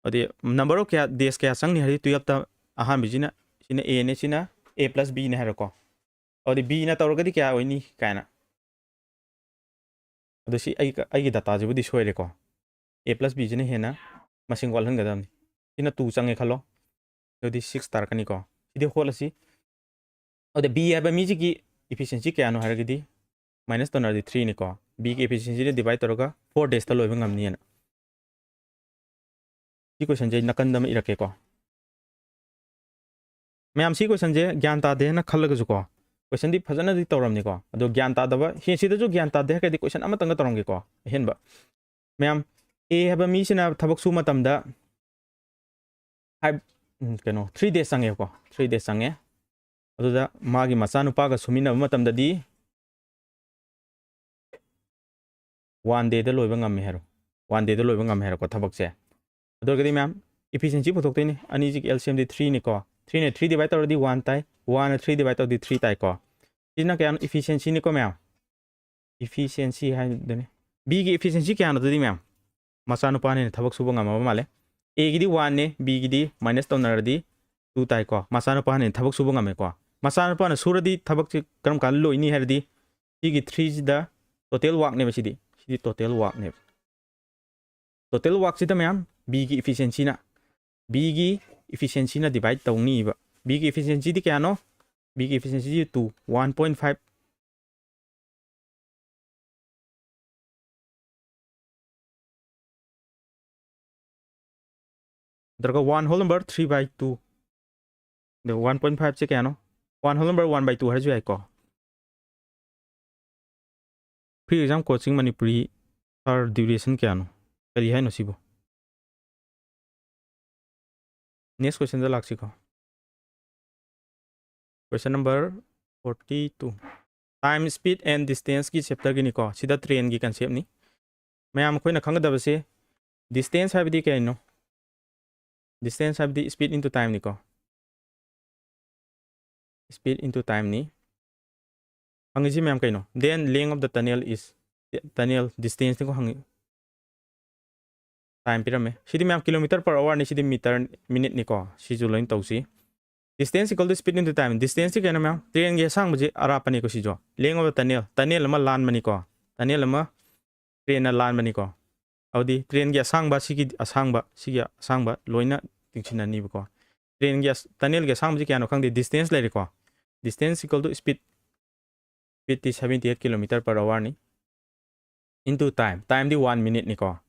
ꯑꯗꯨꯗꯤ number of ꯀꯌꯥ, days ꯀꯌꯥ ꯆꯪꯅꯤ ꯍꯥꯏꯗꯤ twelveꯇ ꯑꯍꯥꯟꯕꯁꯤꯅ, ꯁꯤꯅ Aꯅꯦ, ꯁꯤꯅ a plus bꯅꯦ ꯍꯥꯏꯔꯣꯀꯣ꯫ ꯑꯗꯨꯗꯤ Bꯅ ꯇꯧꯔꯒꯗꯤ ꯀꯌꯥ ꯑꯣꯏꯅꯤ ꯀꯥꯏꯅ꯫ ꯑꯗꯨ ꯁꯤ ꯑꯩ, ꯑꯩꯒꯤ dataꯁꯤꯕꯨꯗꯤ ꯁꯣꯏꯔꯦꯀꯣ꯫ A plus Bꯁꯤꯅ ꯍꯦꯟꯅ ꯃꯁꯤꯡ ꯋꯥꯠꯍꯟꯒꯗꯕꯅꯤ꯫ ꯁꯤꯅ two ꯆꯪꯉꯦ ꯈꯜꯂꯣ꯫ ꯑꯗꯨꯗꯤ six ꯇꯥꯔꯛꯀꯅꯤꯀꯣ꯫ ꯁꯤꯗꯤ ꯍꯣꯠꯂꯁꯤ꯫ ꯑꯗ B ꯍꯥꯏꯕ ꯃꯤꯁꯤꯒꯤ efficiency ꯀꯌꯥꯅꯣ ꯍꯥꯏꯔꯒꯗꯤ minus ꯇꯧꯅꯔꯗꯤ threeꯅꯤꯀꯣ꯫ Bꯒꯤ efficiencyꯗ divide ꯇꯧꯔꯒ four daysꯇ ꯂꯣꯏꯕ ꯉꯝꯅꯤꯅ꯫ ꯁꯤ questionꯁꯦ ꯑꯩ ꯅꯥꯀꯟꯗ ꯑꯃ ꯏꯔꯛꯀꯦꯀꯣ꯫ ꯃꯌꯥꯝ ꯁꯤ questionꯁꯦ ꯒ꯭ꯌꯥꯟ ꯇꯥꯗꯦꯅ ꯈꯜꯂꯒꯁꯨꯀꯣ, questionꯗꯤ ꯐꯖꯅꯗꯤ ꯇꯧꯔꯝꯅꯤꯀꯣ꯫ ꯑꯗꯣ ꯒ꯭ꯌꯥꯟ ꯇꯥꯗꯕ, ꯍꯦ, ꯁꯤꯗꯁꯨ ꯒ꯭ꯌꯥꯟ ꯇꯥꯗꯦ ꯍꯥꯏꯔꯒꯗꯤ question ꯑꯃꯇꯪꯒ ꯇꯧꯔꯝꯒꯦꯀꯣ꯫ ꯑꯍꯦꯟꯕ, ꯃꯌꯥꯝ, A ꯍꯥꯏꯕ ꯃꯤꯁꯤꯅ ꯊꯕꯛ ꯁꯨꯕ ꯃꯇꯝꯗ five, ꯎꯝ, ꯀꯩꯅꯣ, three days ꯆꯪꯉꯦꯕꯀꯣ꯫ Three days ꯆꯪꯉꯦ꯫ ꯑꯗꯨꯗ ꯃꯥꯒꯤ ꯃꯆꯥꯅꯨꯄꯥꯒ ꯁꯨꯃꯤꯟꯅꯕ ꯃꯇꯝꯗꯗꯤ one dayꯗ ꯂꯣꯏꯕ ꯉꯝꯃꯦ ꯍꯥꯏꯔꯣ꯫ One dayꯗ ꯂꯣꯏꯕ ꯉꯝꯃꯦ ꯍꯥꯏꯔꯣꯀꯣ ꯊꯕꯛꯁꯦ꯫ ꯑꯗꯨ ꯑꯣꯏꯔꯒꯗꯤ ꯃꯌꯥꯝ, efficiency ꯄꯨꯊꯣꯛꯇꯣꯏꯅꯤ꯫ ꯑꯅꯤꯁꯤꯒꯤ LCMꯗꯤ threeꯅꯤꯀꯣ꯫ Threeꯅ three divide ꯇꯧꯔꯗꯤ one ꯇꯥꯏ꯫ Oneꯅ three divide ꯇꯧꯔꯗꯤ three ꯇꯥꯏꯀꯣ꯫ ꯁꯤꯅ ꯀꯌꯥꯅꯣ? Efficiencyꯅꯤꯀꯣ ꯃꯌꯥꯝ꯫ Efficiency ꯍꯥꯏꯗꯨꯅꯤ꯫ Bꯒꯤ efficiency ꯀꯌꯥꯅꯣ ꯑꯗꯨꯗꯤ ꯃꯌꯥꯝ? ꯃꯆꯥꯅꯨꯄꯥꯅ ꯍꯦꯟꯅ ꯊꯕꯛ ꯁꯨꯕ ꯉꯝꯃꯕ ꯃꯥꯜꯂꯦ꯫ Aꯒꯤꯗꯤ oneꯅꯦ, Bꯒꯤꯗꯤ minus ꯇꯧꯅꯔꯗꯤ two ꯇꯥꯏꯀꯣ꯫ ꯃꯆꯥꯅꯨꯄꯥꯅ ꯍꯦꯟꯅ ꯊꯕꯛ ꯁꯨꯕ ꯉꯝꯃꯦꯀꯣ꯫ ꯃꯆꯥꯅꯨꯄꯥꯅ ꯁꯨꯔꯗꯤ ꯊꯕꯛꯁꯤ ꯀꯔꯝ ꯀꯥꯟꯗ ꯂꯣꯏꯅꯤ ꯍꯥꯏꯔꯗꯤ ꯁꯤꯒꯤ threeꯁꯤꯗ total workꯅꯦꯕ ꯁꯤꯗꯤ꯫ ꯁꯤꯗꯤ total workꯅꯦꯕ꯫ Total workꯁꯤꯗ ꯃꯌꯥꯝ Bꯒꯤ efficiencyꯅ, Bꯒꯤ efficiencyꯅ divide ꯇꯧꯅꯤꯕ꯫ Bꯒꯤ efficiencyꯗꯤ ꯀꯌꯥꯅꯣ? B ꯒꯤ efficiency two, one point five꯫ ꯅꯠꯇ꯭ꯔꯒ one whole number three by two꯫ ꯑꯗꯣ one point five ꯁꯦ ꯀꯌꯥꯅꯣ? One whole number one by two ꯍꯥꯏꯔꯁꯨ ꯌꯥꯏꯀꯣ꯫ Free exam coaching Manipuri, sir, duration ꯀꯌꯥꯅꯣ? ꯀꯔꯤ ꯍꯥꯏꯅꯣ ꯁꯤꯕꯨ? Next question the ꯂꯥꯛꯁꯤꯀꯣ꯫ Question number forty two꯫ Time, speed and distance ꯀꯤ chapter ꯒꯤꯅꯤꯀꯣ꯫ ꯁꯤꯗ train ꯒꯤ concept ꯅꯤ꯫ ꯃꯌꯥꯝ ꯑꯩꯈꯣꯏꯅ ꯈꯪꯒꯗꯕꯁꯦ, distance ꯍꯥꯏꯕꯗꯤ ꯀꯩꯅꯣ? Distance ꯍꯥꯏꯕꯗꯤ speed into time ꯅꯤꯀꯣ꯫ Speed into time ꯅꯤ꯫ ꯍꯪꯉꯤꯁꯤ ꯃꯌꯥꯝ ꯀꯩꯅꯣ? Then length of the tunnel is, tunnel distance ꯅꯤꯀꯣ ꯍꯪꯉꯤ꯫ Time ꯄꯤꯔꯝꯃꯦ꯫ ꯁꯤꯗꯤ ꯃꯌꯥꯝ kilometer per hour ꯅꯤ, ꯁꯤꯗꯤ meter, minute ꯅꯤꯀꯣ꯫ ꯁꯤꯁꯨ ꯂꯣꯏ ꯇꯧꯁꯤ꯫ Distance equal to speed into time꯫ Distance ꯁꯤ ꯀꯩꯅꯣ ꯃꯌꯥꯝ? Train ꯒꯤ ꯑꯁꯥꯡꯕꯁꯤ ꯑꯔꯥꯞꯄꯅꯤꯀꯣ ꯁꯤꯁꯨ꯫ Length of the tunnel, tunnel ꯑꯃ ꯂꯥꯟꯕꯅꯤꯀꯣ꯫ Tunnel ꯑꯃ train ꯅ ꯂꯥꯟꯕꯅꯤꯀꯣ꯫ ꯑꯗꯨꯗꯤ train ꯒꯤ ꯑꯁꯥꯡꯕ, ꯁꯤꯒꯤ ꯑꯁꯥꯡꯕ, ꯁꯤꯒꯤ ꯑꯁꯥꯡꯕ ꯂꯣꯏꯅ ꯇꯤꯡꯁꯤꯟꯅꯅꯤꯕꯀꯣ꯫ Train ꯒꯤ ꯑꯁ-, tunnel ꯒꯤ ꯑꯁꯥꯡꯕꯁꯤ ꯀꯌꯥꯅꯣ ꯈꯪꯗꯦ, distance ꯂꯩꯔꯦꯀꯣ꯫ Distance equal to speed꯫ Speed T seventy eight kilometer per hour ꯅꯤ꯫ Into time꯫ Time ꯗꯤ one minute ꯅꯤꯀꯣ꯫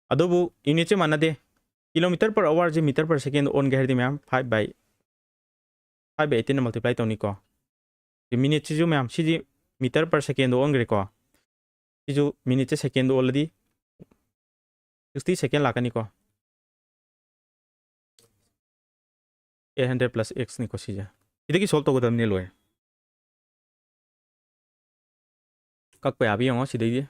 ꯑꯗꯨꯕꯨ unit ꯁꯦ ꯃꯥꯟꯅꯗꯦ꯫ Kilometer per hour ꯁꯦ meter per second ꯑꯣꯟꯒꯦ ꯍꯥꯏꯔꯗꯤ ꯃꯌꯥꯝ five by, five by eighteen ꯅ multiply ꯇꯧꯅꯤꯀꯣ꯫ ꯁꯤ minute ꯁꯤꯁꯨ ꯃꯌꯥꯝ, ꯁꯤꯗꯤ meter per second ꯗ ꯑꯣꯟꯈ꯭ꯔꯦꯀꯣ꯫ ꯁꯤꯁꯨ minute ꯁꯦ second ꯗ ꯑꯣꯜꯂꯗꯤ sixty second ꯂꯥꯛꯀꯅꯤꯀꯣ꯫ Eight hundred plus x ꯅꯤꯀꯣ ꯁꯤꯁꯦ꯫ ꯁꯤꯗꯒꯤ solve ꯇꯧꯒꯗꯕꯅꯤ, ꯂꯣꯏꯔꯦ꯫ ꯀꯛꯄ ꯌꯥꯕ ꯌꯦꯡꯉꯣ ꯁꯤꯗꯩꯗꯤ꯫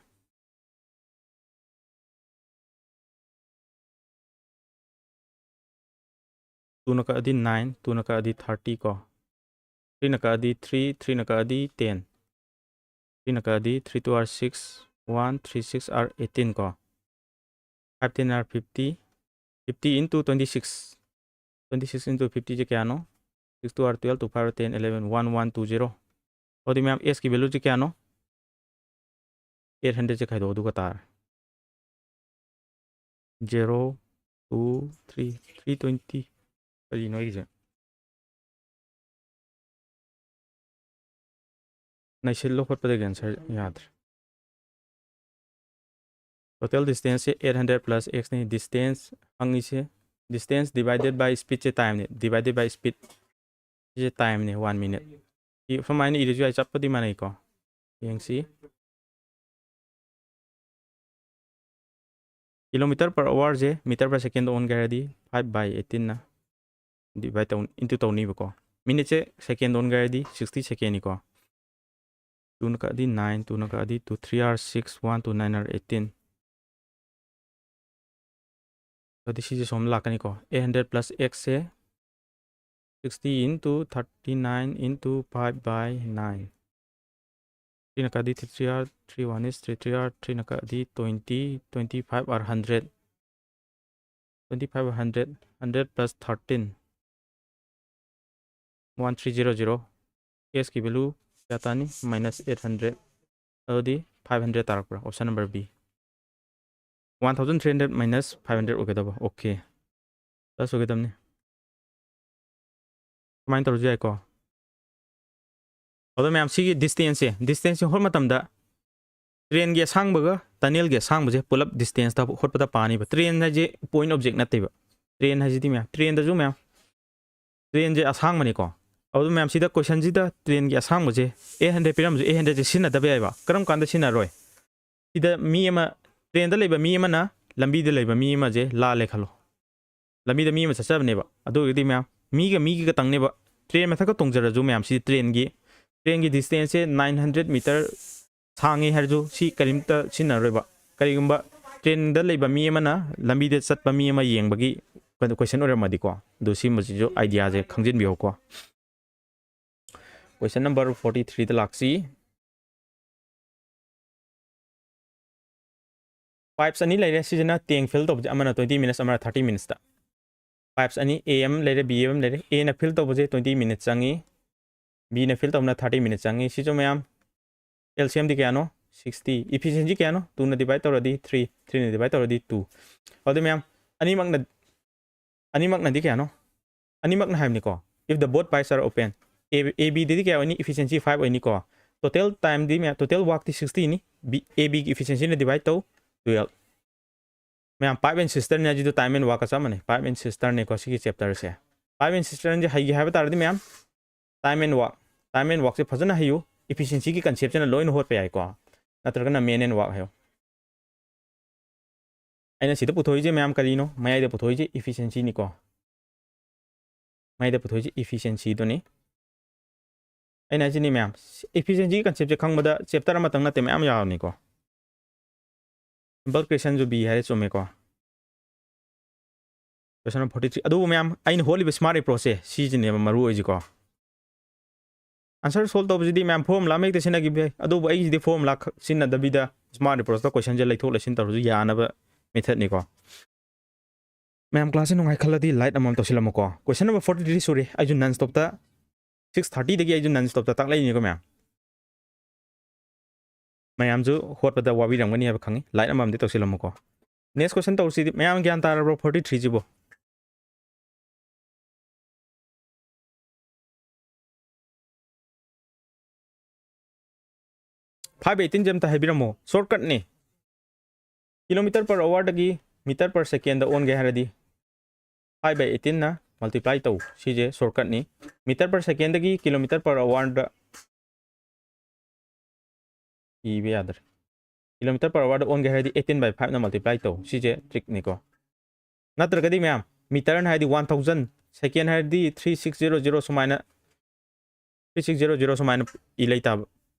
Two ꯅ ꯀꯛꯑꯗꯤ nine, two ꯅ ꯀꯛꯑꯗꯤ thirty ꯀꯣ꯫ Three ꯅ ꯀꯛꯑꯗꯤ three, three ꯅ ꯀꯛꯑꯗꯤ ten꯫ Three ꯅ ꯀꯛꯑꯗꯤ three two are six, one, three six are eighteen ꯀꯣ꯫ Five ten are fifty, fifty into twenty six, twenty six into fifty ꯁꯦ ꯀꯌꯥꯅꯣ? Six two are twelve, two five are ten, eleven, one one two zero꯫ ꯑꯗꯨꯗꯤ ꯃꯌꯥꯝ, x ꯀꯤ value ꯁꯦ ꯀꯌꯥꯅꯣ? Eight hundred ꯁꯦ ꯈꯥꯏꯗꯣꯛꯑꯣ, ꯑꯗꯨꯒ ꯇꯥꯔꯦ꯫ Zero, two, three, three twenty꯫ ꯀꯔꯤꯅꯣ ꯑꯩꯒꯤꯁꯦ? ꯅꯩꯁꯤꯜꯂꯣ ꯈꯣꯠꯄꯗꯒꯤ answer ꯌꯥꯗ꯭ꯔꯦ꯫ Total distance ꯁꯦ eight hundred plus x ꯅꯤ꯫ Distance ꯍꯪꯉꯤꯁꯦ, distance divided by speed say time ꯅꯤ, divided by speed ꯁꯤꯁꯦ time ꯅꯤ, one minute꯫ ꯁꯤ ꯁꯨꯃꯥꯏꯅ ꯏꯔꯁꯨ ꯌꯥꯏ, ꯆꯞꯄꯗꯤ ꯃꯥꯟꯅꯩꯀꯣ꯫ ꯌꯦꯡꯁꯤ꯫ Kilometer per hour ꯁꯦ meter per second ꯑꯣꯟꯒꯦ ꯍꯥꯏꯔꯗꯤ five by eighteen ꯅ divide ꯇꯧ, into ꯇꯧꯅꯤꯕꯀꯣ꯫ Minute ꯁꯦ second ꯑꯣꯟꯒꯦ ꯍꯥꯏꯔꯗꯤ sixty second ꯅꯤꯀꯣ꯫ Two ꯅ ꯀꯛꯑꯗꯤ nine, two ꯅ ꯀꯛꯑꯗꯤ two, three are six, one, two, nine are eighteen꯫ ꯑꯗꯨꯗꯤ ꯁꯤꯁꯦ ꯁꯨꯝ ꯂꯥꯛꯀꯅꯤꯀꯣ꯫ Eight hundred plus x say sixty into thirty nine into five by nine꯫ Three ꯅ ꯀꯛꯑꯗꯤ three three are, three one is three three are, three ꯅ ꯀꯛꯑꯗꯤ twenty, twenty five are hundred, twenty five are hundred, hundred plus thirteen, one three zero zero, x ꯀꯤ value ꯀꯌꯥ ꯇꯥꯅꯤ? Minus eight hundred꯫ ꯑꯗꯨꯗꯤ five hundred ꯇꯥꯔꯛꯄ꯭ꯔꯥ? Option number B꯫ One thousand three hundred minus five hundred ꯑꯣꯏꯒꯗꯕ꯫ Okay꯫ Plus ꯑꯣꯏꯒꯗꯕꯅꯤ꯫ ꯀꯃꯥꯏꯅ ꯇꯧꯔꯁꯨ ꯌꯥꯏꯀꯣ꯫ ꯑꯗꯣ ꯃꯌꯥꯝ, ꯁꯤꯒꯤ distance ꯁꯦ, distance ꯁꯦ ꯍꯣꯠ ꯃꯇꯝꯗ train ꯒꯤ ꯑꯁꯥꯡꯕꯒ tunnel ꯒꯤ ꯑꯁꯥꯡꯕꯁꯦ ꯄꯨꯂꯞ distance ꯇ ꯍꯣꯠꯄꯗ ꯄꯥꯅꯤꯕ꯫ Train ꯍꯥꯏꯁꯦ point object ꯅꯠꯇꯦꯕ꯫ Train ꯍꯥꯏꯁꯤꯗꯤ ꯃꯌꯥꯝ, train ꯗꯁꯨ ꯃꯌꯥꯝ, train ꯁꯦ ꯑꯁꯥꯡꯕꯅꯤꯀꯣ꯫ ꯑꯗꯨ ꯃꯌꯥꯝ, ꯁꯤꯗ question ꯁꯤꯗ train ꯒꯤ ꯑꯁꯥꯡꯕꯁꯦ eight hundred ꯄꯤꯔꯝꯃꯁꯨ, eight hundred ꯁꯦ ꯁꯤꯖꯤꯟꯅꯗꯕ ꯌꯥꯏꯕ꯫ ꯀꯔꯝ ꯀꯥꯟꯗ ꯁꯤꯖꯤꯟꯅꯔꯣꯏ? ꯁꯤꯗ ꯃꯤ ꯑꯃ, train ꯗ ꯂꯩꯕ ꯃꯤ ꯑꯃꯅ ꯂꯝꯕꯤꯗ ꯂꯩꯕ ꯃꯤ ꯑꯃꯁꯦ ꯂꯥꯜꯂꯦ ꯈꯜꯂꯣ꯫ ꯂꯝꯕꯤꯗ ꯃꯤ ꯑꯃ ꯆꯠꯆꯕꯅꯦꯕ꯫ ꯑꯗꯨ ꯑꯣꯏꯔꯒꯗꯤ ꯃꯌꯥꯝ, ꯃꯤꯒ ꯃꯤꯒ ꯈꯛꯇꯪꯅꯦꯕ꯫ Train ꯃꯊꯛꯇ ꯇꯣꯡꯖꯔꯁꯨ ꯃꯌꯥꯝ, ꯁꯤ train ꯒꯤ, train ꯒꯤ distance ꯁꯦ nine hundred meter ꯁꯥꯡꯉꯤ ꯍꯥꯏꯔꯁꯨ ꯁꯤ ꯀꯔꯤꯝꯇ ꯁꯤꯖꯤꯟꯅꯔꯣꯏꯕ꯫ ꯀꯔꯤꯒꯨꯝꯕ train ꯗ ꯂꯩꯕ ꯃꯤ ꯑꯃꯅ ꯂꯝꯕꯤꯗ ꯆꯠꯄ ꯃꯤ ꯑꯃ ꯌꯦꯡꯕꯒꯤ question ꯑꯣꯏꯔꯝꯃꯗꯤꯀꯣ꯫ ꯑꯗꯨ ꯁꯤꯒꯨꯝꯕꯁꯤꯁꯨ idea ꯁꯦ ꯈꯪꯖꯤꯟꯕꯤꯌꯨꯀꯣ꯫ Question number forty three ꯗ ꯂꯥꯛꯁꯤ꯫ Pipes ꯑꯅꯤ ꯂꯩꯔꯦ꯫ ꯁꯤꯁꯤꯅ tank fill ꯇꯧꯕꯁꯦ ꯑꯃꯅ twenty minutes, ꯑꯃꯅ thirty minutes ꯇ꯫ Pipes ꯑꯅꯤ, A ꯑꯃ ꯂꯩꯔꯦ, B ꯑꯃ ꯂꯩꯔꯦ꯫ A ꯅ fill ꯇꯧꯕꯁꯦ twenty minutes ꯆꯪꯉꯤ, B ꯅ fill ꯇꯧꯕꯅ thirty minutes ꯆꯪꯉꯤ꯫ ꯁꯤꯁꯨ ꯃꯌꯥꯝ, L C M ꯗꯤ ꯀꯌꯥꯅꯣ? Sixty꯫ Efficiency ꯀꯌꯥꯅꯣ? Two ꯅ divide ꯇꯧꯔꯗꯤ three, three ꯅ divide ꯇꯧꯔꯗꯤ two꯫ ꯑꯗꯨ ꯃꯌꯥꯝ, ꯑꯅꯤꯃꯛꯅ, ꯑꯅꯤꯃꯛꯅꯗꯤ ꯀꯌꯥꯅꯣ? ꯑꯅꯤꯃꯛꯅ ꯍꯥꯏꯕꯅꯤꯀꯣ꯫ If the both pipes are open, A, A B ꯗꯗꯤ ꯀꯌꯥ ꯑꯣꯏꯅꯤ? Efficiency five ꯑꯣꯏꯅꯤꯀꯣ꯫ Total time ꯗꯤ ꯃꯌꯥꯝ, total work ꯇꯤ sixty ꯅꯤ꯫ B, A B ꯒꯤ efficiency ꯅ divide ꯇꯧ, twelve꯫ ꯃꯌꯥꯝ, pipe and cistern ꯅꯦ ꯍꯥꯏꯁꯤꯗ time and work ꯀ ꯆꯞ ꯃꯥꯟꯅꯩ꯫ Pipe and cistern ꯅꯦꯀꯣ ꯁꯤꯒꯤ chapter say. Pipe and cistern ꯁꯦ ꯍꯩꯒꯦ ꯍꯥꯏꯕ ꯇꯥꯔꯗꯤ ꯃꯌꯥꯝ, time and work, time and work ꯁꯦ ꯐꯖꯅ ꯍꯩꯌꯨ꯫ Efficiency ꯒꯤ concept ꯁꯤꯅ ꯂꯣꯏꯅ ꯍꯣꯠꯄ ꯌꯥꯏꯀꯣ꯫ ꯅꯠꯇ꯭ꯔꯒꯅ man and work ꯍꯥꯏꯌꯣ꯫ ꯑꯩꯅ ꯁꯤꯗ ꯄꯨꯊꯣꯛꯏꯁꯦ ꯃꯌꯥꯝ ꯀꯔꯤꯅꯣ? ꯃꯌꯥꯏꯗ ꯄꯨꯊꯣꯛꯏꯁꯦ efficiency ꯅꯤꯀꯣ꯫ ꯃꯌꯥꯏꯗ ꯄꯨꯊꯣꯛꯏꯁꯦ efficiency ꯗꯨꯅꯤ꯫ ꯑꯩꯅ ꯍꯥꯏꯁꯤꯅꯤ ꯃꯌꯥꯝ, efficiency ꯒꯤ concept ꯁꯦ ꯈꯪꯕꯗ chapter ꯑꯃꯇꯪ ꯅꯠꯇꯦ, ꯃꯌꯥꯝ ꯌꯥꯎꯔꯕꯅꯤꯀꯣ꯫ Simple question ꯁꯨ B ꯍꯥꯏꯔꯦ, ꯆꯨꯝꯃꯦꯀꯣ꯫ Question number forty three꯫ ꯑꯗꯨꯕꯨ ꯃꯌꯥꯝ, ꯑꯩꯅ ꯍꯣꯠꯂꯤꯕ smart approach ꯁꯦ ꯁꯤꯁꯤꯅꯦꯕ ꯃꯔꯨ ꯑꯣꯏꯁꯤꯀꯣ꯫ Answer solve ꯇꯧꯕꯁꯤꯗꯤ ꯃꯌꯥꯝ formula ꯑꯃ ꯍꯦꯛꯇ ꯁꯤꯖꯤꯟꯅꯈꯤꯕ ꯌꯥꯏ, ꯑꯗꯨꯕꯨ ꯑꯩꯒꯤꯁꯤꯗꯤ formula ꯈꯛ ꯁꯤꯖꯤꯟꯅꯗꯕꯤꯗ smart approach ꯇ question ꯁꯦ ꯂꯩꯊꯣꯛ ꯂꯩꯁꯤꯟ ꯇꯧꯔꯁꯨ ꯌꯥꯅꯕ method ꯅꯤꯀꯣ꯫ ꯃꯌꯥꯝ class ꯁꯦ ꯅꯨꯡꯉꯥꯏ ꯈꯜꯂꯗꯤ like ꯑꯃꯃꯝ ꯇꯧꯁꯤꯜꯂꯝꯃꯨꯀꯣ꯫ Question number forty three ꯁꯨꯔꯦ꯫ ꯑꯩꯁꯨ non stop ꯇ, six thirty ꯗꯒꯤ ꯑꯩꯁꯨ non stop ꯇ ꯇꯥꯛꯂꯛꯏꯅꯤꯀꯣ ꯃꯌꯥꯝ꯫ ꯃꯌꯥꯝꯁꯨ ꯍꯣꯠꯄꯗ ꯋꯥꯕꯤꯔꯝꯒꯅꯤ ꯍꯥꯏꯕ ꯈꯪꯉꯤ꯫ Like ꯑꯃꯃꯝꯗꯤ ꯇꯧꯁꯤꯜꯂꯝꯃꯨꯀꯣ꯫ Next question ꯇꯧꯁꯤꯗꯤ꯫ ꯃꯌꯥꯝ ꯒ꯭ꯌꯥꯟ ꯇꯥꯔꯕ꯭ꯔꯣ forty three ꯁꯤꯕꯨ? Five eighteen ꯁꯦ ꯑꯝꯇ ꯍꯥꯏꯕꯤꯔꯝꯃꯣ, shortcut ꯅꯤ꯫ Kilometer per hour ꯗꯒꯤ meter per second ꯗ ꯑꯣꯟꯒꯦ ꯍꯥꯏꯔꯗꯤ five by eighteen ꯅ multiply ꯇꯧ, ꯁꯤꯁꯦ shortcut ꯅꯤ꯫ Meter per second ꯗꯒꯤ kilometer per hour ꯗ ꯏꯕ ꯌꯥꯗ꯭ꯔꯦ꯫ Kilometer per hour ꯗ ꯑꯣꯟꯒꯦ ꯍꯥꯏꯔꯗꯤ eighteen by five ꯅ multiply ꯇꯧ, ꯁꯤꯁꯦ trick ꯅꯤꯀꯣ꯫ ꯅꯠꯇ꯭ꯔꯒꯗꯤ ꯃꯌꯥꯝ, meter ꯅ ꯍꯥꯏꯗꯤ one thousand, second ꯍꯥꯏꯔꯗꯤ three six zero zero ꯁꯨꯃꯥꯏꯅ, three six zero zero ꯁꯨꯃꯥꯏꯅ ꯏ ꯂꯩ ꯇꯥꯕ꯫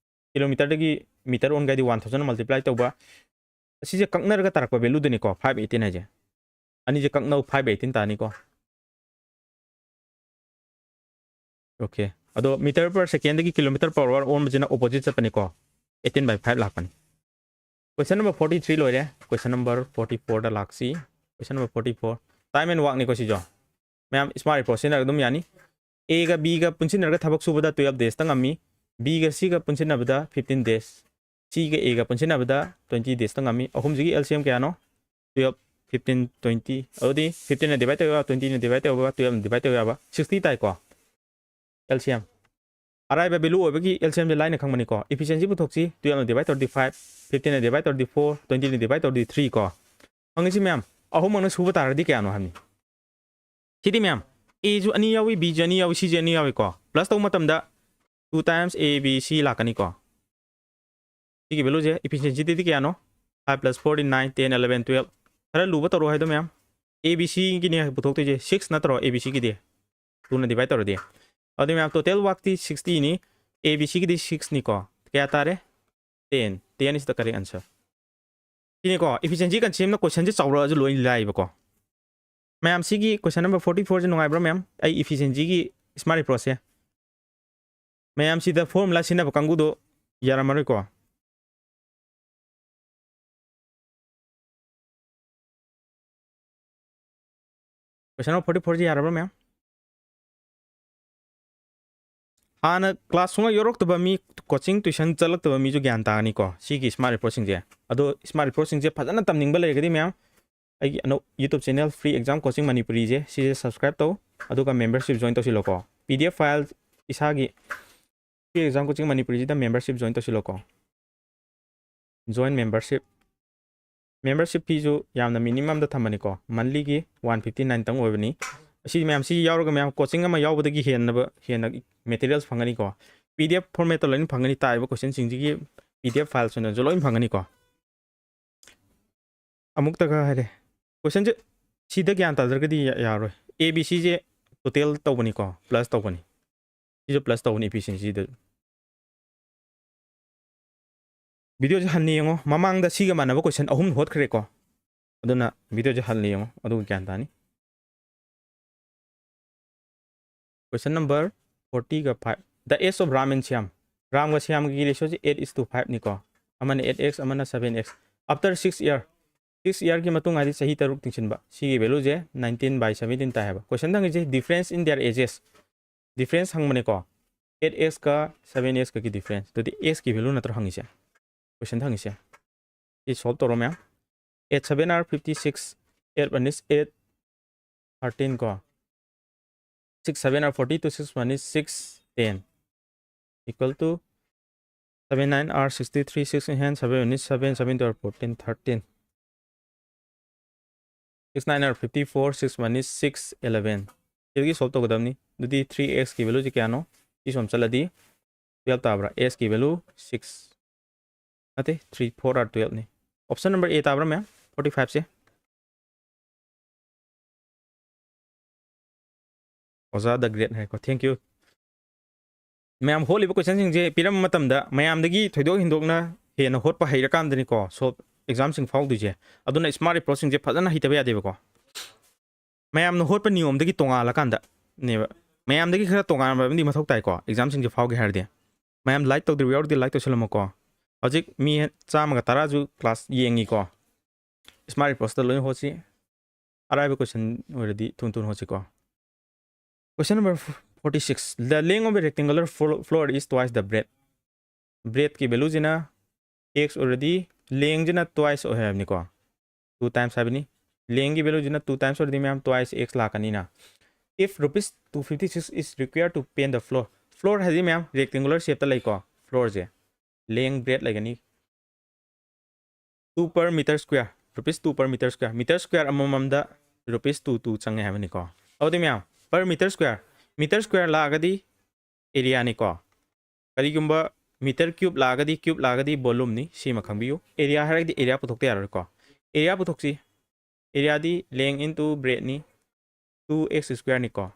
Kilometer ꯗꯒꯤ meter ꯑꯣꯟꯒꯦ ꯍꯥꯏꯗꯤ one thousand ꯅ multiply ꯇꯧꯕ꯫ ꯑꯁꯤꯁꯦ ꯀꯛꯅꯔꯒ ꯇꯥꯔꯛꯄ value ꯗꯨꯅꯤꯀꯣ five eighteen ꯍꯥꯏꯁꯦ꯫ ꯑꯅꯤꯁꯦ ꯀꯛꯅꯧ, five eighteen ꯇꯥꯅꯤꯀꯣ꯫ Okay꯫ ꯑꯗꯣ meter per second ꯗꯒꯤ kilometer per hour ꯑꯣꯟꯕꯁꯤꯅ opposite ꯆꯠꯄꯅꯤꯀꯣ꯫ Eighteen by five ꯂꯥꯛꯄꯅꯤ꯫ Question number forty three ꯂꯣꯏꯔꯦ꯫ Question number forty four the ꯂꯥꯛꯁꯤ꯫ Question number forty four꯫ Time and work ꯅꯤꯀꯣ ꯁꯤꯁꯨ꯫ ꯃꯌꯥꯝ, smart approach ꯁꯤꯖꯤꯟꯅꯔꯒ ꯑꯗꯨꯝ ꯌꯥꯅꯤ꯫ A ꯒ B ꯒ ꯄꯨꯟꯁꯤꯟꯅꯔꯒ ꯊꯕꯛ ꯁꯨꯕꯗ twelve days ꯇ ꯉꯝꯃꯤ꯫ B ꯒ C ꯒ ꯄꯨꯟꯁꯤꯟꯅꯕꯗ fifteen days꯫ C ꯒ A ꯒ ꯄꯨꯟꯁꯤꯟꯅꯕꯗ twenty days ꯇ ꯉꯝꯃꯤ꯫ ꯑꯍꯨꯝꯁꯤꯒꯤ L C M ꯀꯌꯥꯅꯣ? Twelve, fifteen, twenty꯫ ꯑꯗꯨꯗꯤ fifteen ꯅ divide ꯇꯧꯕ ꯌꯥꯕ, twenty ꯅ divide ꯇꯧꯕ ꯌꯥꯕ, twelve ꯅ divide ꯇꯧꯕ ꯌꯥꯕ, sixty ꯇꯥꯏꯀꯣ? L C M꯫ ꯑꯔꯥꯏꯕ value ꯑꯣꯏꯕꯒꯤ L C M ꯁꯦ ꯂꯥꯏꯅ ꯈꯪꯕꯅꯤꯀꯣ꯫ Efficiency ꯄꯨꯊꯣꯛꯁꯤ, twelve ꯅ divide ꯇꯧꯔꯗꯤ five, fifteen ꯅ divide ꯇꯧꯔꯗꯤ four, twenty ꯅ divide ꯇꯧꯔꯗꯤ three ꯀꯣ꯫ ꯍꯪꯉꯤꯁꯤ ꯃꯌꯥꯝ, ꯑꯍꯨꯝꯃꯛꯅ ꯁꯨꯕ ꯇꯥꯔꯗꯤ ꯀꯌꯥꯅꯣ ꯍꯥꯏꯕꯅꯤ꯫ ꯁꯤꯗꯤ ꯃꯌꯥꯝ, A ꯁꯨ ꯑꯅꯤ ꯌꯥꯎꯏ, B ꯁꯨ ꯑꯅꯤ ꯌꯥꯎꯏ, C ꯁꯨ ꯑꯅꯤ ꯌꯥꯎꯏꯀꯣ꯫ Plus ꯇꯧꯕ ꯃꯇꯝꯗ two times A B C ꯂꯥꯛꯀꯅꯤꯀꯣ꯫ ꯁꯤꯒꯤ value ꯁꯦ efficiency ꯗꯤ ꯀꯌꯥꯅꯣ? Five plus four ꯗꯤ nine, ten, eleven, twelve꯫ ꯈꯔ ꯂꯨꯕ ꯇꯧꯔꯣ ꯍꯥꯏꯗꯣ ꯃꯌꯥꯝ꯫ A B C ꯒꯤꯅꯦ ꯄꯨꯊꯣꯛꯇꯣꯏꯁꯦ, six ꯅꯠꯇ꯭ꯔꯣ? A B C ꯒꯤꯗꯤ two ꯅ divide ꯇꯧꯔꯗꯤ꯫ ꯑꯗꯨꯗꯤ ꯃꯌꯥꯝ, total work ꯇꯤ sixty ꯅꯤ, A B C ꯒꯤꯗꯤ six ꯅꯤꯀꯣ꯫ ꯀꯌꯥ ꯇꯥꯔꯦ? Ten꯫ Ten is the correct answer꯫ ꯁꯤꯅꯤꯀꯣ, efficiency concept ꯅ question ꯁꯦ ꯆꯥꯎꯔꯛꯑꯁꯨ ꯂꯣꯏ ꯂꯥꯏꯕꯀꯣ꯫ ꯃꯌꯥꯝ, ꯁꯤꯒꯤ question number forty four ꯁꯦ ꯅꯨꯡꯉꯥꯏꯕ꯭ꯔꯣ ꯃꯌꯥꯝ? ꯑꯩ efficiency ꯒꯤ smart approach ꯁꯦ꯫ ꯃꯌꯥꯝ, ꯁꯤꯗ formula ꯁꯤꯖꯤꯟꯅꯕ ꯀꯥꯡꯕꯨꯗꯣ ꯌꯥꯔꯝꯃꯔꯣꯏꯀꯣ꯫ Question number forty four ꯁꯤ ꯌꯥꯔꯕ꯭ꯔꯥ ꯃꯌꯥꯝ? ꯍꯥꯟꯅ class ꯁꯨꯡꯌꯥꯎ ꯌꯥꯎꯔꯛꯇꯕ ꯃꯤ, coaching tuition ꯆꯠꯂꯛꯇꯕ ꯃꯤꯁꯨ ꯒ꯭ꯌꯥꯟ ꯇꯥꯒꯅꯤꯀꯣ ꯁꯤꯒꯤ smart approach ꯁꯤꯡꯁꯦ꯫ ꯑꯗꯣ smart approach ꯁꯤꯡꯁꯦ ꯐꯖꯅ ꯇꯝꯅꯤꯡꯕ ꯂꯩꯔꯒꯗꯤ ꯃꯌꯥꯝ, ꯑꯩꯒꯤ ꯑꯅꯧ-, YouTube channel Free Exam Coaching ꯃꯅꯤꯄꯨꯔꯤꯁꯦ, ꯁꯤꯁꯦ subscribe ꯇꯧ, ꯑꯗꯨꯒ membership join ꯇꯧꯁꯤꯜꯂꯣꯀꯣ꯫ P D F file ꯏꯁꯥꯒꯤ Free Exam Coaching ꯃꯅꯤꯄꯨꯔꯤꯁꯤꯗ membership join ꯇꯧꯁꯤꯜꯂꯣꯀꯣ꯫ Join membership꯫ Membership fee ꯁꯨ ꯌꯥꯝꯅ minimum ꯗ ꯊꯝꯕꯅꯤꯀꯣ, monthly ꯒꯤ one fifty nine ꯇꯪ ꯑꯣꯏꯕꯅꯤ꯫ ꯑꯁꯤ ꯃꯌꯥꯝꯁꯤ ꯌꯥꯎꯔꯒ ꯃꯌꯥꯝ coaching ꯑꯃ ꯌꯥꯎꯕꯗꯒꯤ ꯍꯦꯟꯅꯕ, ꯍꯦꯟꯅ materials ꯐꯪꯒꯅꯤꯀꯣ꯫ P D F format ꯇ ꯂꯣꯏꯅ ꯐꯪꯒꯅꯤ, ꯇꯥꯛꯏꯕ question ꯁꯤꯡꯁꯤꯒꯤ P D F file ꯁꯨꯅꯁꯨ ꯂꯣꯏꯅ ꯐꯪꯒꯅꯤꯀꯣ꯫ ꯑꯃꯨꯛꯇꯒ ꯍꯥꯏꯔꯦ, question ꯁꯦ ꯁꯤꯗ ꯒ꯭ꯌꯥꯟ ꯇꯥꯗ꯭ꯔꯒꯗꯤ ꯌꯥ-, ꯌꯥꯔꯣꯏ꯫ A B C say total ꯇꯧꯕꯅꯤꯀꯣ, plus ꯇꯧꯕꯅꯤ꯫ ꯁꯤꯁꯨ plus ꯇꯧꯕꯅꯤ efficiency ꯗ꯫ Video ꯁꯦ ꯍꯟꯅ ꯌꯦꯡꯉꯣ꯫ ꯃꯃꯥꯡꯗ ꯁꯤꯒ ꯃꯥꯟꯅꯕ question ꯑꯍꯨꯝ ꯍꯣꯠꯈ꯭ꯔꯦꯀꯣ꯫ ꯑꯗꯨꯅ video ꯁꯦ ꯍꯟꯅ ꯌꯦꯡꯉꯣ, ꯑꯗꯨꯒ ꯒ꯭ꯌꯥꯟ ꯇꯥꯅꯤ꯫ Question number forty ꯒ five꯫ The age of Ram and Shyam꯫ ꯔꯥꯝꯒ ꯁ꯭ꯌꯥꯝꯒꯤ ratio say eight is to five ꯅꯤꯀꯣ꯫ ꯑꯃꯅ eight X, ꯑꯃꯅ seven X꯫ After six year, six year ꯒꯤ ꯃꯇꯨꯡ ꯍꯥꯏꯗꯤ ꯆꯍꯤ ꯇꯔꯨꯛ ꯇꯤꯡꯁꯤꯟꯕ꯫ ꯁꯤꯒꯤ value say nineteen by seventeen ꯇꯥꯏ ꯍꯥꯏꯕ꯫ Question the ꯍꯪꯉꯤꯁꯦ difference in their ages꯫ Difference ꯍꯪꯕꯅꯦꯀꯣ꯫ Eight X ꯀ seven X ꯀꯒꯤ difference꯫ ꯑꯗꯨꯗꯤ X ꯀꯤ value ꯅꯠꯇ꯭ꯔꯣ ꯍꯪꯉꯤꯁꯦ? Question ꯗ ꯍꯪꯉꯤꯁꯦ꯫ ꯁꯤ solve ꯇꯧꯔꯣ ꯃꯌꯥꯝ꯫ Eight seven are fifty six, eight one is eight, thirteen ꯀꯣ꯫ Six seven are forty two, six one is six, ten꯫ equal to seven nine are sixty three, six in hand, seven one is seven, seven two are fourteen, thirteen. Six nine are fifty four, six one is six, eleven. ꯁꯤꯗꯒꯤ solve ꯇꯧꯒꯗꯕꯅꯤ꯫ ꯑꯗꯨꯗꯤ three x ꯀꯤ value ꯁꯤ ꯀꯌꯥꯅꯣ? ꯁꯤ ꯁꯨꯝ ꯆꯠꯂꯗꯤ twelve ꯇꯥꯕ꯭ꯔꯥ? S ꯀꯤ value six ꯅꯠꯇꯦ, three four are twelve ꯅꯤ꯫ Option number A ꯇꯥꯕ꯭ꯔꯥ ꯃꯌꯥꯝ? Forty five ꯁꯦ꯫ ꯑꯣꯖꯥ the great ꯍꯥꯏꯀꯣ, thank you꯫ ꯃꯌꯥꯝ ꯍꯣꯠꯂꯤꯕ question ꯁꯤꯡꯁꯦ ꯄꯤꯔꯝꯕ ꯃꯇꯝꯗ ꯃꯌꯥꯝꯗꯒꯤ ꯊꯣꯏꯗꯣꯛ ꯍꯦꯟꯗꯣꯛꯅ ꯍꯦꯟꯅ ꯍꯣꯠꯄ ꯍꯩꯔꯀꯥꯟꯗꯅꯤꯀꯣ solve exam ꯁꯤꯡ ꯐꯥꯎꯗꯣꯏꯁꯦ꯫ ꯑꯗꯨꯅ smart approach ꯁꯤꯡꯁꯦ ꯐꯖꯅ ꯍꯩꯇꯕ ꯌꯥꯗꯦꯕꯀꯣ꯫ ꯃꯌꯥꯝꯅ ꯍꯣꯠꯄ ꯅꯤꯌꯣꯝꯗꯒꯤ ꯇꯣꯉꯥꯜꯂꯀꯥꯟꯗꯅꯦꯕ꯫ ꯃꯌꯥꯝꯗꯒꯤ ꯈꯔ ꯇꯣꯉꯥꯟꯕ ꯑꯃꯗꯤ ꯃꯊꯧ ꯇꯥꯏꯀꯣ exam ꯁꯤꯡꯁꯦ ꯐꯥꯎꯒꯦ ꯍꯥꯏꯔꯗꯤ꯫ ꯃꯌꯥꯝ like ꯇꯧꯗ꯭ꯔꯤꯕ ꯌꯥꯎꯔꯗꯤ like ꯇꯧꯁꯜꯂꯝꯃꯣꯀꯣ꯫ ꯍꯧꯖꯤꯛ ꯃꯤ ꯆꯥꯝꯃꯒ ꯇꯔꯥꯁꯨ class ꯌꯦꯡꯉꯤꯀꯣ꯫ Smart approach ꯇ ꯂꯣꯏꯅ ꯍꯣꯠꯁꯤ꯫ ꯑꯔꯥꯏꯕ question ꯑꯣꯏꯔꯗꯤ ꯊꯨꯅ ꯊꯨꯅ ꯍꯣꯠꯁꯤꯀꯣ꯫ Question number forty six. The length of a rectangular flo- floor is twice the breadth. Breadth ꯀꯤ value ꯁꯤꯅ x ꯑꯣꯏꯔꯗꯤ length ꯁꯤꯅ twice ꯑꯣꯏ ꯍꯥꯏꯕꯅꯤꯀꯣ꯫ Two times ꯍꯥꯏꯕꯅꯤ꯫ Length ꯀꯤ value ꯁꯤꯅ two times ꯑꯣꯏꯔꯗꯤ ꯃꯌꯥꯝ twice x ꯂꯥꯛꯀꯅꯤꯅ꯫ If rupees two fifty six is required to paint the floor. Floor ꯍꯥꯏꯗꯤ ꯃꯌꯥꯝ rectangular shape ꯇ ꯂꯩꯀꯣ floor ꯁꯦ꯫ Length breadth ꯂꯩꯒꯅꯤ꯫ Two per meter square, rupees two per meter square, meter square ꯑꯃꯃꯝꯗ rupees two two ꯆꯪꯉꯦ ꯍꯥꯏꯕꯅꯤꯀꯣ꯫ ꯑꯗꯨꯗꯤ ꯃꯌꯥꯝ per meter square, meter square ꯂꯥꯛꯑꯒꯗꯤ area ꯅꯤꯀꯣ꯫ ꯀꯔꯤꯒꯨꯝꯕ meter cube ꯂꯥꯛꯑꯒꯗꯤ, cube ꯂꯥꯛꯑꯒꯗꯤ volume ꯅꯤ, ꯁꯤꯃ ꯈꯪꯕꯤꯌꯨ꯫ Area ꯍꯥꯏꯔꯒꯗꯤ area ꯄꯨꯊꯣꯛꯇ ꯌꯥꯔꯣꯏꯀꯣ꯫ Area ꯄꯨꯊꯣꯛꯁꯤ꯫ Area ꯗꯤ length into breadth ꯅꯤ, two x square ꯅꯤꯀꯣ꯫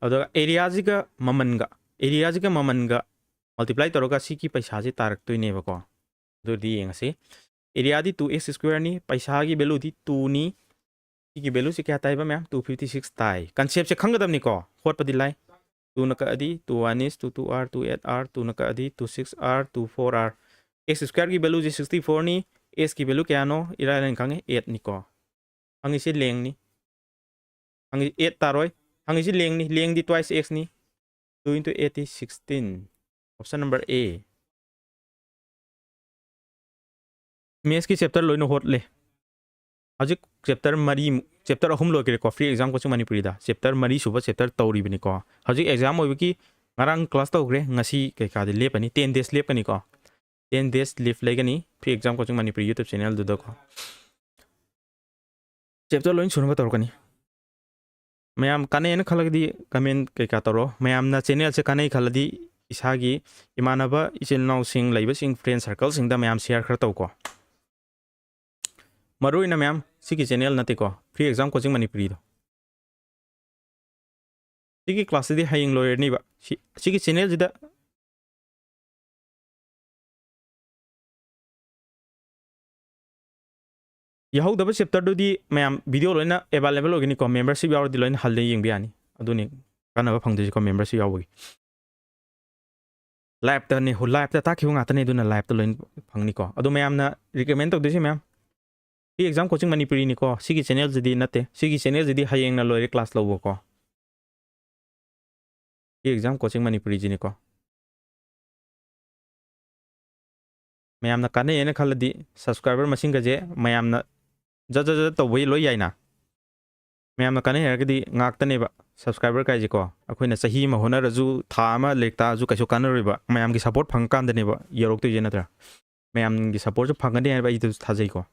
ꯑꯗꯨꯒ area ꯁꯤꯒ ꯃꯃꯜꯒ, area ꯁꯤꯒ ꯃꯃꯜꯒ multiply ꯇꯧꯔꯒ ꯁꯤꯒꯤ ꯄꯩꯁꯥꯁꯦ ꯇꯥꯔꯛꯇꯣꯏꯅꯦꯕꯀꯣ꯫ ꯑꯗꯨꯗꯤ ꯌꯦꯡꯉꯁꯤ꯫ Area ꯗꯤ two x square ꯅꯤ, ꯄꯩꯁꯥꯒꯤ value ꯗꯤ two ꯅꯤ꯫ ꯁꯤꯒꯤ value ꯁꯤ ꯀꯌꯥ ꯇꯥꯏꯕ ꯃꯌꯥꯝ? Two fifty six ꯇꯥꯏ꯫ Concept ꯁꯦ ꯈꯪꯒꯗꯕꯅꯤꯀꯣ, ꯍꯣꯠꯄꯗꯤ ꯂꯥꯏ꯫ Two ꯅ ꯀꯛꯑꯗꯤ two one is, two two are, two eight are, two ꯅ ꯀꯛꯑꯗꯤ two six are, two four are꯫ X square ꯒꯤ value ꯁꯤ sixty four ꯅꯤ, S ꯀꯤ value ꯀꯌꯥꯅꯣ? ꯏꯔꯥꯏ ꯂꯥꯏꯅ ꯈꯪꯉꯦ, eight ꯅꯤꯀꯣ꯫ ꯍꯪꯉꯤꯁꯤ length ꯅꯤ꯫ ꯍꯪꯉꯤ eight ꯇꯥꯔꯣꯏ꯫ ꯍꯪꯉꯤꯁꯤ length ꯅꯤ, length ꯗꯤ twice x ꯅꯤ꯫ Two into eight is sixteen꯫ Option number A꯫ Maths ꯀꯤ chapter ꯂꯣꯏꯅ ꯍꯣꯠꯂꯦ꯫ ꯍꯧꯖꯤꯛ chapter ꯃꯔꯤꯃꯨꯛ ꯆꯦꯞꯇꯔ ꯑꯍꯨꯝ ꯂꯣꯏꯈ꯭ꯔꯦꯀꯣ, Free Exam Coaching ꯃꯅꯤꯄꯨꯔꯤꯗ ꯆꯦꯞꯇꯔ ꯃꯔꯤ ꯁꯨꯕ ꯆꯦꯞꯇꯔ ꯇꯧꯔꯤꯕꯅꯤꯀꯣ꯫ ꯍꯧꯖꯤꯛ ꯑꯦꯛꯖꯥꯝ ꯑꯣꯏꯕꯒꯤ ꯉꯔꯥꯡ ꯀ꯭ꯂꯥꯁ ꯇꯧꯈ꯭ꯔꯦ, ꯉꯁꯤ ꯀꯩꯀꯥꯗꯤ ꯂꯦꯞꯄꯅꯤ, ꯇꯦꯟ ꯗꯦꯖ ꯂꯦꯞꯀꯅꯤꯀꯣ, ꯇꯦꯟ ꯗꯦꯖ ꯂꯤꯐ ꯂꯩꯒꯅꯤ Free Exam Coaching Manipuri YouTube ꯆꯦꯅꯦꯜꯗꯨꯗꯀꯣ꯫ ꯆꯦꯞꯇꯔ ꯂꯣꯏ ꯁꯨꯅꯕ ꯇꯧꯔꯛꯀꯅꯤ꯫ ꯃꯌꯥꯝ ꯀꯥꯟꯅꯩꯅ ꯈꯜꯂꯒꯗꯤ ꯀꯃꯦꯟ ꯀꯩꯀꯥ ꯇꯧꯔꯣ꯫ ꯃꯌꯥꯝꯅ ꯆꯦꯅꯦꯜꯁꯦ ꯀꯥꯟꯅꯩ ꯈꯜꯂꯗꯤ ꯏꯁꯥꯒꯤ ꯏꯃꯥꯟꯅꯕ ꯏꯆꯤꯜ ꯏꯅꯥꯎꯁꯤꯡ ꯂꯩꯕꯁꯤꯡ ꯐ꯭ꯔꯦꯟ ꯁꯔꯀꯜꯁꯤꯡꯗ ꯃꯌꯥꯝ ꯁꯤꯌꯔ ꯈꯔ ꯇꯧꯀꯣ꯫ ꯃꯔꯨ ꯑꯣꯏꯅ ꯃꯌꯥꯝ ꯁꯤꯒꯤ ꯆꯦꯅꯦꯜ ꯅꯠꯇꯦꯀꯣ, Free Exam Coaching ꯃꯅꯤꯄꯨꯔꯤꯗꯣ꯫ ꯁꯤꯒꯤ ꯀ꯭ꯂꯥꯁꯁꯤꯗꯤ ꯍꯌꯦꯡ ꯂꯣꯏꯔꯅꯤꯕ꯫ ꯁꯤ, ꯁꯤꯒꯤ ꯆꯦꯅꯦꯜꯁꯤꯗ ꯌꯥꯍꯧꯗꯕ ꯆꯦꯞꯇꯔꯗꯨꯗꯤ ꯃꯌꯥꯝ ꯚꯤꯗꯤꯑꯣ ꯂꯣꯏꯅ ꯑꯦꯕꯥꯏꯂꯦꯕꯜ ꯑꯣꯏꯒꯅꯤꯀꯣ, ꯃꯦꯝꯕꯔꯁꯤꯞ ꯌꯥꯎꯔꯗꯤ ꯂꯣꯏꯅ ꯍꯜꯂ ꯌꯦꯡꯕ ꯌꯥꯅꯤ꯫ ꯑꯗꯨꯅꯤ ꯀꯥꯟꯅꯕ ꯐꯪꯗꯣꯏꯁꯤꯀꯣ, ꯃꯦꯝꯕꯔꯁꯤꯞ ꯌꯥꯎꯕꯒꯤ꯫ ꯂꯥꯏꯞꯇꯅꯤ, ꯂꯥꯏꯞꯇ ꯇꯥꯛꯈꯤꯕ ꯉꯥꯛꯇꯅꯤ, ꯑꯗꯨꯅ ꯂꯥꯏꯞꯇ ꯂꯣꯏꯅ ꯐꯪꯅꯤꯀꯣ꯫ ꯑꯗꯣ ꯃꯌꯥꯝꯅ ꯔꯤꯀꯃꯦꯟ ꯇꯧꯗꯣꯏꯁꯦ ꯃꯌꯥꯝ, Free Exam Coaching ꯃꯅꯤꯄꯨꯔꯤꯅꯤꯀꯣ, ꯁꯤꯒꯤ ꯆꯦꯅꯦꯜꯁꯤꯗꯤ ꯅꯠꯇꯦ, ꯁꯤꯒꯤ ꯆꯦꯅꯦꯜꯁꯤꯗꯤ ꯍꯌꯦꯡꯅ ꯂꯣꯏꯔꯦ ꯀ꯭ꯂꯥꯁ ꯂꯧꯕꯀꯣ꯫ Free Exam Coaching ꯃꯅꯤꯄꯨꯔꯤꯁꯤꯅꯤꯀꯣ꯫ ꯃꯌꯥꯝꯅ ꯀꯥꯟꯅꯩ ꯍꯥꯏꯅ ꯈꯜꯂꯗꯤ ꯁꯕꯁꯀ꯭ꯔꯥꯏꯕꯔ ꯃꯁꯤꯡꯒꯁꯦ ꯃꯌꯥꯝꯅ ꯖꯠ ꯖꯠ ꯖꯠ ꯇꯧꯕ ꯂꯣꯏ ꯌꯥꯏꯅ꯫ ꯃꯌꯥꯝꯅ ꯀꯥꯟꯅꯩ ꯍꯥꯏꯔꯒꯗꯤ ꯉꯥꯛꯇꯅꯦꯕ ꯁꯕꯁꯀ꯭ꯔꯥꯏꯕꯔ ꯀꯥꯏꯁꯦꯀꯣ꯫ ꯑꯩꯈꯣꯏꯅ ꯆꯍꯤ ꯑꯃ ꯍꯣꯠꯅꯔꯁꯨ, ꯊꯥ ꯑꯃ ꯂꯥꯏꯔꯤꯛ ꯇꯥꯛꯑꯁꯨ ꯀꯩꯁꯨ ꯀꯥꯟꯅꯔꯣꯏꯕ, ꯃꯌꯥꯝꯒꯤ ꯁꯞꯄꯣꯔꯠ ꯐꯪꯉꯀꯥꯟꯗꯅꯦꯕ ꯌꯧꯔꯛꯇꯣꯏꯁꯦ, ꯅꯠꯇ꯭ꯔꯥ? ꯃꯌꯥꯝꯒꯤ ꯁꯞꯄꯣꯔꯠꯁꯨ ꯐꯪꯒꯅꯤ ꯍꯥꯏꯕ ꯑꯩꯁꯨ ꯊꯥꯖꯩꯀꯣ꯫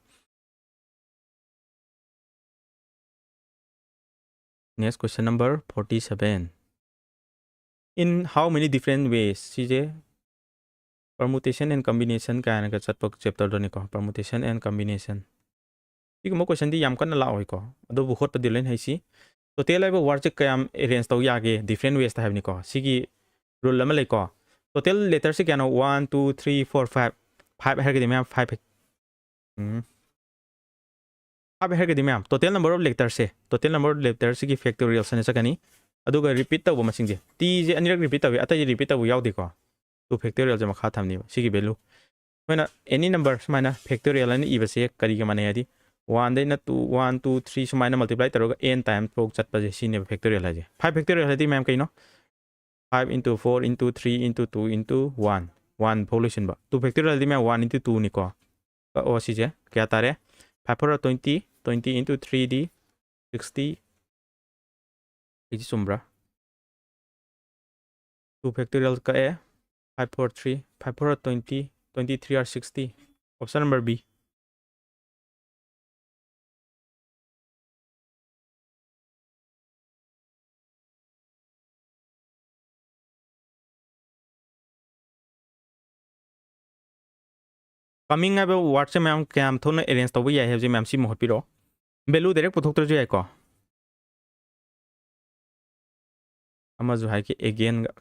Next question number forty seven. In how many different ways? ꯁꯤꯁꯦ permutation and combination ꯀꯥꯏꯅꯒ ꯆꯠꯄ ꯆꯦꯞꯇꯔꯗꯨꯅꯤꯀꯣ, permutation and combination꯫ ꯁꯤꯒꯨꯝꯕ ꯀꯣꯏꯁꯟꯗꯤ ꯌꯥꯝ ꯀꯟꯅ ꯂꯥꯛꯑꯣꯏꯀꯣ, ꯑꯗꯨꯕꯨ ꯍꯣꯠꯄꯗꯤ ꯂꯣꯏꯅ ꯍꯩꯁꯤ꯫ ꯇꯣꯇꯦꯜ ꯍꯥꯏꯕ ꯋꯥꯔꯗꯁꯦ ꯀꯌꯥꯝ ꯑꯦꯔꯦꯟꯖ ꯇꯧ ꯌꯥꯒꯦ ꯗꯤꯐ꯭ꯔꯦꯟ ꯋꯦꯁꯇ ꯍꯥꯏꯕꯅꯤꯀꯣ꯫ ꯁꯤꯒꯤ ꯔꯨꯜ ꯑꯃ ꯂꯩꯀꯣ꯫ ꯇꯣꯇꯦꯜ ꯂꯦꯇꯔꯁꯦ ꯀꯌꯥꯅꯣ? One, two, three, four, five꯫ Five ꯍꯥꯏꯔꯒꯗꯤ ꯃꯌꯥꯝ five ꯍꯦꯛ-, ꯎꯝ꯫ Five ꯍꯥꯏꯔꯒꯗꯤ ꯃꯌꯥꯝ, total number of letterꯁꯦ, total number of letterꯁꯤꯒꯤ factorialꯁꯤꯅ ꯆꯠꯀꯅꯤ꯫ ꯑꯗꯨꯒ ꯔꯤꯄꯤꯠ ꯇꯧꯕ ꯃꯁꯤꯡꯁꯦ, ꯇꯤꯁꯦ ꯑꯅꯤꯔꯛ ꯔꯤꯄꯤꯠ ꯇꯧꯏ, ꯑꯇꯩꯗꯤ ꯔꯤꯄꯤꯠ ꯇꯧꯕ ꯌꯥꯎꯗꯦꯀꯣ꯫ Two factorialꯁꯦ ꯃꯈꯥ ꯊꯝꯅꯦꯕ ꯁꯤꯒꯤ ꯚꯦꯂꯨ꯫ ꯑꯩꯈꯣꯏꯅ any number ꯁꯨꯃꯥꯏꯅ factorial ꯍꯥꯏꯅ ꯏꯕꯁꯦ ꯀꯔꯤꯒ ꯃꯥꯟꯅꯩ ꯍꯥꯏꯗꯤ, one ꯗꯩꯅ two, one, two, three ꯁꯨꯃꯥꯏꯅ multiply ꯇꯧꯔꯒ n times ꯐꯥꯎ ꯆꯠꯄꯁꯦ, ꯁꯤꯅꯦꯕ factorial ꯍꯥꯏꯁꯦ꯫ Five factorial ꯍꯥꯏꯗꯤ ꯃꯌꯥꯝ ꯀꯩꯅꯣ? Five into four into three into two into one꯫ One ꯐꯥꯎ ꯂꯣꯏꯁꯤꯟꯕ꯫ Two factorial ꯍꯥꯏꯗꯤ ꯃꯌꯥꯝ one into twoꯅꯤꯀꯣ꯫ ꯀꯛꯑꯣ ꯁꯤꯁꯦ꯫ ꯀꯌꯥ ꯇꯥꯔꯦ? Five four twenty, twenty into threeꯗꯤ sixty, ꯑꯩꯁꯤ ꯆꯨꯝꯕ꯭ꯔꯥ? Two factorial ꯀꯛꯑꯦ, five four three, five four twenty, twenty three are sixty. Option number B. Coming ꯍꯥꯏꯕ word ꯁꯦ ꯃꯌꯥꯝ ꯀꯌꯥꯝ ꯊꯣꯛꯅ arrange ꯇꯧꯕ ꯌꯥꯏ ꯍꯥꯏꯕꯁꯦ ꯃꯌꯥꯝ ꯁꯤ ꯃꯍꯨꯠ ꯄꯤꯔꯛꯑꯣ꯫ Value direct ꯄꯨꯊꯣꯛꯇ꯭ꯔꯁꯨ ꯌꯥꯏꯀꯣ꯫ ꯑꯃꯁꯨ ꯍꯥꯏꯒꯦ, again ꯒ꯫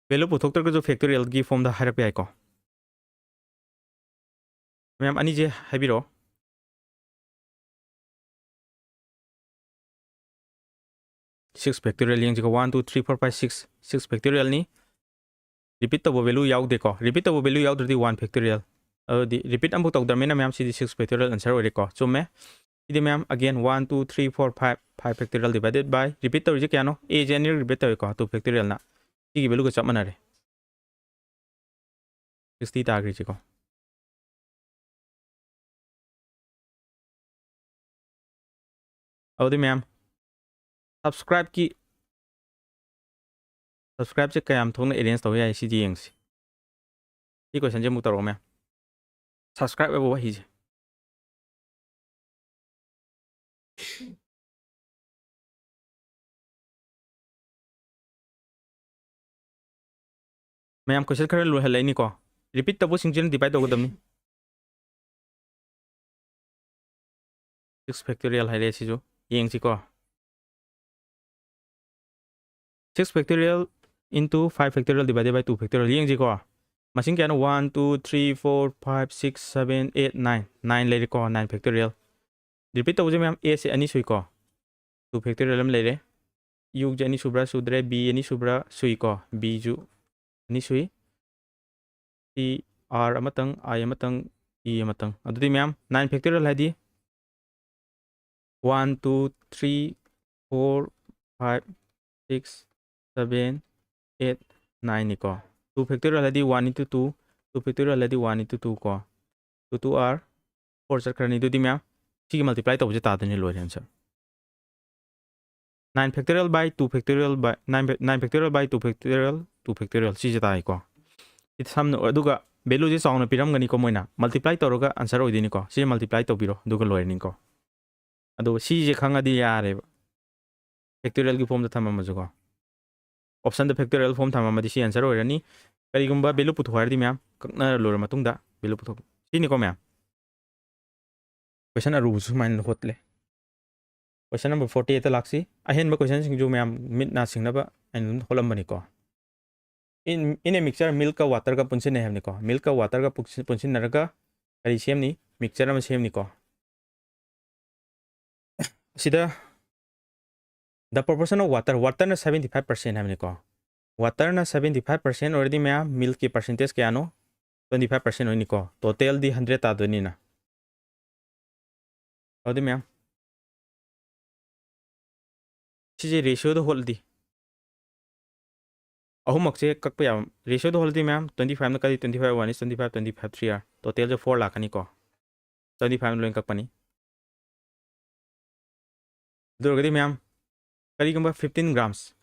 Value ꯄꯨꯊꯣꯛꯇ꯭ꯔꯒꯁꯨ factorial ꯒꯤ form ꯗ ꯍꯥꯏꯔꯛꯄ ꯌꯥꯏꯀꯣ꯫ ꯃꯌꯥꯝ ꯑꯅꯤꯁꯦ ꯍꯥꯏꯕꯤꯔꯛꯑꯣ꯫ Six factorial ꯌꯦꯡꯁꯤꯀꯣ꯫ One, two, three, four, five, six, six factorial ꯅꯤ꯫ Repeat ꯇꯧꯕ value ꯌꯥꯎꯗꯦꯀꯣ꯫ Repeat ꯇꯧꯕ value ꯌꯥꯎꯗ꯭ꯔꯗꯤ one factorial꯫ ꯑꯗꯨꯗꯤ repeat ꯑꯃꯐꯥꯎ ꯇꯧꯗ꯭ꯔꯕꯅꯤꯅ ꯃꯌꯥꯝ ꯁꯤꯗꯤ six factorial answer ꯑꯣꯏꯔꯦꯀꯣ꯫ ꯆꯨꯝꯃꯦ꯫ ꯁꯤꯗꯤ ꯃꯌꯥꯝ, again, one, two, three, four, five, five factorial divided by, repeat ꯇꯧꯔꯤꯁꯦ ꯀꯌꯥꯅꯣ? A ꯁꯦ ꯑꯅꯤꯔꯛ repeat ꯇꯧꯏꯀꯣ, two factorial ꯅ꯫ ꯁꯤꯒꯤ value ꯒ ꯆꯞ ꯃꯥꯟꯅꯔꯦ꯫ Sixty ꯇꯥꯈ꯭ꯔꯤꯁꯤꯀꯣ꯫ ꯑꯗꯨꯗꯤ ꯃꯌꯥꯝ, subscribe ꯀꯤ, subscribe ꯁꯦ ꯀꯌꯥꯝ ꯊꯣꯛꯅ arrange ꯇꯧꯕ ꯌꯥꯏ ꯁꯤꯗꯤ ꯌꯦꯡꯁꯤ꯫ ꯁꯤ question ꯁꯦ ꯑꯃꯨꯛ ꯇꯧꯔꯛꯑꯣ ꯃꯌꯥꯝ꯫ Subscribe ꯍꯥꯏꯕ ꯋꯥꯍꯩꯁꯦ꯫ ꯃꯌꯥꯝ question ꯈꯔ ꯂꯨꯍꯜꯂꯛꯏꯅꯤꯀꯣ꯫ Repeat ꯇꯧꯕꯁꯤꯡꯁꯤꯅ divide ꯇꯧꯒꯗꯕꯅꯤ꯫ Six factorial ꯍꯥꯏꯔꯦ ꯁꯤꯁꯨ꯫ ꯌꯦꯡꯁꯤꯀꯣ꯫ Six factorial into five factorial divided by two factorial ꯌꯦꯡꯁꯤꯀꯣ꯫ ꯃꯁꯤꯡ ꯀꯌꯥꯅꯣ? One, two, three, four, five, six, seven, eight, nine꯫ Nine ꯂꯩꯔꯦꯀꯣ, nine factorial꯫ Repeat ꯇꯧꯕꯁꯦ ꯃꯌꯥꯝ, A ꯁꯦ ꯑꯅꯤ ꯁꯨꯏꯀꯣ꯫ Two factorial ꯑꯃ ꯂꯩꯔꯦ꯫ U ꯁꯦ ꯑꯅꯤ ꯁꯨꯕ꯭ꯔꯥ ꯁꯨꯗ꯭ꯔꯦ, B ꯑꯅꯤ ꯁꯨꯕ꯭ꯔꯥ ꯁꯨꯏꯀꯣ, B ꯁꯨ ꯑꯅꯤ ꯁꯨꯏ꯫ C, R ꯑꯃꯇꯪ, I ꯑꯃꯇꯪ, E ꯑꯃꯇꯪ꯫ ꯑꯗꯨꯗꯤ ꯃꯌꯥꯝ, nine factorial ꯍꯥꯏꯗꯤ one, two, three, four, five, six, seven, eight, nine ꯅꯤꯀꯣ꯫ Two factorial ꯍꯥꯏꯗꯤ one into two, two factorial ꯍꯥꯏꯗꯤ one into two ꯀꯣ꯫ Two two are four ꯆꯠꯈ꯭ꯔꯅꯤ꯫ ꯑꯗꯨꯗꯤ ꯃꯌꯥꯝ, ꯁꯤꯒꯤ multiply ꯇꯧꯕꯁꯦ ꯇꯥꯗꯣꯏꯅꯦ, ꯂꯣꯏꯔꯦ answer. Nine factorial by two factorial by nine, nine factorial by two factorial, two factorial, ꯁꯤꯁꯦ ꯇꯥꯏꯀꯣ꯫ ꯁꯤ ꯁꯝꯅ, ꯑꯗꯨꯒ value ꯁꯦ ꯆꯥꯎꯅ ꯄꯤꯔꯝꯒꯅꯤꯀꯣ, ꯃꯣꯏꯅ multiply ꯇꯧꯔꯒ answer ꯑꯣꯏꯗꯣꯏꯅꯤꯀꯣ꯫ ꯁꯤꯁꯦ multiply ꯇꯧꯕꯤꯔꯣ, ꯑꯗꯨꯒ ꯂꯣꯏꯔꯅꯤꯀꯣ꯫ ꯑꯗꯨꯒ ꯁꯤꯁꯦ ꯈꯪꯉꯗꯤ ꯌꯥꯔꯦꯕ, factorial ꯒꯤ form ꯗ ꯊꯝꯃꯝꯃꯁꯨꯀꯣ꯫ Option ꯗ factorial form ꯊꯝꯃꯝꯃꯗꯤ ꯁꯤ answer ꯑꯣꯏꯔꯅꯤ꯫ ꯀꯔꯤꯒꯨꯝꯕ value ꯄꯨꯊꯣꯛ ꯍꯥꯏꯔꯗꯤ ꯃꯌꯥꯝ, ꯀꯛꯅꯔ ꯂꯣꯏꯔ ꯃꯇꯨꯡꯗ value ꯄꯨꯊꯣꯛ, ꯁꯤꯅꯤꯀꯣ ꯃꯌꯥꯝ꯫ Question ꯑꯔꯨꯕꯁꯨ ꯁꯨꯃꯥꯏꯅ ꯍꯣꯠꯂꯦ꯫ Question number forty eight ꯇ ꯂꯥꯛꯁꯤ꯫ ꯑꯍꯦꯟꯕ question ꯁꯤꯡꯁꯨ ꯃꯌꯥꯝ ꯃꯤꯠ ꯅꯥ ꯁꯤꯡꯅꯕ ꯑꯩꯅ ꯑꯗꯨꯝ ꯍꯣꯠꯂꯝꯕꯅꯤꯀꯣ꯫ In, in a mixture, milk ꯀ water ꯒ ꯄꯨꯟꯁꯤꯟꯅꯩ ꯍꯥꯏꯕꯅꯤꯀꯣ꯫ Milk ꯀ water ꯒ ꯄꯨꯟꯁꯤ-, ꯄꯨꯟꯁꯤꯟꯅꯔꯒ ꯀꯔꯤ ꯁꯦꯝꯅꯤ? Mixture ꯑꯃ ꯁꯦꯝꯅꯤꯀꯣ꯫ ꯁꯤꯗ the proportion of water, water ꯅ seventy five percent ꯍꯥꯏꯕꯅꯤꯀꯣ꯫ Water ꯅ seventy five percent ꯑꯣꯏꯔꯗꯤ ꯃꯌꯥꯝ, milk ꯀꯤ percentage ꯀꯌꯥꯅꯣ? Twenty five percent ꯑꯣꯏꯅꯤꯀꯣ꯫ Total ꯗꯤ hundred ꯇꯥꯗꯣꯏꯅꯤꯅ꯫ ꯑꯗꯨꯗꯤ ꯃꯌꯥꯝ, ꯁꯤꯁꯦ ratio ꯗ ꯍꯣꯠꯂꯗꯤ, ꯑꯍꯨꯝꯃꯛꯁꯦ ꯀꯛꯄ ꯌꯥꯕ꯫ Ratio ꯗ ꯍꯣꯠꯂꯗꯤ ꯃꯌꯥꯝ, twenty five ꯅ ꯀꯛꯑꯗꯤ twenty five one is twenty five, twenty five three are, total say four ꯂꯥꯛꯀꯅꯤꯀꯣ꯫ Twenty five ꯅ ꯂꯣꯏ ꯀꯛꯄꯅꯤ꯫ ꯑꯗꯨ ꯑꯣꯏꯔꯒꯗꯤ ꯃꯌꯥꯝ, ꯀꯔꯤꯒꯨꯝꯕ fifteen grams,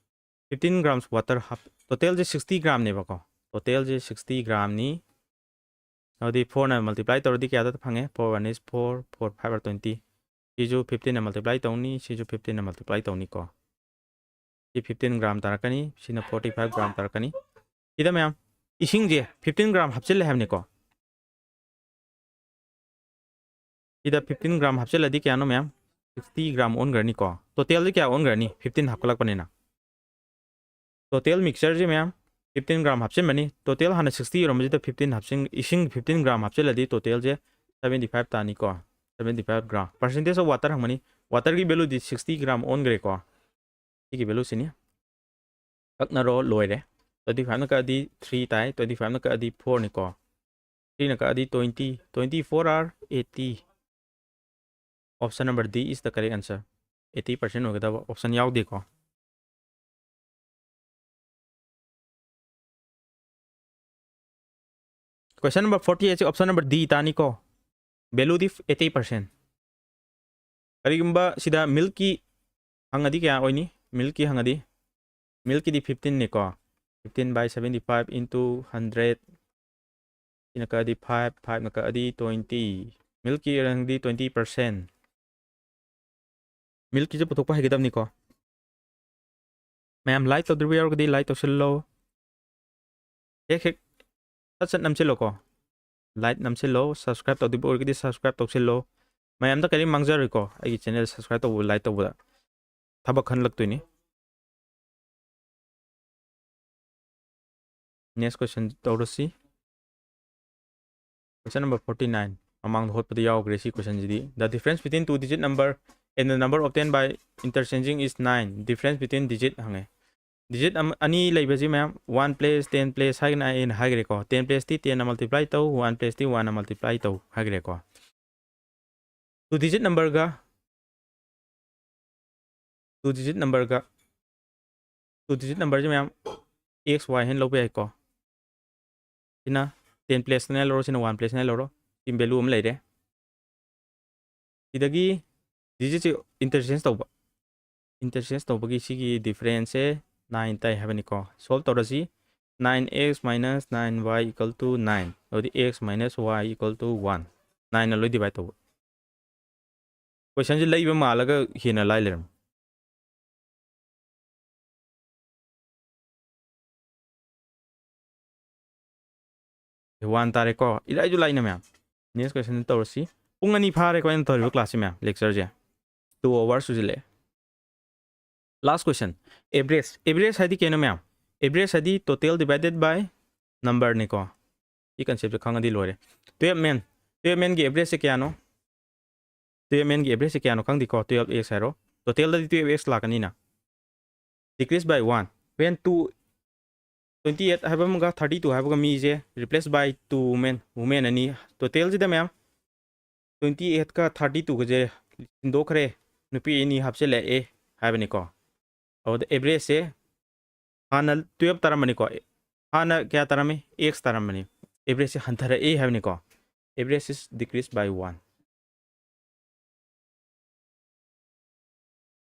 fifteen grams water half-, total ꯁꯦ sixty gram ꯅꯦꯕꯀꯣ꯫ Total ꯁꯦ sixty gram ꯅꯤ꯫ ꯑꯗꯨꯗꯤ four ꯅ multiply ꯇꯧꯔꯗꯤ ꯀꯌꯥꯗ ꯐꯪꯉꯦ? Four one is four, four five are twenty꯫ ꯁꯤꯁꯨ fifteen ꯅ multiply ꯇꯧꯅꯤ, ꯁꯤꯁꯨ fifteen ꯅ multiply ꯇꯧꯅꯤꯀꯣ꯫ ꯁꯤ fifteen gram ꯇꯥꯔꯛꯀꯅꯤ, ꯁꯤꯅ forty five gram ꯇꯥꯔꯛꯀꯅꯤ꯫ ꯁꯤꯗ ꯃꯌꯥꯝ, ꯏꯁꯤꯡꯁꯦ fifteen gram ꯍꯥꯞꯆꯤꯜꯂꯦ ꯍꯥꯏꯕꯅꯤꯀꯣ꯫ ꯁꯤꯗ fifteen gram ꯍꯥꯞꯆꯤꯜꯂꯗꯤ ꯀꯌꯥꯅꯣ ꯃꯌꯥꯝ? Sixty gram ꯑꯣꯟꯈ꯭ꯔꯅꯤꯀꯣ꯫ Total ꯗꯤ ꯀꯌꯥ ꯑꯣꯟꯈ꯭ꯔꯅꯤ? Fifteen ꯍꯥꯞꯀꯠꯂꯛꯄꯅꯤꯅ꯫ Total mixture ꯁꯦ ꯃꯌꯥꯝ, fifteen gram ꯍꯥꯞꯆꯤꯟꯕꯅꯤ꯫ Total ꯍꯥꯟꯅ sixty ꯑꯣꯏꯔꯝꯕꯁꯤꯗ fifteen ꯍꯥꯞꯆꯤꯟ-, ꯏꯁꯤꯡ fifteen gram ꯍꯥꯞꯆꯤꯜꯂꯗꯤ total say seventy five ꯇꯥꯅꯤꯀꯣ꯫ Seventy five gram꯫ Percentage of water ꯍꯪꯕꯅꯤ꯫ Water ꯒꯤ value ꯗꯤ sixty gram ꯑꯣꯟꯈ꯭ꯔꯦꯀꯣ꯫ ꯁꯤꯒꯤ value ꯁꯤꯅꯤ꯫ ꯀꯛꯅꯔꯣ, ꯂꯣꯏꯔꯦ꯫ Twenty five ꯅ ꯀꯛꯑꯗꯤ three ꯇꯥꯏ, twenty five ꯅ ꯀꯛꯑꯗꯤ four ꯅꯤꯀꯣ꯫ Three ꯅ ꯀꯛꯑꯗꯤ twenty, twenty four are eighty꯫ Option number D is the correct answer. Eighty percent ꯑꯣꯏꯒꯗꯕ, option ꯌꯥꯎꯗꯦꯀꯣ꯫ Question number forty eight ꯁꯤ option number D ꯇꯥꯅꯤꯀꯣ꯫ Value ꯗꯤ eighty percent꯫ ꯀꯔꯤꯒꯨꯝꯕ ꯁꯤꯗ milk ꯀꯤ ꯍꯪꯉꯗꯤ ꯀꯌꯥ ꯑꯣꯏꯅꯤ? Milk ꯀꯤ ꯍꯪꯉꯗꯤ, milk ꯀꯤꯗꯤ fifteen ꯅꯤꯀꯣ꯫ Fifteen by seventy five into hundred, ꯁꯤꯅ ꯀꯛꯑꯗꯤ five, five ꯅ ꯀꯛꯑꯗꯤ twenty, milk ꯀꯤ ꯔꯪꯗꯤ twenty percent꯫ Milk ꯀꯤꯁꯦ ꯄꯨꯊꯣꯛꯄ ꯍꯩꯒꯗꯕꯅꯤꯀꯣ꯫ ꯃꯌꯥꯝ like ꯇꯧꯗ꯭ꯔꯤꯕ ꯌꯥꯎꯔꯒꯗꯤ like ꯇꯧꯁꯤꯜꯂꯣ꯫ ꯍꯦꯛ ꯍꯦꯛ ꯁꯠ ꯁꯠ ꯅꯝꯁꯤꯜꯂꯣꯀꯣ꯫ Like ꯅꯝꯁꯤꯜꯂꯣ, subscribe ꯇꯧꯗ꯭ꯔꯤꯕ ꯑꯣꯏꯔꯒꯗꯤ subscribe ꯇꯧꯁꯤꯜꯂꯣ꯫ ꯃꯌꯥꯝꯗ ꯀꯔꯤꯝ ꯃꯥꯡꯖꯔꯣꯏꯀꯣ, ꯑꯩꯒꯤ channel subscribe ꯇꯧꯕ, like ꯇꯧꯕꯗ ꯊꯕꯛ ꯈꯟꯂꯛꯇꯣꯏꯅꯤ꯫ Next question ꯇꯧꯔꯁꯤ꯫ Question number forty nine꯫ ꯃꯃꯥꯡꯗ ꯍꯣꯠꯄꯗ ꯌꯥꯎꯈ꯭ꯔꯦ ꯁꯤ question CD. The difference between two digit number and the number obtained by interchanging is nine. Difference between digit ꯍꯪꯉꯦ꯫ Digit ꯑꯃ, ꯑꯅꯤ ꯂꯩꯕꯁꯤ ꯃꯌꯥꯝ, one place, ten place ꯍꯥꯏꯒꯅ ꯑꯩꯅ ꯍꯥꯏꯈ꯭ꯔꯦꯀꯣ꯫ Ten place ꯇꯤ ten ꯅ multiply ꯇꯧ, one place ꯇꯤ one ꯅ multiply ꯇꯧ ꯍꯥꯏꯈ꯭ꯔꯦꯀꯣ꯫ Two digit number ꯒ, two digit number ꯒ, two digit number ꯁꯤ ꯃꯌꯥꯝ x y ꯍꯥꯏꯅ ꯂꯧꯕ ꯌꯥꯏꯀꯣ꯫ ꯁꯤꯅ ten place ꯅ ꯂꯧꯔꯣ, ꯁꯤꯅ one place ꯅ ꯂꯧꯔꯣ꯫ ꯁꯤ value ꯑꯃ ꯂꯩꯔꯦ꯫ ꯁꯤꯗꯒꯤ digit ꯁꯤ interchange ꯇꯧꯕ꯫ Interchange ꯇꯧꯕꯒꯤ ꯁꯤꯒꯤ difference ꯁꯦ nine ꯇꯥꯏ ꯍꯥꯏꯕꯅꯤꯀꯣ꯫ Solve ꯇꯧꯔꯁꯤ꯫ Nine x minus nine y equal to nine꯫ ꯑꯗꯨꯗꯤ x minus y equal to one꯫ Nine ꯅ ꯂꯣꯏ divide ꯇꯧꯕ꯫ Question ꯁꯤ ꯂꯩꯕ ꯃꯥꯜꯂꯒ ꯍꯦꯟꯅ ꯂꯥꯏ ꯂꯩꯔꯝꯃꯦ꯫ One ꯇꯥꯔꯦꯀꯣ꯫ ꯏꯂꯥꯏꯁꯨ ꯂꯥꯏꯅ ꯃꯌꯥꯝ꯫ Next question ꯇꯧꯔꯁꯤ꯫ ꯄꯨꯡ ꯑꯅꯤ ꯐꯥꯔꯦꯀꯣ ꯑꯩꯅ ꯇꯧꯔꯤꯕ class ꯁꯤ ꯃꯌꯥꯝ, lecture ꯁꯦ꯫ Two hours ꯁꯨꯖꯤꯜꯂꯛꯑꯦ꯫ Last question꯫ Average꯫ Average ꯍꯥꯏꯗꯤ ꯀꯩꯅꯣ ꯃꯌꯥꯝ? Average ꯍꯥꯏꯗꯤ total divided by number ꯅꯤꯀꯣ꯫ ꯁꯤ concept ꯁꯦ ꯈꯪꯉꯗꯤ ꯂꯣꯏꯔꯦ꯫ Twelve man꯫ Twelve man ꯒꯤ average ꯁꯦ ꯀꯌꯥꯅꯣ? Twelve man ꯒꯤ average ꯁꯦ ꯀꯌꯥꯅꯣ ꯈꯪꯗꯦꯀꯣ? Twelve x ꯍꯥꯏꯔꯣ꯫ Total ꯗꯗꯤ twelve x ꯂꯥꯛꯀꯅꯤꯅ꯫ Decrease by one꯫ When two, twenty eight ꯍꯥꯏꯕ ꯑꯃꯒ thirty two ꯍꯥꯏꯕꯒ ꯃꯤꯁꯦ replace by two women, women ꯑꯅꯤ꯫ Total ꯁꯤꯗ ꯃꯌꯥꯝ twenty eight ꯀ thirty two ꯒꯁꯦ ꯁꯤꯟꯗꯣꯛꯈ꯭ꯔꯦ, ꯅꯨꯄꯤ ꯑꯅꯤ ꯍꯥꯞꯆꯤꯜꯂꯛꯑꯦ ꯍꯥꯏꯕꯅꯤꯀꯣ꯫ ꯑꯗꯨꯗ average ꯁꯦ ꯍꯥꯟꯅ twelve ꯇꯥꯔꯝꯕꯅꯤꯀꯣ꯫ ꯍꯥꯟꯅ ꯀꯌꯥ ꯇꯥꯔꯝꯃꯤ? X ꯇꯥꯔꯝꯕꯅꯤ꯫ Average ꯁꯦ ꯍꯟꯊꯔꯛꯑꯦ ꯍꯥꯏꯕꯅꯤꯀꯣ꯫ Average is decreased by one꯫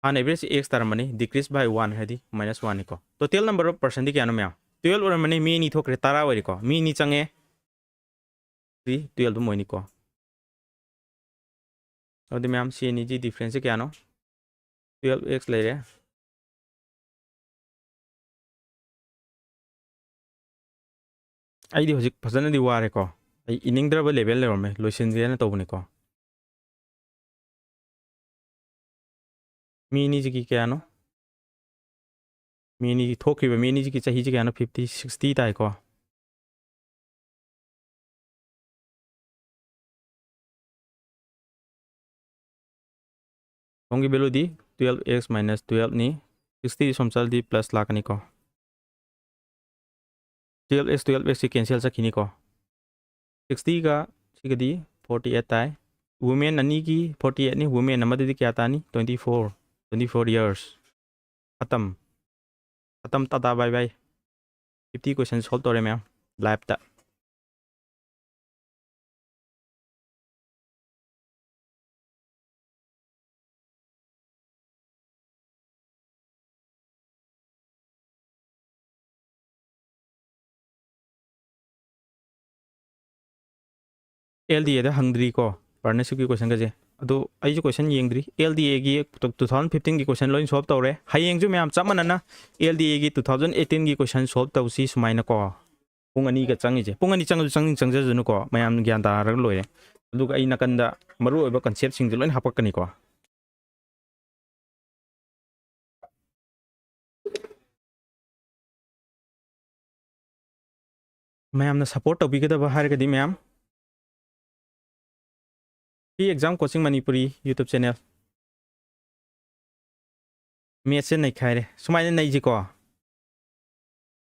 ꯍꯥꯟꯅ average x ꯇꯥꯔꯝꯕꯅꯤ, decrease by one ꯍꯥꯏꯗꯤ minus one ꯅꯤꯀꯣ꯫ Total number of personꯗꯤ ꯀꯌꯥꯅꯣ ꯃꯌꯥꯝ? Twelve ꯑꯣꯏꯔꯝꯕꯅꯤ, ꯃꯤ ꯑꯅꯤ ꯊꯣꯛꯈ꯭ꯔꯦ, ꯇꯔꯥ ꯑꯣꯏꯔꯦꯀꯣ꯫ ꯃꯤ ꯑꯅꯤ ꯆꯪꯉꯦ, ꯁꯤ twelve ꯑꯗꯨꯝ ꯑꯣꯏꯅꯤꯀꯣ꯫ ꯑꯗꯨꯗꯤ ꯃꯌꯥꯝ ꯁꯤ ꯑꯅꯤꯁꯤ differenceꯁꯦ ꯀꯌꯥꯅꯣ? Twelve x ꯂꯩꯔꯦ꯫ ꯑꯩꯗꯤ ꯍꯧꯖꯤꯛ ꯐꯖꯅꯗꯤ ꯋꯥꯔꯦꯀꯣ꯫ ꯑꯩ ꯏꯅꯤꯡꯗ꯭ꯔꯕ level ꯌꯧꯔꯝꯃꯦ, ꯂꯣꯏꯁꯤꯟꯒꯦꯅ ꯇꯧꯕꯅꯤꯀꯣ꯫ ꯃꯤ ꯑꯅꯤꯁꯤꯒꯤ ꯀꯌꯥꯅꯣ? ꯃꯤ ꯑꯅꯤꯒꯤ ꯊꯣꯛꯈꯤꯕ ꯃꯤ ꯑꯅꯤꯁꯤꯒꯤ ꯆꯍꯤꯁꯤ ꯀꯌꯥꯅꯣ? Fifty, sixty ꯇꯥꯏꯀꯣ꯫ ꯁꯣꯝꯒꯤ valueꯗꯤ twelve x minus twelve ꯅꯤ꯫ Sixty ꯁꯣꯝ ꯆꯠꯂꯗꯤ plus ꯂꯥꯛꯀꯅꯤꯀꯣ꯫ Twelve x, twelve x ꯁꯤ cancel ꯆꯠꯈꯤꯅꯤꯀꯣ꯫ Sixtyꯒ ꯁꯤꯒꯗꯤ forty eight ꯇꯥꯏ꯫ Women ꯑꯅꯤꯒꯤ forty eight ꯅꯤ, women ꯑꯃꯗꯗꯤ ꯀꯌꯥ ꯇꯥꯅꯤ? Twenty four, twenty four years꯫ ꯈꯇꯝ꯫ ꯈꯇꯝ, Tata, bye bye꯫ Fifty question solve ꯇꯧꯔꯦ ꯃꯌꯥꯝ, liveꯇ꯫ LDAꯗ ꯍꯪꯗ꯭ꯔꯤꯀꯣ, partnershipꯀꯤ questionꯒꯁꯦ꯫ ꯑꯗꯣ ꯑꯩꯁꯨ question ꯌꯦꯡꯗ꯭ꯔꯤ꯫ LDAꯒꯤ two thousand fifteenꯒꯤ question ꯂꯣꯏ solve ꯇꯧꯔꯦ꯫ ꯍꯌꯦꯡꯁꯨ ꯃꯌꯥꯝ ꯆꯞ ꯃꯥꯟꯅꯅ LDAꯒꯤ two thousand eighteenꯒꯤ question solve ꯇꯧꯁꯤ ꯁꯨꯃꯥꯏꯅꯀꯣ꯫ ꯄꯨꯡ ꯑꯅꯤꯒ ꯆꯪꯉꯤꯁꯦ꯫ ꯄꯨꯡ ꯑꯅꯤ ꯆꯪꯉꯁꯨ ꯆꯪꯅꯤꯡ ꯆꯪꯖꯁꯅꯨꯀꯣ꯫ ꯃꯌꯥꯝ ꯒ꯭ꯌꯥꯟ ꯇꯥꯔꯒ ꯂꯣꯏꯔꯦ꯫ ꯑꯗꯨꯒ ꯑꯩ ꯅꯥꯀꯟꯗ ꯃꯔꯨꯑꯣꯏꯕ conceptꯁꯤꯡꯁꯦ ꯂꯣꯏꯅ ꯍꯥꯄꯛꯀꯅꯤꯀꯣ꯫ ꯃꯌꯥꯝꯅ support ꯇꯧꯕꯤꯒꯗꯕ ꯍꯥꯏꯔꯒꯗꯤ ꯃꯌꯥꯝ, Free Exam Coaching Manipuri YouTube channel꯫ Mathsꯁꯦ ꯅꯩꯈꯥꯏꯔꯦ꯫ ꯁꯨꯃꯥꯏꯅ ꯅꯩꯁꯤꯀꯣ꯫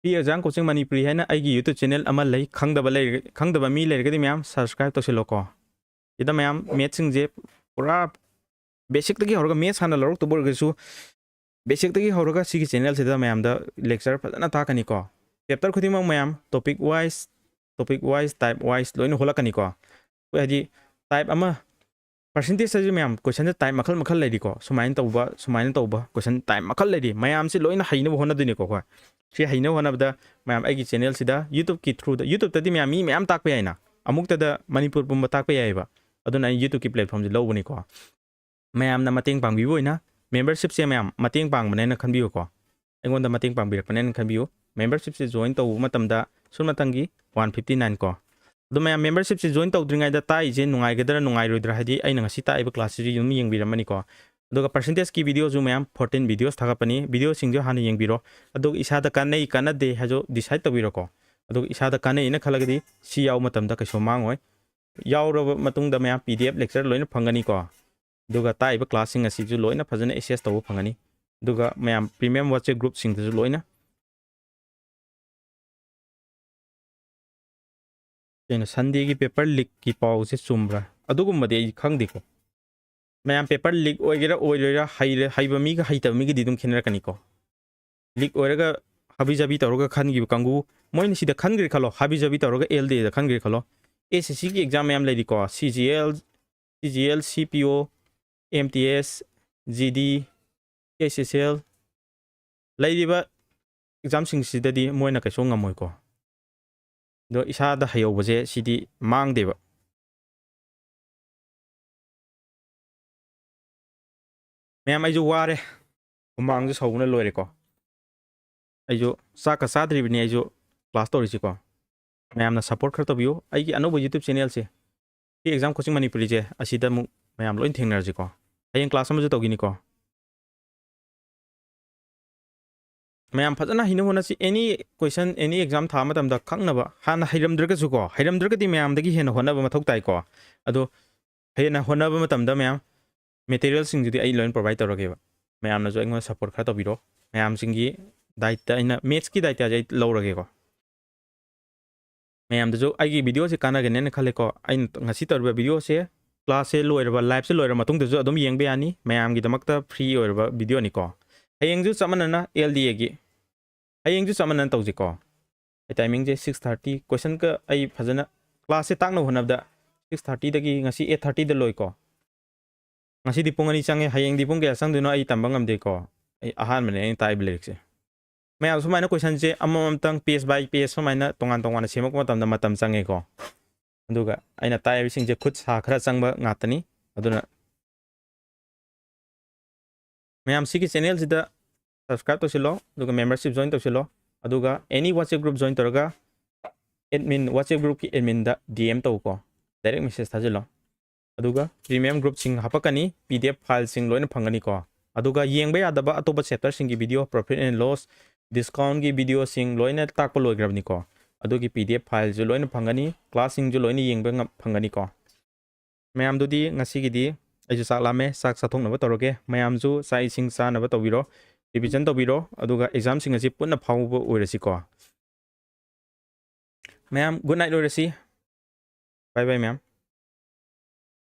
Free Exam Coaching Manipuri ꯍꯥꯏꯅ ꯑꯩꯒꯤ YouTube channel ꯑꯃ ꯂꯩ꯫ ꯈꯪꯗꯕ ꯂꯩꯔꯒ-, ꯈꯪꯗꯕ ꯃꯤ ꯂꯩꯔꯒꯗꯤ ꯃꯌꯥꯝ subscribe ꯇꯧꯁꯤꯜꯂꯣꯀꯣ꯫ ꯁꯤꯗ ꯃꯌꯥꯝ mathsꯁꯤꯡꯁꯦ ꯄꯨꯔꯥ basicꯇꯒꯤ ꯍꯧꯔꯒ, maths ꯍꯥꯟꯅ ꯂꯧꯔꯛꯇꯕ ꯑꯣꯏꯔꯒꯁꯨ, basicꯇꯒꯤ ꯍꯧꯔꯒ ꯁꯤꯒꯤ channelꯁꯤꯗ ꯃꯌꯥꯝꯗ lecture ꯐꯖꯅ ꯇꯥꯛꯀꯅꯤꯀꯣ꯫ Chapter ꯈꯨꯗꯤꯡꯃꯛ ꯃꯌꯥꯝ topic wise, topic wise, type wise ꯂꯣꯏꯅ ꯍꯣꯜꯂꯛꯀꯅꯤꯀꯣ꯫ ꯑꯩꯈꯣꯏ ꯍꯥꯏꯗꯤ type ꯑꯃ, Percentage ꯍꯥꯏꯁꯦ ꯃꯌꯥꯝ, question ꯁꯦ type ꯃꯈꯜ ꯃꯈꯜ ꯂꯩꯔꯤꯀꯣ, ꯁꯨꯃꯥꯏꯅ ꯇꯧꯕ, ꯁꯨꯃꯥꯏꯅ ꯇꯧꯕ question type ꯃꯈꯜ ꯂꯩꯔꯤ꯫ ꯃꯌꯥꯝꯁꯦ ꯂꯣꯏꯅ ꯍꯩꯅꯕ ꯍꯣꯠꯅꯗꯣꯏꯅꯤꯀꯣ ꯑꯩꯈꯣꯏ꯫ ꯁꯤ ꯍꯩꯅꯕ ꯍꯣꯠꯅꯕꯗ ꯃꯌꯥꯝ ꯑꯩꯒꯤ channel ꯁꯤꯗ, YouTube ꯀꯤ through ꯗ, YouTube ꯇꯗꯤ ꯃꯌꯥꯝ, ꯃꯤ ꯃꯌꯥꯝ ꯇꯥꯛꯄ ꯌꯥꯏꯅ, ꯑꯃꯨꯛꯇꯗ ꯃꯅꯤꯄꯨꯔ ꯄꯨꯝꯕ ꯇꯥꯛꯄ ꯌꯥꯏꯑꯕ꯫ ꯑꯗꯨꯅ ꯑꯩ YouTube ꯀꯤ platform ꯁꯦ ꯂꯧꯕꯅꯤꯀꯣ꯫ ꯃꯌꯥꯝꯅ ꯃꯇꯦꯡ ꯄꯥꯡꯕꯤꯕ ꯑꯣꯏꯅ membership ꯁꯦ ꯃꯌꯥꯝ ꯃꯇꯦꯡ ꯄꯥꯡꯕꯅꯦꯅ ꯈꯟꯕꯤꯌꯨꯀꯣ꯫ ꯑꯩꯉꯣꯟꯗ ꯃꯇꯦꯡ ꯄꯥꯡꯕꯤꯔꯛꯄꯅꯦꯅ ꯈꯟꯕꯤꯌꯨ꯫ Membership ꯁꯦ join ꯇꯧꯕ ꯃꯇꯝꯗ ꯁꯣꯝ ꯅꯥꯀꯟꯒꯤ one fifty nine ꯀꯣ꯫ ꯑꯗꯣ ꯃꯌꯥꯝ membership ꯁꯦ join ꯇꯧꯗ꯭ꯔꯤꯉꯩꯗ ꯇꯥꯛꯏꯁꯦ ꯅꯨꯡꯉꯥꯏꯒꯗ꯭ꯔꯥ ꯅꯨꯡꯉꯥꯏꯔꯣꯏꯗ꯭ꯔꯥ, ꯍꯥꯏꯗꯤ ꯑꯩꯅ ꯉꯁꯤ ꯇꯥꯛꯏꯕ class ꯁꯤꯁꯨ ꯑꯗꯨꯝ ꯌꯦꯡꯕꯤꯔꯝꯃꯅꯤꯀꯣ꯫ ꯑꯗꯨꯒ percentage ꯀꯤ video ꯁꯨ ꯃꯌꯥꯝ fourteen videos ꯊꯥꯒꯠꯄꯅꯤ, video ꯁꯤꯡꯁꯨ ꯍꯥꯟꯅ ꯌꯦꯡꯕꯤꯔꯣ꯫ ꯑꯗꯨꯒ ꯏꯁꯥꯗ ꯀꯥꯟꯅꯩ ꯀꯥꯟꯅꯗꯦ ꯍꯥꯏꯁꯨ decide ꯇꯧꯕꯤꯔꯣꯀꯣ꯫ ꯑꯗꯨꯒ ꯏꯁꯥꯗ ꯀꯥꯟꯅꯩꯅ ꯈꯜꯂꯒꯗꯤ ꯁꯤ ꯌꯥꯎꯕ ꯃꯇꯝꯗ ꯀꯩꯁꯨ ꯃꯥꯡꯉꯣꯏ꯫ ꯌꯥꯎꯔꯕ ꯃꯇꯨꯡꯗ ꯃꯌꯥꯝ PDF lecture ꯂꯣꯏꯅ ꯐꯪꯒꯅꯤꯀꯣ꯫ ꯑꯗꯨꯒ ꯇꯥꯛꯏꯕ class ꯁꯤꯡ ꯑꯁꯤꯁꯨ ꯂꯣꯏꯅ ꯐꯖꯅ access ꯇꯧꯕ ꯐꯪꯒꯅꯤ꯫ ꯑꯗꯨꯒ ꯃꯌꯥꯝ premium WhatsApp group ꯁꯤꯡꯗꯁꯨ ꯂꯣꯏꯅ꯫ ꯀꯩꯅꯣ, Sunday ꯒꯤ paper leak ꯀꯤ ꯄꯥꯎꯁꯦ ꯆꯨꯝꯕ꯭ꯔꯥ? ꯑꯗꯨꯒꯨꯝꯕꯗꯤ ꯑꯩ ꯈꯪꯗꯦꯀꯣ꯫ ꯃꯌꯥꯝ, paper leak ꯑꯣꯏꯒꯦꯔꯥ ꯑꯣꯏꯔꯣꯏꯔꯥ, ꯍꯩꯔ-, ꯍꯩꯕ ꯃꯤꯒ ꯍꯩꯇꯕ ꯃꯤꯒꯗꯤ ꯑꯗꯨꯝ ꯈꯦꯠꯅꯔꯛꯀꯅꯤꯀꯣ꯫ Leak ꯑꯣꯏꯔꯒ ꯍꯥꯕꯤ ꯖꯥꯕꯤ ꯇꯧꯔꯒ ꯈꯟꯈꯤꯕ ꯀꯥꯡꯕꯨ, ꯃꯣꯏꯅ ꯁꯤꯗ ꯈꯟꯈ꯭ꯔꯦ ꯈꯜꯂꯣ, ꯍꯥꯕꯤ ꯖꯥꯕꯤ ꯇꯧꯔꯒ LD ꯗ ꯈꯟꯈ꯭ꯔꯦ ꯈꯜꯂꯣ, SSC ꯒꯤ exam ꯃꯌꯥꯝ ꯂꯩꯔꯤꯀꯣ, CGL, CGL, CPO, MTS, GD, HSL, ꯂꯩꯔꯤꯕ exam ꯁꯤꯡꯁꯤꯗꯗꯤ ꯃꯣꯏꯅ ꯀꯩꯁꯨ ꯉꯝꯃꯣꯏꯀꯣ꯫ ꯑꯗꯣ ꯏꯁꯥꯗ ꯍꯩꯍꯧꯕꯁꯦ ꯁꯤꯗꯤ ꯃꯥꯡꯗꯦꯕ꯫ ꯃꯌꯥꯝ, ꯑꯩꯁꯨ ꯋꯥꯔꯦ, ꯍꯨꯃꯥꯡꯁꯨ ꯁꯧꯕꯅ ꯂꯣꯏꯔꯦꯀꯣ꯫ ꯑꯩꯁꯨ ꯆꯥꯛꯀ ꯆꯥꯗ꯭ꯔꯤꯕꯅꯤ, ꯑꯩꯁꯨ class ꯇꯧꯔꯤꯁꯤꯀꯣ꯫ ꯃꯌꯥꯝꯅ support ꯈꯔ ꯇꯧꯕꯤꯌꯨ꯫ ꯑꯩꯒꯤ ꯑꯅꯧꯕ YouTube channel ꯁꯦ, Free Exam Coaching ꯃꯅꯤꯄꯨꯔꯤꯁꯦ, ꯑꯁꯤꯗ ꯑꯃꯨꯛ ꯃꯌꯥꯝ ꯂꯣꯏ ꯊꯦꯡꯅꯔꯁꯤꯀꯣ꯫ ꯍꯌꯦꯡ class ꯑꯃꯁꯨ ꯇꯧꯈꯤꯅꯤꯀꯣ꯫ ꯃꯌꯥꯝ ꯐꯖꯅ ꯍꯩꯅꯕ ꯍꯣꯠꯅꯁꯤ꯫ Any question, any exam ꯊꯥꯕ ꯃꯇꯝꯗ ꯈꯪꯅꯕ, ꯍꯥꯟꯅ ꯍꯩꯔꯝꯗ꯭ꯔꯒꯁꯨꯀꯣ, ꯍꯩꯔꯝꯗ꯭ꯔꯒꯗꯤ ꯃꯌꯥꯝꯗꯒꯤ ꯍꯦꯟꯅ ꯍꯣꯠꯅꯕ ꯃꯊꯧ ꯇꯥꯏꯀꯣ꯫ ꯑꯗꯣ ꯍꯦꯟꯅ ꯍꯣꯠꯅꯕ ꯃꯇꯝꯗ ꯃꯌꯥꯝ material ꯁꯤꯡꯗꯨꯗꯤ ꯑꯩ ꯂꯣꯏꯅ provide ꯇꯧꯔꯒꯦꯕ꯫ ꯃꯌꯥꯝꯅꯁꯨ ꯑꯩꯉꯣꯟꯗ support ꯈꯔ ꯇꯧꯕꯤꯔꯣ꯫ ꯃꯌꯥꯝꯁꯤꯡꯒꯤ ꯗꯥꯏꯠꯇ ꯑꯩꯅ, maths ꯀꯤ ꯗꯥꯏꯠꯇꯁꯦ ꯑꯩ ꯂꯧꯔꯒꯦꯀꯣ꯫ ꯃꯌꯥꯝꯗꯁꯨ ꯑꯩꯒꯤ video ꯁꯦ ꯀꯥꯟꯅꯒꯅꯦꯅ ꯈꯜꯂꯦꯀꯣ꯫ ꯑꯩꯅ ꯉꯁꯤ ꯇꯧꯔꯤꯕ video ꯁꯦ, class ꯁꯦ ꯂꯣꯏꯔꯕ, live ꯁꯦ ꯂꯣꯏꯔ ꯃꯇꯨꯡꯗꯁꯨ ꯑꯗꯨꯝ ꯌꯦꯡꯕ ꯌꯥꯅꯤ꯫ ꯃꯌꯥꯝꯒꯤꯗꯃꯛꯇ free ꯑꯣꯏꯔꯕ video ꯅꯤꯀꯣ꯫ ꯍꯌꯦꯡꯁꯨ ꯆꯞ ꯃꯥꯟꯅꯅ LDA ꯒꯤ, ꯍꯌꯦꯡꯁꯨ ꯆꯞ ꯃꯥꯟꯅꯅ ꯇꯧꯁꯤꯀꯣ꯫ ꯑꯩ timing ꯁꯦ six thirty, question ꯀ ꯑꯩ ꯐꯖꯅ class ꯁꯦ ꯇꯥꯛꯅꯕ ꯍꯣꯠꯅꯕꯗ six thirty ꯗꯒꯤ ꯉꯁꯤ eight thirty ꯗ ꯂꯣꯏꯀꯣ꯫ ꯉꯁꯤꯗꯤ ꯄꯨꯡ ꯑꯅꯤ ꯆꯪꯉꯦ, ꯍꯌꯦꯡꯗꯤ ꯄꯨꯡ ꯀꯌꯥ ꯆꯪꯗꯣꯏꯅꯣ ꯑꯩ ꯇꯝꯕ ꯉꯝꯗꯦꯀꯣ꯫ ꯑꯩ ꯑꯍꯥꯟꯕꯅꯦ ꯑꯩꯅ ꯇꯥꯛꯏꯕ ꯂꯥꯏꯔꯤꯛꯁꯦ꯫ ꯃꯌꯥꯝ ꯁꯨꯃꯥꯏꯅ questionꯁꯦ ꯑꯃꯃꯝꯇꯪ page by page ꯁꯨꯃꯥꯏꯅ ꯇꯣꯉꯥꯟ ꯇꯣꯉꯥꯟꯅ ꯁꯦꯝꯃꯛꯄ ꯃꯇꯝꯗ ꯃꯇꯝ ꯆꯪꯉꯦꯀꯣ꯫ ꯑꯗꯨꯒ ꯑꯩꯅ ꯇꯥꯛꯏꯕꯁꯤꯡꯁꯦ ꯈꯨꯠ ꯁꯥ ꯈꯔ ꯆꯪꯕ ꯉꯥꯛꯇꯅꯤ꯫ ꯑꯗꯨꯅ ꯃꯌꯥꯝ ꯁꯤꯒꯤ channelꯁꯤꯗ subscribe ꯇꯧꯁꯤꯜꯂꯣ, ꯑꯗꯨꯒ membership join ꯇꯧꯁꯤꯜꯂꯣ, ꯑꯗꯨꯒ any WhatsApp group join ꯇꯧꯔꯒ admin, WhatsApp groupꯀꯤ adminꯗ D M ꯇꯧꯀꯣ, direct message ꯊꯥꯖꯤꯜꯂꯣ꯫ ꯑꯗꯨꯒ premium groupꯁꯤꯡ ꯍꯥꯄꯛꯀꯅꯤ, P D F fileꯁꯤꯡ ꯂꯣꯏꯅ ꯐꯪꯒꯅꯤꯀꯣ꯫ ꯑꯗꯨꯒ ꯌꯦꯡꯕ ꯌꯥꯗꯕ ꯑꯇꯣꯞꯄ chapterꯁꯤꯡꯒꯤ video, profit and loss, discountꯀꯤ videoꯁꯤꯡ ꯂꯣꯏꯅ ꯇꯥꯛꯄ ꯂꯣꯏꯈ꯭ꯔꯕꯅꯤꯀꯣ꯫ ꯑꯗꯨꯒꯤ P D F fileꯁꯨ ꯂꯣꯏꯅ ꯐꯪꯒꯅꯤ, classꯁꯤꯡꯁꯨ ꯂꯣꯏꯅ ꯌꯦꯡꯕ ꯉꯝ-, ꯐꯪꯒꯅꯤꯀꯣ꯫ ꯃꯌꯥꯝꯗꯨꯗꯤ ꯉꯁꯤꯒꯤꯗꯤ ꯑꯩꯁꯨ ꯆꯥꯛ ꯂꯥꯝꯃꯦ, ꯆꯥꯛ ꯆꯥꯊꯣꯛꯅꯕ ꯇꯧꯔꯒꯦ꯫ ꯃꯌꯥꯝꯁꯨ ꯆꯥꯛ ꯏꯁꯤꯡ ꯆꯥꯅꯕ ꯇꯧꯕꯤꯔꯣ, revision ꯇꯧꯕꯤꯔꯣ, ꯑꯗꯨꯒ examꯁꯤꯡ ꯑꯁꯤ ꯄꯨꯟꯅ ꯐꯥꯎꯕ ꯑꯣꯏꯔꯁꯤꯀꯣ꯫ ꯃꯌꯥꯝ good night ꯑꯣꯏꯔꯁꯤ꯫ Bye bye ꯃꯌꯥꯝ꯫